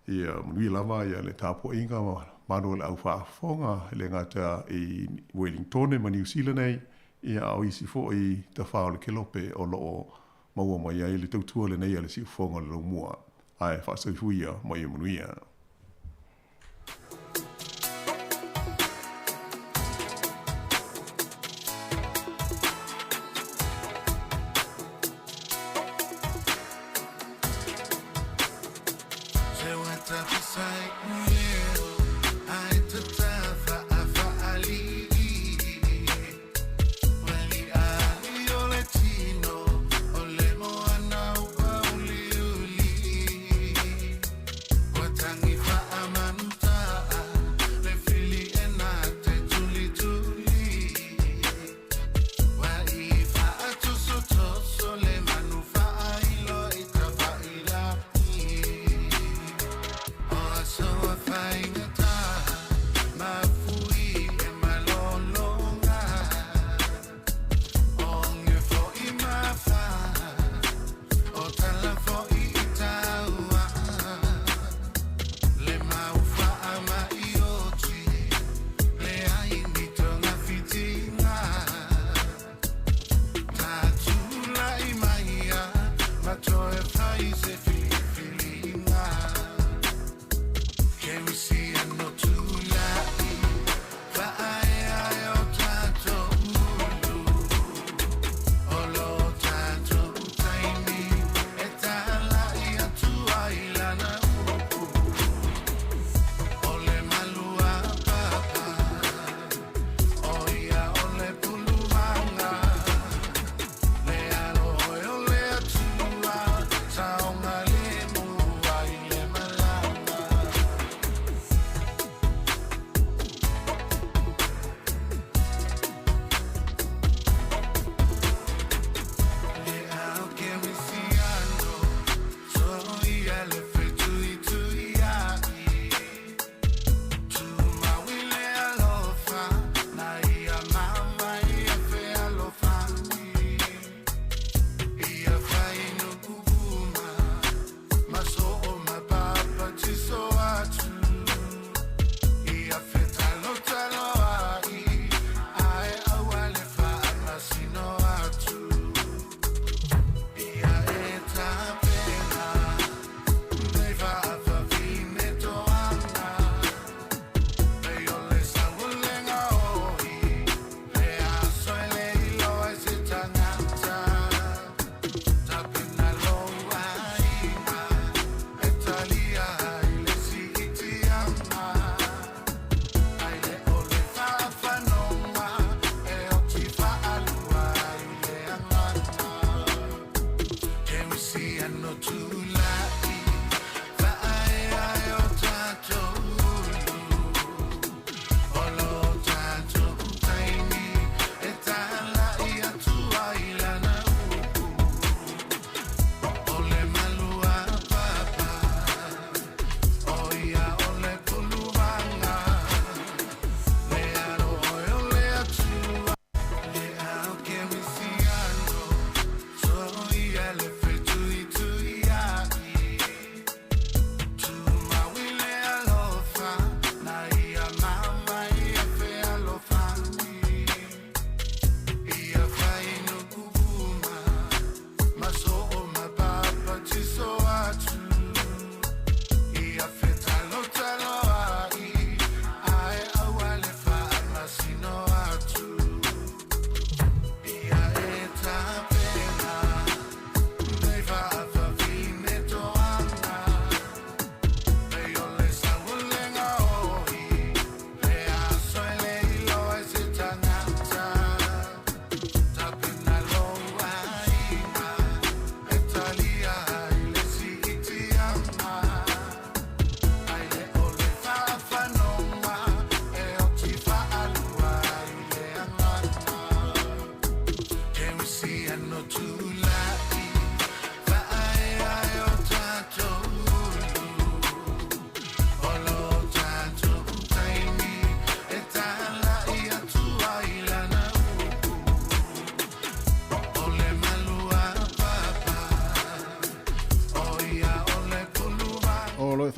ia manuia lava ia le tapuaiga ma malu o le au faafofoga e le gata i Uelintone ma Niu Sila nei, ia a o isi foi tafa o le kelope o lo o maua mai ai le tautua lenei a le siufofoga o le laumua. Ae faasoifuia ma ia manuia.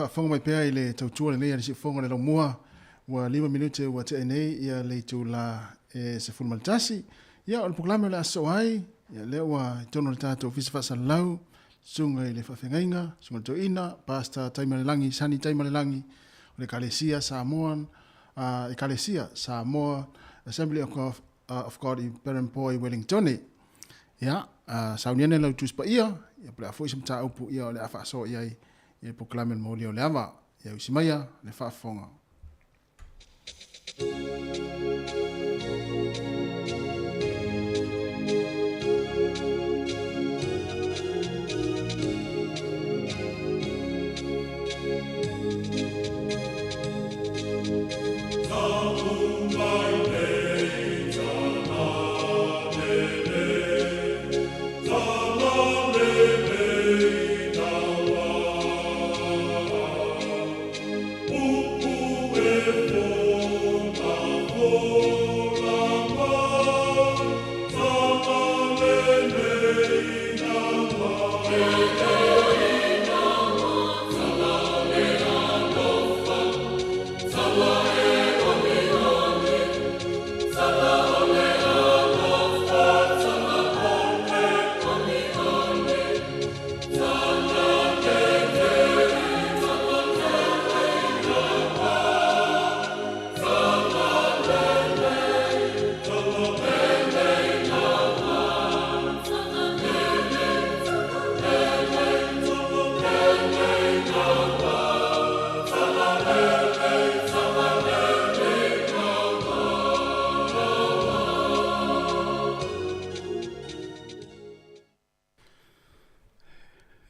faafofoga mai pea i le tautua lenei a le Siufofoga o le Laumua, ua 5 minute ua tea nei ia le itula e 11. Ia, o le polokalame o le a sosoo ai, ia lea ua i totonu o le tatou Ofisa Faasalalau, Susuga i le Faafeagaiga, Susuga i le Toeaina, Pastor Taimalelagi, Sonny Taimalelagi, o le Ekalesia Samoan, Ekalesia Samoa Assembly of God, of God i Perempoa i Wellingtone. Ia, sauni ane lau Tusi Paia, ia po o le a foi se mataupu ia o le a faasoa i ai i le polokalame o le Molia o le Ava. Ia usi maia le faafofoga.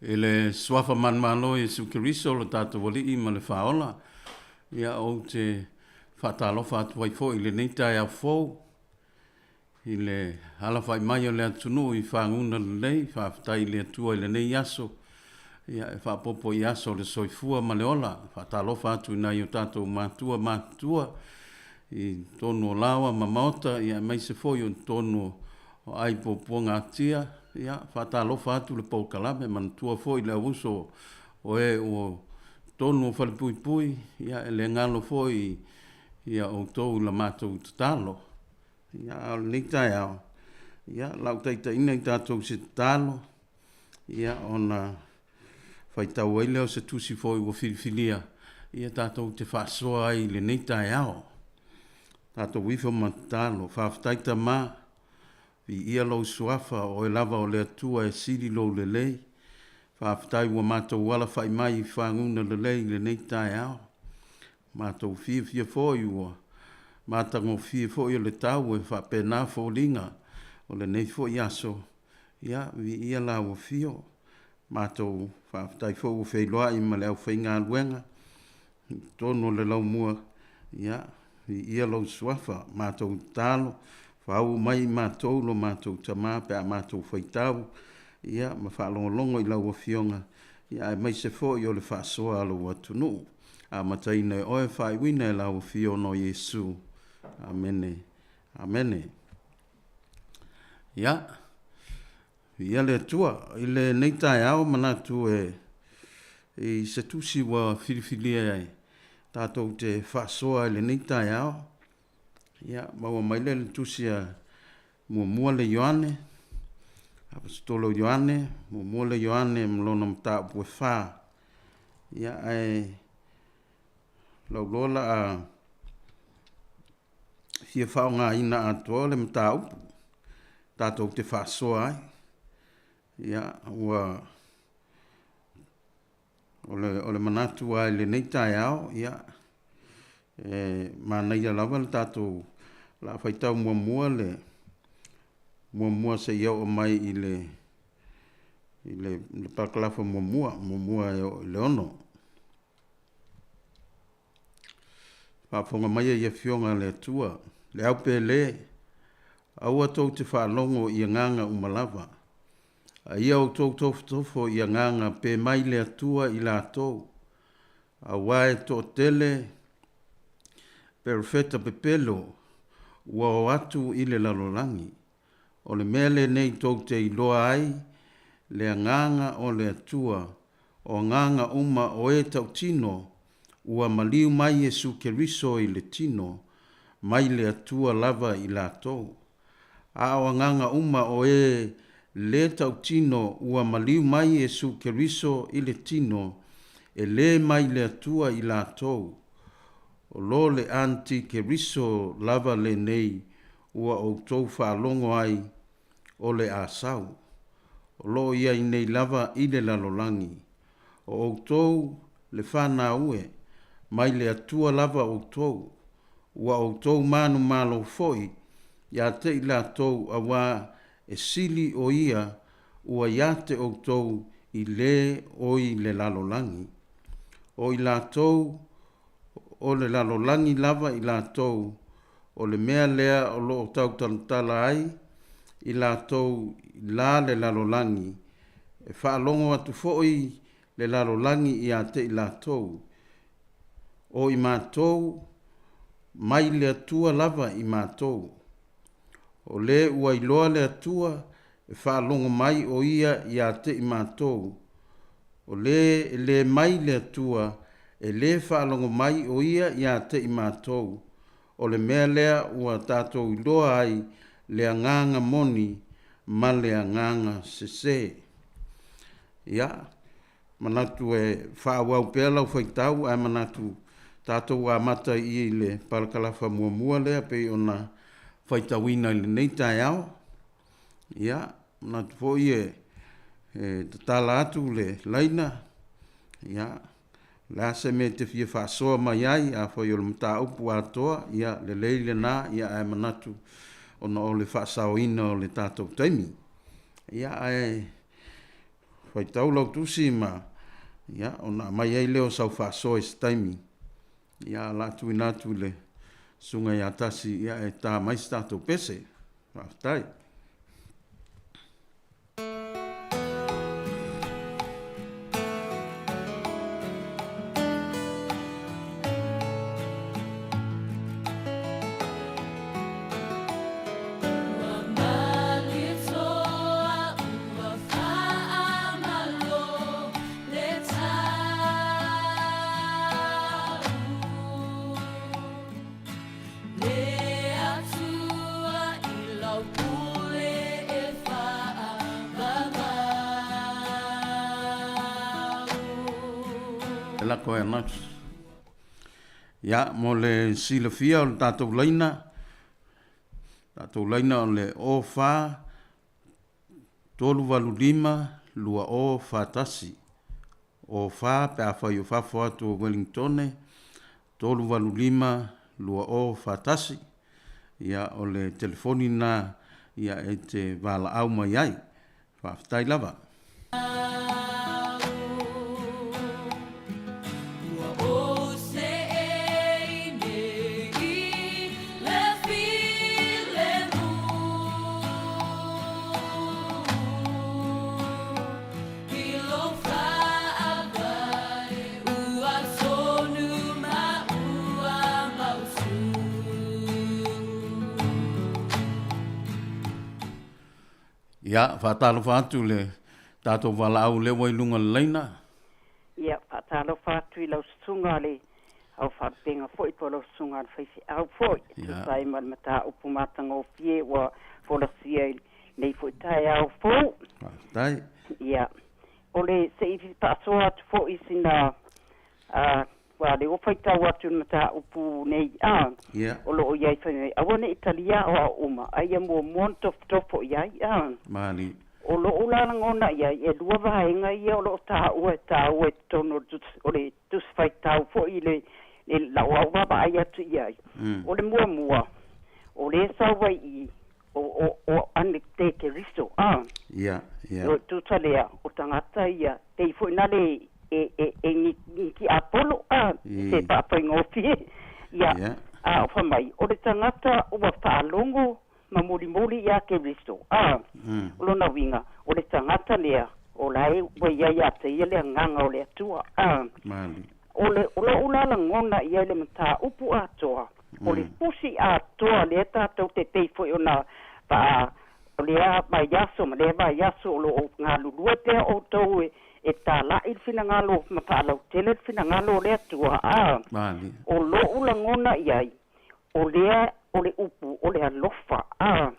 I le Suafa manumalo o Iesu Keriso lo tatou Alii ma le Faaola, ia ou te faatalofa atu ai foi i lenei taeao fou, i le alafai mai o le atunuu i faguga lelei, faafetai i le Atua i lenei aso, ia e faaopoopo i aso o le soifua ma le ola. Faatalofa atu i nai o tatou matua matutua i totonu o laoa ma maota, ia aemaise foi o totonu o ai puapuagatia, ia faatalofa atu le polokalame, manatua foi le auuso o e ua totonu o falepuipui, ia e le galo foi ia outou i la matou tatalo. Ia, a o lenei taeao, ia, lau taitaiina i tatou i se tatalo, ia, ona faitau ai lea o se tusi foi ua filifilia, ia tatou te faasoa ai i lenei taeao. Tatou ifo ma tatalo. Faafetai Tama, viia lou suafa, o oe lava o le Atua e sili lou lelei. Faafetai ua matou alafai mai i faguga lelei i lenei taeao. Matou fiafia foi ua matagofie foi o le tau e faapena foliga o lenei foi aso. Ia, viia lau afio. Matou faafetai foi ua feiloai ma le aufaigaluega i totonu o le laumua, ia, viia lou suafa. Matou tatalo, faauu mai i matou lo matou Tama pe a matou faitau, ia, ma faalogologo i lau Afioga, ia, aemaise foi o le faasoa a lou atunuu. Amataina e oe, faaiuina e lau Afioga o Iesu. Amene. Amene. Ia, viia le Atua. I lenei taeao manatu e i se tusi ua filifilia e tatou te faasoa i lenei taeao. Ia, maua mai lea i le tusi a muamua le Ioane, Aposetolo Ioane, muamua le Ioane ma lona mataupu e 4. Ia, ae lauloa la a fia faaaogaina atoa le mataupu tatou te faasoa ai. Ia, ua o le, o le manatu lava i lenei taeao, ia, e manaia lava le tatou la faitau muamua le muamua seia oo mai i le i le, le parakalafa muamua, muamua e oo i le 6. Faafofoga mai i Afioga a le Atua, le au pele, aua tou te faalogo i agaga uma lava, a ia outou tofotofo i agaga pe mai le Atua i latou, auā e toatele perofeta pepelo ua o atu i le lalolagi. O le mea lenei tou te iloa ai le agaga o le Atua. O agaga uma o e tautino, ua maliu mai Iesu Keriso i le tino, mai le Atua lava i latou. A o agaga uma o e lē tautino ua maliu mai Iesu Keriso i le tino, e lē mai le Atua i latou. O lo le anti-Keriso lava lenei ua outou faalogo ai o le a sau. O lo o i ai nei lava i le lalolagi. O outou le fanau e, mai le Atua lava outou, ua outou manumalo foi iā te i latou auā e sili o ia ua iā te outou i lē o i le lalolagi. O i latou o le lalolagi lava i latou, o le mea lea o lo o tautalatala ai i latou i la le lalolagi, e faalogo atu foi le lalolagi iā te i latou, o i matou, mai le Atua lava i matou. O lē ua iloa le Atua e faalogo mai o ia iā te i matou, o lē e lē mai le Atua e lē faalogo mai o ia iā te i matou, o le mea lea ua tatou iloa ai le agaga moni ma le agaga sesē. Ia, manatu e faaauau pea lau faitau ae manatu tatou amata i i le palakalafa muamua lea pei ona faitauina i lenei taeao. Ia, manatu foi e tatala atu le laina, ia, o le a se mea e te fia faasoa mai ai, afai o le mataupu atoa, ia, lelei lena, ia, ae manatu ona o le faasaoina o le tatou taimi. Ia, ae faitau lau tusi ma, ia, ona aumai ai lea o sau faasoa i se taimi, ia, o le a tuuina atu i le Susuga ia Tasi, ia, e ta mai se tatou pese. Faafetai. E lako e ana. Ia, mo le silafia o le tatou laina, tatou laina o le 04 385 2041. 04 pe afai o fafo atu o Wellingtone, 385 2041. Ia, o le telefoni lena ia e te valaau mai ai. Faafetai lava. Ia, faatalofa atu le tatou valaau lewa i luga o le laina. Ia, faatalofa atu i lau susuga le au faalupega foi po o lau susuga le faifeau foi e tusa ai ma le mataupu matagofie ua folasia i lenei foi taeao fou. Faafetai. Ia, o le se i faasoa atu foi sina a aua o lea ua faitau atu i le mataupu nei a o lo o i ai fai mai, aua ne i talia aoao uma, a ia muamua ona tofotofo i ai a. Mali. O lou la lagona i ai, e lua vaega ia o lo o taua e taua i totonu o le Tusi Faitau foi i le lau au vaavaai atu i ai. O le muamua, o lea e sau ai i i, o, o, o Anete Keriso, a. Ia, ia. O tusa lea, o tagata ia, pei foi na le e, e, e ni tiapolo, a, se faafaigofie. Ia, Ia. a o fai mai, o le tagata ua faalogo ma mulimuli iā Keriso, a. O lona uiga, o le tagata lea, o la e ua i ai ia te ia le agaga o le Atua, a. Mali. O le, o lou la lagona i ai le mataupu atoa, o le tusi atoa lea tatou te pei foi ona faa, o lea vaiaso ma lea vaiaso o lo o galulue pea outou e, E tala'i le finagalo ma fa'alautele le finagalo o le Atua a. O lo'u lagona i ai, o lea o le upu o le alofa a.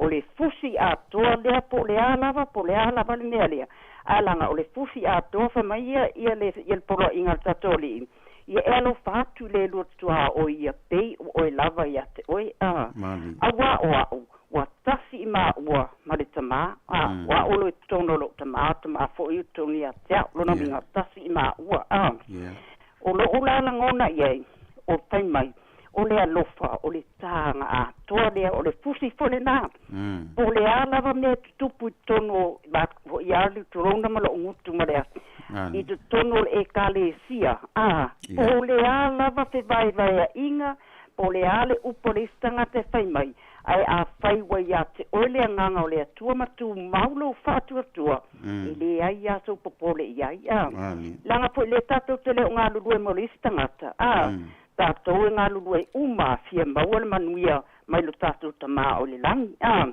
O le fusi atoa lea po o le a lava po o le a lava le mea lea, ae laga o le fusi atoa fai mai ia ia le ia le poloaiga a le tatou Alii, ia e alofa atu i le lua tuaoi ia pei o oe lava ia te oe a. Auā o a'u ua tasi i maua ma le Tamā, a o a'u o lo o i totonu o lo'u Tamā, o Tamā foi o i totonu ia te a'u, lona uiga tasi i maua a. O lo'u la lagona i ai, o fai mai, o le alofa, o le tāga atoa lea, o le fusi foi lenā. Po o le a lava mea e tutupu i totonu o, vaeatu foi a le tulouna ma lo'u gutu ma le afi, i totonu o le Ekalesia, a, po o le a lava fevaevaea'iga, po o le a le upu a le isi tagata e fai mai, ae afai ua ia te oe le Agaga o le Atua ma tumau lou faatuatua, e leai lava sou popole i ai, a. Leaga foi lea tatou te le o galulue mo le isi tagata, a, tatou e galulue uma a fia maua le manuia mai lo tatou Tamā o i le lagi, a.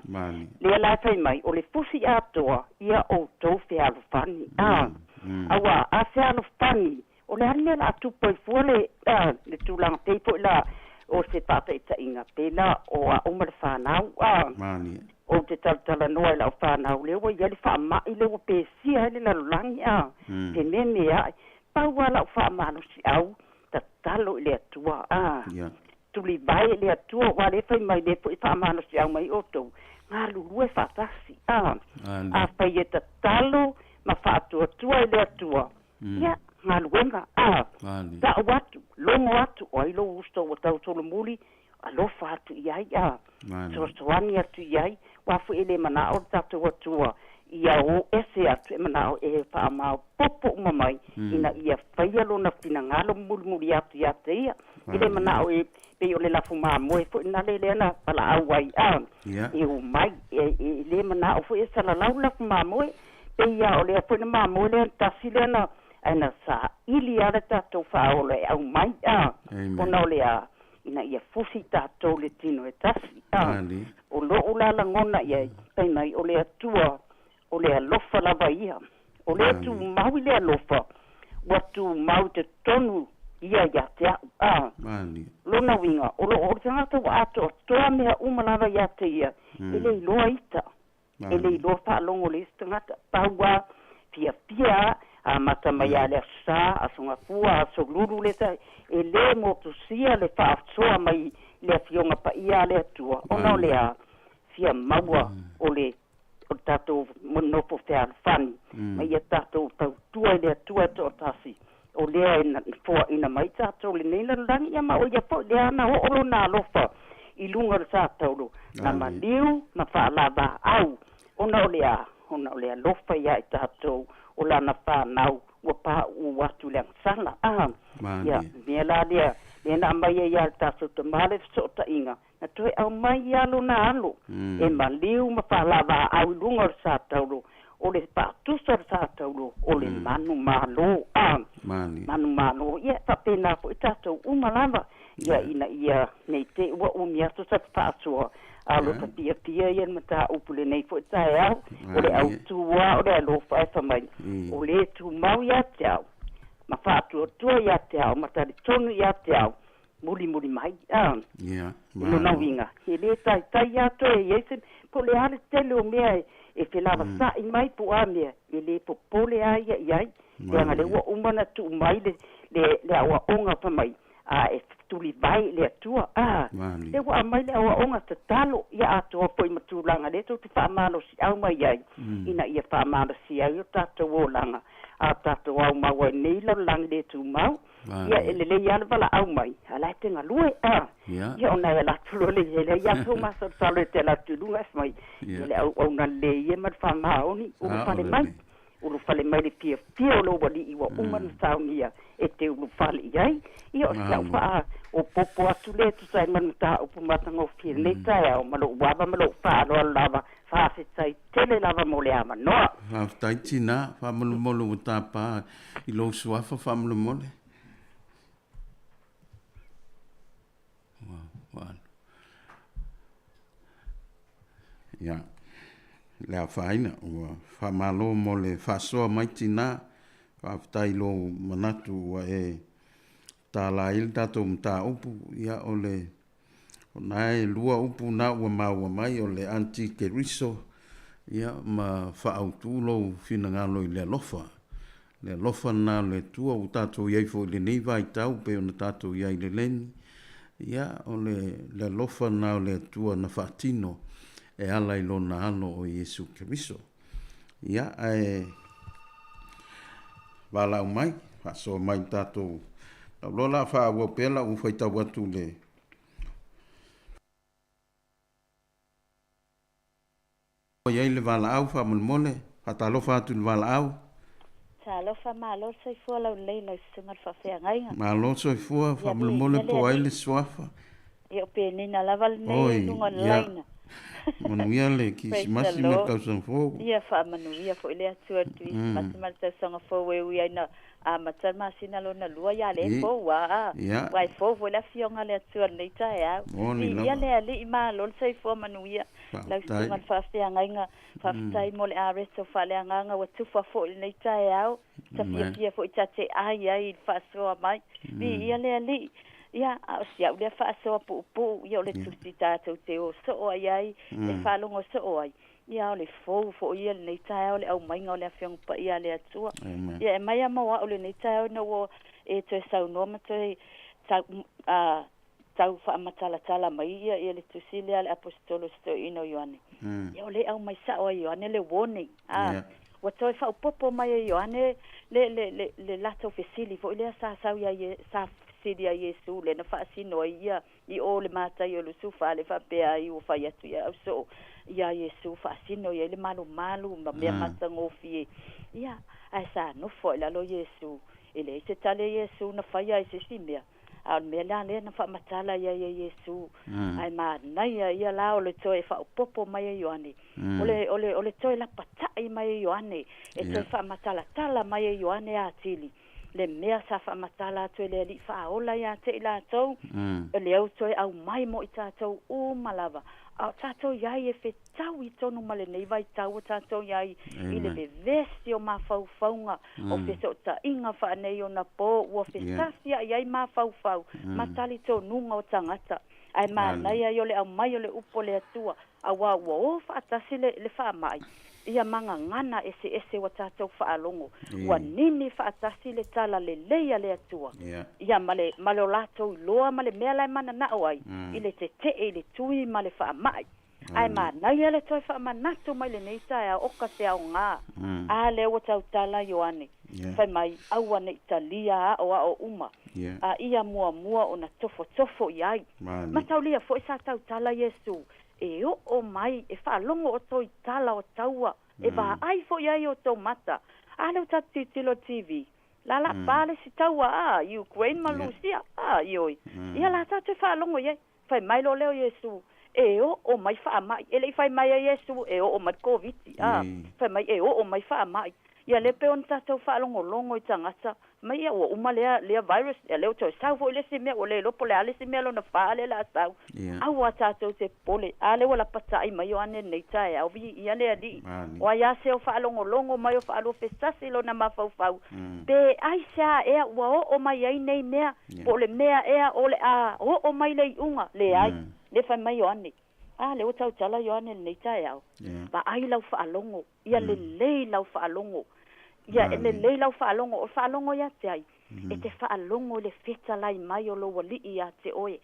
Lea la e fai mai, o le fusi atoa, ia outou fealofani, a. Auā, a fealofani, O le a le mea la a tupu ai fua le, a, le tulaga pei foi la o se faataitaiga, pei la o a'u ma le fanau, a, Malie. ou te talatalanoa i la'u fanau lea ua i ai le faama'i lea ua pesia ai le lalolagi, a, fememea'i. Pau lava la'u faamalosi'au, tatalo i le Atua, a, tulivae i le Atua, aua lea e fai mai, lea foi e faamalosi'au mai outou, galulue faatasi, a, afai e tatalo ma faatuatua i le Atua, Ia, galuega, a, ta'u atu, logo atu, o ai lou uso ua tausolomuli, alofa atu i ai, a, fesoasoani atu i ai, aua foi e le mana'o le tatou Atua ia o ese atu, e mana'o e faamaopopo uma mai, ina ia faia lona finagalo mulimuli atu ia te ia. E le mana'o e pei o le lafu mamoe foi lena le lea na valaau ai, a, e omai, e le mana'o foi e salalau le lafu mamoe, Pei lava o lea foi na mamoe lea tasi lea na ae na saili lava le tatou faaola e aumai a ona o le a ina ia fusi tatou le tino e tasi a. O lo'u la lagona i ai, fai mai o le Atua o le alofa lava ia. O lea tumau i le alofa ua tumau i totonu ia ia te a'u a. Lona uiga o loo o le tagata ua atoatoa mea uma lava ia te ia e le iloa ita. E le iloa faalogo le isi tagata, pau a, fiafia a, amata mai a le Aso Sa, Aso Gafua, Aso Lulu le sa, e le motusia le faasoa mai le Afioga Paia a le Atua, ona o le a, fia maua o le o le tatou nofo fealofani, ma ia tatou tautua i le Atua e toatasi, o lea e foaina mai tatou i lenei lalolagi, ia ma o ia foi lea na oo lona alofa i luga o le sa taulu, na maliu ma faalavaau, ona o le a? Ona o le alofa ia i tatou o lana fanau ua pauu atu i le agasala. A, ia, mea la lea, lea na aumai ai ia le tatou Tama le fesootaiga, na toe aumai ia lona alo, e maliu ma faalavaau i luga o le sa taulu, o le faatusa o le sa taulu, o le manumalo. A, manumalo, ia, e faapena foi tatou uma lava, ia, ina ia ne i te i ua umi atu sa te faasoa, a o lota fiafia ia le mataupu i lenei foi taeao, o le autū lava o le alofa e fai mai, o le tumau ia te au, ma faatuatua ia te au, ma talitonu ia te au, mulimuli mai, a. I lona uiga, e le taitai lava toe i ai se, po o le a le tele o mea e felavasa'i mai po o a mea, e le popole lava ia i ai, leaga lea ua uma ona tuu mai le, le, le aoaoga fai mai, a e tulivae i le Atua, a, lea ua aumai le aoaoga tatalo, ia atoa foi ma tulaga lea tou te faamalosiau mai ai, ina ia faamalosia ai o tatou olaga, a o tatou aumau ai nei lalolagi le tumau. Ia, e lelei lava le valaau mai, a o la e te galue, a. Ia, ona e alu atu loa lea i ai, leai lava sou masalosalo e te alu atu i luga ae fai mai, ia le auauna lelei ia ma le faamaoni, ulufale mai. Ulufale mai le fiafia o lou alii ua uma ona saunia e te ulufale i ai. Ia, o si au faaopoopo atu lea e tusa ai ma le mataupu matagofie i lenei taeao, ma lou ava ma lou faaaloalo lava, faafetai tele lava mo le avanoa. Faafetai tina, faamolemole ua tapa i lou suafa faamolemole. Ia. le afaina. Ua faamalo mo le faasoa mai tinā, faafetai i lou manatu ua e tālā ai le tatou mataupu. Ia o le o na e lua upu na ua maua mai o le antikeriso ia ma faautū lou finagalo i le alofa. Le alofa lena o le Atua ua tatou i ai foi i lenei vaitau pei ona tatou i ai i le leni, ia o le le alofa lena o le Atua na faatino e ala i Lona Alo o Iesu Keriso. Ia ae valaau mai, faasoa mai i tatou lau loa la faaauau pea lau faitau atu le i ai le valaau faamolemole, faatalofa atu i le valaau. Talofa malo le soifua laulelei lau susuga le faafeagaiga. Malo le soifua faamolemole po ai le suafa. Ia o Penina lava lenei i luga o le laina. Manuia le Kirisimasi ma le tausaga fou. Ia faamanuia foi le Atua i le Kirisimasi ma le tausaga fou e ui ai ina amata le masina lona lua ia le fou a. Aua e fou foi le afioga a le Atua i lenei taeao. Viia le Alii malo le soifua manuia lau susuga le faafeagaiga. Faafetai mo le areto faaleagaga ua tufa foi i lenei taeao. Ta fiafia foi ta te ai ai i le faasoa mai. Viia le Alii. Ia, a o si au lea faasoa puupuu, ia o le tusi tatou te o soo ai ai, e faalogo soo ai. Ia, o le fou foi ia lenei taeao le aumaiga o le Afioga Paia a le Atua. Ia, e mai a mo au lenei taeao ina ua e toe saunoa ma toe tau, a, tau faamatalatala mai ia, ia le tusi lea a le Aposetolo si Toeaina o Ioane. Ia, o lea e aumai sao ai e Ioane le warning, a, ua toe faaopoopo mai e Ioane le, le, le, le latou fesili foi lea sa sau ia Ie, sa fesili ia Iesu lea na faasino ai ia i o le matai o Lusufa le faapea ai ua fai atu ia ausoo iā Iesu faasino i ai le malumalu ma mea matagofie. Ia, ae sa nofo ai lalo Iesu. E leai se tali a Iesu na faia ai se isi mea. A o le mea la lea na faamatala i ai e Iesu, ae manaia ia la o le toe faaopoopo mai e Ioane. O le, o le, o le toe lapata'i mai e Ioane, e toe faamatalatala mai e Ioane atili le mea sa faamatala atu e le Alii Faaola iā te i latou, o lea ua toe aumai mo i tatou uma lava. A o tatou i ai e fetau i tonu ma lenei vaitau o tatou i ai i le vevesi o mafaufauga o fesootaiga faaneionapo ua fesafia'i ai mafaufau ma talitonuga o tagata. Ae manaia ai o le aumai o le upu a le Atua, auā ua o faatasi le, le faama'i ia ma gagana eseese ua tatou faalogo, ua nini faatasi le tala lelei a le Atua, ia ma le, ma lo latou iloa ma le mea la e mananao ai i le tete'e i le tui ma le faama'i. Ae manaia le toe faamanatu mai lenei taeao o ka se aoga. A lea ua tautala Ioane, fai mai, Aua ne i talia aoao uma, a ia muamua ona tofotofo i ai. Mataulia foi sa tautala Iesu, e oo mai, e faalogo outou i tala o taua, e vaai foi ai outou mata. A lea ua tatou tilotilo i le TV, lala pa le isi taua, a, Ukraine ma Lusia, a, ioe. Ia la tatou e faalogo i ai. Fai mai loa lea o Iesu, E oo mai faamai. E le i fai mai a Iesu, E oo mai le Koviti, a. Fai mai, E oo mai faamai. Ia lea pei ona tatou faalogologo i tagata, mai ia ua uma lea, lea virus, ia lea ua toe sau foi le isi mea, ua le iloa po o le a le isi mea lona fa lea o le a sau. Aua tatou te popole, a lea ua lapata'i mai Ioane i lenei taeao, viia le Alii. O ai a se o faalogologo mai o faaluafesasi lona mafaufau, pe aisea ea ua oo mai ai nei mea, po o le mea ea o le a oo mai le iuga? Leai. Lea fai mai Ioane, A lea ua tautala Ioane i lenei taeao, vaai lau faalogo, ia lelei lau faalogo, ia lelei lau faalogo. O le faalogo ia te ai? E te faalogo i le fetalai mai o lou Alii ia te oe.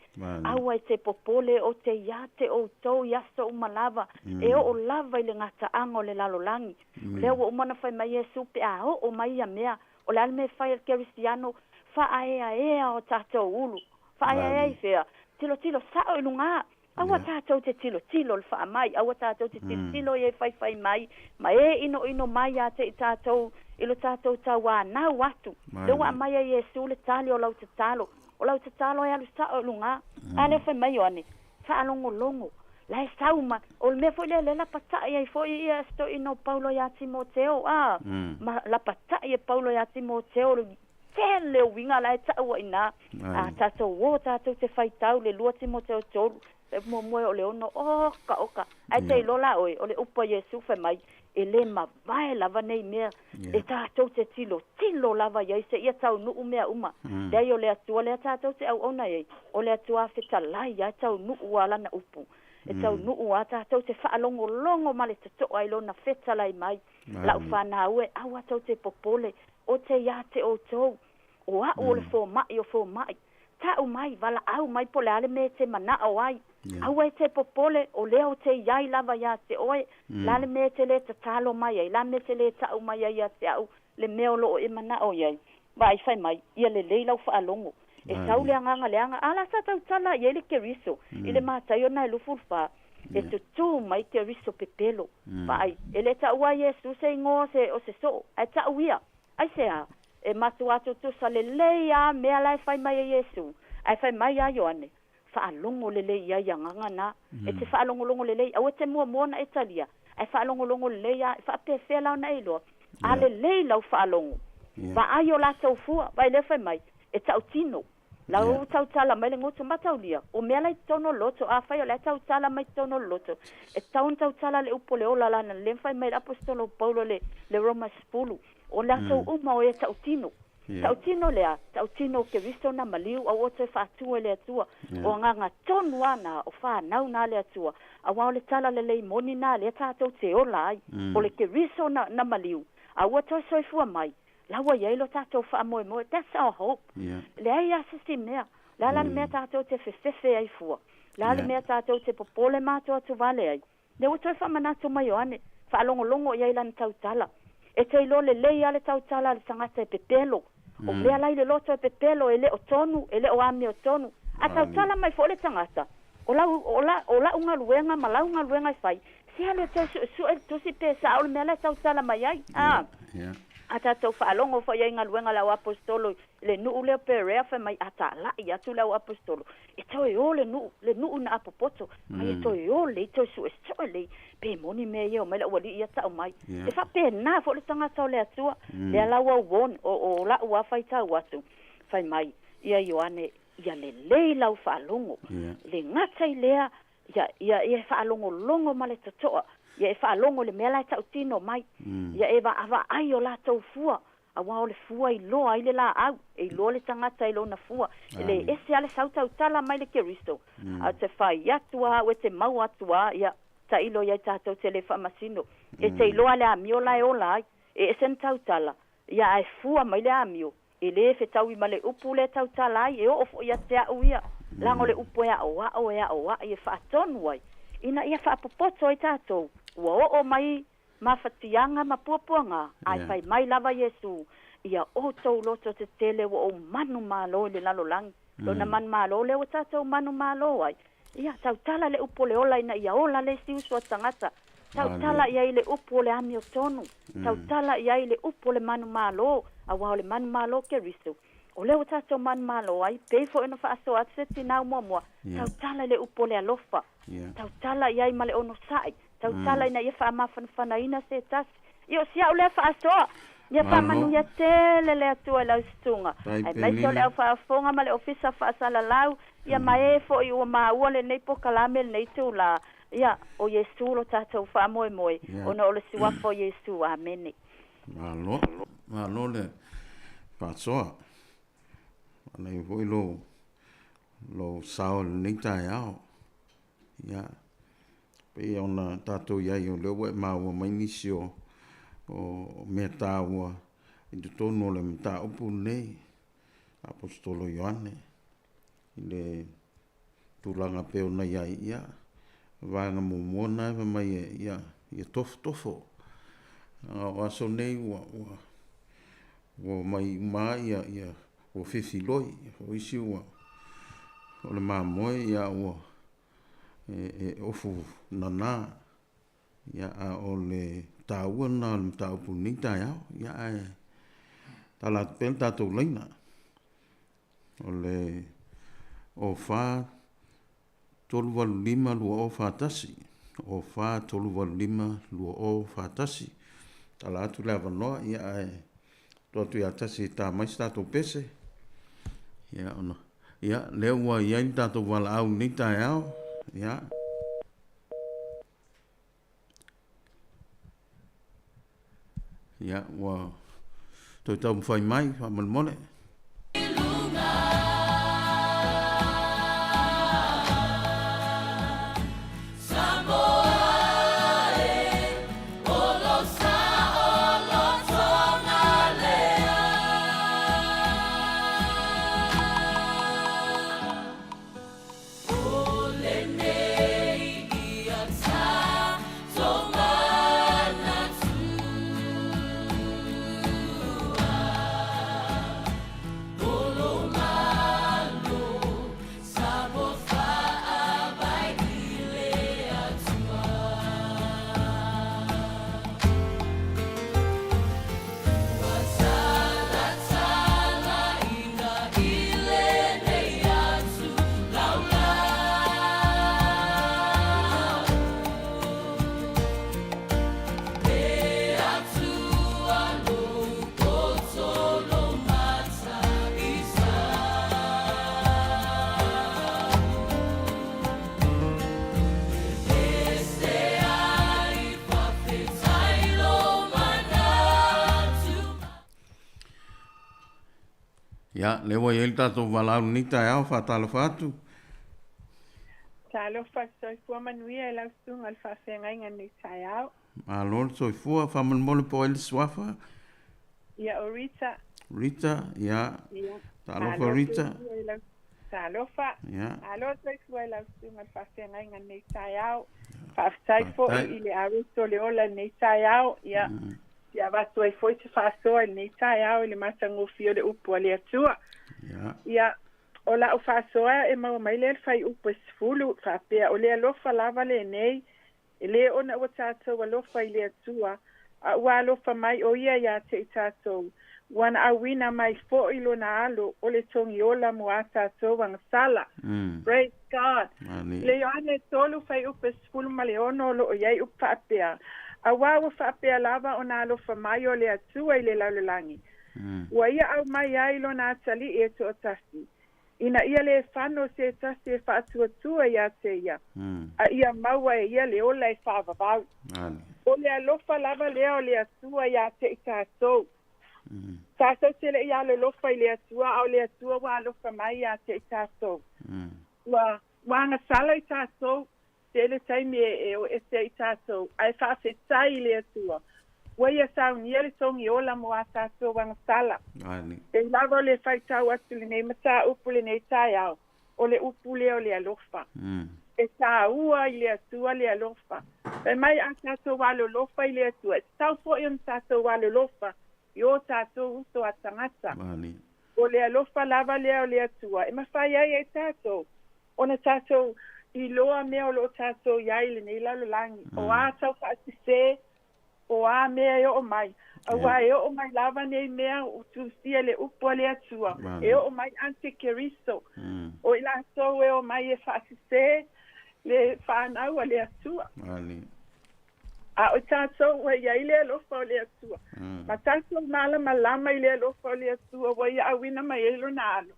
Aua e te popole ou te iā te outou i aso uma lava, e oo lava i le gataaga o le lalolagi. O lea ua uma ona fai mai Iesu pe a oo mai ia mea, o le a le mea e fai a le Kerisiano? Faaeaea o tatou ulu. Faaeaea i fea? Tilotilo sao i lugā. Aua tatou te tilotilo i le faamai, aua tatou te tilotilo i e faifai mai ma e inoino mai ia te i tatou i lo tatou tauanau atu. Lea ua aumai e Iesu le tali o lau tatalo. O lau tatalo e alu sao i lugā. A lea fai mai Ioane, Faalogologo, la e sau ma, o le mea foi lea lea lapata'i ai foi ia si toeaina o Paulo iā Timoteo, a, ma lapata'i e Paulo iā Timoteo le tele o uiga la e ta'u ai inā. A tatou o tatou te faitau le 2 Timoteo 3, Le muamua o le ono, oka, oka. Ae te iloa la oe, o le upu a Iesu fai mai, e lē mavae lava nei mea e tatou te tilotilo lava i ai seia taunuu mea uma. Leai o le Atua lea tatou te auauna i ai, o le Atua fetalai lava e taunuu lava Lana upu. E taunuu lava tatou te faalogologo ma le totoa i Lona fetalai mai. Lau fanau e, aua tou te popole, o te iā te outou, o a'u o le fomai o fomai. Ta'u mai, valaau mai po o le a le mea e te mana'o ai. Aua e te popole, o lea ou te i ai lava iā te oe. Le a le mea e te lē tatalo mai ai, le a le mea e te lē ta'u mai ai iā te a'u le mea o lo'o e mana'o i ai. Vaai fai mai, ia lelei lau fa'alogo. E sau le agaga leaga, a la sa tautala i ai le Keriso i le Mataio na e 24, e tutū mai Keriso pepelo. Vaai, e le ta'ua Iesu se igoa o se so'o, ae ta'u ia. Aisea? E matua tutusa lelei lava mea la e fai mai e Iesu, ae fai mai ia Ioane, Faalogo lelei i ai agaga na. E te faalogologo lelei, aua e te muamua ona e talia, ae faalogologo lelei lava, e faapefea la ona e iloa? A lelei lau faalogo, vaai o latou fua, vaai lea fai mai, e tautino. La ua tautala mai le gutu mataulia, o mea la i totonu o le loto, afai o la e tautala mai totonu o le loto, e tatau ona tautala le upu o le ola lana le fai mai le aposetolo o Paulo le le Roma 10, o latou uma o e tautino. Tautino le a? Tautino o Keriso na maliu a ua toe faatua e le Atua. O agaga tonu lava na, o fanau na a le Atua, aua o le tala lelei moni na lea tatou te ola ai, o le Keriso na na maliu, a ua toe soifua mai. La ua i ai lo tatou faamoemoe, that's our hope. Leai lava se isi mea. O le a la le mea tatou te fefefe ai fua? O le a le mea tatou te popole ma atoatovale ai? Lea ua toe faamanatu mai Ioane, faalogologo i ai lana tautala. E te iloa lelei lava le tautala a le tagata e pepelo. O mea la i le loto e pepelo, e le o tonu, e le o amiotonu. A tautala mai foi le tagata, o lau, o la, o la'u galuega ma lau galuega e fai, se alu e toe su'esu'e le tusi pe sa'o le mea la e tautala mai ai. A, a tatou faalogo foi i ai i galuega a le au aposetolo i le nu'u lea o Perea, fai mai a tāla'i atu le au aposetolo, e toe ō le nu'u, le nu'u na apopoto, mai e toe ō lelei, toe su'esu'e lelei, pe moni mea ia omai le auali'i ia ta'u mai. E faapena foi le tagata o le Atua, lea la ua warn, o, o la'u lava faitau atu, fai mai ia Ioane, Ia lelei lau faalogo. Le gata i lea, ia, ia, ia e faalogologo ma le totoa. Ia e faalogo i le mea la e tautino mai. Ia e vaavaai o latou fua, aua o le fua e iloa ai le laau, e iloa le tagata i lona fua. E le ese lava le sau tautala mai le Keriso, ae ou te fai atu lava au e te maua atu lava, ia, tailo i ai tatou te le faamasino. E te iloa le amio la e ola ai. E ese na tautala, ia ae fua mai le amio. E lē fetaui ma le upu lea tautala ai, e oo foi ia te a'u ia, leaga o le upu e aʻoaʻo, e aʻoaʻi, e faatonu ai, ina ia faapopoto ai tatou, ua oo mai mafatiaga ma puapuaga, ae fai mai lava Iesu, Ia outou loto tetele ua ou manumalo i le lalolagi. Lona manumalo lea ua tatou manumalo ai. Ia, tautala le upu o le ola ina ia ola le isi uso a tagata. Tautala i ai le upu o le amiotonu. Tautala i ai le upu o le manumalo, aua o le manumalo Keriso. O lea ua tatou manumalo ai, pei foi ona faasoa atu se tinā muamua, tautala i le upu o le alofa. Tautala i ai ma le onosai. Tautala ina ia faamafanafanaina se tasi. Ia o si a'u lea faasoa. Ia faamanuia tele le Atua i lau susuga, aemaise o le au faafofoga ma le Ofisa Faasalalau, ia ma e foi ua maua lenei pokalame lenei itulā. Ia, o Iesu lo tatou faamoemoe, ona o le Suafa o Iesu. Amene. Malo, malo le faasoa. Manaia foi lou, lou sao i lenei taeao. Ia, pei ona tatou i ai, o lea ua e maua mai nisi o, o mea taua i totonu o le mataupu lenei, Aposetolo Ioane, i le tulaga pei ona i ai, ia, vaega muamua lena e fai mai e, ia, ia tofotofo. O aso nei ua, ua, ua omai uma lava ia, ia, ua fefiloi, o isi ua, o le mamoe, ia, ua, e, e ofu nana, ia, a o le taua lena o le mataupu i lenei taeao, ia, ae tala atu pea le tatou laina, o le 04 385 2041, 04 385 2041. Tala atu le avanoa, ia, ae tuu atu ia Tasi e ta mai se tatou pese. Ia, ona, ia, lea ua i ai le tatou valaau i lenei taeao. Ia. Ia, ua toe taumafai mai, faamolemole. Ia, lea ua i ai le tatou valaau lenei taeao, faatalofa atu. Talofa soifua manuia i lau susuga i le faafeagaiga i lenei taeao. Malo le soifua, faamolemole po o ai le suafa. Ia, o Rita. Rita, ia. Ia. Talofa Rita. Talofa. Ia. Malo soifua i lau susuga i le faafeagaiga i lenei taeao. Faafetai foi i le aroso o le ola i lenei taeao. Ia. Ia avatu ai foi se faasoa i lenei taeao i le matagofie o le upu a le Atua. Ia. Ia, o la'u faasoa e maua mai lea i le fuaiupu e 10, faapea, O le alofa lava lenei, e lē ona ua tatou alofa i le Atua, a ua alofa mai ʻo Ia iā te i tatou, ua na auina mai foʻi Lona Alo o le togiola mo a tatou agasala. Praise God! Le Ioane 3 fuaiupu e 16 o lo o i ai upu faapea, Auā ua faapea lava ona alofa mai o le Atua i le lalolagi, ua Ia aumai ai Lona Atalii e toatasi, ina ia lē fano se tasi e faatuatua iā te Ia, a ia maua e ia le ola e faavavau. O le alofa lava lea o le Atua iā te i tatou. Tatou te le i alolofa i le Atua, a o le Atua ua alofa mai iā te i tatou. Ua, ua agasala i tatou, tele taimi e o ese ai tatou, ae faafetai i le Atua, ua Ia saunia le togi ola mo a tatou agasala. Pei lava o le faitau atu lenei mataupu lenei taeao, o le upu lea o le alofa. E taua i le Atua le alofa. Fai mai a tatou alolofa i le Atua, e tatau foi ona tatou alolofa i o tatou uso a tagata. O le alofa lava lea o le Atua e mafai ai e tatou ona tatou iloa mea o lo o tatou i ai i lenei lalolagi, o a taufaasese, o a mea e oo mai, auā e oo mai lava nei mea ua tusia i le upu a le Atua, e oo mai antikeriso, o i latou e omai e faasese le fanau a le Atua. A o tatou ua i ai le alofa o le Atua, ma tatou malamalama i le alofa o le Atua ua Ia auina mai ai Lona Alo,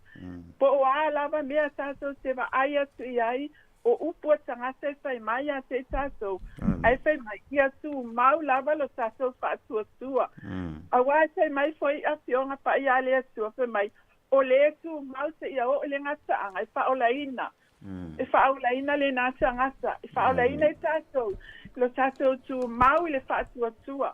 po o a lava mea tatou te vaai atu i ai, o upu a tagata e fai mai ia te i tatou, ae fai mai, ia tumau lava lo tatou faatuatua. Auā e fai mai foi i Afioga Paia a le Atua, fai mai, O le tumau seia oo i le gataaga e faaolaina. E faaolaina lenā tagata, e faaolaina i tatou, lo tatou tumau i le faatuatua.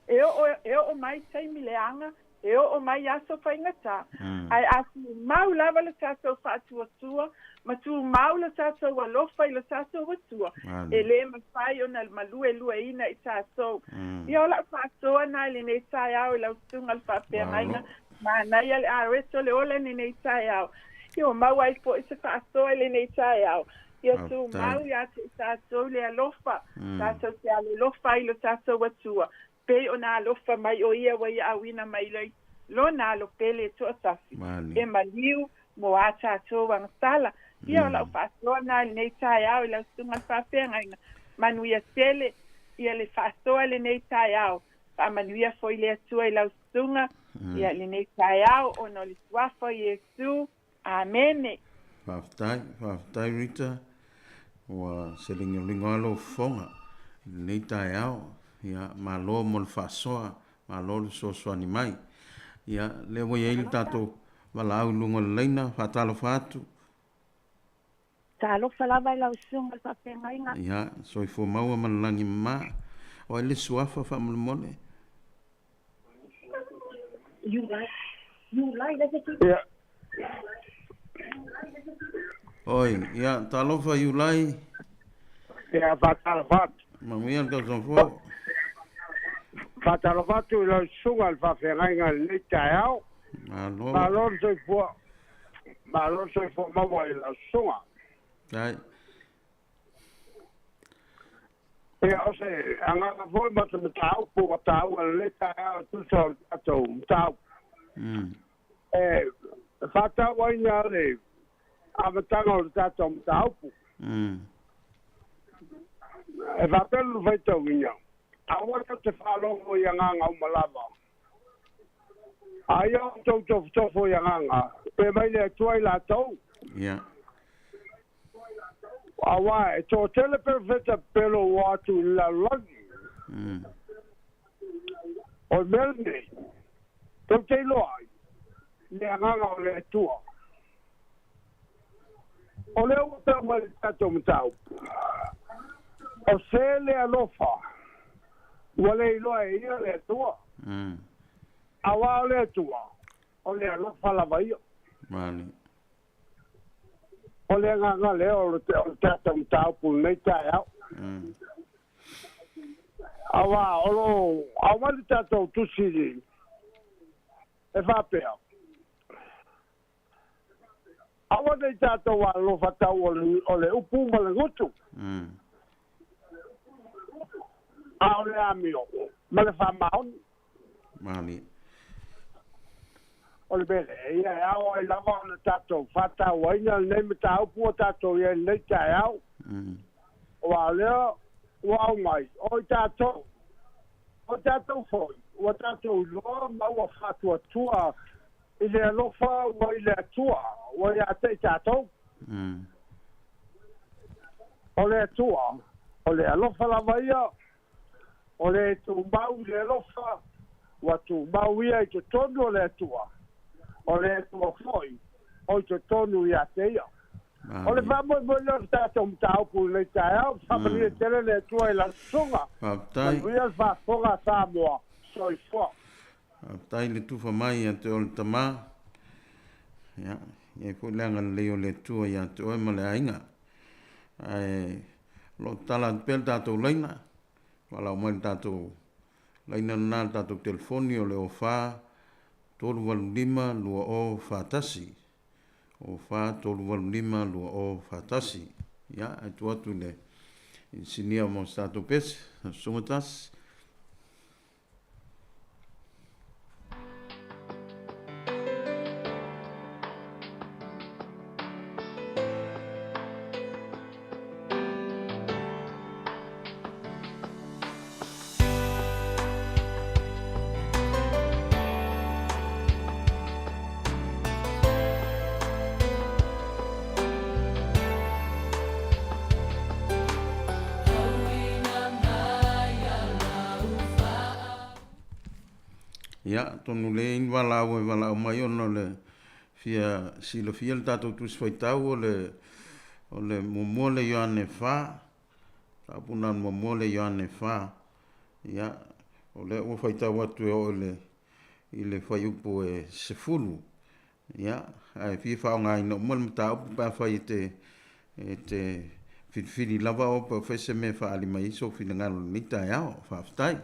E oo, e oo mai taimi leaga, e oo mai aso faigata, ae a tumau lava lo tatou faatuatua, ma tumau lo tatou alofa i lo tatou Atua, e lē mafai ona maluelueina i tatou. Ia o la'u faasoa na i lenei taeao i lau susuga le faafeagaiga, Manaia le areto le ola i lenei taeao. Ia ua maua ai foi se faasoa i lenei taeao. Ia tumau ia te i tatou le alofa, tatou te alolofa ai i lo tatou Atua, pei ona alofa mai o Ia ua Ia auina mai ai Lona Alo pele e toatasi, e maliu mo a tatou agasala. Ia o lau faasoa na i lenei taeao i lau susuga le faafeagaiga. Manuia tele ia le faasoa i lenei taeao. Faamanuia foi le Atua i lau susuga ia lenei taeao ona o le suafa o Iesu. Amene. Faafetai, faafetai Rita. Ua se ligoligo lava lou fofoga i lenei taeao. Ia, malo mo le faasoa, malo le fesoasoani mai. Ia, lea ua i ai le tatou valaau i luga o le laina, faatalofa atu. Talofa lava i lau susuga i le faafeagaiga. Ia, soifua maua ma le lagi mama. O ai le suafa faamolemole? Ia. Oi, ia, talofa Iulai. Ia, faatalofa atu. Manuia le tausaga fou. Faatalofa atu i lau susuga i le faafeagaiga i lenei taeao. Malo. Malo le soifua. Malo le soifua maua i lau susuga. Faafetai. Ia, o se agaga foi ma se mataupu ua taua i lenei taeao e tusa o le tatou mataupu. E faatauaina le amataga o le tatou mataupu. E faapea le faitauina, aua tou te faalogo i agaga uma lava. A ia outou tofotofo i agaga, pe mai le Atua i latou. Ia. Aua e toatele perofeta pepelo ua atu i le lalolagi. O le mea lenei, tou te iloa ai le agaga o le Atua. O lea ua tau mai le tatou mataupu, o se le alofa, ua le iloa e ia le Atua. Aua o le Atua, o le alofa lava ia. Vale. O le agaga lea o le tatou mataupu i lenei taeao. Aua o lo o aumai le tatou tusi e faapea, Aua ne i tatou alolofa tau o le upu ma le gutu, a o le amio ma le faamaoni. Malie. O le mea lea, ia e ao ai lava ona tatou faatauaina lenei mataupu ua tatou i ai i lenei taeao, aua o lea ua aumai o i tatou, o tatou foi ua tatou iloa ma ua faatuatua i le alofa ua i le Atua ua ia te i tatou. O le Atua, o le alofa lava ia, o le tumau i le alofa, ua tumau ia i totonu o le Atua, o le Atua foi o i totonu ia te ia. O le faamoemoe lea o le tatou mataupu i lenei taeao, faamanuia tele le Atua i lana susuga. Faafetai. Manuia le faafofoga a Samoa. Soifua. Faafetai le tufa mai ia te oe le tama. Ia, i ai foi le agalelei o le Atua ia te oe ma le aiga. Ae o lo o tatala atu pea le tatou laina, valaau mai le tatou laina lena le tatou telefoni o le 04 385 2041. 04 385 2041. Ia, ae tuu atu i le inisinia mo se tatou pese, Susuga Tasi. Ia, atonu le i ni valaau e valaau mai ona o le fia silafia le tatou Tusi Faitau o le o le muamua le Ioane 4, taupuna muamua le Ioane 4. Ia, o lea ua faitau atu e oo i le i le fuaiupu e 10. Ia, ae fia faaaogaina uma le mataupu pe afai e te e te filifili lava oe pe o fea se mea e faaali mai ai sou finagalo i lenei taeao. Faafetai.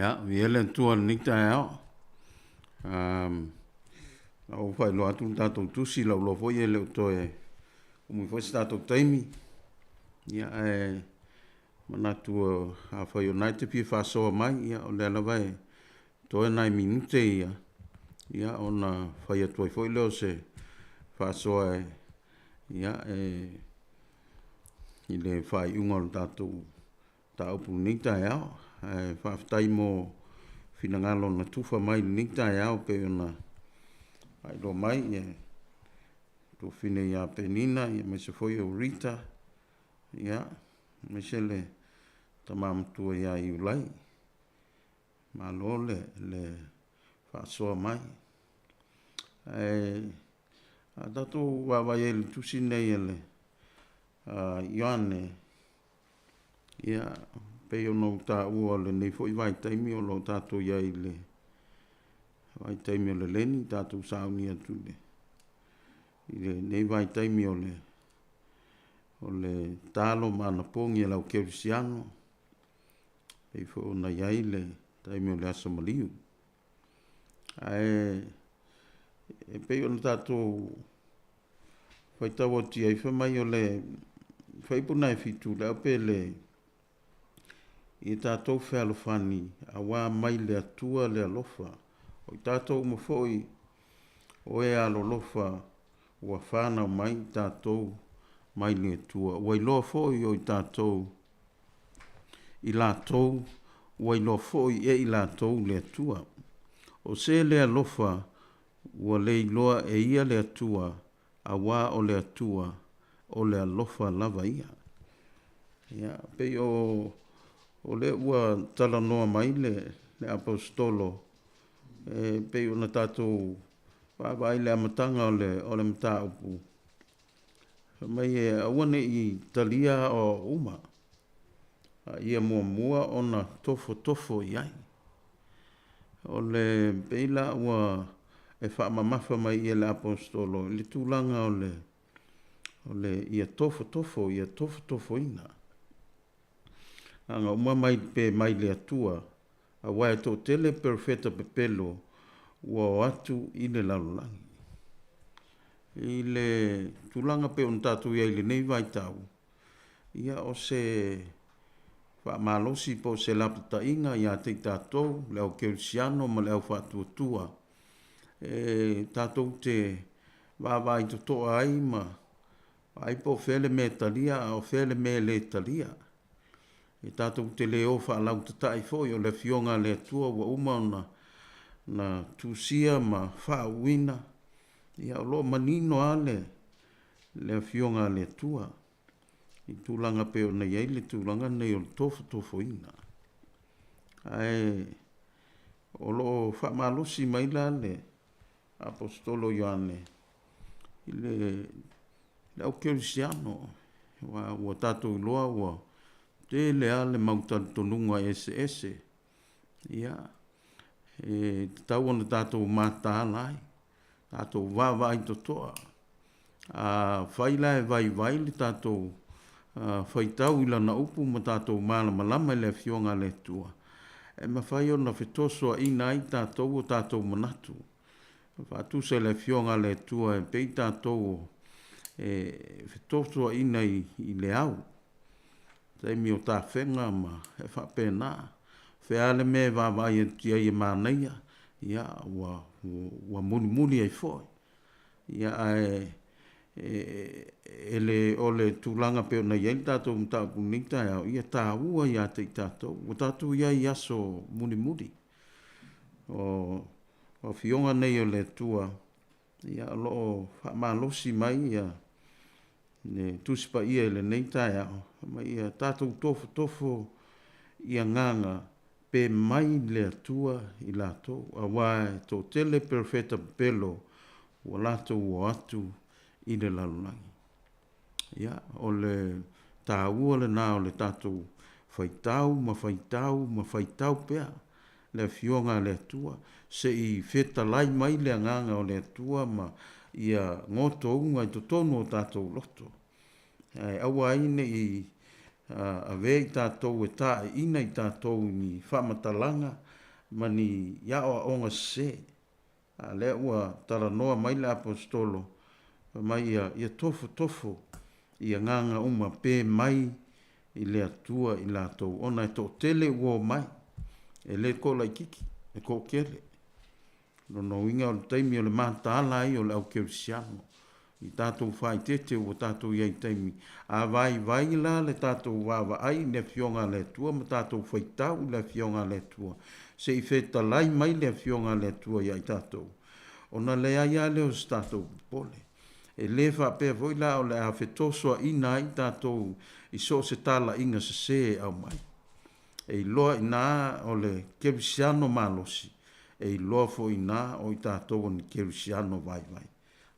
Ia, viia le Atua i lenei taeao. Um, na ou faailoa atu le tatou tusi, lau loa foi e le o toe umi foi se tatou taimi. Ia, ae manatu afai o na e te fia faasoa mai, ia, o lea lava e toe nai minute ia, ia, ona fai atu ai foi lea o se faasoa e, ia, e, i le faaiuga o le tatou mataupu i lenei taeao. Ae faafetai mo finagalo na tufa mai i lenei taeao pei ona faailoa mai ia tuafafine ia Penina aemaise foi o Rita, ia, aemaise le tama matua ia Iulai. Malo le le faasoa mai. Ae a tatou vaavaai ai i le tusi lenei a le Ioane, Ia, pei ona ou taua o lenei foi vaitaimi o lo o tatou i ai i le vaitaimi o le leni, tatou sauni atu i le i lenei vaitaimi o le o le talo ma anapogi a le au kerisiano, pei foi ona i ai le taimi o le aso maliu. Ae e pei ona tatou faitau atu i ai fai mai o le fuaiupu lena e 7 le au pe le ia tatou fealofani auā mai le Atua le alofa. O i tatou uma foi o e alolofa ua fanau mai i tatou mai le Atua. Ua iloa foi o i tatou i latou, ua iloa foi e i latou le Atua. O se le alofa ua le iloa e ia le Atua, auā o le Atua o le alofa lava ia. Ia, pei o, o lea ua talanoa mai le, le Aposetolo, e pei ona tatou vaavaai i le amataga o le, o le mataupu, fai mai e aua ne i talia aoao uma, a ia muamua ona tofotofo i ai. O le pei la ua e faamamafa mai ia le Aposetolo i le tulaga o le o le ia tofotofo, ia tofotofoina. Aga uma mai pe mai le Atua, aua e toatele perofeta pepelo ua o atu i le lalolagi. I le tulaga pei ona tatou i ai i lenei vaitau, ia o se faamalosi po o se lapataiga ia te i tatou, le au kerisiano ma le au faatuatua, e tatou te vaavaai totoa ai ma vaai po o fea le mea e talia a o fea le mea e le talia. E tatou te le o faalautatai foi o le Afioga a le Atua ua uma ona na tusia ma faauuina, ia o lo o manino lava le le Afioga a le Atua i tulaga pei ona i ai le tulaga lenei o le tofotofoina. Ae o lo o faamalosi mai la le Aposetolo Ioane i le le au kerisiano, aua ua tatou iloa ua tele lava le mau talitonuga eseese, ia, e tatau ona tatou mataala ai, tatou vaavaai totoa. A fai la e vaivai le tatou faitau i Lana Upu ma tatou malamalama i le Afioga a le Atua, e mafai ona fetosoaina ai tatou o tatou manatu. Faatusa i le Afioga a le Atua e pei tatou e fetosoaina i le au, taimi o tafega ma e faapena. Fea lava le mea e vaavaai atu i ai e manaia, ia ua, ua mulimuli ai foi. Ia ae e le o le tulaga pei ona i ai le tatou mataupu i lenei taeao, ia taua ia te i tatou. Ua tatou i ai i aso mulimuli. O Afioga nei o le Atua, ia o lo o faamalosi mai ia le Tusi Paia i lenei taeao, fai mai ia tatou tofotofo i agaga pe mai le Atua i latou, aua e toatele perofeta pepelo ua latou o atu i le lalolagi. Ia, o le taua lena o le tatou faitau ma faitau ma faitau pea le Afioga a le Atua, se i fetalai mai le Agaga o le Atua ma ia gotouga i totonu o tatou loto. Ae aua ai ne i avea i tatou e taeina i tatou i ni faamatalaga ma ni aoaoga sesē. A lea ua talanoa mai le Aposetolo, fai mai ia, ia tofotofo i agaga uma pe mai i le Atua i latou, ona e toatele ua omai, e le toalaititi, e toatele. O lona uiga o le taimi o le mataala ai o le au kerisiano i tatou faaeteete ua tatou i ai i taimi a vaivai la le tatou vaavaai i le Afioga a le Atua ma tatou faitau i le Afioga a le Atua se i fetalai mai le Afioga a le Atua ia i tatou ona leai lava lea o se tatou popole. E le faapea foi la o le a fetosoaina ai tatou i so o se talaiga sese e aumai. E iloa ina o le kerisiano malosi, e iloa foi ina o i tatou o ni kerisiano vaivai.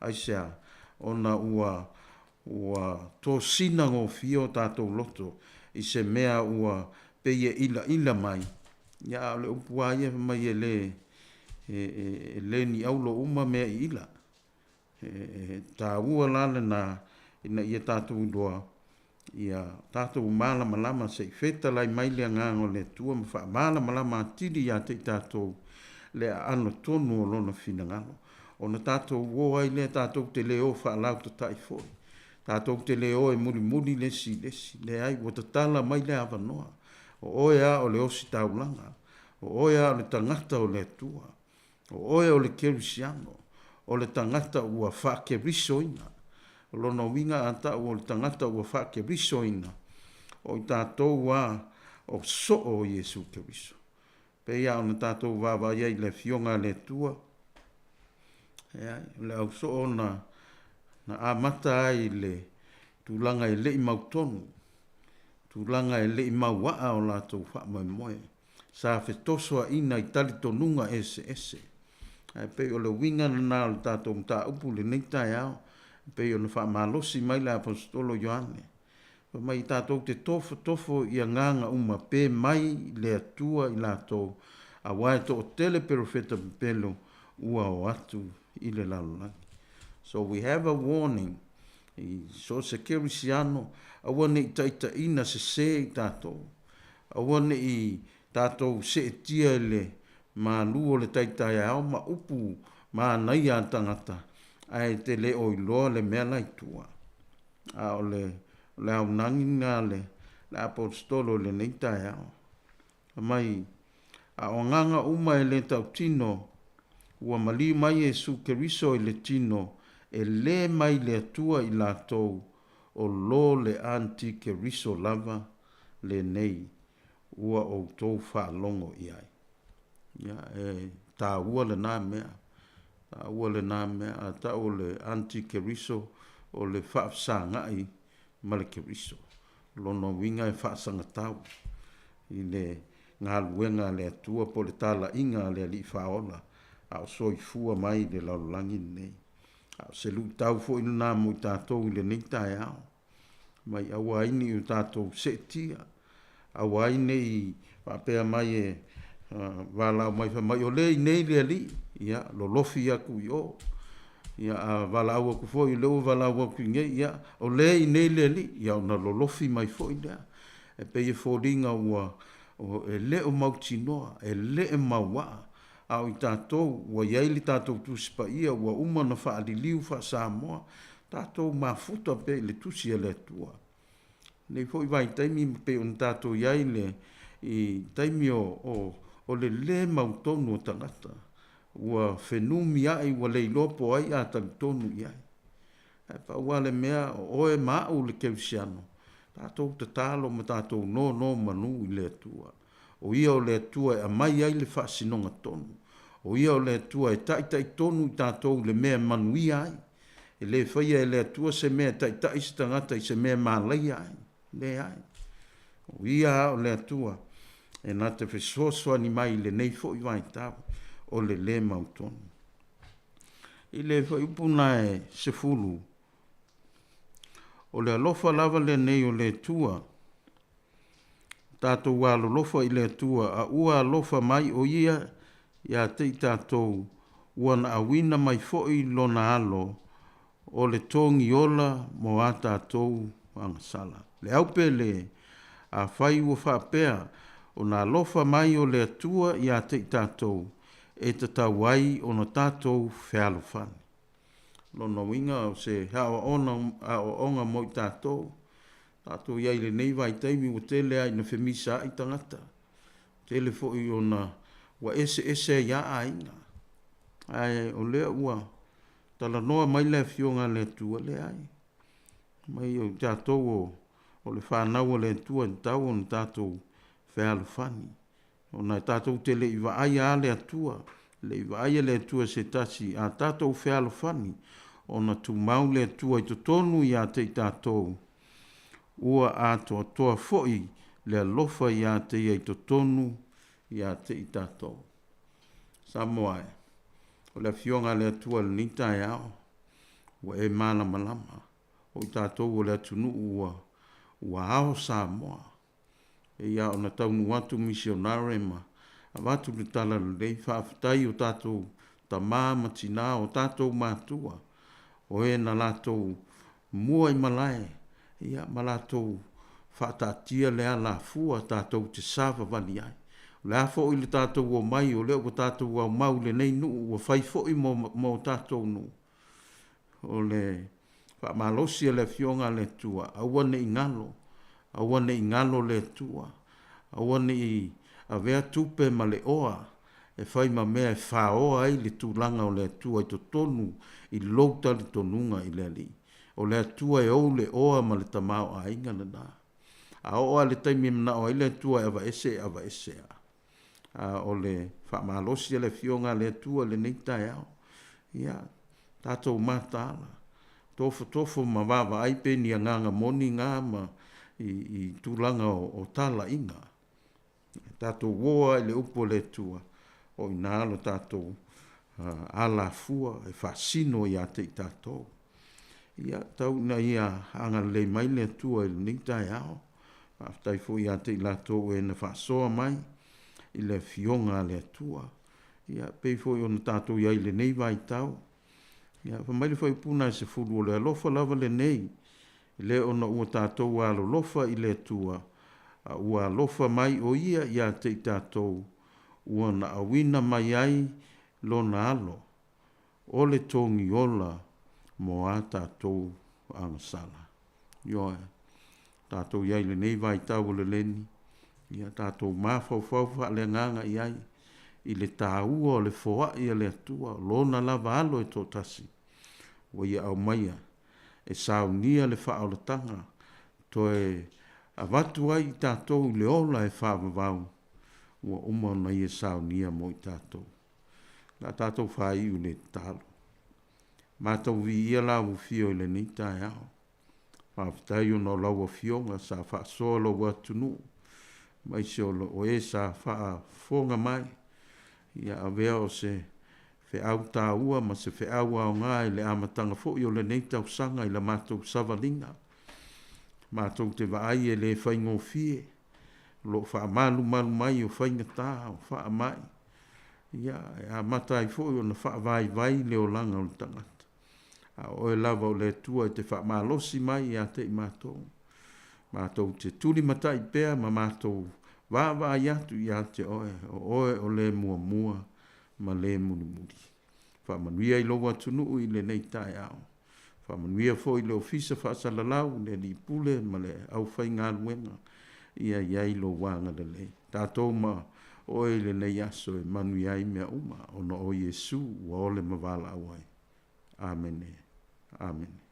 Aisea? Ona ua ua tosina gofie o tatou loto i se mea ua pei e ilaila mai, ia a o le upu lava ia fai mai e le e le ni aulo uma mea i ila. E taua la lena ina ia tatou iloa ia tatou malamalama se i fetalai mai le Agaga o le Atua ma faamalamalama atili ia te i tatou le aano tonu o Lona finagalo. Ona tatou o ai lea tatou te le o faalautatai foi, tatou te le o e mulimuli le isi i le isi. Leai, ua tatala mai le avanoa. O oe lava o le ositaulaga, o oe lava o le tagata o le Atua. O oe o le Kerisiano, o le tagata ua faakerisoina. O lona uiga a ta'u o le tagata ua faakerisoina, o i tatou a o soo o Iesu Keriso. Pei a ona tatou vaavaai ai i le Afioga a le Atua, e o le au soo na, na amata ai i le tulaga e le'i mautonu, tulaga e le'i maua'a o latou faamoemoe. Sa fetosoaina i talitonuga eseese. Ae pei o le uiga lena o le tatou mataupu i lenei taeao, e pei ona faamalosi mai le Aposetolo Ioane, fai mai tatou te tofotofo i agaga uma pe mai le Atua i latou, aua e toatele perofeta pepelo ua o atu i le lalolagi. So we have a warning i so o se kerisiano, aua ne i taitaiina sese i tatou. Aua ne i tatou seetia i le malu o le taitaeao ma upu manaia a tagata, ae te le o iloa le mea la i tua. A o le, o le aonagi lena a le, le Aposetolo i lenei taeao. Fai mai, A o agaga uma e le tautino, ua maliu mai Iesu Keriso i le tino, e le mai le Atua i latou, o lo le anti-Keriso lava lenei ua outou faalogo i ai. Ia, e taua lena mea, taua lena mea, a tau o le anti-Keriso, o le faafesagai ma le Keriso. O lona uiga e faasagatau i le galuega a le Atua po o le talaiga a le Alii Faaola a o soifua mai i le lalolagi lenei. A o se luitau foi lena mo i tatou i lenei taeao. Mai aua ai ne i o tatou seetia, aua ai ne i faapea mai e valaau mai fai mai o le i nei le Alii, ia lolofi atu i o. Ia a valaau atu foi o lea ua valaau atu i nei, ia o le i nei le Alii, ia ona lolofi mai foi lea. E pei e foliga ua e le o mautinoa, e le o mauaa, a o i tatou ua i ai le tatou Tusi Paia ua uma ona faaliliu faa-Samoa, tatou mafuta pea i le Tusi a le Atua. I lenei foi vaitaimi ma pei ona tatou i ai le i taimi o, o, o le lē mautonu o tagata, ua fenumia'i ua le iloa po o ai a talitonu i ai. Ae pau lava le mea, o oe ma a'u le kerisiano, tatou tatalo ma tatou nonomanu i le Atua. O Ia o le Atua e aumai ai le faasinoga tonu. O Ia o le Atua e taitai tonu i tatou i le mea e manuia ai. E le faia e le Atua se mea e taitai se tagata i se mea e malaia ai. Leai. O Ia lava o le Atua e na te fesoasoani mai i lenei foi vaitau o le lē mautonu. I le fuaiupu na e 10, o le alofa lava lenei o le Atua, tatou alolofa i le Atua, a ua alofa mai o Ia ia te i tatou, ua na auina mai foi Lona Alo o le togi ola mo a tatou agasala. Le au pe le, afai ua faapea, Ona alofa mai o le Atua iā te i tatou, e tatau ai ona tatou fealofani. Lona uiga o se aoaoga aoaoga mo i tatou, tatou i ai i lenei vaitaimi ua tele lava ina femisaai tagata, tele foi ona ua eseese ai lava aiga. Ae o lea ua talanoa mai le Afioga a le Atua, leai, mai o i tatou o o le fanau a le Atua e tatau ona tatou fealofani. Ona e tatou te le i vaaia a le Atua, le i vaaia le Atua se tasi, a tatou fealofani, ona tumau le Atua i totonu iā te i tatou, ua atoatoa foi le alofa iā te ia i totonu iā te i tatou. Samoa e, o le Afioga a le Atua i lenei taeao, ua e malamalama, o i tatou o le atunuu ua ua ao Samoa. E ia ona taunuu atu misionare ma avatu le tala lelei, faafetai i o tatou tama ma tina, o tatou matua, o e na latou mua i malae, ia ma latou faataatia le alafua tatou te savavali ai. O le a foi le tatou omai, o lea ua tatou aumau i lenei nuu ua fai foi mo, mo tatou nuu, O le faamalosi a le Afioga a le Atua, aua ne i galo, aua ne i galo le Atua, aua ne i avea tupe ma le oa e fai ma mea e faoa ai le tulaga o le Atua i totonu i lou talitonuga i le Alii. O le Atua e ou le oa ma le tamaoaiga lena. A oo lava i le taimi e manao ai le Atua e aveese, e aveese lava. A o le faamalosi a le Afioga a le Atua i lenei taeao, ia, tatou mataala, tofotofo ma vaavaai pe ni agaga moni na ma i, i tulaga o, o talaiga. Tatou uo lava i le upu a le Atua, o i ina lo tatou uh, alafua e faasino ia te i tatou. Ia, tau ina ia agalelei mai le Atua i lenei taeao. Faafetai foi ia te i latou e na faasoa mai i le Afioga a le Atua. Ia, pei foi ona tatou i ai i lenei vaitau. Ia, fai mai le fuaiupu na e 10, o le alofa lava lenei, e le ona ua tatou alolofa i le Atua, a ua alofa mai o Ia ia te i tatou, ua na auina mai ai Lona Alo, o le togiola mo a tatou agasala. Ioe, tatou i ai i lenei vaitau o le leni, ia tatou mafaufau faaleagaga i ai i le taua o le foai a le Atua, o Lona lava alo e toatasi, ua Ia aumaia e saunia le faaolataga, toe avatu ai i tatou i le ola e faavavau, ua uma ona Ia saunia mo i tatou. O le a tatou faaiu i le tatalo. Matou viia Lau Afio i lenei taeao. Faafetai ona o Lau Afioga sa faasoa Lou atunuu, aemaise o e sa faafofoga mai, ia avea o se feau taua ma se feau aoga i le amataga foi o lenei tausaga i la matou savaliga. Matou te vaai e le faigofie, o lo o faamalumalu mai o faigata, o faamai, ia, e amata ai foi ona faavaivai le olaga o le tagata. A o oe lava o le Atua e te faamalosi mai ia te i matou. Matou te tulimatai pea ma matou vaavaai atu ia te oe, o oe o le muamua ma le mulimuli. Faamanuia i lou atunuu i lenei taeao. Faamanuia foi i le Ofisa Faasalalau, le Alii Pule ma le aufaigaluega, ia i ai lou agalelei. Tatou ma oe i lenei aso e manuia ai mea uma, ona o Iesu ua ole ma valaau ai. Amene. Amene.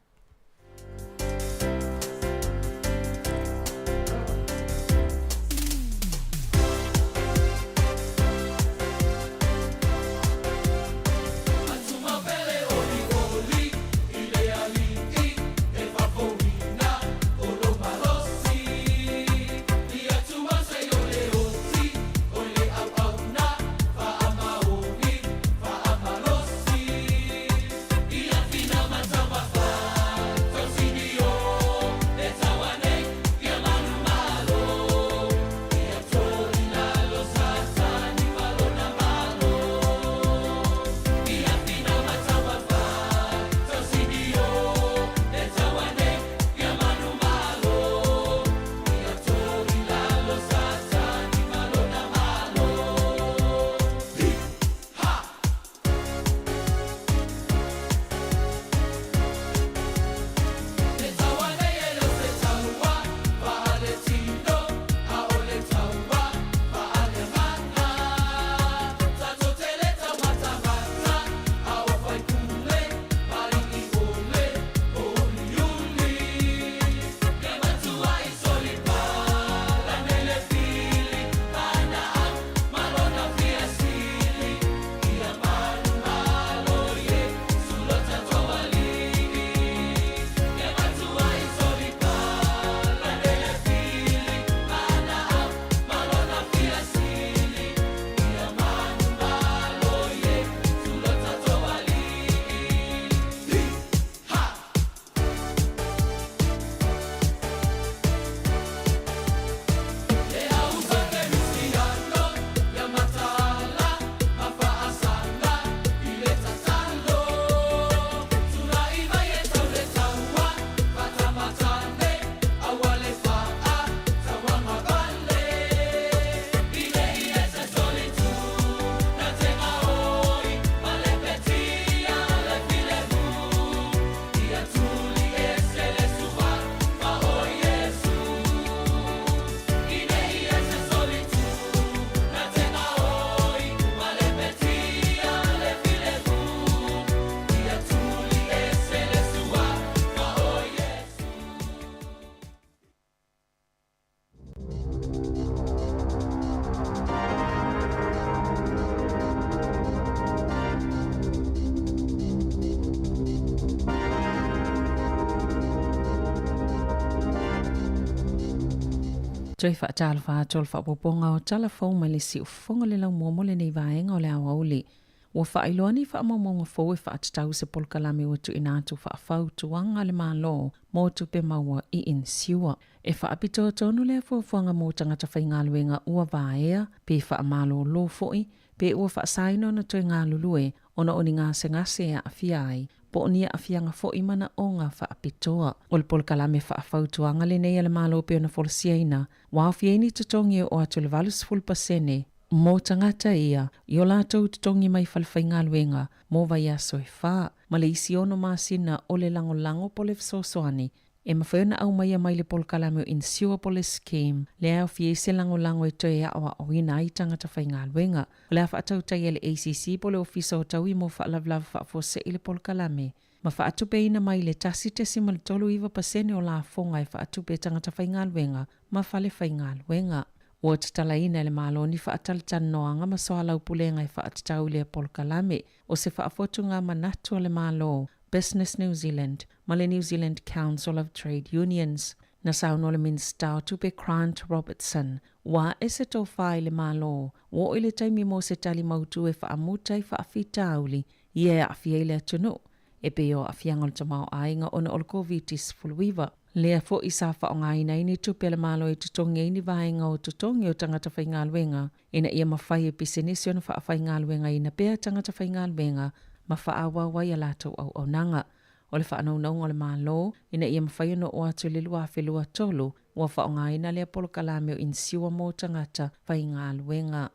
Toe faatalofa atu o le faaopoopoga o tala fou mai le siufofoga o le laumua mo lenei vaega o le aoauli. Ua faailoa ni faamaumauga fou e faatatau se polokalame ua tuuina atu faafautuaga a le Malo mo tupe maua i inisiua. E faapitoa tonu lea fuafuaga mo tagata faigaluega ua vaea pe faamalolo foi pe ua faasaina ona toe galulue ona o ni gasegase e aafia ai po o ni aafiaga foi manaoga faapitoa. O le polokalame faafautuaga lenei a le Malo pei ona folosiaina, ua aofia ai ni totogi e oo atu i le 80% mo tagata ia i o latou totogi mai falefaigaluega mo vaiaso e fa, ma le isi ono masina o le lagolago po o le fesoasoani E mafai ona aumaia mai le polokalame o Insurable Scheme lea e aofia ai se lagolago e toe aoaoina ai tagata faigaluega. O le a faatautai e le ACC po o le Ofisa o Taui mo Faalavelave Faafuasei le polokalame ma faatupeina mai le 1.39% o lafoga e faatupe e tagata faigaluega ma fale faigaluega. Ua tatalaina e le Malo ni faatalatalanoaga ma soalaupulega e faatatau i lea polokalame. O se faafotuga manatu a le Malo, Business New Zealand ma le New Zealand Council of Trade Unions. Na saunoa le Minisita o Tupe Grant Robertson, ua ae se tofa i le Malo, ua oo i le taimi mo se tali mautu e faamuta i faafitauli ia e aafia ai le atunuu, e pei o aafiaga o le tamaoaiga ona o le Koviti-19. Lea foi sa faaaogaina ai ni tupe a le Malo e totogi ai ni vaega o totogi o tagata faigaluega ina ia mafai e pisinisi ona faafaigaluegaina pea tagata faigaluega ma faaauau ai a latou auaunaga. O le faanaunauga o le Malo ina ia mafai ona oo atu i le 2023, ua faaaogaina lea polokalame o inisiua mo tagata faigaluega.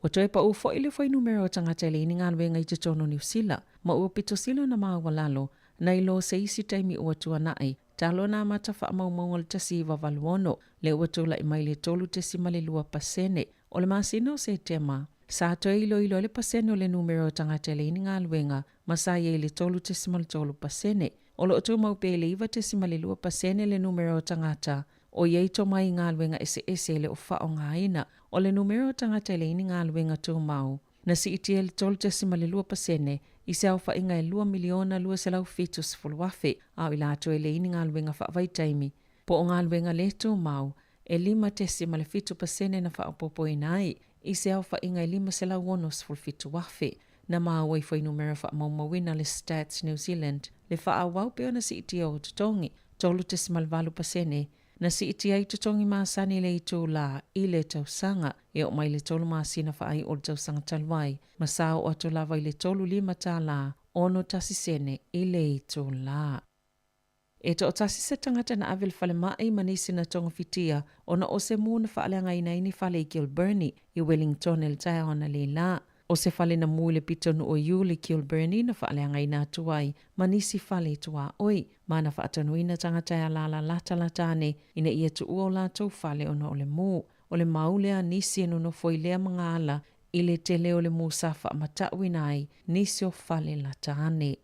Ua toe pau foi le fuainumera o tagata e leai ni galuega i totonu o Niu Sila, ma ua pito sili ona maualalo nai lo se isi taimi ua tuanai talu ona amata faamaumauga o le 1986, lea ua tulai mai le 3.2%. O le masina o Setema, sa toe iloilo ai le pasene o le numera o tagata e leai ni galuega ma sa i ai le 3.3%. O lo o tumau pea i le 9.2% le numera o tagata o i ai tomai i galuega eseese e le o faaaogaina. O le numera o tagata e leai ni galuega tumau, na siitia i le 3.2% i se aofaiga e 2,270,000, a o i latou e leai ni galuega faavaitaimi po o galuega le tumau, e 5.7% na faaopoopoina ai i se aofaiga e 567,000. Na maua i fuainumera faamaumauina a le Stats New Zealand le faaauau pea ona siitia o totogi, 3.8%, na siitia ai totogi masani i le itulā i le tausaga e oo mai le tolu masina faaiu o le tausaga talu ai, ma sa oo atu lava i le 35 tālā 61 sene i le itulā. E toatasi se tagata na ave i le falemai ma nisi na togafitia ona o se mū na faaleagaina ai ni fale i Kilbirnie, i Wellington i le taeao analeila. O se fale na mū i le pitonuu o Iuli Kilbirnie na faaleagaina atu ai ma nisi fale i tuaoi, ma na faatonuina tagata e alaala latalata ane ina ia tuua o latou fale ona o le mū. O le mau lea a nisi e nonofo i lea magaala i le tele o le mū sa faamatauina ai nisi o fale lata ane.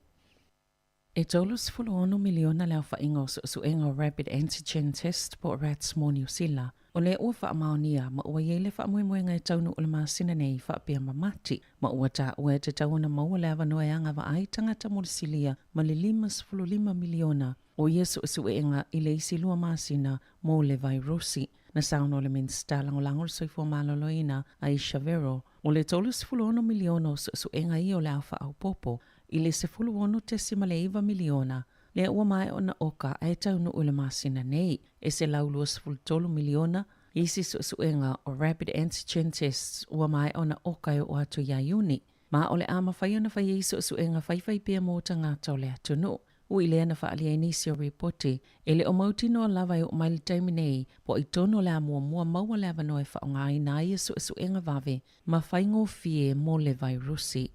E 36 miliona le aofaiga o suesuega o Rapid Antigen Test po o RATs mo Niu Sila, o lea ua faamaonia ma ua i ai le faamoemoega e taunuu le masina nei faapea ma Mati, ma ua taua e tatau ona maua le avanoa e agavaa ai tagata mo le silia ma le 55 miliona o ia suesuega i le isi lua masina mo le vairosi. Na saunoa le Minisita Lagolago o le Soifua Maloloina, Ayesha Verrall, o le 36 miliona o suesuega ia o le a faaopoopo i le 16.9 miliona lea ua maea ona oka ae taunuu i le masina nei. E 123 miliona isi suesuega o rapid antigen tests ua maea ona oka e oo atu ia Iuni, ma o le a mafai ona fai ai suesuega faifai pea mo tagata o le atunuu. Ui lea na faaalia ai nisi o ripoti, e le o mautinoa lava e oo mai le taimi nei po o ai tonu o le a muamua maua le avanoa e faaaogaina ai ia suesuega vave ma faigofie mo le vairusi.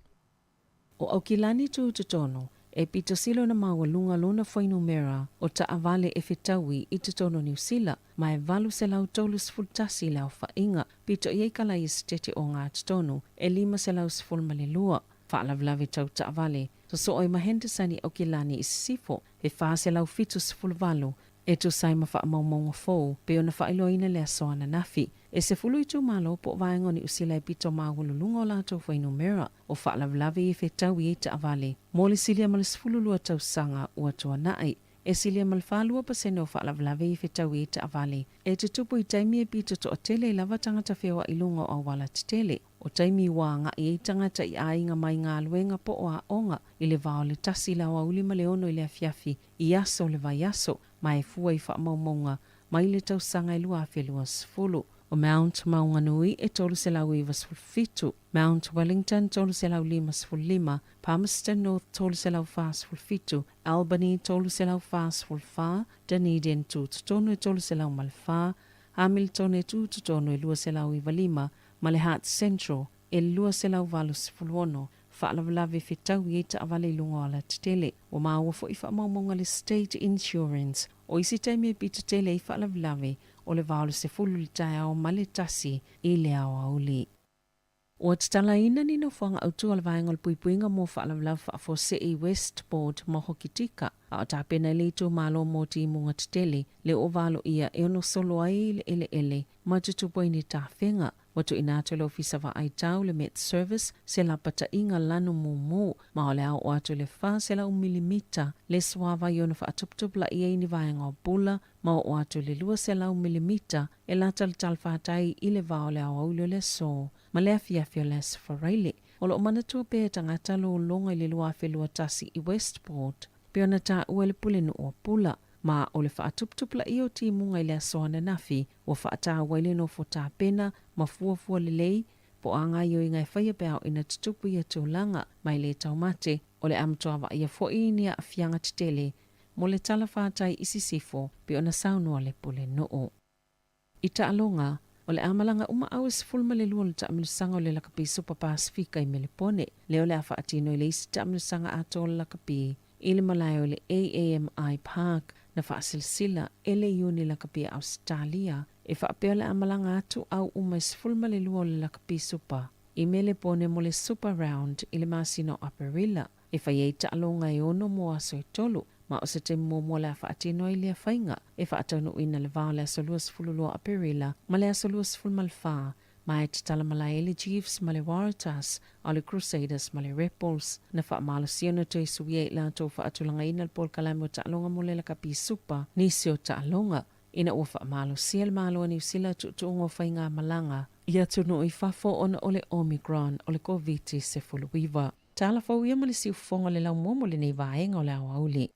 O Aukilani tu totonu, e pito sili ona maualuga lona fuainumera o taavale e fetaui i totonu o Niu Sila, ma e 831 le aofaiga, pito i ai ka lai esetete o gatotonu e 512. Faalavelave tau taavale, sosoo ai ma Henderson i Aukilani i sisifo, e 478 E tusa ai ma faamaumauga fou, pei ona faailoaina le aso ananafi, e 10 itumalo po o vaega o Niu Sila e pito maualuluga o latou fuainumera o faalavelave i fetaui ai taavale mo le silia ma le 12 tausaga ua tuanai. E silia ma le 42% o faalavelave i fetaui ai taavale e tutupu i taimi e pito toatele ai lava tagata feoai i luga o auala tetele. O taimi ua agai ai tagata i aiga mai galuega po o aoga i le va o le 1 i le aoauli ma le 6 i le afiafi i aso o le vaiaso, ma e fua i faamaumauga mai le tausaga e 2020. O Mount Maunganui e 397, Mount Wellington 355, Palmerston North 347, Albany 344, Dunedin tutotonu e 304, Hamilton e tutotonu e 295 ma le Hutt Central e 286. Faalavelave fetaui ai taavale i luga o alatetele. Ua maua foi faamaumauga a le State Insurance o isi taimi e pito tele ai faalavelave o le va o le 10 i le taeao ma le 1 i le aoauli. Ua tatalaina ni nofoaga autu a le Vaega o le Puipuiga mo Faalavelave Faafuasei i Westport ma Hokitika, a o tapena ai le itumalo mo timuga tetele le ua valoia e ono solo ai le eleele ma tutupu ai ni tafega. Ua tuuina atu e le Ofisa Vaai Tau, le Met Service, se lapataiga lanu mumu, ma o le a oo atu i le 400 milimita le suavai e ono faatuputupula'i ai ni vaega o Bula ma oo atu i le 200 milimita e lata le talafatai i le va o le aoauli o le aso ma le afiafi o le Aso Faraile. O lo o manatua pea e tagata lologa i le 2021 i Westport, pei ona taua e le Pulenuu o Pula, ma o le faatuputupulaia o timuga i le aso ananafi ua faataua ai le nofo tapena ma fuafua lelei po o a gaoioiga e faia pe a oo ina tutupu ia tulaga mai le taumate. O le a matua vaaia foi ni aafiaga tetele mo le talafatai i sisifo pei ona saunoa le Pulenuu. I taaloga, o le a malaga uma au e 12 o le taamilosaga o le lakapi Supa Pasefika i Melepone, lea o le a faatino i le isi taamilosaga atoa o le lakapi i le malae o le AAMI Park na faasilasila e le Iuni Lakapi a Ausetalia e faapea o le a malaga atu au uma e 12 o le lakapi Supa i Melepone mo le Super Round i le masina o Aperila. E fai ai taaloga e ono mo aso e tolu, ma o se taimi muamua o le a faatino ai lea faiga e faataunuuina le va o le aso 22 Aperila ma le aso 24, ma e tatala malae ai le Chiefs ma le Waratahs, a o le Crusaders ma le Rebels. Na faamalosia ona toe suia i latou faatulagaina le polokalame o taaloga mo le lakapi Supa nisi o taaloga, ina ua faamalosia le Malo o Niu Sila tuutuuga o faigamalaga i atunuu i fafo ona o le Omicron o le Koviti-19. Tala fou ia ma le siufofoga o le laumua mo lenei vaega o le aoauli.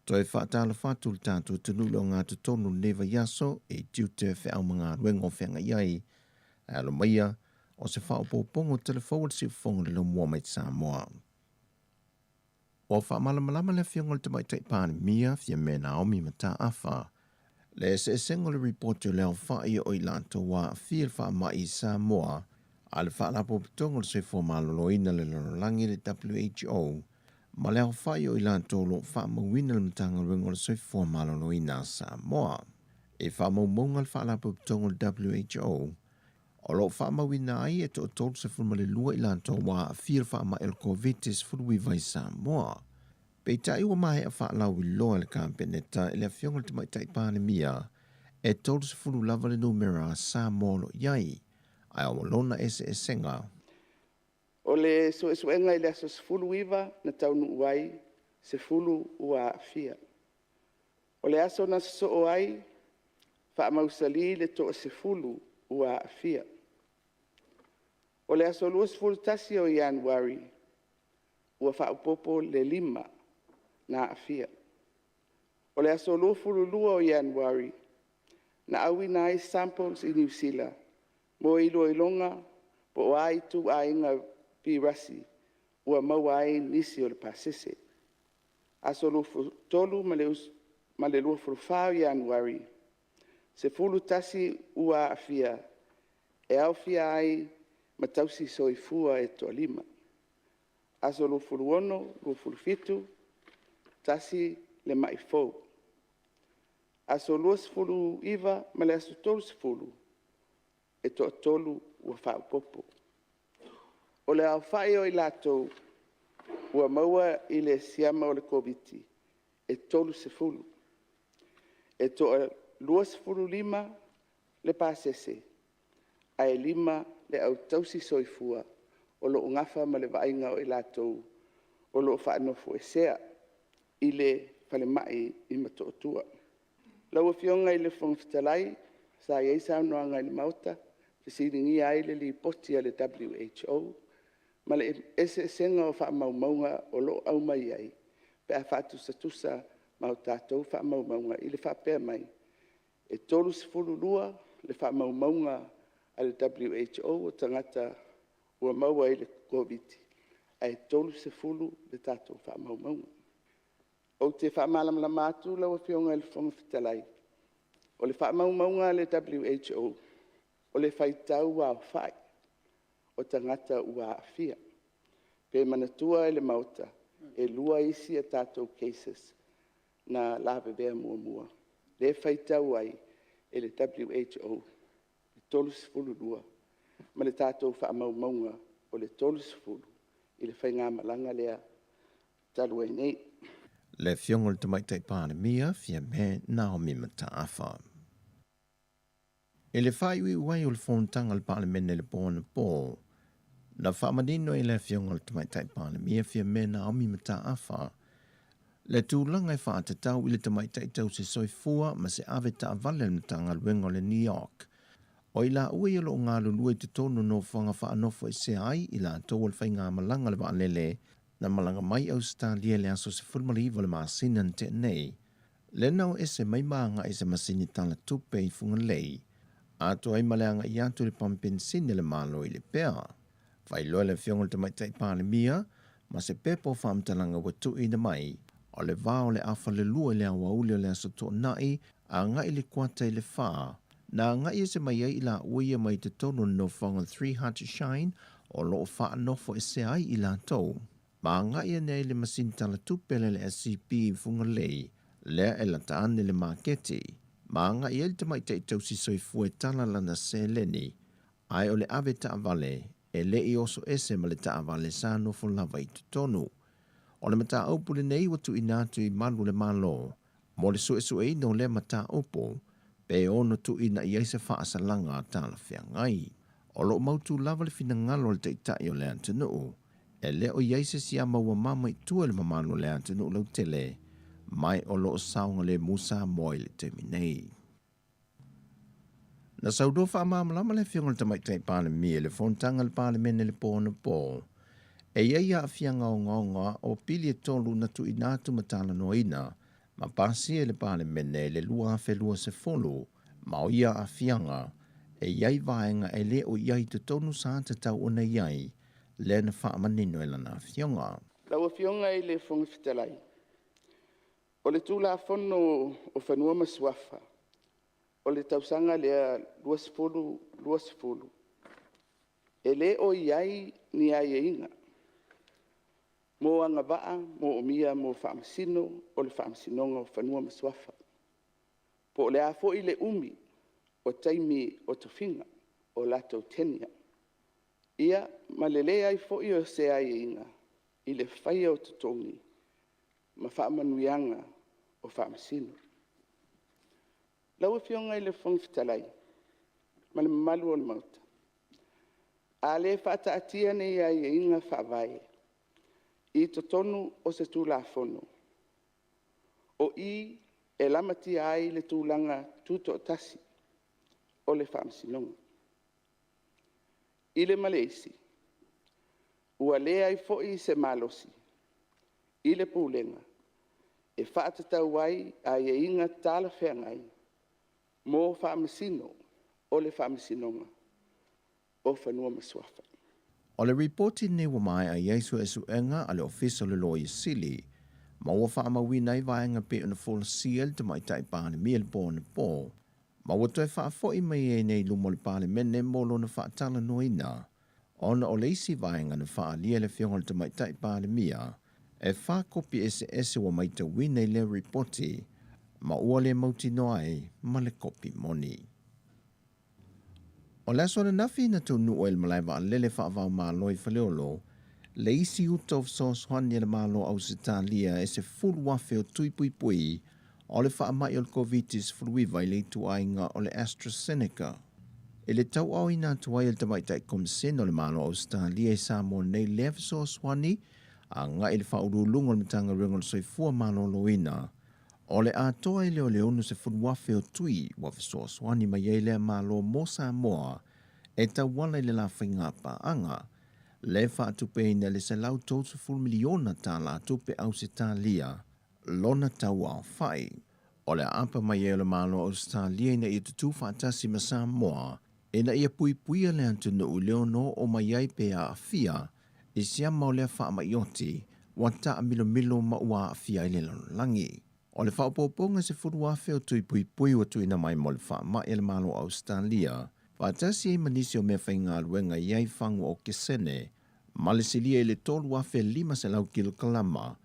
Toe faatalofa atu le tatou atunuu i le ogatotonu o lenei vaiaso i tiute feau ma galuega o feagai ai. Ae alo maia o se faaopoopoga o telefou a le siufofoga o le laumua mai Samoa. Ua faamalamalama le Afioga i le Tamaitai Palemia, Fiame Naomi Mataafa, le eseesega o le ripoti o le aofai o i latou ua aafia i le faamai i Samoa a le Faalapotopotoga o le Soifua Maloloina o le Lalolagi, le WHO, ma le aofai o i latou o lo o faamauina i le Matagaluega o le Soifua Maloloina a Samoa. I faamaumauga a le Faalapotopotoga o le WHO, o lo o faamauina ai e toa 32 i latou ua aafia i le faamai o le Koviti-19 i Samoa. Peitai ua maea faalauiloa e le Kapeneta i le Afioga i le Tamaitai Palemia e 30 lava le numera a Samoa o lo o i ai, ae o lona eseesega. O le suesuega i le aso 19 na taunuu ai, 10 ua aafia. O le aso na sosoo ai, faamausali le toa-10 ua aafia. O le aso 21 o Ianuari, ua faaopoopo le 5 na aafia. O le aso 22 o Ianuari, na auina ai samples i Niu Sila mo iloiloga po o a ituaiga virasi ua maua ai nisi o le pasese. Aso 23 ma le 24 o Ianuari, 11 ua aafia e aofia ai ma tausisoifua e toa-5. Aso 26, 27, tasi le mai fou. Aso 29 ma le aso 30, e toa-3 ua faaopoopo. O le aofai o i latou ua maua i le siama o le Koviti-19, e 30. E toa-25 le pasese ae 5 le au tausisoifua o lo o nafa ma le vaaiga o i latou o lo o faanofoesea i le falemai i Motootua. Lau Afioga i le Fofoga Fetalai, sa i ai saunoaga i le Maota, fesiligia ai le Lipoti a le WHO ma le eseesega o faamaumauga o lo o aumai ai pe a faatusatusa ma tatou faamaumauga i le faapea mai, e 32 le faamaumauga a le WHO o tagata ua maua i le Koviti-19, ae 30 le tatou faamaumauga. Ou te faamalamalama atu lau Afioga i le Fofoga Fetalai, o le faamaumauga a le WHO, o le faitau aofai o tagata ua aafia. Pe manatua e le Maota, e 2 isi a tatou cases na lavevea muamua, lea e faitau ai e le WHO le 32 ma le tatou faamaumauga o le 30 i le faigamalaga lea talu ai nei. Le Afioga i le Tamaitai Palemia, Fiamē Naomi Mataafa. I le faaiuiu ai o le fonotaga a le Palemene i le po anapo, na faamanino ai e le Afioga i le Tamaitai Palemia Fiamē Naomi Mataafa le tulaga e faatatau i le tamaitai tausisoifua ma se ave taavale a le Matagaluega o le NEOC. O i laua ia o lo o galulue i totonu o nofoaga faanofoesea ai i latou o le faigamalaga a le vaalele na malaga mai Ausetalia i le aso 19 o le masina na tea nei. Lea na o ese mai ma agai i se masini tala tupe i Fugalei, atoa ai ma le agai atu i le pamu penisini a le Malo i Lepea. Faailoa e le Afioga i le Tamaitai Palemia ma se pepa o faamatalaga ua tuuina mai, o le va o le afa le lua i le aoauli o le Aso Toonai agai i le kuata i le fa, na agai ese mai ai i laua ia mai totonu o le nofoaga Three Hearts Shine o lo o faanofoesea ai i latou. Ma agai ane ai le masini tala tupe a le LSCP i Fugalei, lea e lata ane le maketi. Ma agai ai le tamaitai tausisoifua e tala lana seleni, ae o le ave taavale e le i oso ese ma le taavale sa nofo lava i totonu. O le mataupu lenei ua tuuina atu i malu o le Malo mo le suesueina o lea mataupu pe ono tuuina i ai se faasalaga talafeagai. O lo o mautu lava le finagalo o le Taitai o le atunuu e le o i ai se siama ua mama i tua i le mamalu o le atunuu lautele mai o lo o saogalemu Samoa i le taimi nei. Na saunoa faamalamalama le Afioga i le Tamaitai Palemia i le fonotaga a le Palemene i le po anapo, e i ai aafiaga ogaoga o pili e tolu na tuuina atu ma talanoaina ma pasia e le Palemene i le 2020, ma o ia aafiaga e i ai vaega e le o i ai i totonu sa tatau ona i ai, lea na faamanino e lana afioga. Lau Afioga i le Fofoga Fetalai, O le Tulafono o Fanua ma Suafa o le tausaga lea 2020, e le o i ai ni aiaiga mo agavaa moomia mo Faamasino o le Faamasinoga o Fanua ma Suafa, po o le a foi le umi o taimi o tofiga, o latou tenure. Ia ma le leai foi o se aiaiga i le faia o totogi ma faamanuiaga o Faamasino. Lau Afioga i le Fofoga Fetalai ma le mamalu o le Maota, a le faataatia nei aiaiga faavae i totonu o se Tulafono, o i e lamatia ai le tulaga tutoatasi o le Faamasinoga. I le ma le isi, ua leai foi se malosi i le Pulega e faatatau ai aiaiga talafeagai mo Faamasino o le Faamasinoga o Fanua ma Suafa. O le ripoti lenei ua maea i ai suesuega a le Ofisa o le Loia Sili ma ua faamauina ai vaega pei ona folasia e le Tamaitai Palemia i le po anapo ma ua toe faafoi mai ai nei i luma o le Palemene mo lona faatalanoaina ona o le isi vaega na faaalia e le Afioga i le Tamaitai Palemia e fa kopi eseese ua maitauina i lea ripoti ma ua le mautinoa ai ma le kopi moni. O le aso ananafi na taunuu ai i le malae vaalele faava-o-Malo i Faleolo le isi uta o fesoasoani a le Malo o Ausetalia e 10,000 o tui puipui o le faamai o le Koviti-19 i le ituaiga o le AstraZeneca. I le tauaaoina atu ai e le Tamaitai Komisene o le Malo o Ausetalia i Samoa nei lea fesoasoani agai i le Faauluuluga o le Matagaluega o le Soifua Maloloina, o le atoa ai lea o le 60,000 o tui ua fesoasoani mai ai lea Malo mo Samoa e tauala i le la faiga paaga le faatupeina i le $130 miliona tala tupe Ausetalia lona tauaofai. O le aapa mai ai o le Malo o Ausetalia ina ia tutū faatasi ma Samoa ina ia puipuia le atunuu i le ono oo mai ai pe aafia i siama o lea faamai oti ua taamilomilo ma ua aafia ai le lalolagi. O le faaopoopoga 10,000 o tui puipui ua tuuina mai mo le faamai a le Malo o Ausetalia, faatasi ai ma nisi o meafaigaluega i ai fagu okesene ma le silia i le 3,500 kilokalama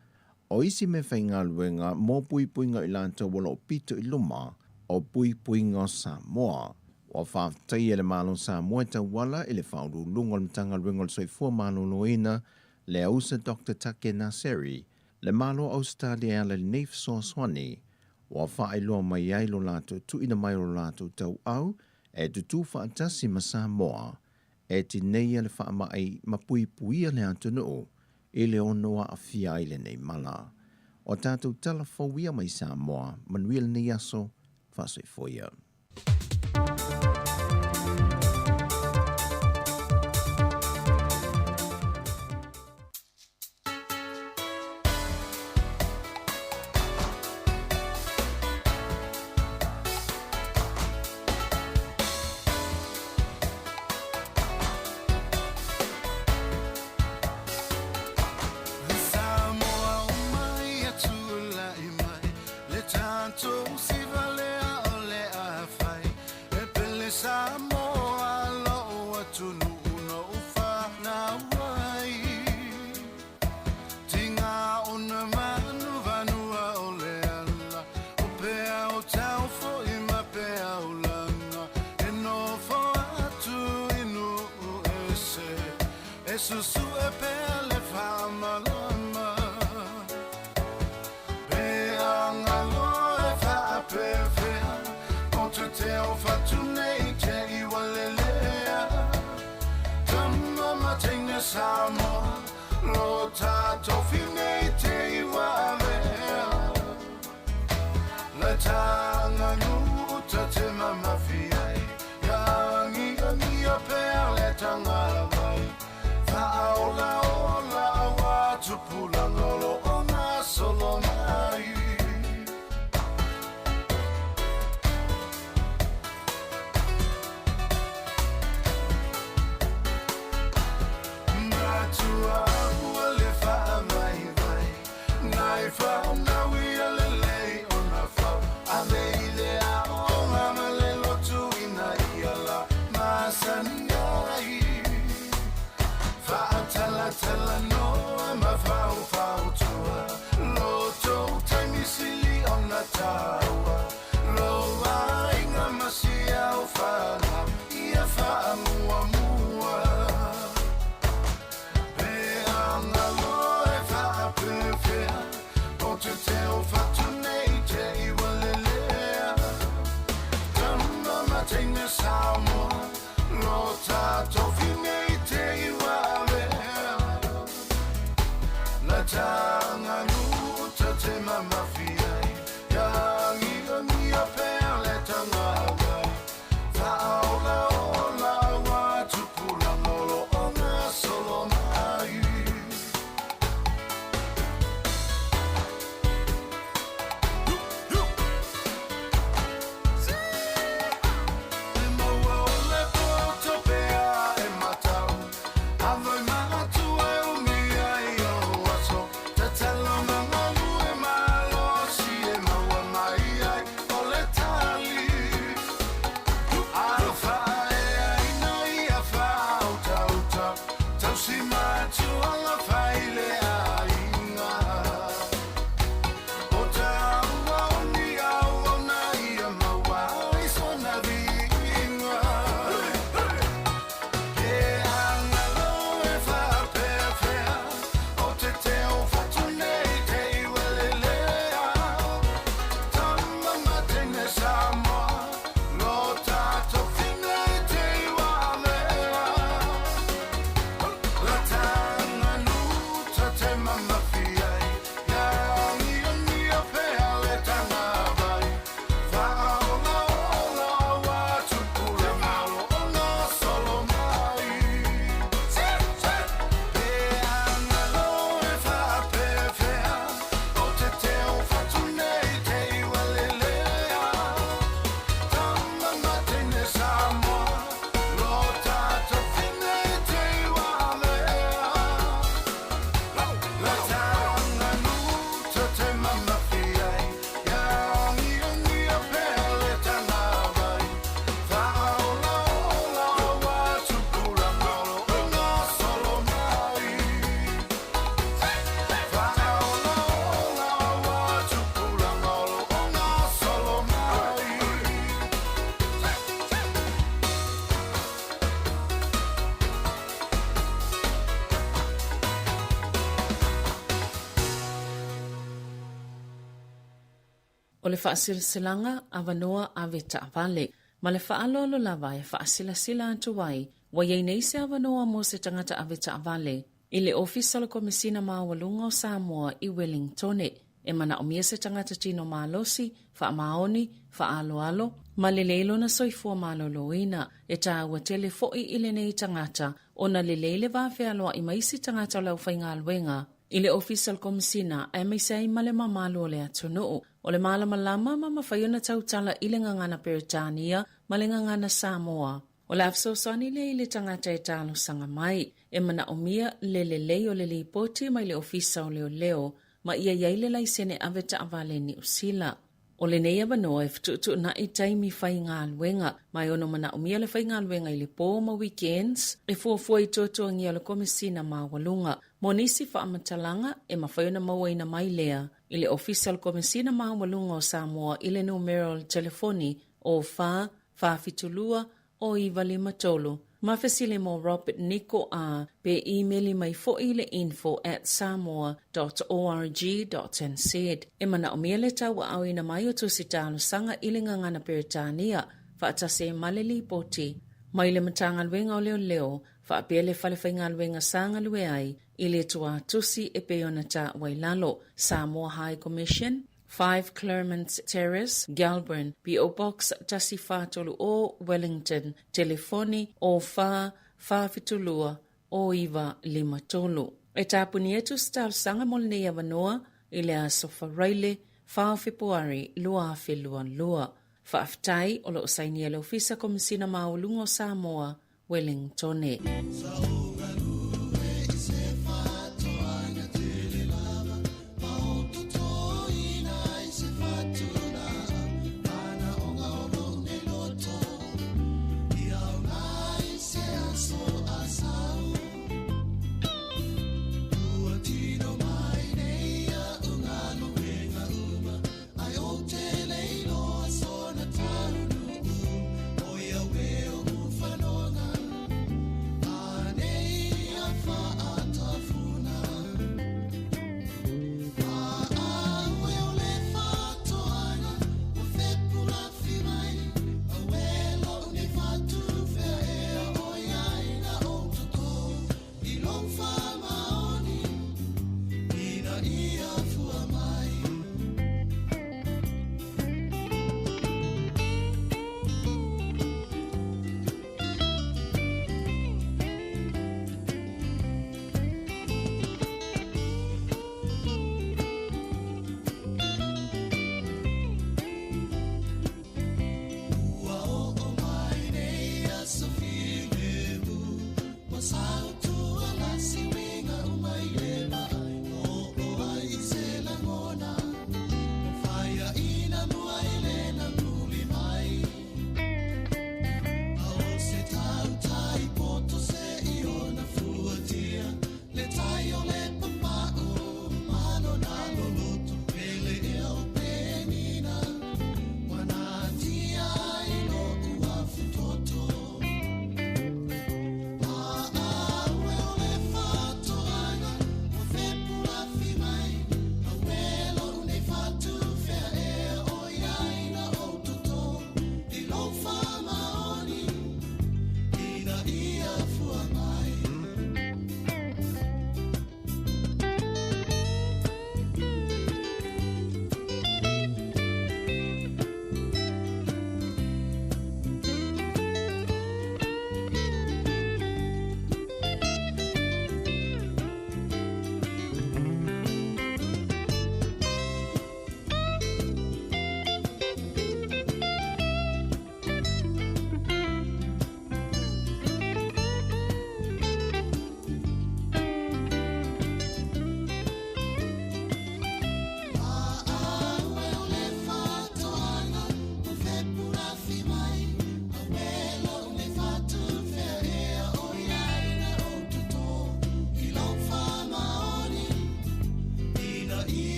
o isi meafaigaluega mo puipuiga o i latou o lo o pito i luma o puipuiga o Samoa. Ua faafetaia e le Malo o Samoa e tauala i le Faauluuluga o le Matagaluega o le Soifua Maloloina le Ausa Doctor Take Naseri le Malo o Ausetalia e ala i lenei fesoasoani ua faailoa mai ai lo latou tuuina mai o lo latou tauau e tutū faatasi ma Samoa e tineia le faamai ma puipuia le atunuu i le ono aafia ai lenei mala. O tatou tala fou ia mai Samoa, manuia lenei aso, faasoifua ia. O le faasilasilaga avanoa ave taavale. Ma le faaaloalo lava e faasilasila atu ai, ua i ai nei se avanoa mo se tagata ave taavale i le Ofisa o le Komesina Maualuga o Samoa i Welingtone. E manaomia se tagata tino malosi, faamaoni, faaaloalo, ma lelei lona soifua maloloina. E taua tele foi i lenei tagata ona lelei le va fealoai ma isi tagata o le aufaigaluega i le Ofisa o le Komesina aemaise ai ma le mamalu o le atunuu. O le malamalama ma mafai ona tautala i le gagana Peretania ma le gagana Samoa. O le a fesoasoani lea i le tagata e talosaga mai. E manaomia le lelei o le lipoti mai le Ofisa o Leoleo ma ia i ai le laisene ave taavale Niu Sila. O lenei avanoa e fetuutuunai taimi faigaluega, ma e ono manaomia le faigaluega i le po ma weekends e fuafua i tuatuagia o le Komesina Maualuga. Mo nisi faamatalaga, e mafai ona mauaina mai lea i le Ofisa o le Komesina Maualuga o Samoa i le numera o le telefoni o 4 472 o 953 ma fesili mo Robert Niko a pe imeli mai foi i le info at samoa dot org dot nz. E manaomia le tauaaoina mai o tusi talosaga i le gagana Peretania faatasi ai ma le lipoti mai le Matagaluega o Leoleo faapea le Fale Faigaluega sa galue ai i le tuatusi e pei ona taua i lalo, Samoa High Commission, 5 Claremont Terrace, Gelburn, PO Box 1430, Wellington, telefoni 04 472 0953. E tapuni atu se talosaga mo lenei avanoa i le aso Faraile 4 o Fepuari 2022. Faafetai o lo o sainia e le Ofisa Komesina Maualuga o Samoa, Wellingtone.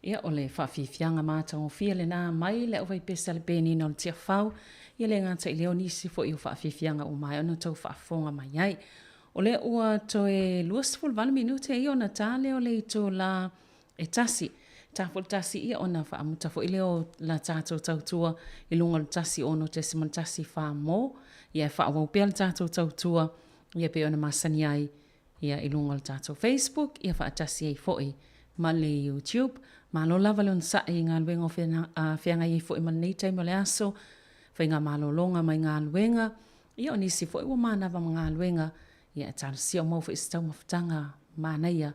Ia, o le faafiafiaga matagofie lena mai le aufaipese a le Penina o le Tiafau, ia le gata i lea o nisi foi o faafiafiaga ua maea ona tou faafofoga mai ai. O lea ua toe 28 minute ia ona ta lea o le itula e tasi. Ta foi le tasi ia ona faamuta foi lea o la tatou tautua i luga o le 106.1 mo. Ia e faaauau pea le tatou tautua ia pei ona masani ai ia i luga o le tatou Facebook ia faatasi ai foi ma le YouTube. Malo lava le onosai i galuega o feagai ai foi ma lenei taimi o le aso, faiga malologa mai galuega, ia o nisi foi ua manava ma galuega, ia e talosia o maua foi se taumafataga manaia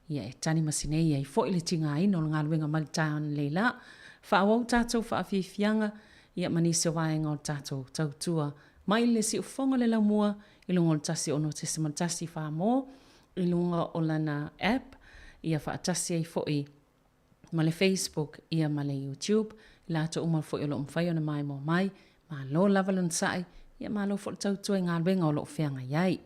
ia e tali ma sinei ai foi le tigaina o le galuega mai le taeao ananei la. Faaauau tatou faafiafiaga ia ma nisi o vaega o le tatou tautua mai le siufofoga o le laumua i luga o le 106.1 Samoa i luga o lana app ia faatasi ai foi ma le Facebook ia ma le YouTube i latou uma foi o lo o mafai ona maimoa mai. Malo lava le onosai, ia malo foi le tautua i galuega o lo o feagai ai.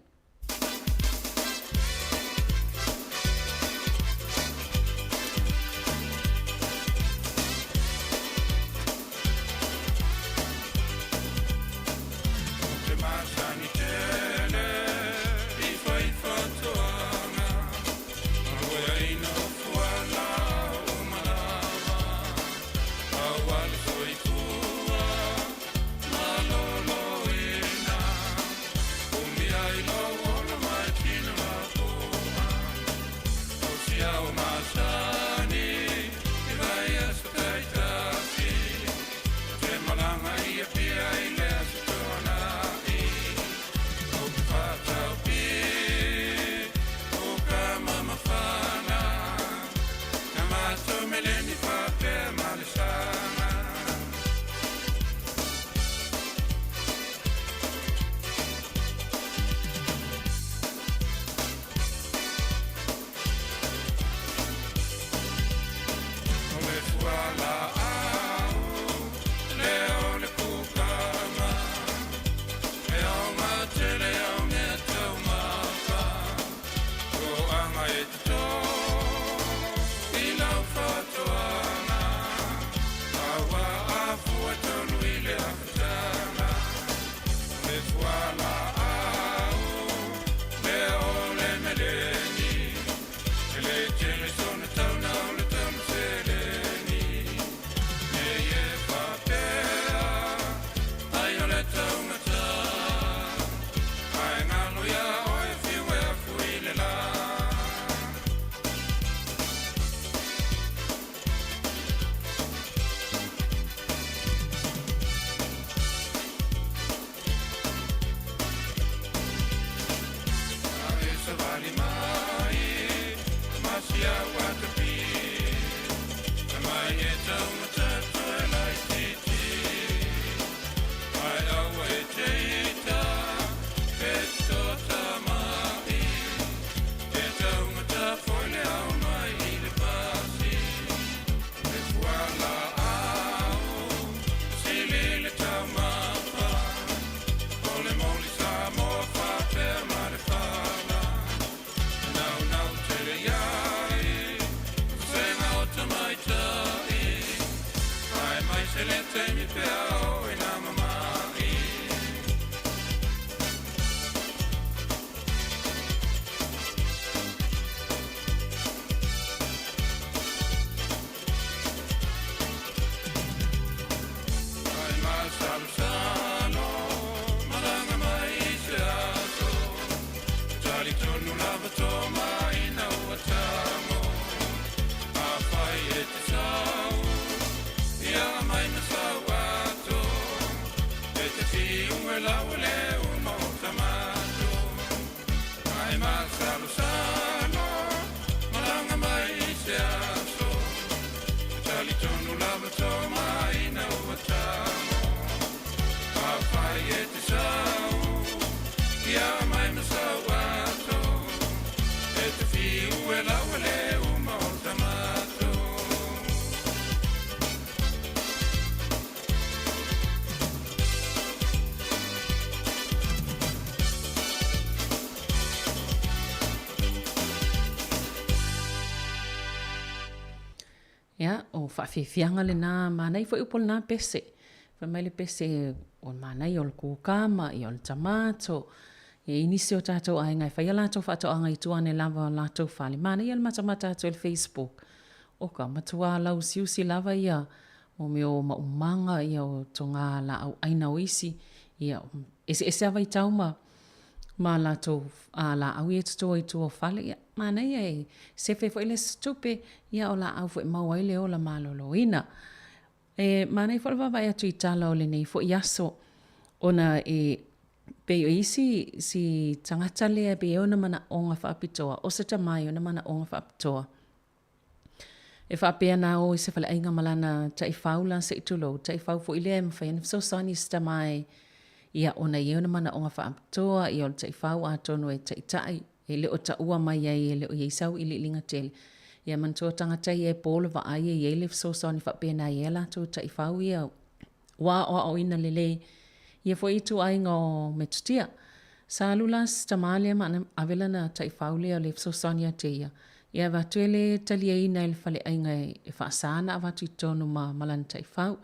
Ai e taumata toe laititi Ai aua e te ita E tota mai E taumata foi le au mai i le pasi Le fuala au Sili le taumafa O le moli Samoa faapea ma le fala Naunau tele iai Vasega o tamaitai Ae mai se lea taimi pe a oo ina mamai. Ai masalosalo Malaga mai i se aso Talitonu lava toma ina ua tago Afai e te sau Ia mai ma sau ato E te fiu e lau le uma o tamato Ai masalosalo Malaga mai i se aso Talitonu lava toma ina ua tago Afai e te sau Ia mai ma sau ato E te fiu e lau le uma o tamato Ia, o faafiafiaga lenā, manaia foi upu o lenā pese. Fai mai le pese, o le manaia o le kūkā ma ia o le tamato. E i ai nisi o tātou aiga e fai a latou faatoaga i tua ane lava o latou fale. Manaia le matamata atu i le Facebook. O ka matuā lausiusi lava ia o mea o maumaga ia o togā laau aina o isi. Ia, eseese lava vaitau ma ma latou laau ia e toto ai i tua o fale, ia, manaia e sefe foi le isi tupe, ia o laau foi e maua ai le ola maloloina. E manaia foi le vaavaai atu i tala o lenei foi aso, ona e pei o isi si tagata lea e pei e ona manaoga faapitoa, o se tama e ona manaoga faapitoa. E faapea na o i se faleaiga ma lana taifau la se i tulou, taifau foi lea e mafai ona fesoasoani i se tama e ia ona e i ai ona manaoga faapitoa, ia o le taifau atonu e taitai, e le o taua mai ai e le o i ai se auiliiliga tele. Ia manatua tagata ia e po le vaai e i ai le fesoasoani faapena e i ai a latou taifau ia Ua aoaoina lelei ia foi ituaiga o metotia. Sa alu la si tama lea ma ana ave lana taifau lea o le fesoasoani ia te ia, ia avatu e le taliaina e le faleaiga e faasa ona avatu i totonu ma ma lana taifau.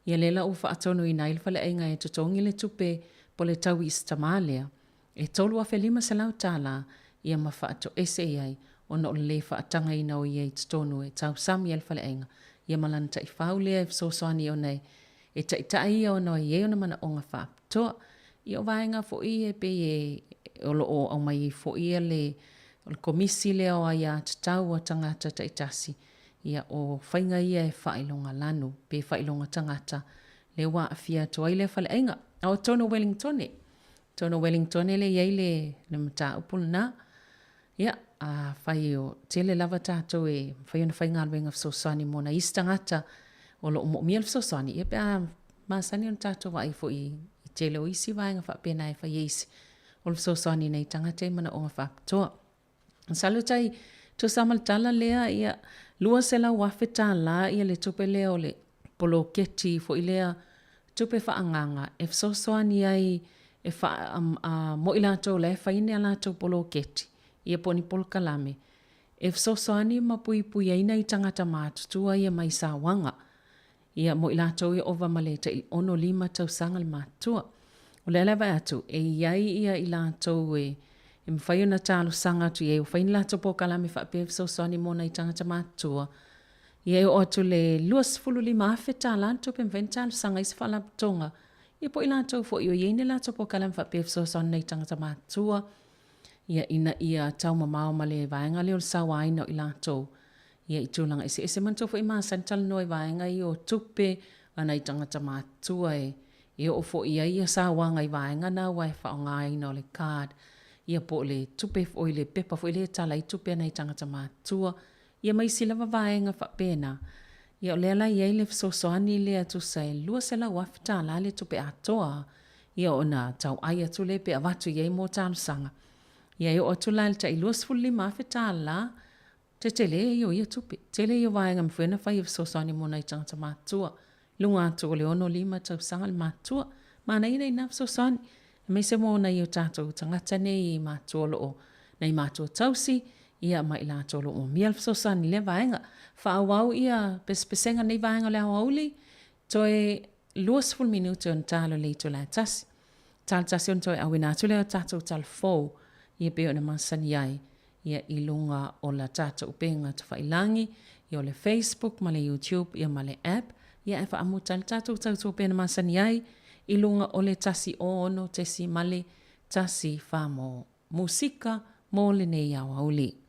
Ia lea la ua faatonuina ai le faleaiga e totogi le tupe po le taui i si tama lea, e $3,500 tala ia ma faatoese i ai ona o le le faatagaina o ia i totonu e tausami ai le faleaiga ia ma lana taifau lea e fesoasoani ona e taitai ia ona e i ai ona manaoga faapitoa. Ia o vaega foi e pei e o lo o aumai ai foi ia le o le komisi lea o aiatatau a tagata taitasi, ia o faiga ia e faailoga lanu pe faailoga tagata lea ua aafia atu ai lea faleaiga. A o totonu o Wellingtone, Totonu o Wellingtone lea e i ai le, le mataupu lena. Ia, afai o tele lava tatou e mafai ona faigaluega fesoasoani mo nai isi tagata o lo o moomia le fesoasoani, ia pe a masani ona tatou vaai foi i tele o isi vaega faapena e fai e isi o le fesoasoani i nai tagata i manaoga faapitoa. Masalo tai tusa ma le tala lea, ia, $200,000 ia le tupe lea o le poloketi foi lea tupe faaagaaga e fesoasoani ai e faa, a, mo i latou la e fai ni a latou poloketi, ia po o ni polokalame, e fesoasoani ma puipui ai nai tagata matutua ia mai sauaga. Ia, mo i latou ia ova ma le tai 65 tausaga le matutua. O lea la e vaai atu, e i ai ia i latou e, e mafai ona talosaga atu i ai, ua fai ni latou polokalame faapea e fesoasoani mo nai tagata matutua. Ia e oo atu i le $25,000 le tupe e mafai ona talosaga ai se faalapotopotoga, ia po o i latou foi o i ai ni latou polokalame faapea e fesoasoani i nai tagata matutua, ia ina ia taumamao ma le vaega lea o le sauaina o i latou. Ia i tulaga eseese. Manatua foi e masani talanoa i vaega ia o tupe a nai tagata matutua e e oo foi i ai ia sauaga i vaega na aua e faaaogaina o le card ia po o le tupe oi le pepa foi lea e tala ai tupe a nai tagata matutua ia ma isi lava vaega faapena. Ia o lea la e i ai le fesoasoani lea tusa e $200,000 le tupe atoa, ia ona tauai atu lea pe avatu i ai mo talosaga. Ia e oo atu la i le tai $25,000, tetele ia o ia tupe. Tele ia o vaega e mafai ona fai e fesoasoani mo nai tagata matutua. I luga atu o le 65 tausaga le matua. Manaia nai na fesoasoani, aemaise mo nai o tatou tagata nei matua o lo o, nai matua tausi, ia ma i latou o lo o moomia le fesoasoani i lea vaega. Faaauau ia pesepesega nei vaega o le aoauli, toe 20 minute ona tala le itula e tasi. Tala tasi ona toe auina atu lea o tatou tala fou, ia pei ona masani ai, ia i luga o la tatou upega tafailangi, ia o le Facebook ma le YouTube ia ma le app, ia ae faamuta ai le tatou tautua pei ona masani ai, i luga o le 106.14 mo musika mo lenei aoauli.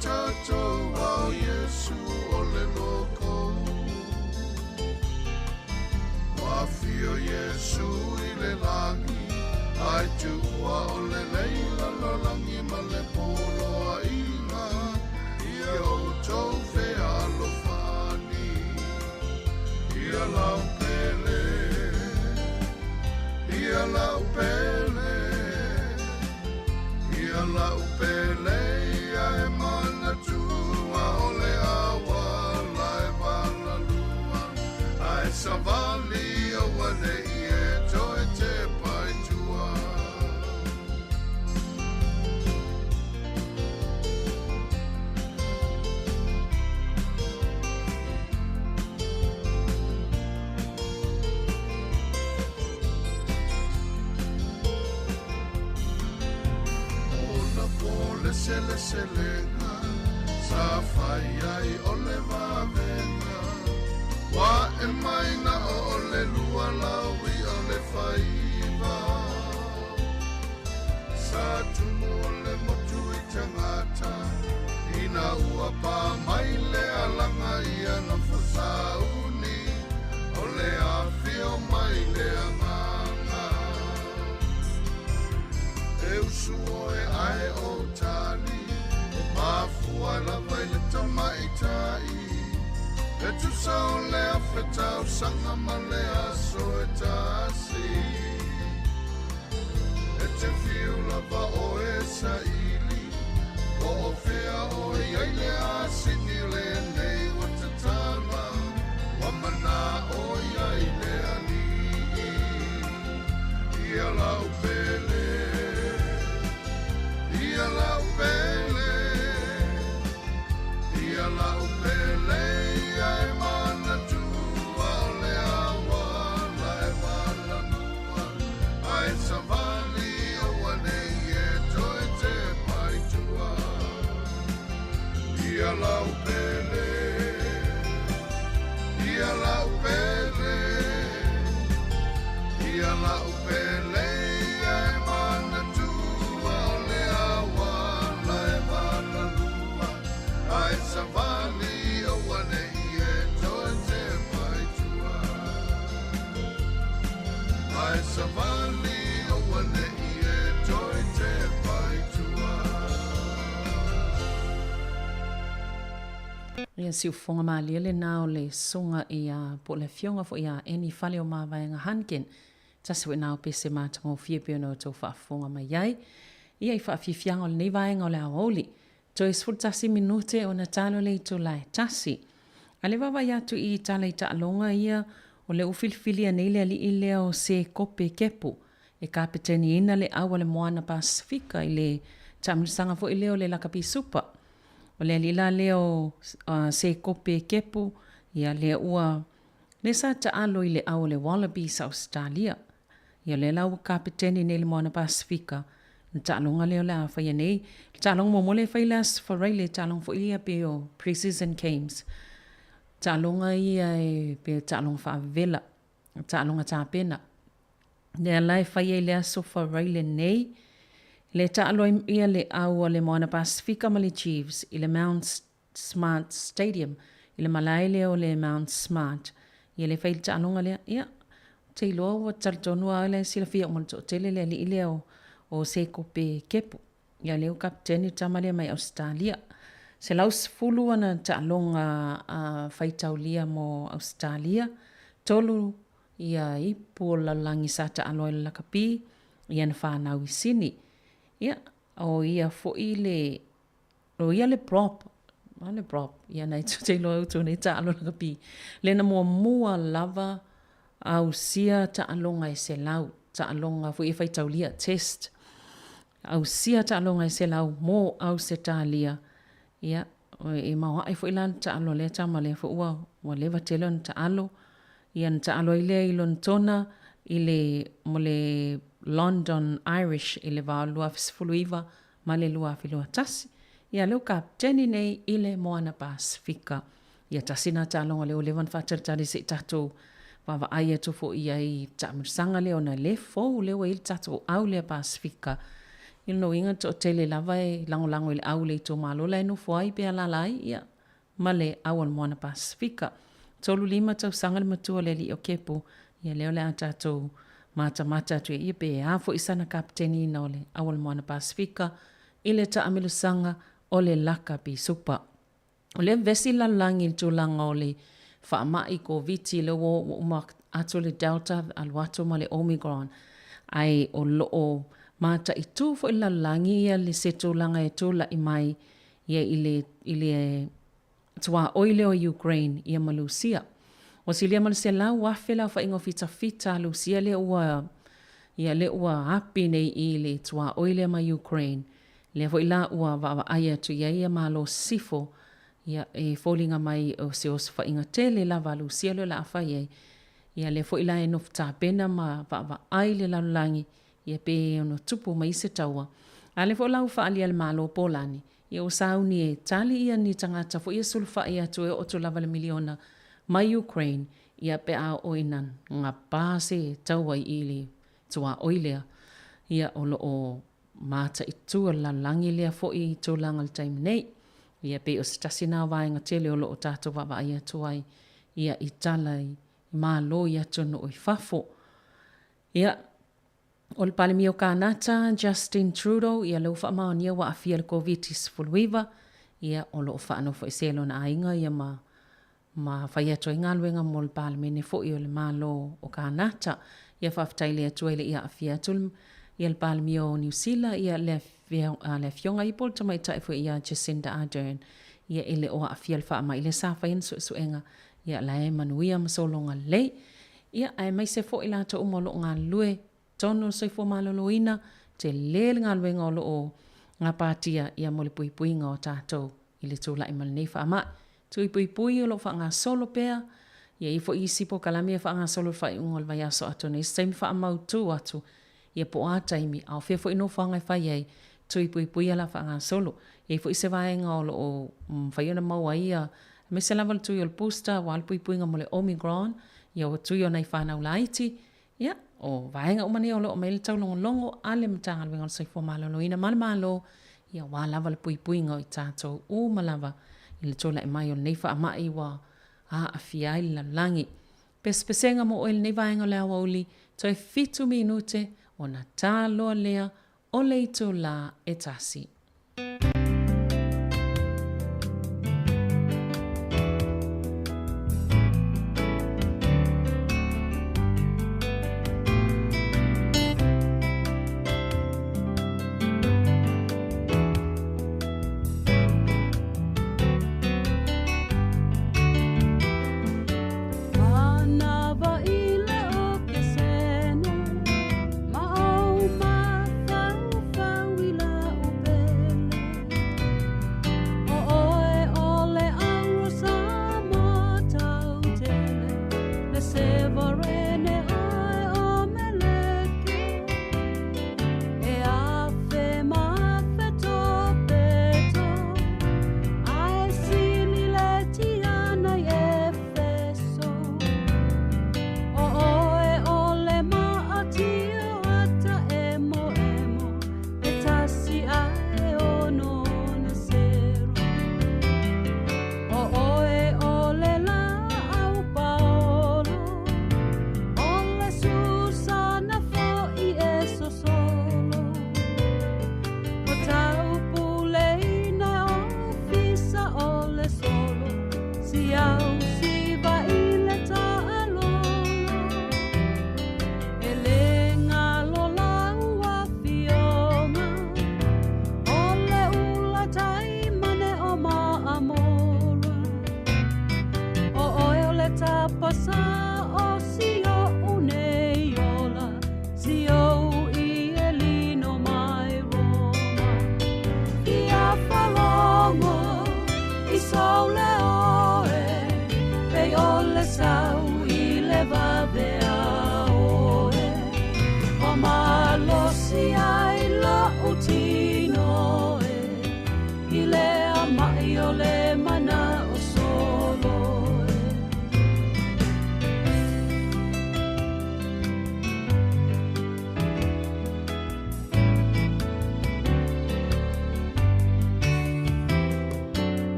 tatou a o Iesu o le loko. Ua afio Iesu i le lagi, ae tuua o le lei lalolagi ma le poloaiga, ia outou fealofani. Ia lau pele, ia lau pele, ia lau pele, ia e manatua o le auala e valalua, ae savali aua nei e toe tepa i tua. Ona po le seleselega sa fai ai o le vavega, ua e mai na o le lua laui o le faiva. Sa tumu o le motu i tagata, ina ua pa mai le alaga ia na fasauni, o le afio mai le agaga. E usu oe ae o tali, e mafua lava i le tamaitai. E tusa o le afe tausaga ma le aso e tasi. E te fiu lava oe saili, po o fea oe ai le asini lenei ua tatala, ua manao iai le alii. Ia lau pele, ia lau pele, ia lau pele, ia e manatua o le auala e valalua, ae savali aua nei e toe tepa i tua. Ia lau pele, ia lau pele, ia lau pele, ia e manatua o le auala e valalua, ae savali aua nei e toe tepa i tua. Ae savali aua nei e toe tepa i tua. Ia siufofoga malie lena o le susuga ia po o le afioga foi ia Annie Fale o Mavaega Hunkin. Tasi foi na o pese matagofie pei ona outou faafofoga mai ai ia i faafiafiaga o lenei vaega o le aoauli. Toe 11 minute ona talo le itula e tasi. A le vaavaai atu i tala i taaloga ia, o lea ua filifilia nei le alii lea o Sekope Kepu e kapeteniina le au a le Moana Pasefika i le taamilosaga foi lea o le Lakapi Supa. O le alii la lea o Sekope Kepu, ia lea ua lea sa taalo i le au o le Wallabies a Ausetalia. Ia lea la ua kapeteni nei le Moana Pasefika, le taaloga lea o le a faia nei. Le taaloga muamua lea e fai le Aso Faraile, taaloga foi ia pei o pre-season games. Taaloga ia e pei o taaloga faavela, taaloga tapena. Lea la e fai ai le Aso Faraile nei, le taalo ai ia le au a le Moana Pasefika ma le Chiefs i le Mount Smart Stadium, i le malae lea o le Mount Smart. Ia le fai le taaloga lea, ia, ou te iloa ua talitonu lava la e silafia uma le toatele le alii lea o Sekope Kepu. Ia lea ua kapeteni le tama lea mai Ausetalia. 110 ana taaloga faitaulia mo Ausetalia, 3 ia ipu o le lalolagi sa taalo ai le lakapi, ia na fanau i Sini. Ia, o ia foi le O ia le prop, a le prop, ia na e te iloa outou nei taalo lakapi. Le na muamua lava ausia taaloga e 100, taaloga foi e faitaulia, test. Ausia taaloga e 100 mo Ausetalia. Ia, e maoae foi la le taalo a lea tama lea foi ua, ua leva tele ona taalo. Ia na taalo ai lea i Lonetona i le, mo le London Irish i le va o le 2019 ma le 2021. Ia lea ua kapeteni nei i le Moana Pasefika. Ia tasi na taaloga lea ua leva ona faatalitali se i tatou vaavaai atu foi i ai i taamilosaga lea ona le fou lea ua i ai le tatou au lea Pasefika. I lona uiga, toatele lava e lagolago i le au i le itumalo la e nofo ai pe alaala ai, ia, ma le au o le Moana Pasefika. 35 tausaga le matua o le alii o Kepu, ia lea o le a tatou matamata atu ia ia pe a foi sana kapeteniina o le au o le Moana Pasefika i le taamilosaga o le lakapi supa. O lea vevesi le lalolagi i le tulaga o le faamai Koviti lea ua uma atu le Delta alu atu ma le Omicron ae o lo o mataitu foi le lalolagi ia le se tulaga e tulai mai ia i le i le tuaoi lea o Ukraine ia ma Lusia. Ua silia ma le 100,000 le aofaiga o fitafita a Lusia lea ua ia lea ua api nei i le tuaoi lea ma Ukraine. Lea foi la ua vaavaai atu i ai ia Malo Sisifo, ia e foliga mai o se osofaiga tele lava a Lusia lea o le a fai ai. Ia lea foi la e nofo tapena ma vaavaai le lalolagi ia pe ono tupu mai se taua. A lea foi la ua faaalia e le Malo Polani, ia ua sauni e tali ia ni tagata foi ia sulufai atu e oo atu lava i le miliona mai Ukraine, ia pe a oo ina gapa se taua i le tuaoi lea, ia o lo o mataitu o le lalolagi lea foi i tulaga o le taimi nei. Ia pei o se tasi na o vaega tele o lo o tatou vaavaai atu ai ia i tala i Malo i atunuu i fafo. Ia, o le Palemia o Kanata, Justin Trudeau, ia lea ua faamaonia ua aafia i le Koviti-19, ia o lo o faanofoesea i lona aiga ia ma ma fai atu ai galuega mo le Palemene foi o le Malo o Kanata. Ia faafetai le Atua e le i aafia atu le, ia le Palemia o Niu Sila, ia le, le Afioga ia po o le Tamaitai foi ia Jacinda Ardern, ia e le o aafia i le faamai lea sa fai ana suesuega, ia la e manuia ma sologa lelei. Ia aemaise foi latou uma o lo o galulue tonu o le soifua maloloina, tele le galuega o lo o gapatia ia mo le puipuiga o tatou i le tulai mai lenei faamai. Tui puipui o lo o faagasolo pea, ia i ai foi isi polokalame e faagasolo i le faaiuga o le vaiaso atonu i se taimi faamautu atu ia po o a taimi, a o fea foi nofoaga e fai ai, tui puipui o le a faagasolo. E i ai foi se vaega o lo o mafai ona maua ai ia, aemaise lava le tui o le booster aua le puipuiga mo le Omicron, ia ua tui o nai fanau laiti, Ia, o vaega uma nei o lo o aumai ai le taulogologo a le Matagaluega o le Soifua Maloloina ma le Malo, ia aua lava le puipuiga o i tatou uma lava i le tulai mai o lenei faamai ua aafia ai le lalolagi. Pesepesega mo oe i lenei vaega o le aoauli, toe fitu minute ona ta loa lea o le itulā e tasi.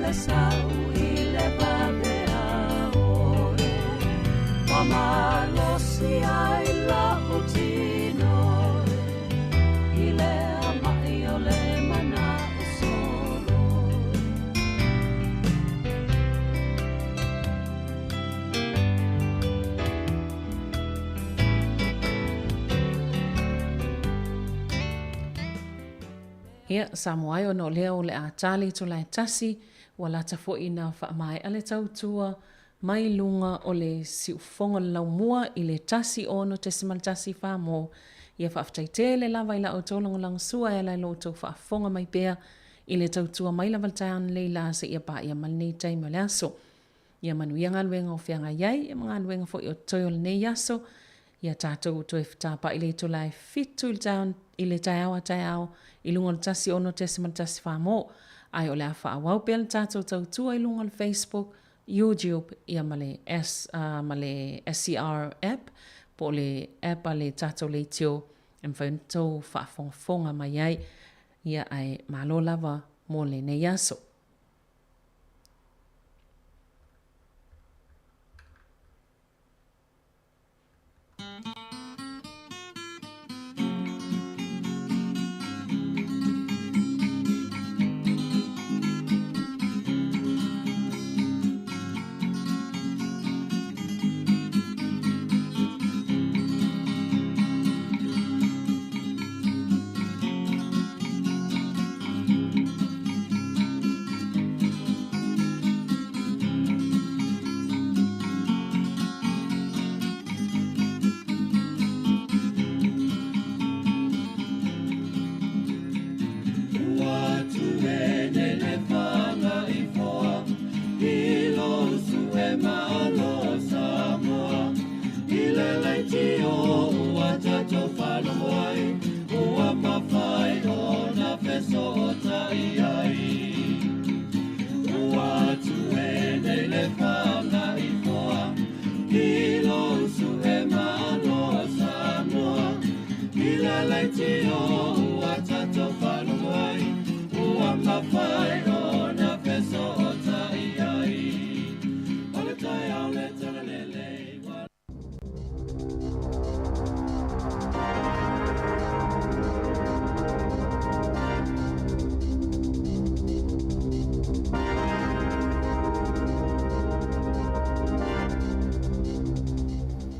le sau i le vave a oe Ua malosi ai la'u tino i lea ma'i o le mana'o solo. Ia, Samoa e ona o lea o le a tali itula e tasi, ua lata foi ina faamaea le tautua mai luga o le siufofoga o le laumua i le 1.14 mo ia faafetai tele lava i la outou lagolagosua e ala i lo outou faafofoga mai pea i le tautua mai lava le taeao nei la seia paia ma lenei taimi o le aso. Ia manuia galuega o feagai ai, ia ma galuega foi o totoe o lenei aso. Ia tatou toe fetapa'i le itula e fitu i le taeao i le taeao a taeao i luga o le 1.14 mo. Ae o le a faaauau pea le tatou tautua i luga o le Facebook, YouTube ia ma le S, uh, ma le SCR app po o le app a le tatou leitio e mafai ona tou faafogafoga mai ai. Ia ae malo lava mo lenei aso.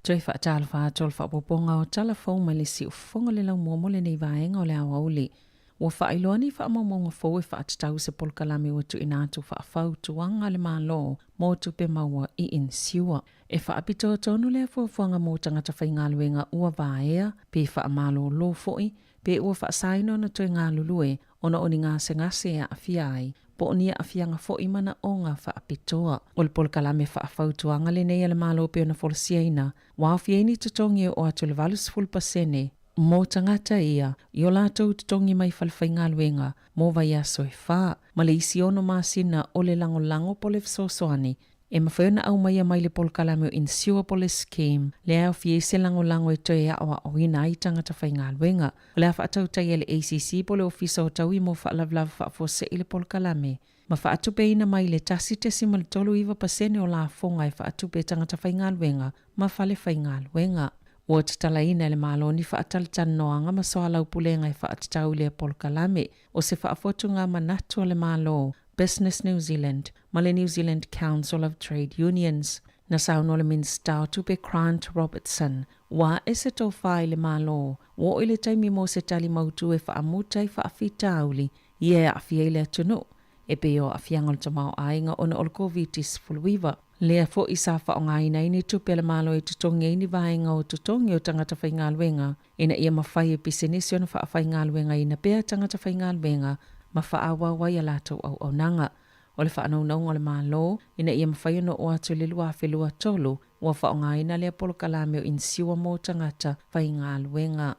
Toe faatalofa atu o le faaopoopoga o tala fou mai le siufofoga o le laumua mo lenei vaega o le aoauli. Ua faailoa ni faamaumauga fou e faatatau i se polokalame ua tuuina atu faafautuaga a le Malo mo tupe maua i inisiua. E faapitoa tonu lea fuafuaga mo tagata faigaluega ua vaea, pe faamalolo foi, pe ua faasaina ona toe galulue ona o ni gasegase e aafia ai, po o ni aafiaga foi manaoga faapitoa. O le polokalame faafautuaga lenei a le Malo pei ona folosiaina, ua aofia ai ni totogi e oo atu i le 80% mo tagata ia i o latou totogi mai falefaigaluega mo vaiaso e fa, ma le isi ono masina o le lagolago po o le fesoasoani e mafai ona aumaia mai le polokalame o Insure po o le Scheme, lea e aofia ai se lagolago e toe aoaoina ai tagata faigaluega. O le a faatautai e le ACC po o le Ofisa o Taui mo Faalavelave Faafuasei le polokalame, ma faatupeina mai le 1.39% o lafoga e faatupe e tagata faigaluega ma fale faigaluega. Ua tatalaina e le Malo ni faatalatalanoaga ma soalaupulega e faatatau i lea polokalame o se faafotuga manatu a le Malo, Business New Zealand ma le New Zealand Council of Trade Unions. Na saunoa le Minisita o Tupe Grant Robertson, ua ae se tofa i le Malo, ua oo i le taimi mo se tali mautu e faamuta i faafitauli ia e aafia i le atunuu, e pei o aafiaga o le tamaoaiga ona o le Koviti-19. Lea foi sa faaaogaina ai ni tupe a le Malo e totogi ai ni vaega o totogi o tagata faigaluega ina ia mafai e pisinisi ona faafaigaluegaina pea tagata faigaluega ma faaauau ai a latou auaunaga. O le faanaunauga o le Malo ina ia mafai ona oo atu i le 2023, ua faaaogaina lea polokalame o inisiua mo tagata faigaluega.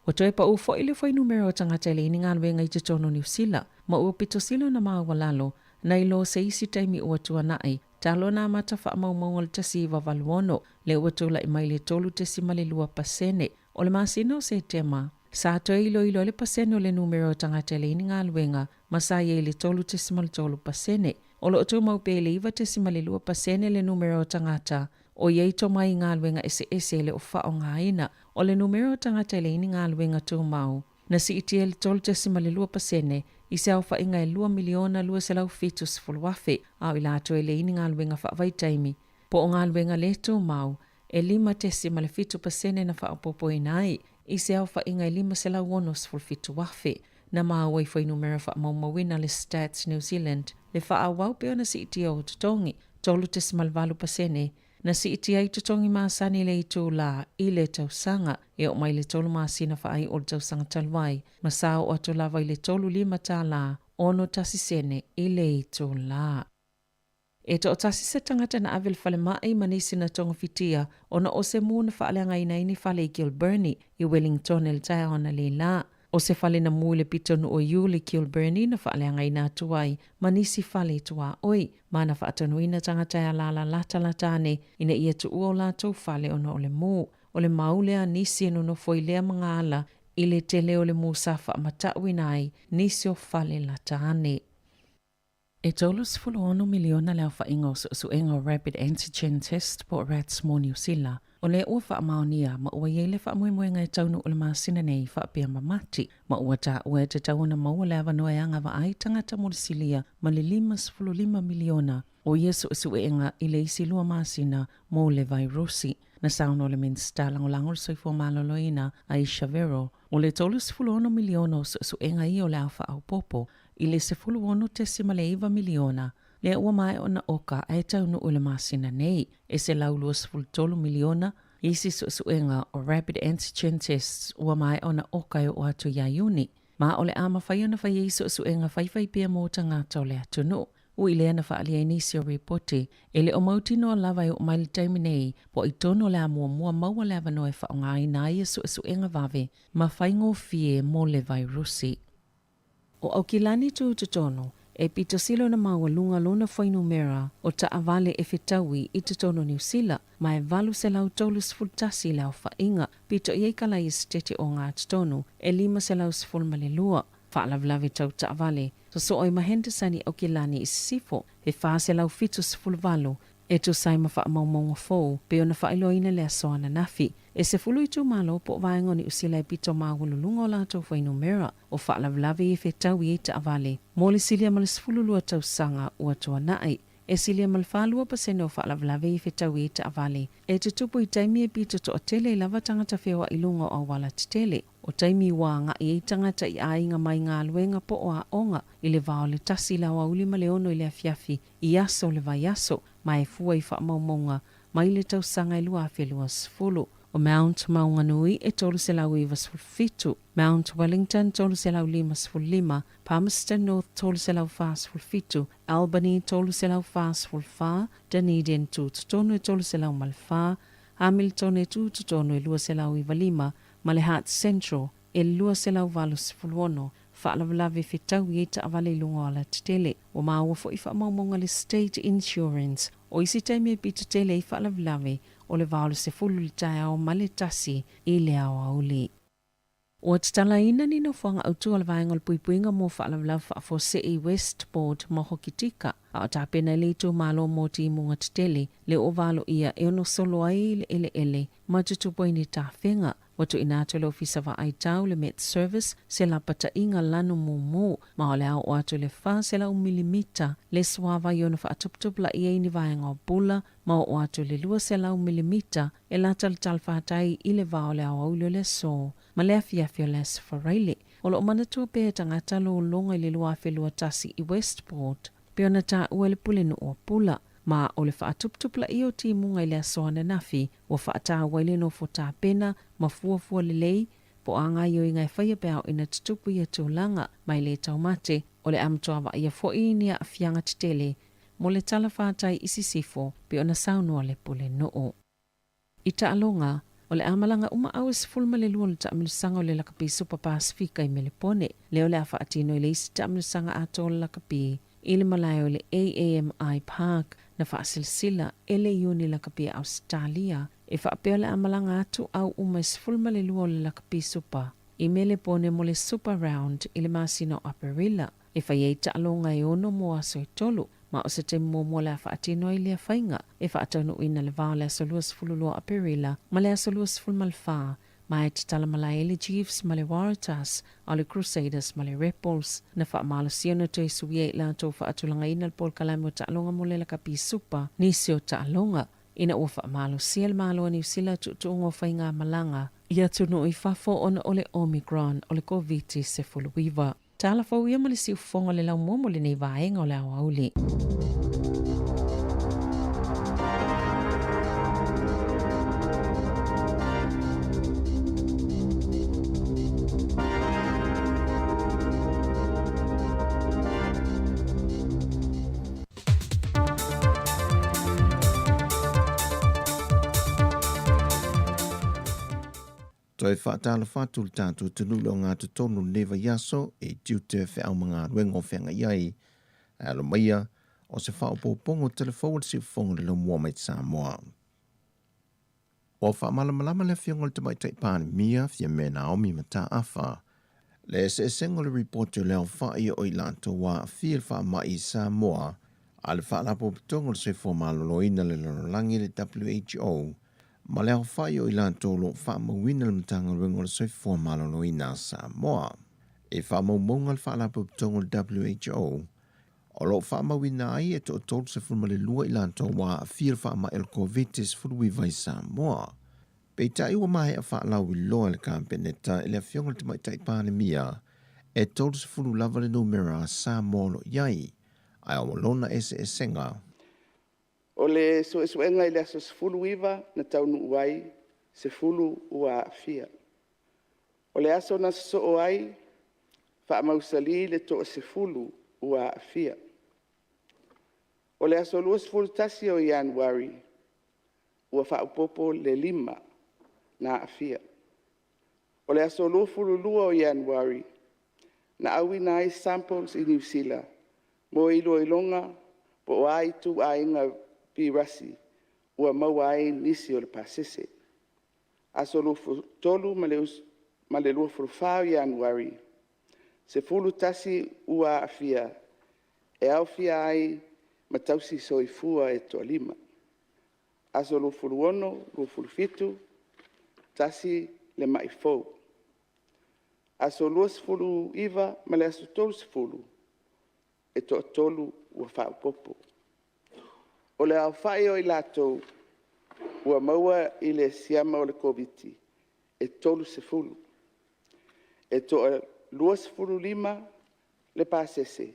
Ua toe pau foi le fuainumera o tagata e leai ni galuega i totonu o Niu Sila, ma ua pito sili ona maualalo nai lo se isi taimi ua tuanai, talu ona amata faamaumauga o le 1986, lea ua tulai mai le 3.2%. O le masina o Setema, Sa toe iloilo ai le pasene o le numera o tagata e leai ni galuega, ma sa i ai i le 3.3%. O lo o tumau pea i le 9.2% le numera o tagata o i ai tomai i galuega eseese e le o faaaogaina. O le numera o tagata e leai ni galuega tumau, na siitia i le 3.2% i se aofaiga e 2,270,000, a o i latou e leai ni galuega faavaitaimi po o galuega le tumau, e 5.7% na faaopoopoina ai i se aofaiga e 567,000. Na maua i fuainumera faamaumauina a le Stats New Zealand le faaauau pea ona siitia o totogi, 3.8%, na siitia ai totogi masani i le itulā i le tausaga e oo mai i le tolu masina faaiu o le tausaga talu ai, ma sa oo atu lava i le 35 tālā 61 sene i le itulā. E toatasi se tagata na ave i le falemai ma nisi na togafitia ona o se mū na faaleagaina ai ni fale i Kilbirnie, i Wellington i le taeao analeila. O se fale na mū i le pitonuu o Yule i Kilbirnie na faaleagaina atu ai ma nisi fale i tuaoi, ma na faatonuina tagata e alaala latalata ane ina ia tuua o latou fale ona o le mū. O le mau lea a nisi e nonofo i lea magaala i le tele o le mū sa faamatauina ai nisi o fale lata ane. E 36 miliona le aofaiga o suesuega o Rapid Antigen Test po o RATs mo Niu Sila, o lea ua faamaonia ma ua i ai le faamoemoega e taunuu i le masina nei faapea ma Mati, ma ua taua e tatau ona maua le avanoa e agavaa ai tagata mo le silia ma le 55 miliona o ia suesuega i le isi lua masina mo le vairusi. Na saunoa le Minisita Lagolago o le Soifua Maloloina, Ayesha Verrall, o le 36 miliona o suesuega ia o le a faaopoopo i le 16.9 miliona lea ua maea ona oka ae taunuu i le masina nei. E 123 miliona isi suesuega o rapid antigen tests ua maea ona oka e oo atu ia Iuni, ma o le a mafai ona fai ai suesuega faifai pea mo tagata o le atunuu. Ui lea na faaalia ai nisi o ripoti, e le o mautinoa lava e oo mai le taimi nei po o tonu o le a muamua maua le avanoa e faaaogaina ai ia suesuega vave ma faigofie mo le vairusi. O Aukilani tu totonu, e pito sili ona maualuga lona fuainumera o taavale e fetaui i totonu o Niu Sila, ma e 831 le aofaiga, pito i ai ka lai esetete o ngā totonu e 512. Faalavelave tau taavale, sosoo ai ma Henderson i Aukilani i sisifo, he 478 E tusa ai ma faamaumauga fou, pei ona faailoaina le aso ananafi, e 10 itumalo po o vaega o Niu Sila e pito maualuluga o latou fuainumera o faalavelave i fetaui ai taavale mo le silia ma le 12 tausaga ua tuanai. E silia ma le 42% o faalavelave i fetaui ai taavale e tutupu i taimi e pito toatele ai lava tagata feoai i luga o auala tetele, o taimi ua agai ai tagata i aiga mai galuega po o aoga i le va o le 1 i le aoauli ma le 6 i le afiafi i aso o le vaiaso, ma e fua i faamaumauga mai le tausaga e 2020. O Mount Maunganui e 397, Mount Wellington 355, Palmerston North 347, Albany 344, Dunedin tutotonu e 304, Hamilton e tutotonu e 295, ma le Hutt Central e 286. Faalavelave fetaui ai taavale i luga o alatetele. Ua maua foi faamaumauga a le State Insurance. O isi taimi e pito tele ai faalavelave, o le va o le 10 i le taeao ma le 1 i le aoauli. Ua tatalaina ni nofoaga autu o le Vaega o le Puipuiga mo Faalavelave Faafuasei i Westport ma Hokitika, a o tapena ai le itumalo mo timuga tetele le ua valoia e ono solo ai le eleele ma tutupu ai ni tafega. Ua tuuina atu e le Ofisa Vaai Tau, le Met Service, se lapataiga lanu mumu, ma o le a oo atu i le 400 milimita le suavai e ono faatuputupula'i ai ni vaega o pula, ma oo atu i le 200 milimita e lata le talafatai i le va o le aoauli o le aso ma le afiafi o le Aso Faraile. O lo o manatua pea e tagata lologa i le 2021 i Westport, pei ona taua e le Pulenuu o Pula, ma o le faatuputupulaia o timuga i le aso ananafi ua faataua ai le nofo tapena ma fuafua lelei po o a gaoioiga e faia pe a oo ina tutupu ia tulaga mai le taumate. O le a matua vaaia foi ni aafiaga tetele mo le talafatai i sisifo pei ona saunoa le Pulenuu. I taaloga, o le a malaga uma au e 12 o le taamilosaga o le lakapi Supa Pasefika i Melepone, lea o le a faatino i le isi taamilosaga atoa o le lakapi i le malae o le AAMI Park na faasilasila e le Iuni Lakapi a Ausetalia e faapea o le a malaga atu au uma e 12 o le lakapi Supa. i Melepone mo le Super Round i le masina o Aperila, e fai ai taaloga e ono mo aso e tolu, ma o se taimi muamua o le a faatino ai lea faiga e faataunuuina le va o le aso 22 Aperila ma le aso 24 ma e tatala malae ai le Chiefs ma le Waratahs, a o le Crusaders ma le Rebels. Na faamalosia ona toe suia i latou faatulagaina le polokalame o taaloga mo le lakapi supa nisi o taaloga ina ua faamalosia le Malo o Niu Sila tuutuuga o faigamalaga i atunuu i fafo ona o le Omicron o le Koviti-19. Tala fou ia ma le siufofoga o le laumua mo lenei vaega o le aoauli. Toe faatalofa atu le tatou atunuu i le ogatotonu i lenei vaiaso i tiute feau ma galuega o feagai ai. Ae alo maia, o se faaopoopoga o telefou a le siufofoga o le laumua mai Samoa. Ua faamalamalama le Afioga i le Tamaitai Palemia, Fiame Naomi Mataafa, le eseesega o le ripoti o le aofai o i latou ua aafia i le faamai i Samoa a le Faalapotopotoga o le Soifua Maloloina o le Lalolagi, le WHO, ma le aofai o i latou o lo o faamauina le Matagaluega o le Soifua Maloloina a Samoa. I faamaumauga a le Faalapotopotoga o le WHO, o lo o faamauina ai e toa-32 i latou ua aafia i le faamai o le Koviti-19 i Samoa. Peitai ua maea faalauiloa e le Kapeneta i le Afioga i le Tamaitai Palemia, e 30 lava le numera a Samoa o lo o i ai, ae ua lona eseesega. O le suesuega i le aso 19 na taunuu ai, 10 ua aafia. O le aso na sosoo ai, faamausali le toa-10 ua aafia. O le aso 21 o Ianuari, ua faaopoopo le 5 na aafia. O le aso 22 o Ianuari, na auina ai samples i Niu Sila mo iloiloga po o a ituaiga virasi ua maua ai nisi o le pasese. Aso 23 ma le 24 o Ianuari, 11 ua aafia e aofia ai ma tausisoifua e toa-5. Aso 26, 27, tasi le mai fou. Aso 29 ma le aso 30, e toatolu ua faaopoopo. O le aofai o i latou ua maua i le siama o le Koviti-19, e 30. E toa-25 le pasese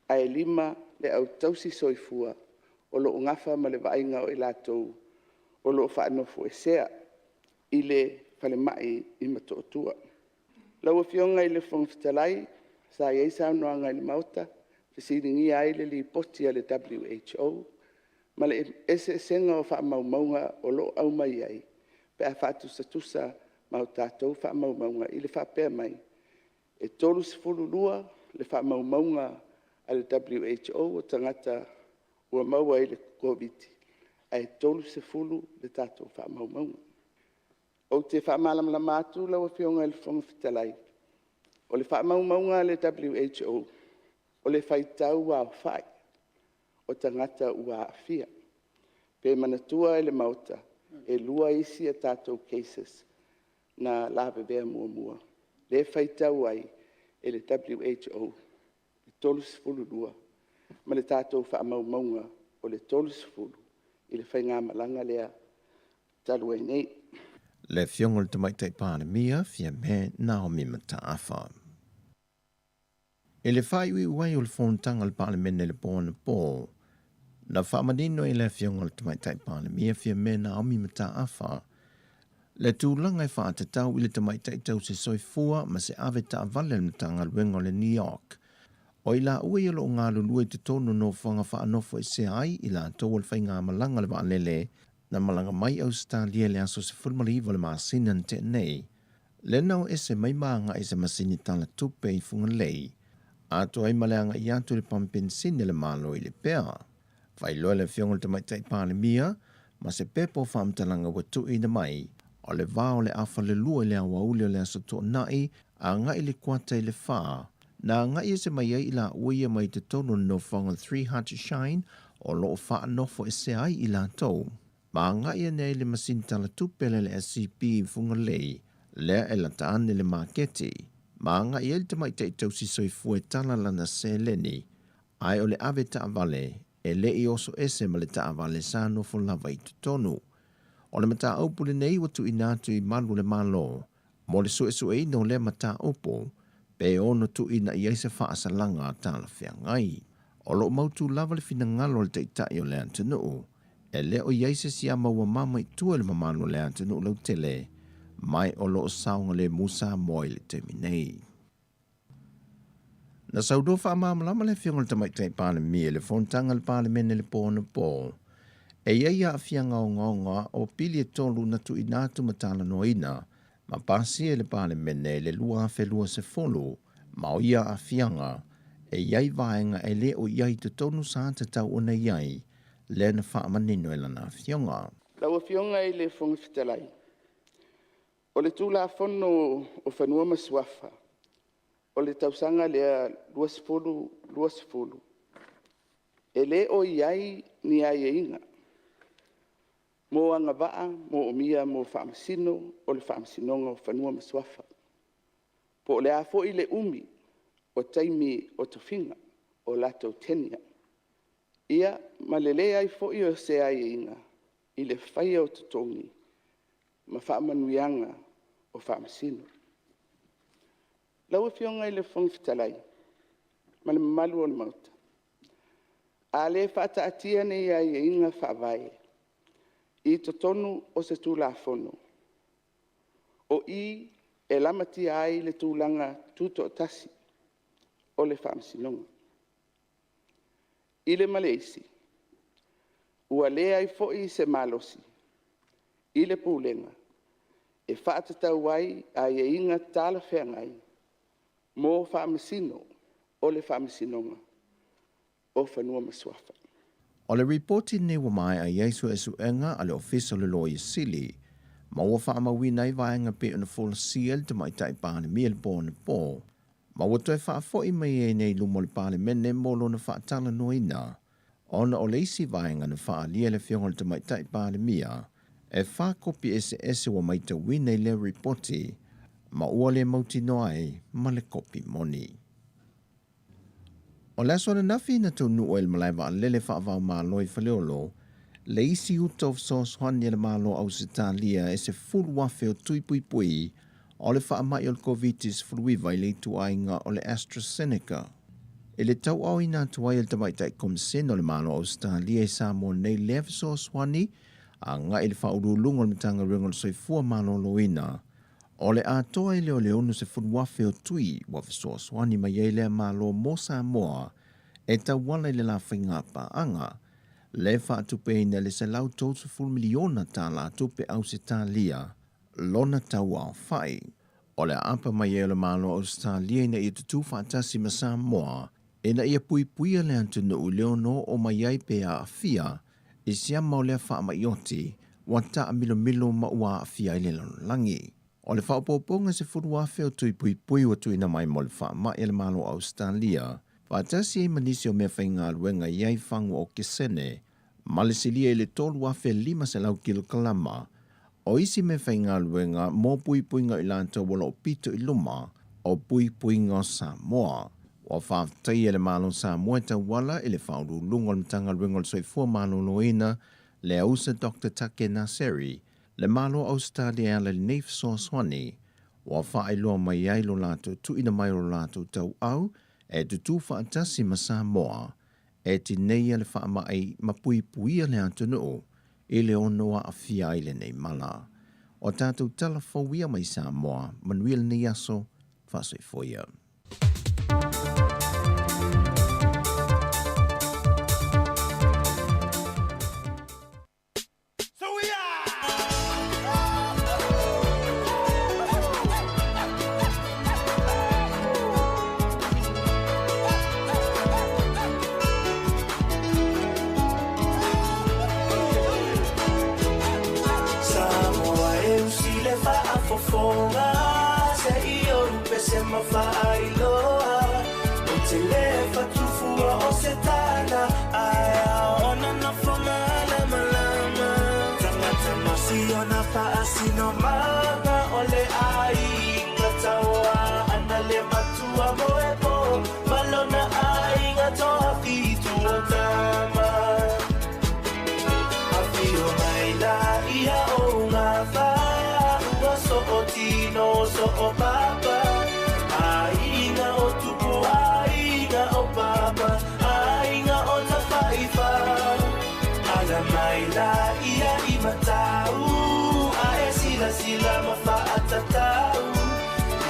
ae 5 le au tausisoifua o lo o nafa ma le vaaiga o i latou o lo o faanofoesea i le falemai i Motootua. Lau Afioga i le Fofoga Fetalai, sa i ai saunoaga i le Maota na fesiligia ai le Lipoti a le WHO ma le eseesega o faamaumauga o lo o aumai ai pe a faatusatusa ma tatou faamaumauga i le faapea mai, e 32 le faamaumauga a le WHO o tagata ua maua i le Koviti-19, ae 30 le tatou faamaumauga. Ou te faamalamalama atu lau Afioga i le Fofoga Fetalai, o le faamaumauga a le WHO, o le faitau aofai o tagata ua aafia. Pe manatua e le Maota, e 2 isi a tatou cases na lavevea muamua, lea e faitau ai e le WHO le 32 ma le tatou faamaumauga o le 30 i le faigamalaga lea talu ai nei. Le Afioga i le Tamaitai Palemia, Fiame Naomi Mataafa. I le faaiuiu ai o le fonotaga a le Palemene i le po anapo, na faamanino e le Afioga i le Tamaitai Palemia Fiame Naomi Mataafa le tulaga e faatatau i le tamaitai tausisoifua ma se ave taavale a le Matagaluega o le NEOC. O i laua ia o lo o galulue i totonu o nofoaga faanofoesea ai i latou o le faigamalaga a le vaalele na malaga mai i Ausetalia i le aso 19 o le masina na tea nei. Lea na o ese mai ma agai i se masini tala tupe i Fugalei, atoa ai ma le agai atu i le pamu penisini a le Malo i Lepea. Faailoa e le Afioga i le Tamaitai Palemia ma se pepa o faamatalaga ua tuuina mai. O le va o le afa le lua i le aoauli o le Aso Toonai agai i le kuata i le fa, na agai ese mai ai i laua ia mai totonu o le nofoaga Three Hearts Shine o lo o faanofoesea ai i latou. Ma agai ane ai i le masini talatupe a le LSCB i Fugalei, lea e lata ane le maketi. Ma agai ai le tamaitai tausi soifua e tala lana seleni, ae o le ave taavale e le i oso ese ma le taavale sa nofo lava i totonu. O le mataupu lenei ua tuuina atu i malu o le Malo mo le suesueina o lea mataupu pe ono tuuina i ai se faasalaga talafeagai. O lo o mautu lava le finagalo o le Taitai o le atunuu, e le o i ai se siama ua mama i tua i le mamalu o le atunuu lautele, ma o lo o saogalemu Samoa i le taimi nei. Na saunoa faamalamalama le Afioga i le Tamaitai Palemia i le fonotaga a le Palemene i le po anapo, e i ai aafiaga ogaoga o pili e tolu na tuuina atu ma talanoaina ma pasia e le Palemene i le 2020, ma o ia aafiaga e i ai vaega e le o i ai i totonu sa tatau ona i ai, lea na faamanino e lana afioga. Lau Afioga i le Fofoga Fetalai, o le Tulafono o Fanua ma Suafa o le tausaga lea 2020, e le o i ai ni aiaiga mo agavaa moomia mo Faamasino o le Faamasinoga o Fanua ma Suafa, po o le a foi le umi o taimi o tofiga, o latou tenure. Ia ma le leai foi o se aiaiga i le faia o totogi ma faamanuiaga o Faamasino. Lau Afioga i le Fofoga Fetalai ma le mamalu o le Maota, a le faataatia nei aiaiga faavae i totonu o se Tulafono, o i e lamatia ai le tulaga tutoatasi o le Faamasinoga. I le ma le isi, ua leai foi se malosi i le Pulega e faatatau ai aiaiga talafeagai mo Faamasino o le Faamasinoga o Fanua ma Suafa. O le ripoti lenei ua maea i ai suesuega a le Ofisa o le Loia Sili, ma ua faamauina ai vaega pei ona folasia e le Tamaitai Palemia i le po anapo, ma ua toe faafoi mai ai nei i luma o le Palemene mo lona faatalanoaina, ona o le isi vaega na faaalia e le Afioga i le Tamaitai Palemia, e fa kopi eseese ua maitauina i lea ripoti, ma ua le mautinoa ai ma le kopi moni. O le aso ananafi na taunuu ai i le malae vaalele faava-o-Malo i Faleolo le isi uta o fesoasoani a le Malo o Ausetalia e 10,000 o tui puipui o le faamai o le Koviti-19 i le ituaiga o le AstraZeneca. I le tauaoina atu ai e le Tamaitai Komisena o le Malo o Ausetalia i Samoa nei lea fesoasoani agai i le Faauluuluga o le Matagaluega o le Soifua Maloloina, O le atoa ai lea o le 60,000 o tui ua fesoasoani mai ai lea Malo mo Samoa e tauala i le la faiga paaga, le faatupeina i le $130 miliona tala tupe Ausetalia lona tauaofai. O le aapa mai ai o le Malo o Ausetalia ina ia tutū faatasi ma Samoa ina ia puipuia le atunuu i le ono oo mai ai pe aafia i siama o lea faamai oti ua taamilomilo ma ua aafia ai le lalolagi. O le faaopoopoga 10,000 o tui puipui ua tuuina mai mo le faamai a le Malo o Ausetalia, faatasi ai ma nisi o meafaigaluega i ai fagu okesene ma le silia i le 3,500 kilokalama o isi meafaigaluega mo puipuiga o i latou o lo o pito i luma o puipuiga o Samoa. Ua faafetaia e le Malo o Samoa e tauala i le Faauluuluga o le Matagaluega o le Soifua Maloloina le ausa Doctor Take Naseri, le Malo o Ausetalia e ala i lenei fesoasoani ua faailoa mai ai lo latou tuuina mai o lo latou tauau e tutū faatasi ma Samoa e tineia le faamai ma puipuia le atunuu i le ono aafia ai lenei mala. O tatou tala fou ia mai Samoa, manuia lenei aso, faasoifua ia. Samoa e usi fa'afofoga se'i ou pese ma fa'ailoa o te lē fatufua o se tana ae aona nofo malamalama tagata masiona fa'asinomaga o le aiga tauā ana le matua moepo malona aiga toafitu o tama Afio mai la ia o ngā whāua so o tino so o papa Aiga o tupu aiga o papa Aiga o tafaifa Ala mai la ia i matau A e sila sila ma whaatatau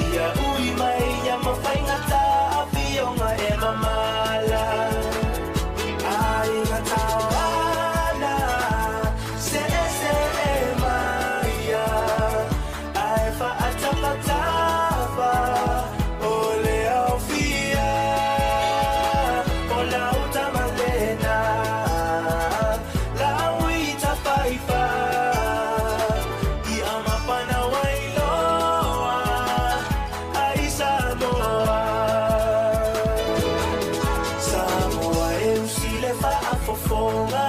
Ia ui mai ia mawhaingata Afionga e mamala Aiga tauana Se e se e maia Ae whaatapatafa O le aufia O lau tamalena Lau i tafaifa I amapana wailoa Ai Samoa Samoa e usi le fa'afofoga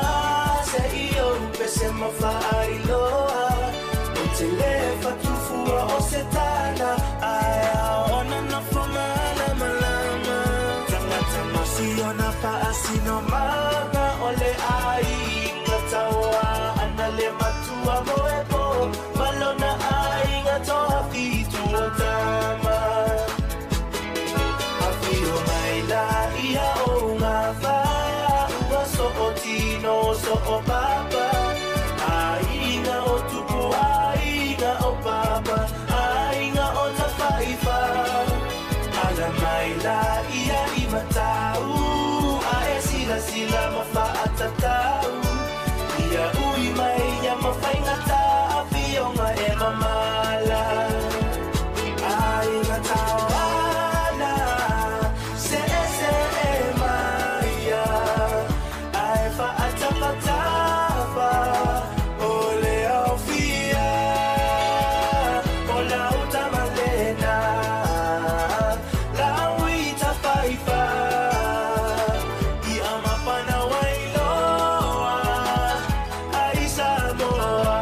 se'i ou pese ma fa'ailoa o te lē fatufua o se tana ae aona nofo malamalama tagata masiona fa'asinomaga o le aiga tauā ana le matua moepo malona aiga toafitu o tama Afio mai la ia o ngā whāua so o tino so o papa Aiga o tupu aiga o papa Aiga o tafaifa Ala mai la ia i matau A e sila sila ma whaatatau Ia ui mai ia mawhaingata Afionga e mamala Aiga tauana Se e se e maia Ae whaatapatafa O le aufia O lau tamalena Lau i tafaifa I amapana wailoa Ai Samoa.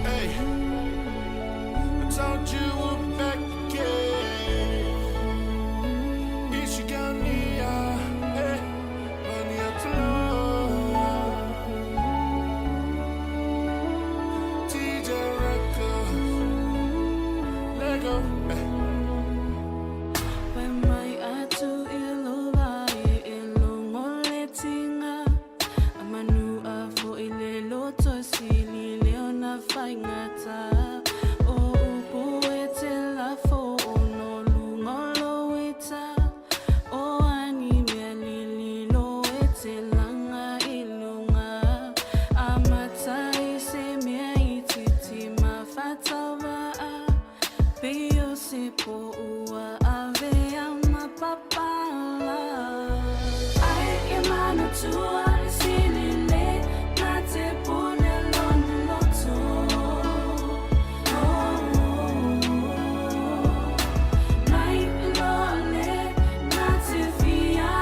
Hey, I told you we're back again. Ishigania, eh, Maniatolo. TJ Records, Lego, eh. Pai mai atu i lo vai e longo le tinga A manu a fo i le loto sili le ona whaingata O upu e te lafo o no lungo lo ita O ani mea lili lo e te langa i lunga A mata i se mea i titi ma whatawaa Pei o se po ua ave a mapapala Ai e manatua le sili le na te pune lona loto Mai loa le na te fia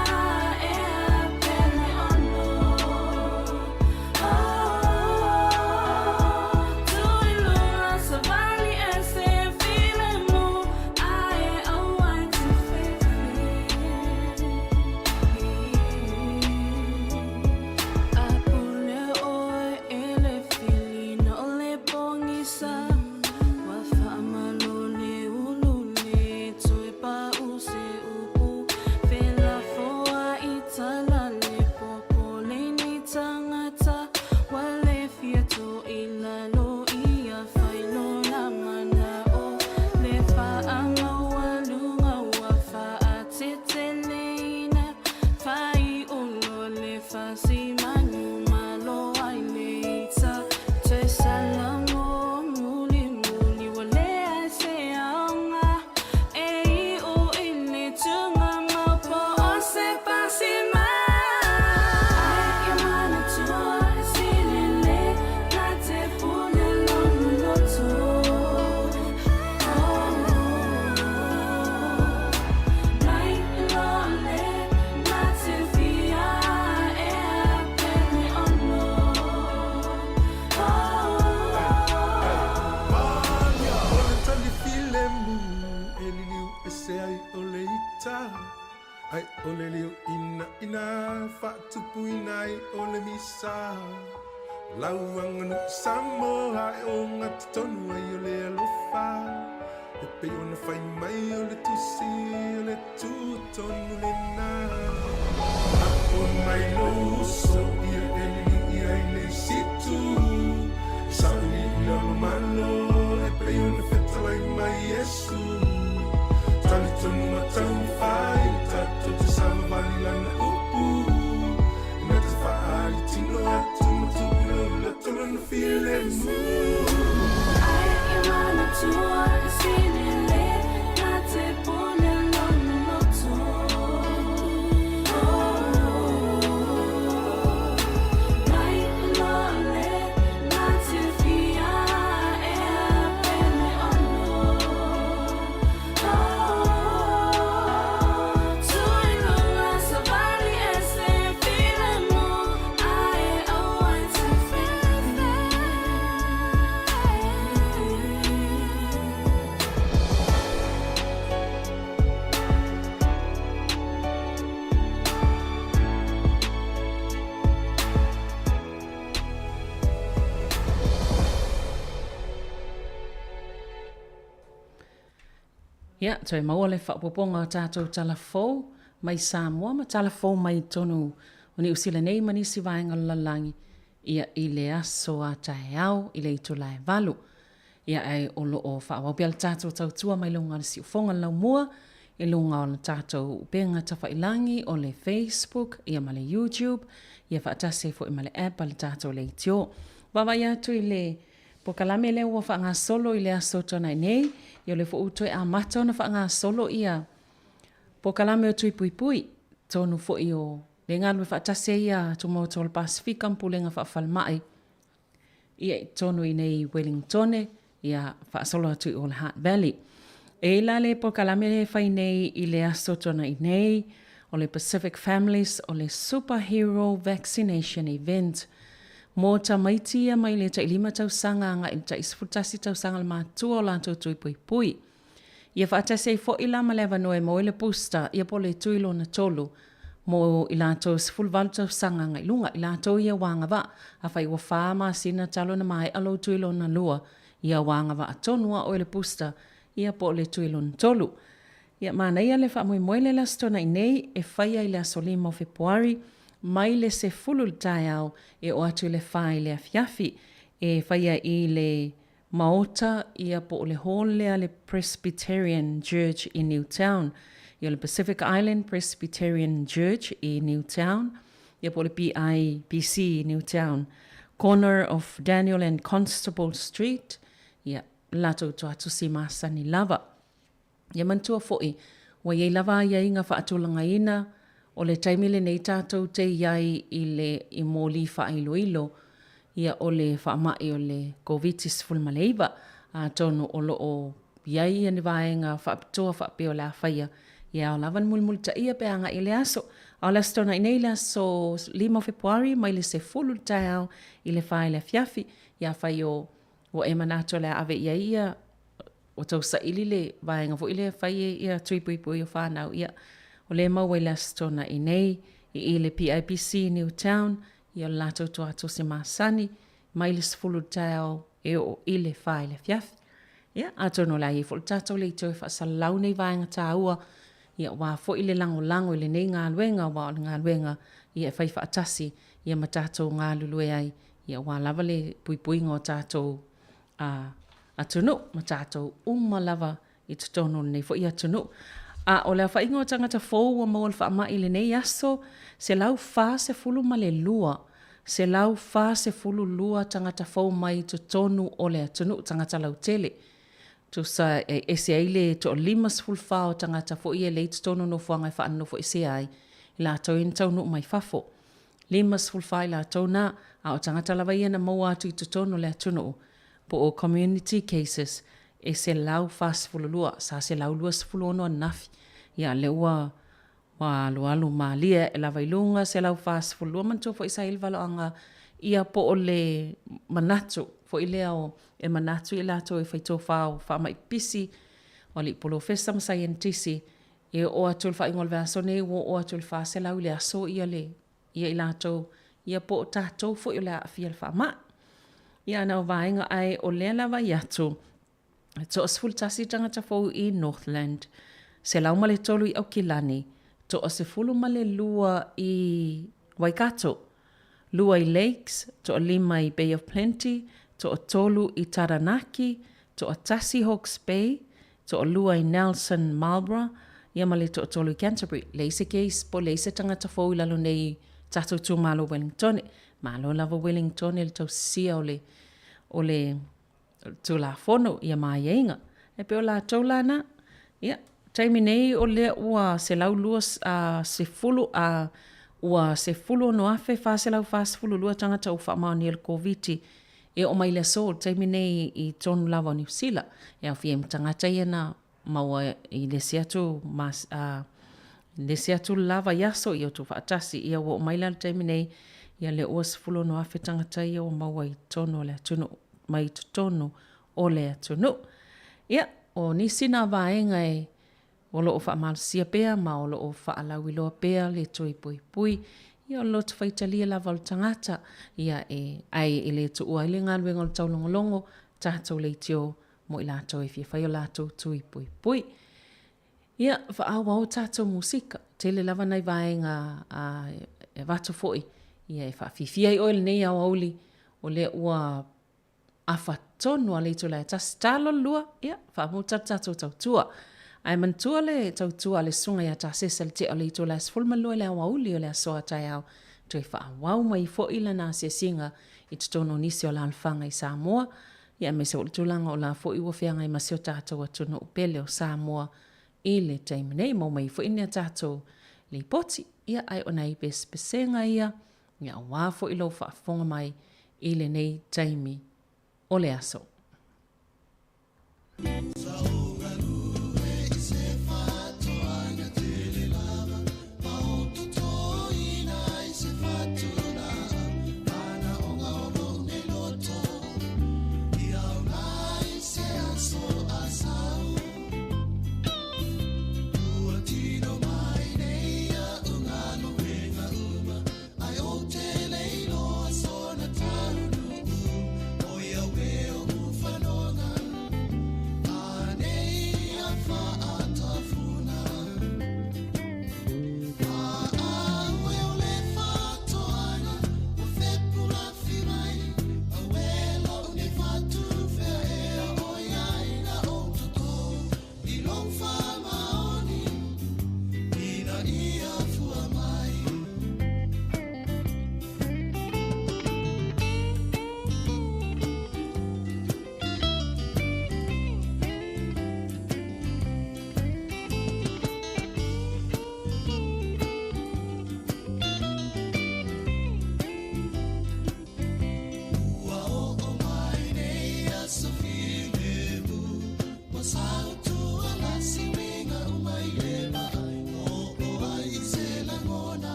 e a pele ono Tu i lunga savali e se file mu ae au ai te fefe. Ina ina faatupuina ai o le misa Lau aganuu Samoa e ogatotonu ai o le alofa E pei ona fai mai o le tusi o le tutonu lena Apo mai lou uso ia e liligi ai le isi itu Saili i lalo malo e pei ona fetalai mai Iesu Talitonu ma taumafai tatou te savavali lana upu Na te faaali tino atu ma tuu i lou loto lona filemu. Ai e manatua e sili le na te pone lona loto. Mai loa le na te fia ea pele ono. Ia, toe maua le faaopoopoga o tatou tala fou mai Samoa ma tala fou mai totonu o Niu Sila nei ma nisi vaega o le lalolagi, ia, i le aso a taeao i le itula e 8. Ia, ae o lo o faaauau pea le tatou tautua mai luga o le siufoga o le laumua, i luga o le tatou upega tafailagi o le Facebook, ia ma le YouTube, ia faatasi ai foi ma le app a le tatou leitio. Vaavaai atu i le Polokalame lea ua faagasolo i le aso tuanai nei, ia o lea foi ua toe amata ona faagasolo ia polokalame o Tui Puipui, tonu foi o le galulue faatasi ai ia Tumaoto o le Pasefika ma Pulega Faafalemai ia i totonu i nei Wellingtone, ia faasolo atu i o le Hutt Valley. E i la le polokalame lea e fai nei i le aso tuanai nei, o le Pacific Families o le Superhero Vaccination Event. Mō tamaiti ia mai le tailima tausaga agai i le tai 11 tausaga le matua o latou tui puipui. Ia faatasi ai foi la ma le avanoa e maua ai le booster ia po o le tui lona tolu mo i latou 18 tausaga agai luga, i latou ia ua agavaa. Afai ua fa masina talu ona maea lou tui lona lua, ia ua agavaa tonu lava oe i le booster ia po o le tui lona tolu. Ia manaia le faamoemoe lea le Aso Toonai nei e faia i le aso 5 o Fepuari mai le 10 i le taeao e oo atu i le 4 i le afiafi e faia i le Maota ia po o le hall lea le Presbyterian Church i Newtown. Ia o le Pacific Island Presbyterian Church i Newtown ia po o le PIPC i Newtown. Corner of Daniel and Constable Street ia latou toatusi masani lava. Ia manatua foi, ua i ai lava aiaiga faatulagaina o le taimi lenei tatou te i ai i le i moli faailoilo ia o le faamai o le Koviti-19, atonu o lo o i ai ia ni vaega faapitoa faapea o le a faia, ia ao lava ni mulimulitaia pe a agai i le aso. A o le Aso Toonai nei, le aso 5 o Fepuari mai le 10 i le taeao i le 4 i le afiafi, ia afai o ua e manatu o le a ave i ai ia ua tau saili le vaega foi lea e fai ai ia tui puipui o fanau, ia, o lea e maua i le Aso Toonai nei, i i le PIPC Newtown, ia o le latou toatosi masani, mai le 10 i le taeao e oo i le 4 i le afiafi. Ia, atonu o le a i ai foi le tatou leitio e faasalalau nei vaega taua, ia aua foi le lagolago i lenei galuega, aua o le galuega ia e fai faatasi ia ma tatou galulue ai, ia aua lava le puipuiga o tatou a atunuu ma tatou uma lava i totonu o lenei foi atunuu. A o le aofaiga o tagata fou ua maua le faamai i lenei aso, 142, 142 tagata fou mai totonu o le atunuu, tagata lautele. Tusa e ese ai le toa-54 o tagata foi e le i totonu o nofoaga e faanofoesea ai, i latou ia na taunuu mai fafo. 54 i latou na, a o tagata lava ia na maua atu i totonu o le atunuu, po o community cases, e 142, sa 126 ananafi. Ia, lea ua ua alualu malie ae lava i luga 142, manatua foi sa i ai le valoaga ia po o le manatu foi lea o e manatu i latou e fai tofa o faamai pipisi, o alii polofesa ma saienitisi. E oo atu i le faaiuga o le vaiaso nei ua oo atu i le 400 i le aso ia le ia i latou ia po o tatou foi o le a aafia i le faamai. Ia na o vaega ae o lea lava i atu e 11 tagata fou i Northland, 103 i Aukilani, 12 i Waikato, lua i Lakes, toalima i Bay of Plenty, toatolu i Taranaki, toatasi Hawke's Bay, toalua i Nelson, Marlborough, ia ma le toatolu i Canterbury. Leai se case po o leai se tagata fou i lalo nei i tatou itumalo Wellingtone. Malo lava Wellingtone i le tausisia o le, o le Tulafono ia ma aiaiga. E pei o latou la na. Ia, taimi nei o lea ua 120 a ua 16,442 tagata ua faamaonia i le Koviti e oo mai i le aso, o le taimi nei i totonu lava o Niu Sila. E aofia ai ma tagata ia na maua i le isi atu mas, a, le isi atu lava i aso ia tuufaatasi. Ia ua oo mai la le taimi nei, ia lea ua 16,000 tagata ia ua maua i totonu o le atunuu, mai i totonu o le atunuu. Ia, o nisi na vaega e o lo o faamalosia pea ma o lo o faalauiloa pea le toe puipui, ia o le loto faitalia lava o le tagata, ia e, ae e le tuua ai le galuega o le taulogologo, tatou leitio mo i latou e fia fai o latou tui puipui. Ia, faaauau tatou musika. Tele lava nai vaega a, e avatu foi, ia e faafiafia ai oe lenei aoauli, o lea ua afa tonu a le itula e tasi talo le lua, ia, faamuta le tatou tautua. Ae manatua le tautua a le Susuga ia Tasese le tea o le itula e 12 i le aoauli o le aso a taeao, toe faaauau mai foi lana asiasiga i totonu o nisi o alaalafaga i Samoa, ia aemaise foi le tulaga o la foi ua feagai ma si o tatou atunuu pele o Samoa i le taimi nei. Maua mai foi ni a tatou lipoti, ia ae o nai pesepesega ia, ia aua foi lou faafofoga mai i lenei taimi o le aso.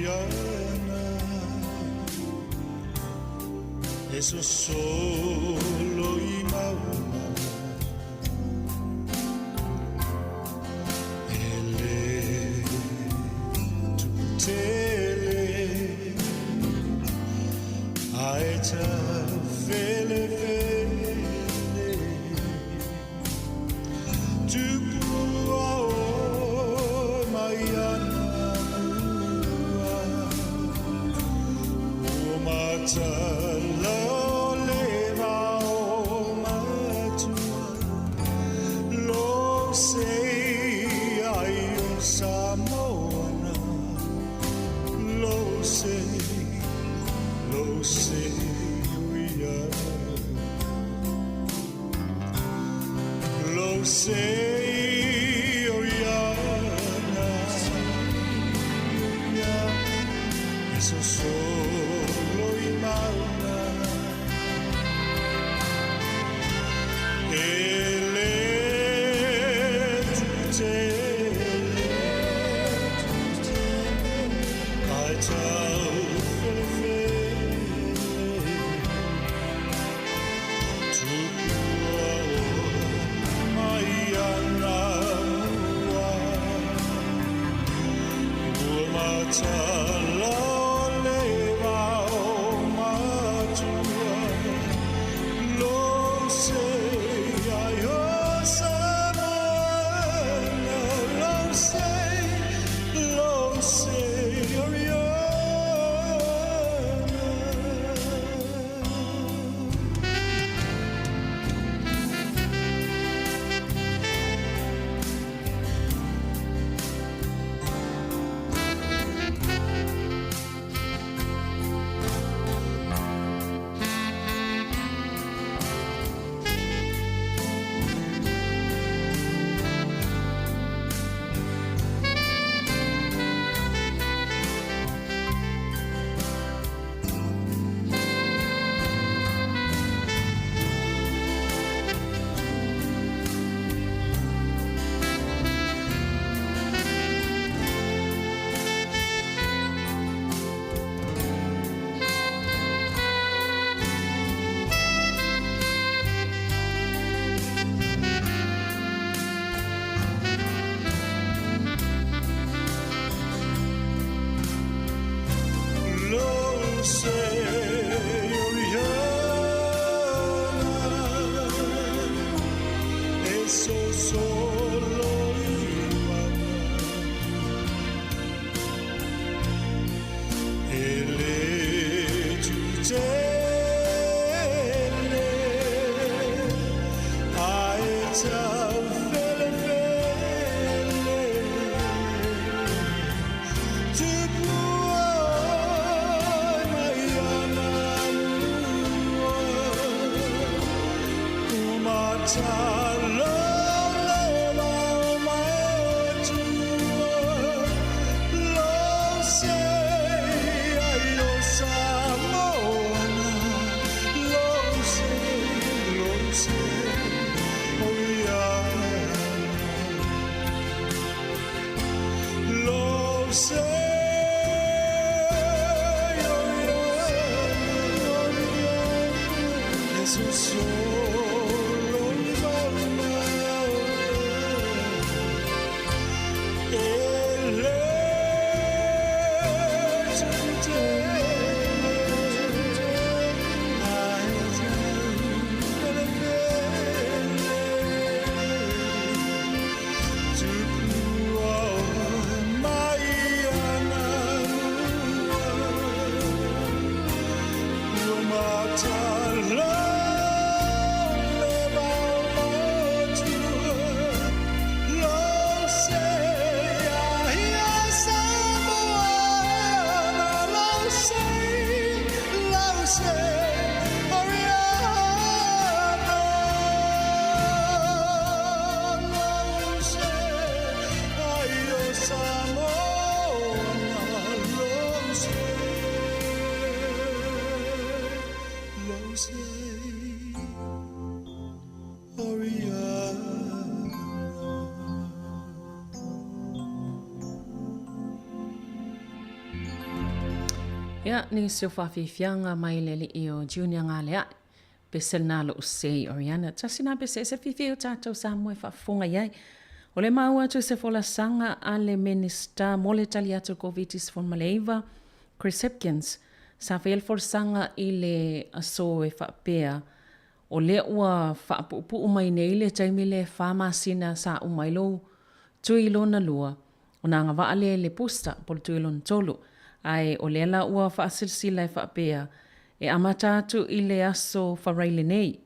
Oriana E sosolo i mauna E le tele Ae tau fele fele Tupua o mai ana mua Ua matala le vao matua Lo sei ai o Samoana Lo sei, lo sei Lo sei Oriana E so solo i mauna E le tutele Ai tau fele fele Tupua o mai ana mua Ua matala le vao matua Lo sei ai o Samoana Lo sei, lo sei Oriana. Lo sei Oriana E so solo i mauna E le tutele Ae tau fele fele Tupua mai ana mua Ua matala le vao matua Lo sei ai o Samoana Lo sei, lo sei Oriana. Lo sei Oriana E so solo i mauna E le tutele Ae tau fele fele Tupua mai ana mua Ua matala le vao matua Lo sei ai o Samoana Lo sei, lo sei Oriana. Lo sei ai o Samoana Lo sei, lo sei Oriana. Ia, nisi o faafiafiaga mai le alii o Junior Galea'i, pese lena lo'u sei Oriana. Tasi na pese ese fiafia o tatou Samoa e faafofoga i ai. O le maua atu i se folasaga a le Minisita mo le tali atu Koviti-19, Chris Hipkins, sa faia le folasaga i le aso e faapea, o lea ua faapuupuu mai nei le taimi lea e fa masina sa uma ai lou tui lona lua, ona agavaa lea i le booster po o le tui lona tolu. Ae o lea la ua faasilasila e faapea, e amata atu i le aso Faraile nei.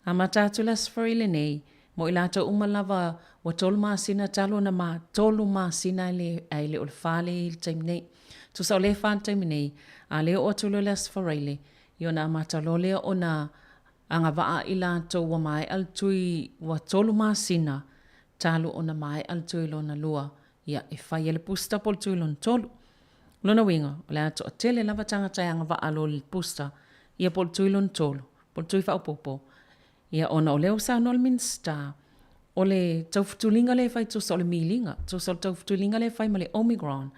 Amata atu i le aso Faraile nei, mo i latou uma lava ua tolu masina talu ona ma tolu masina ae le o le fa lea e i ai i le taimi nei. Tusa o lea e fa i le taimi nei, a le oo atu loa i le aso Faraile, ia ona amata loa lea ona agavaa i latou ua maea le tui ua tolu masina talu ona maea le tui lona lua, ia e fai ai le booster po o le tui lona tolu. O lona uiga, o le a toatele lava tagata e agavaa loa i le booster, ia po o le tui lona tolu, po o le tui faaopoopo. Ia ona o lea ua saunoa le Minisita, o le taufutuliga lea e fai tusa o le miliga, tusa o le taufutuliga lea e fai ma le Omicron,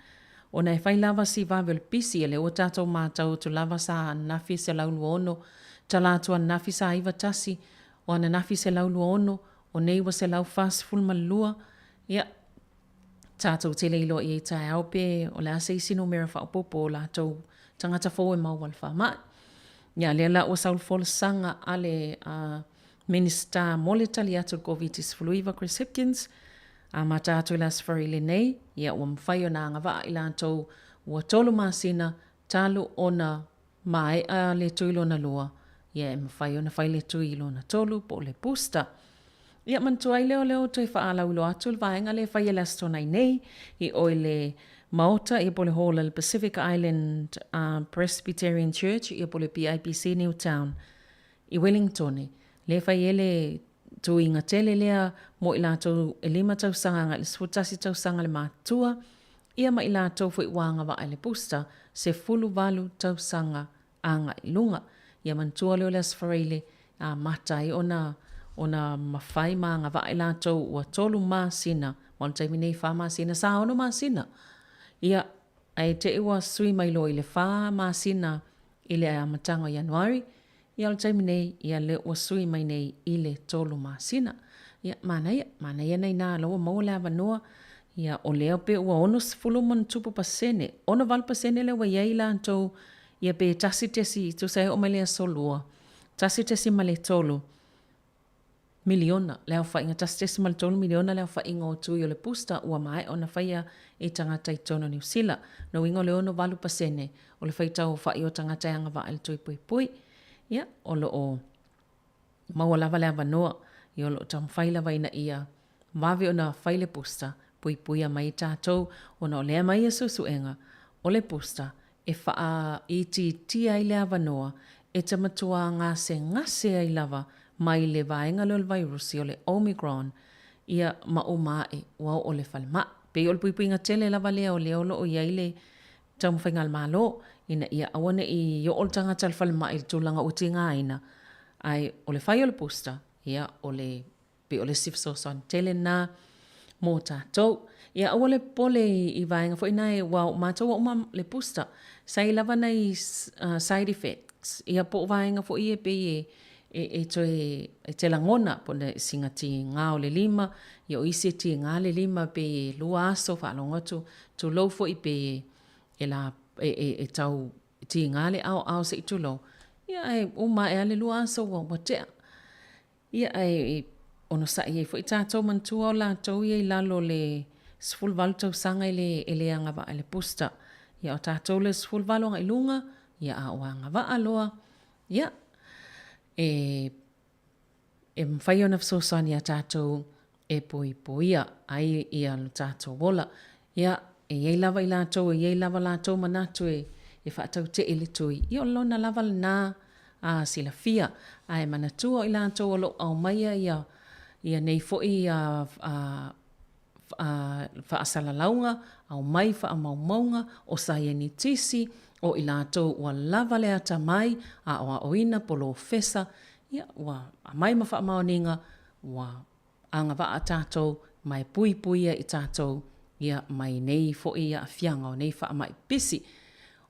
ona e fai lava si vave o le pisi, ia lea ua tatou matau atu lava sa ananafi e 126, tala atu ananafi sa 91, o ananafi 126, o nei ua 142, ia, tatou te le iloa i ai taeao pe o le a se isi numera faaopoopo o latou tagata fou e maua i le faamai. Ia, lea la ua sau le folasaga a le Minisita mo le tali atu i le Koviti-19, Chris Hipkins, amata atu i le Aso Faraile nei, ia ua mafai ona agavaa i latou ua tolu masina talu ona maea le tui lona lua, ia e mafai ona fai le tui lona tolu po o le booster. Ia manatua ai lea o lea ua toe faalauiloa atu le vaega lea e fai e le Aso Toonai nei i o i le Maota ia po o le Hall a le Pacific Island Presbyterian Church ia po o le PIPC Newtown i Wellingtone, lea e fai ai le tuiga tele lea mo i latou e lima tausaga agai i le 11 tausaga le matutua, ia ma i latou foi ua agavaa i le booster, 18 tausaga agai i luga. Ia manatua lea o le Aso Faraile e amata ai ona ona mafai ma agavaa i latou ua tolu masina, aua o le taimi nei e fa masina, sa ono masina. Ia, ae te i ua sui mai loa i le fa masina i le amataga o Ianuari, ia o le taimi nei, ia lea ua sui mai nei i le tolu masina. Ia, manaia, manaia na inā la ua maua le avanoa, ia o lea pe ua 60 ma ona tupu pasene, 68% lea ua i ai latou, ia pe tasi tesi, tusa e oo mai le aso lua, 1.3 miliona le aofaiga, 1.3 miliona le aofaiga o tui o le booster ua maea ona faia e tagata i totonu o Niu Sila. Lona uiga o le 68% o le faitau aofai o tagata e agavaa i le tui puipui. Ia, o lo o maua lava le avanoa, ia o lo o taumafai lava ina ia vave ona fai le booster, puipuia mai tatou, ona o lea mai ia suesuega, o le booster e faaitiitia ai le avanoa e te matuā gasegase ai lava mai le vaega lea o le vairusi o le Omicron ia ma uma ae ua oo i le falemai. Pei o le puipuiga tele lava lea o lea o lo o i ai le taumafaiga a le Malo ina ia aua ne i oo le tagata i le falemai i le tulaga ua tigaina, ae o le fai o le booster, ia o le Pei o le isi fesoasoani tele lena mo tatou. Ia aua le popole i vaega foi na aua o matou ua uma le booster. Sa i ai lava nai side effects ia po o vaega foi ia e pei e toe e te lagona po o sina tiga o le lima, ia o isi e tiga le lima pei e lua aso faalogo atu, tulou foi pei e la e tau tiga le aoao se i tulou, ia ae uma ae lava le lua aso ua tea. Ia, ae onosai ai foi tatou manatua o latou ia i lalo o le 18 tausaga e le, e le agavaa i le booster. Ia, o tatou le 18 agai i luga, ia a ua agavaa loa, ia, e, e mafai ona fesoasoani iā tatou e poipoia ai ia lo tatou ola. Ia, e i ai lava i latou e i ai lava latou manatu e, e faatautee i le tui, ia o lona lava lena a silafia. Ae manatua o i latou o lo o aumaia ia, ia nei foi a, a, a faasalalauga, aumai faamaumauga, o saienitisi, o i latou ua lava le atamai, aoaoina, polofesa, ia ua aumai ma faamaoniga, ua agavaa tatou ma e puipuia i tatou ia mai nei foi aafiaga o nei faamai pipisi.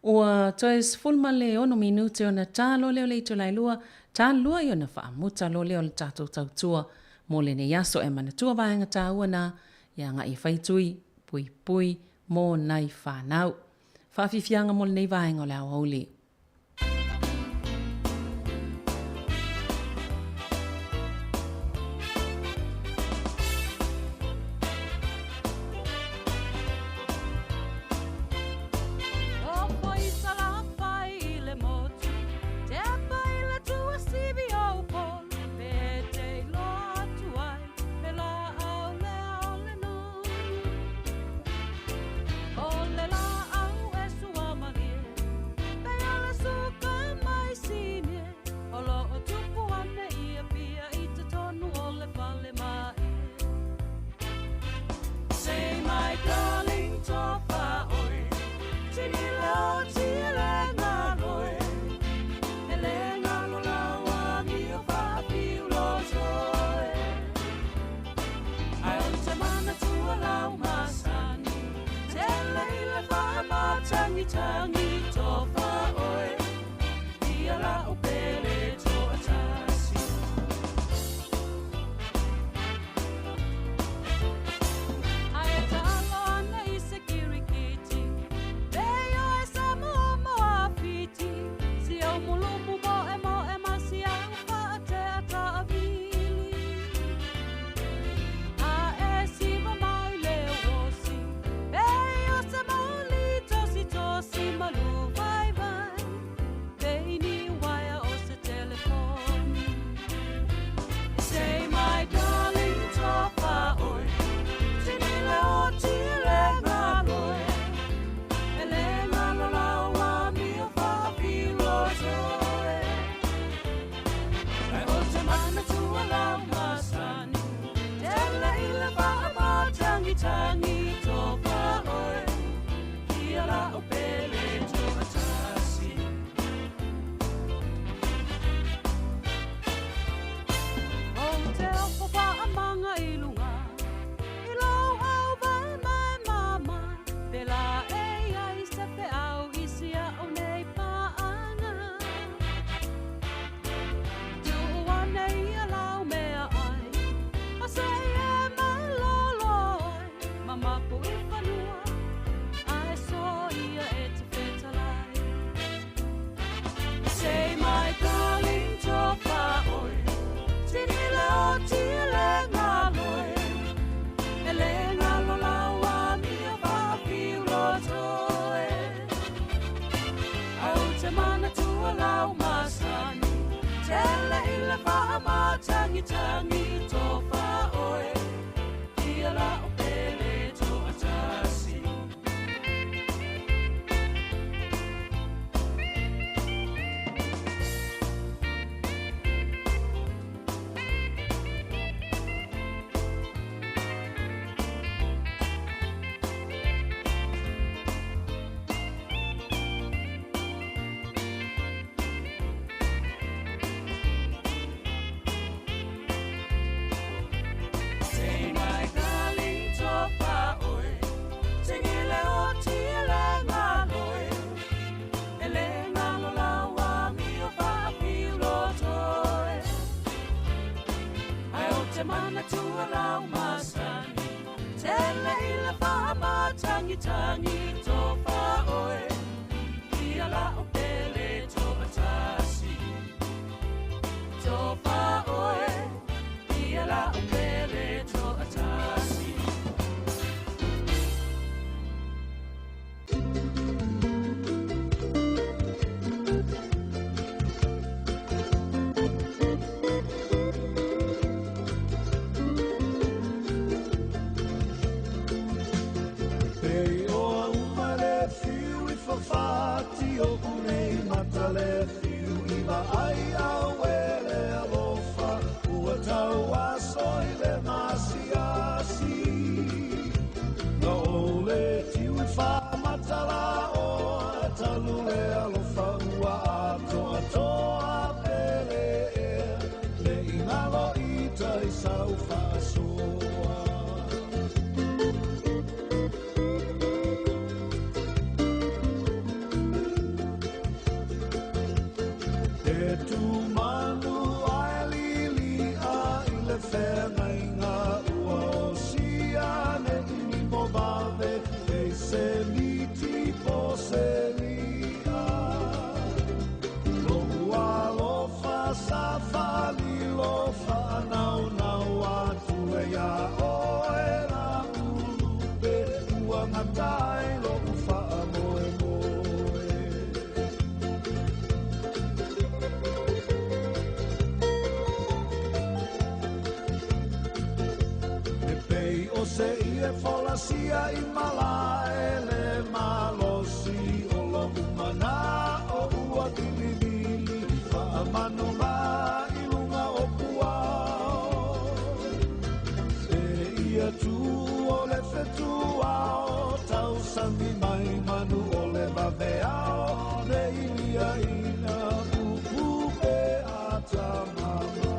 Ua toe 16 minute ona ta loa lea o le itula e lua, ta lua i ona faamuta loa lea o le tatou tautua mo lenei aso e manatua vaega taua na e agai e fai tui puipui mo nai fanau. Faafiafiaga mo lenei vaega o le aoauli. Se i e folasia i malae le malosi o lo'u mana'o ua vilivili fa'amanu i luga o puao. E ia tū o le fetuao tausami mai manu o le vaveao le iliaina upu pe atamamao.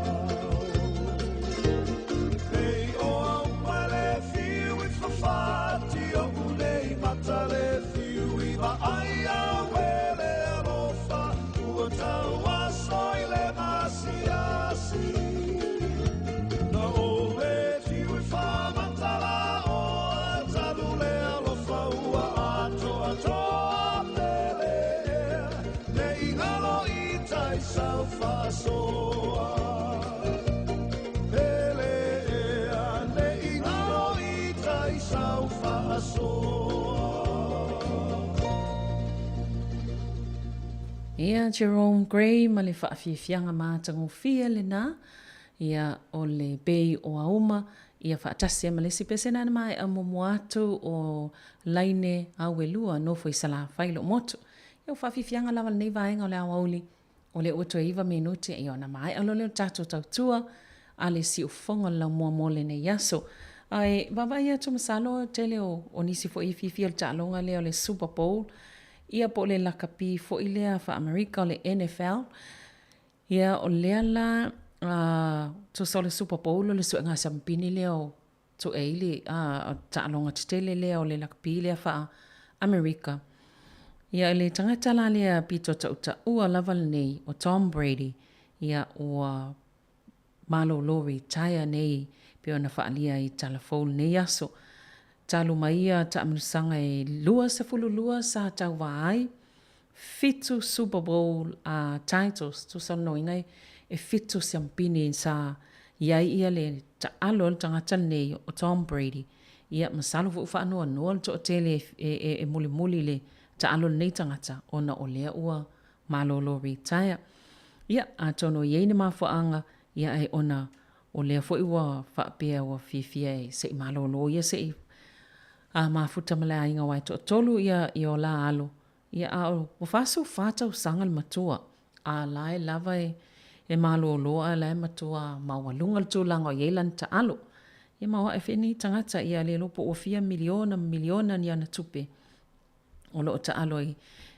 Pei o au ma le fiu i fafati o ulei mata le fiu i vaai au e le alofa ua tauaso i le masiasi. Na o le fiu i whamatala o talu le alofa ua atoatoa pele ea. Ne i ngalo i tai sau whasoa. Pele ea, ne i ngalo i tai sau whasoa. Ia, Jerome Gray ma le faafiafiaga matagofie lena, ia, o le Bay o Auma, ia faatasi ai ma le isi pese na na maea muamua atu o Laine Auelua nofo i Salafai lou motu. Ia, o faafiafiaga lava lenei vaega o le aoauli, o lea ua toe 9 minute, ia ona maea loa lea o le tatou tautua a le siufofoga o le laumua mo lenei aso. Ae vaavaai atu masalo tele o nisi foi e fiafia i le taaloga lea o le Super Bowl, ia po o le lakapi foi lea faa-Amerika o le NFL. Ia o lea la tusa o le Super Bowl o le suega siamupini lea o sue ai le taaloga tetele lea o le lakapi lea faa-Amerika. Ia le tagata la lea pito tautaua lava lenei o Tom Brady, ia ua malolo retire nei pei ona faaalia i tala fou lenei aso. Talu mai ia taamilosaga e 22 sa tauva ai, fitu Super Bowl titles, tusa lona uiga e fitu siamupini sa i ai ia le taalo a le tagata lenei o Tom Brady. Ia masalo foi ua faanoanoa le toatele e mulimuli i le taalo a lenei tagata ona o lea ua malolo retire. Ia, atonu e i ai ni mafuaaga, ia ae ona o lea foi ua faapea ua fiafia e se i malolo ia se i a mafuta ma le aiga aua e toatolu ia ia o la alo, ia a ua 44 tausaga le matua, a la e lava e e malolo a la e matua maualuga le tulaga o i ai lana taalo. Ia ma o ae foi nei tagata ia le iloa po ua fia miliona ma miliona ni ana tupe o lo o taalo ai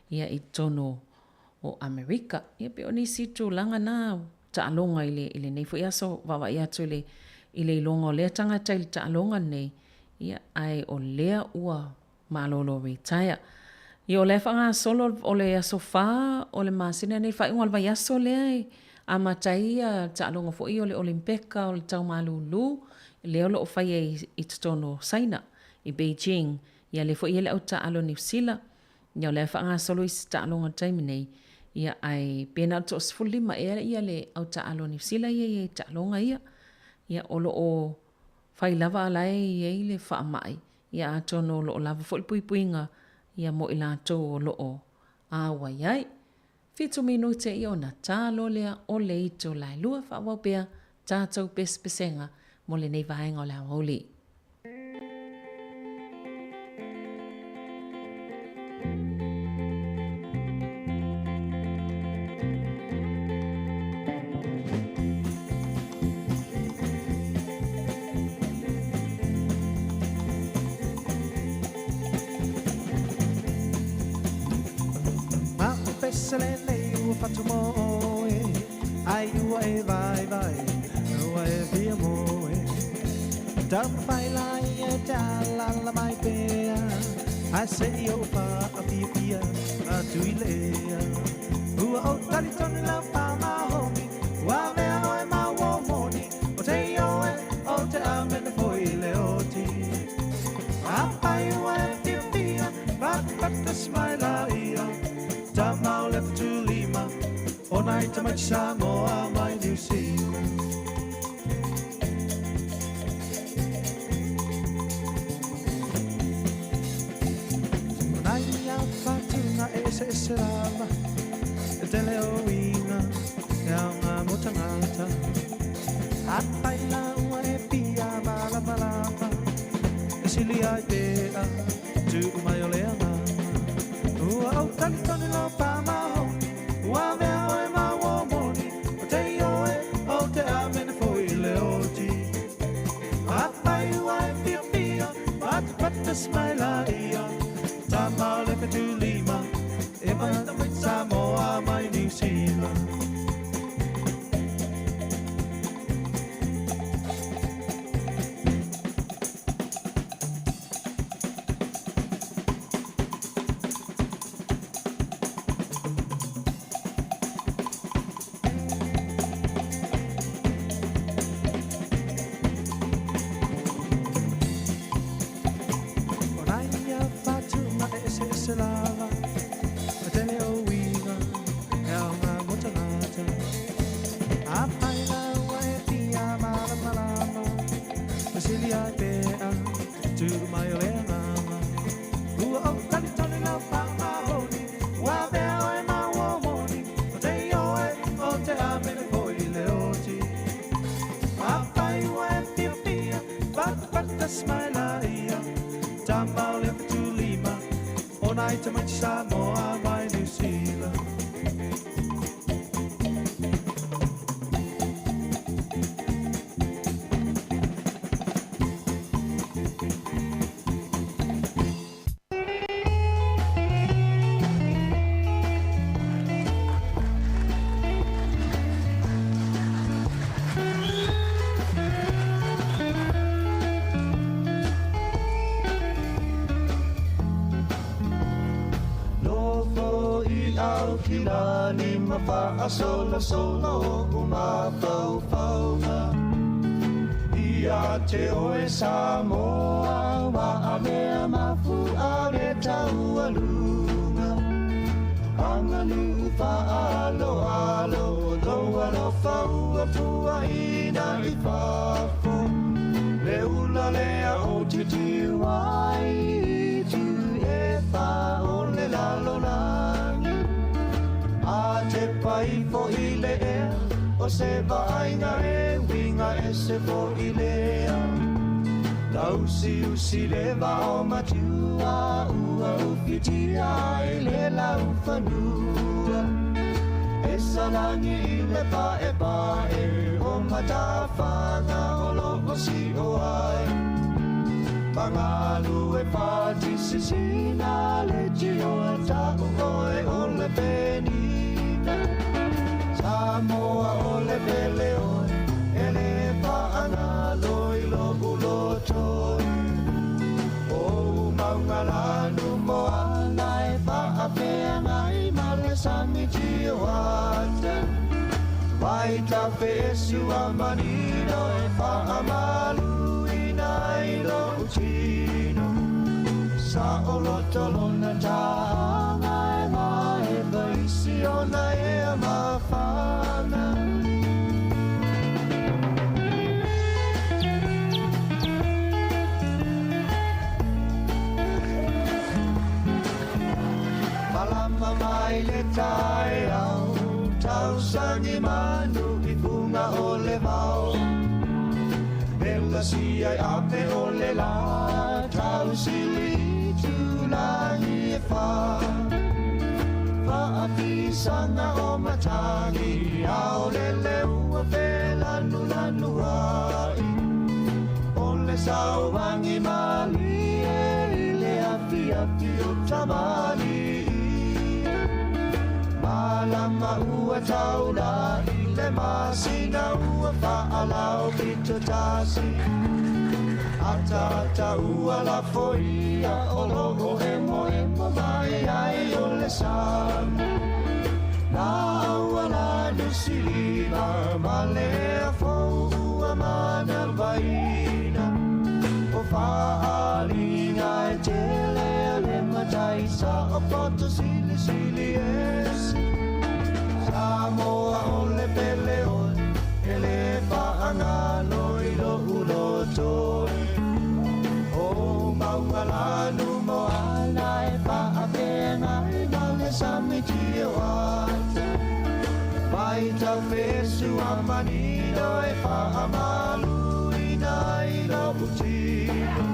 ia i totonu o Amerika. Ia pei o nisi tulaga na taaloga i le i lenei foi aso vaavaai atu i le i le iloga o lea tagata i le taaloga lenei, ia ae o lea ua malolo retire. Ia o la e faagasolo o le aso 4 o le masina nei, faaiuga o le vaiaso lea e amata ai ia taaloga foi o le Olimpeka o le tau malūlū, lea o lo o faia i totonu o Saina, i Beijing. Ia lea foi e i ai le au taaalo Niu Sila, ia o la e faagasolo isi taaloga i le taimi nei, ia ae pe na o le toa-15 ea ia le au taaalo Niu Sila ia e i ai i taaloga ia. Ia o lo o fai lava a la e i ai le faamai, ia atonu o lo o lava foi le puipuiga ia mo i latou o lo o auai ai. Fitu minute ia ona ta loa lea o le itu laelua faaauau pea tatou pesepesega mo lenei vaega o le aoauli. Ma o pese lenei ua fatu mo oe, Ai ua e vaivai, ua e fia moe. Taumafai la ia e te alaala mai pea, Ae se i ou faafiafia atu i le ea. Ua ou talitonu lau pāmahomi, Ua avea oe ma ua moni, O te ioe, o te amene foi i le oti. Afai ua e fiafia, Patapata mai la ia, Tama o le Fetulima, O nai tamaiti Samoa mai Niu Sila. O nai au whatunga e eseese lava, E tele o uiga, e aoga mo tangata. Afai la ua e fia malamalama, talitonu lau faamaoni, ua avea oe ma uo moni, o te ioe ou te amene foi i le oti. Afai ua e fiafia, patapata mai laia, tama o le fetulima, e mai Samoa mai Niu Sila. O nai ia fatuga e eseese lava, o tele o uiga, e aoga mo tagata. Afai laua e fia malamalama, fesili ai pea, tulu mai o le agaga. Ua ou talitonu lau faamaoni, ua avea oe ma uo moni, o te ioe ou te amene foi i le oti. Afai ua e fiafia, patapata mai laia, tama o le fetulima, o nai tamaiti Samoa mai Niu Sila. Nofo i Aukilani ma faasolosolo o mafaufauga. Ia te oe Samoa wa avea mafu'a le taualuga. Aganuu faaaloalo lou alofa ua puaʻina i fafo. Le ula lea o titiu ai i itu e fā o le lalolagi. A tepa ifo i le ea, o se vaaiga e uiga ese foʻi lea. Lausiusi le vao matua ua ufitia ai le laufanua. E salagi i le paepae o matafaga o loo sio ai. Magalu e fatisisina le tio ta'u oe o le penina. Samoa o le pele oe, e le faagalo i lo'u loto. O maugalanu moana e faafeagai ma le sami tioata. Vai tafesu a manino e faamaluina i lo'u tino. Saʻoloto lona tāga e mae vaisi ona ea mafana. Malama mai le taeao, tausagi manu i fuga o le vao. Pela sia i ape o le la, tausili i tulagi e whā. Faafisaga o matagi, ao le leua felanulanu ai. O le sauagi malie i le afiafi o tamalii. Malama ua taula'i le masina ua faalao pito tasi. Ataata ua lafoia o loo emoemo mai ai o le sami. Laua lanu silima ma le ea fou ua manavaina. O faaaliga e tele a le matai sa o poto silisili ese. Samoa o le pele oe, e le faagalo i lo'u loto. O maugalanu moana e faafeagai ma le sami tioata. Vai tafesu a manino e faamaluina i lo'u tino.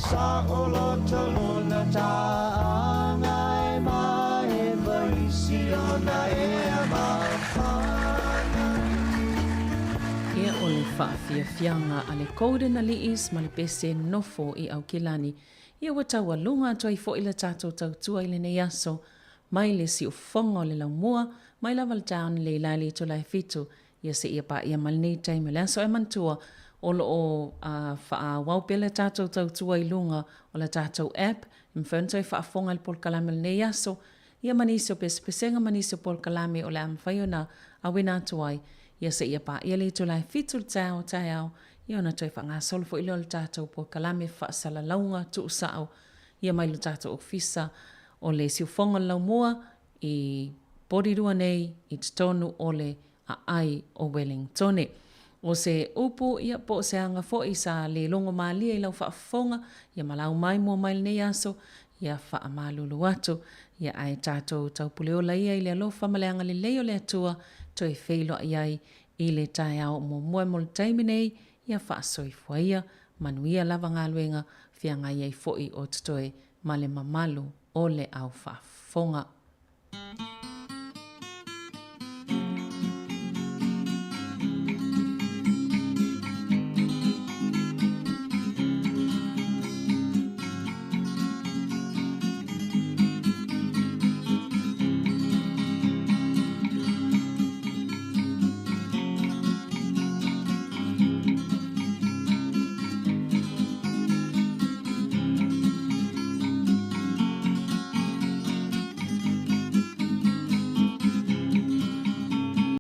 Saʻoloto lona tāga e mae. ona ea mafana. Ia o le faafiafiaga a le Golden Aliis ma le pese nofo i Aukilani. Ia ua taualuga atu ai foi le tatou tautua i lenei aso mai le siufofoga o le laumua mai lava le taeao nei la i le itula e fitu ia seia paia mai lenei taimi o le aso. E manatua o lo o faaauau pea le tatou tautua i luga o le tatou app e mafai ona toe faafofoga i le polokalame o lenei aso ia ma nisi o pesepesega ma nisi o polokalame o le a mafai ona auina atu ai ia seia paia le itula e fitu le taeao taeao ia ona toe faagasolo foi lea o le tatou polokalame faasalalauga tuusao ia mai le tatou ofisa o le siufofoga o le laumua i Porirua nei i totonu o le aai o Wellingtone. O se upu, ia, po o se aga foi sa le logo malie i lau faafofoga, ia ma lau maimoa mai lenei aso, ia faamalulu atu. Ia ae tatou taupuleola ia i le alofa ma le agalelei o le Atua toe feiloai ai i le taeao muamua mo le taimi nei, ia faasoifua ia, manuia lava galuega, feagai ai foi o totoe ma le mamalu o le au faafofoga.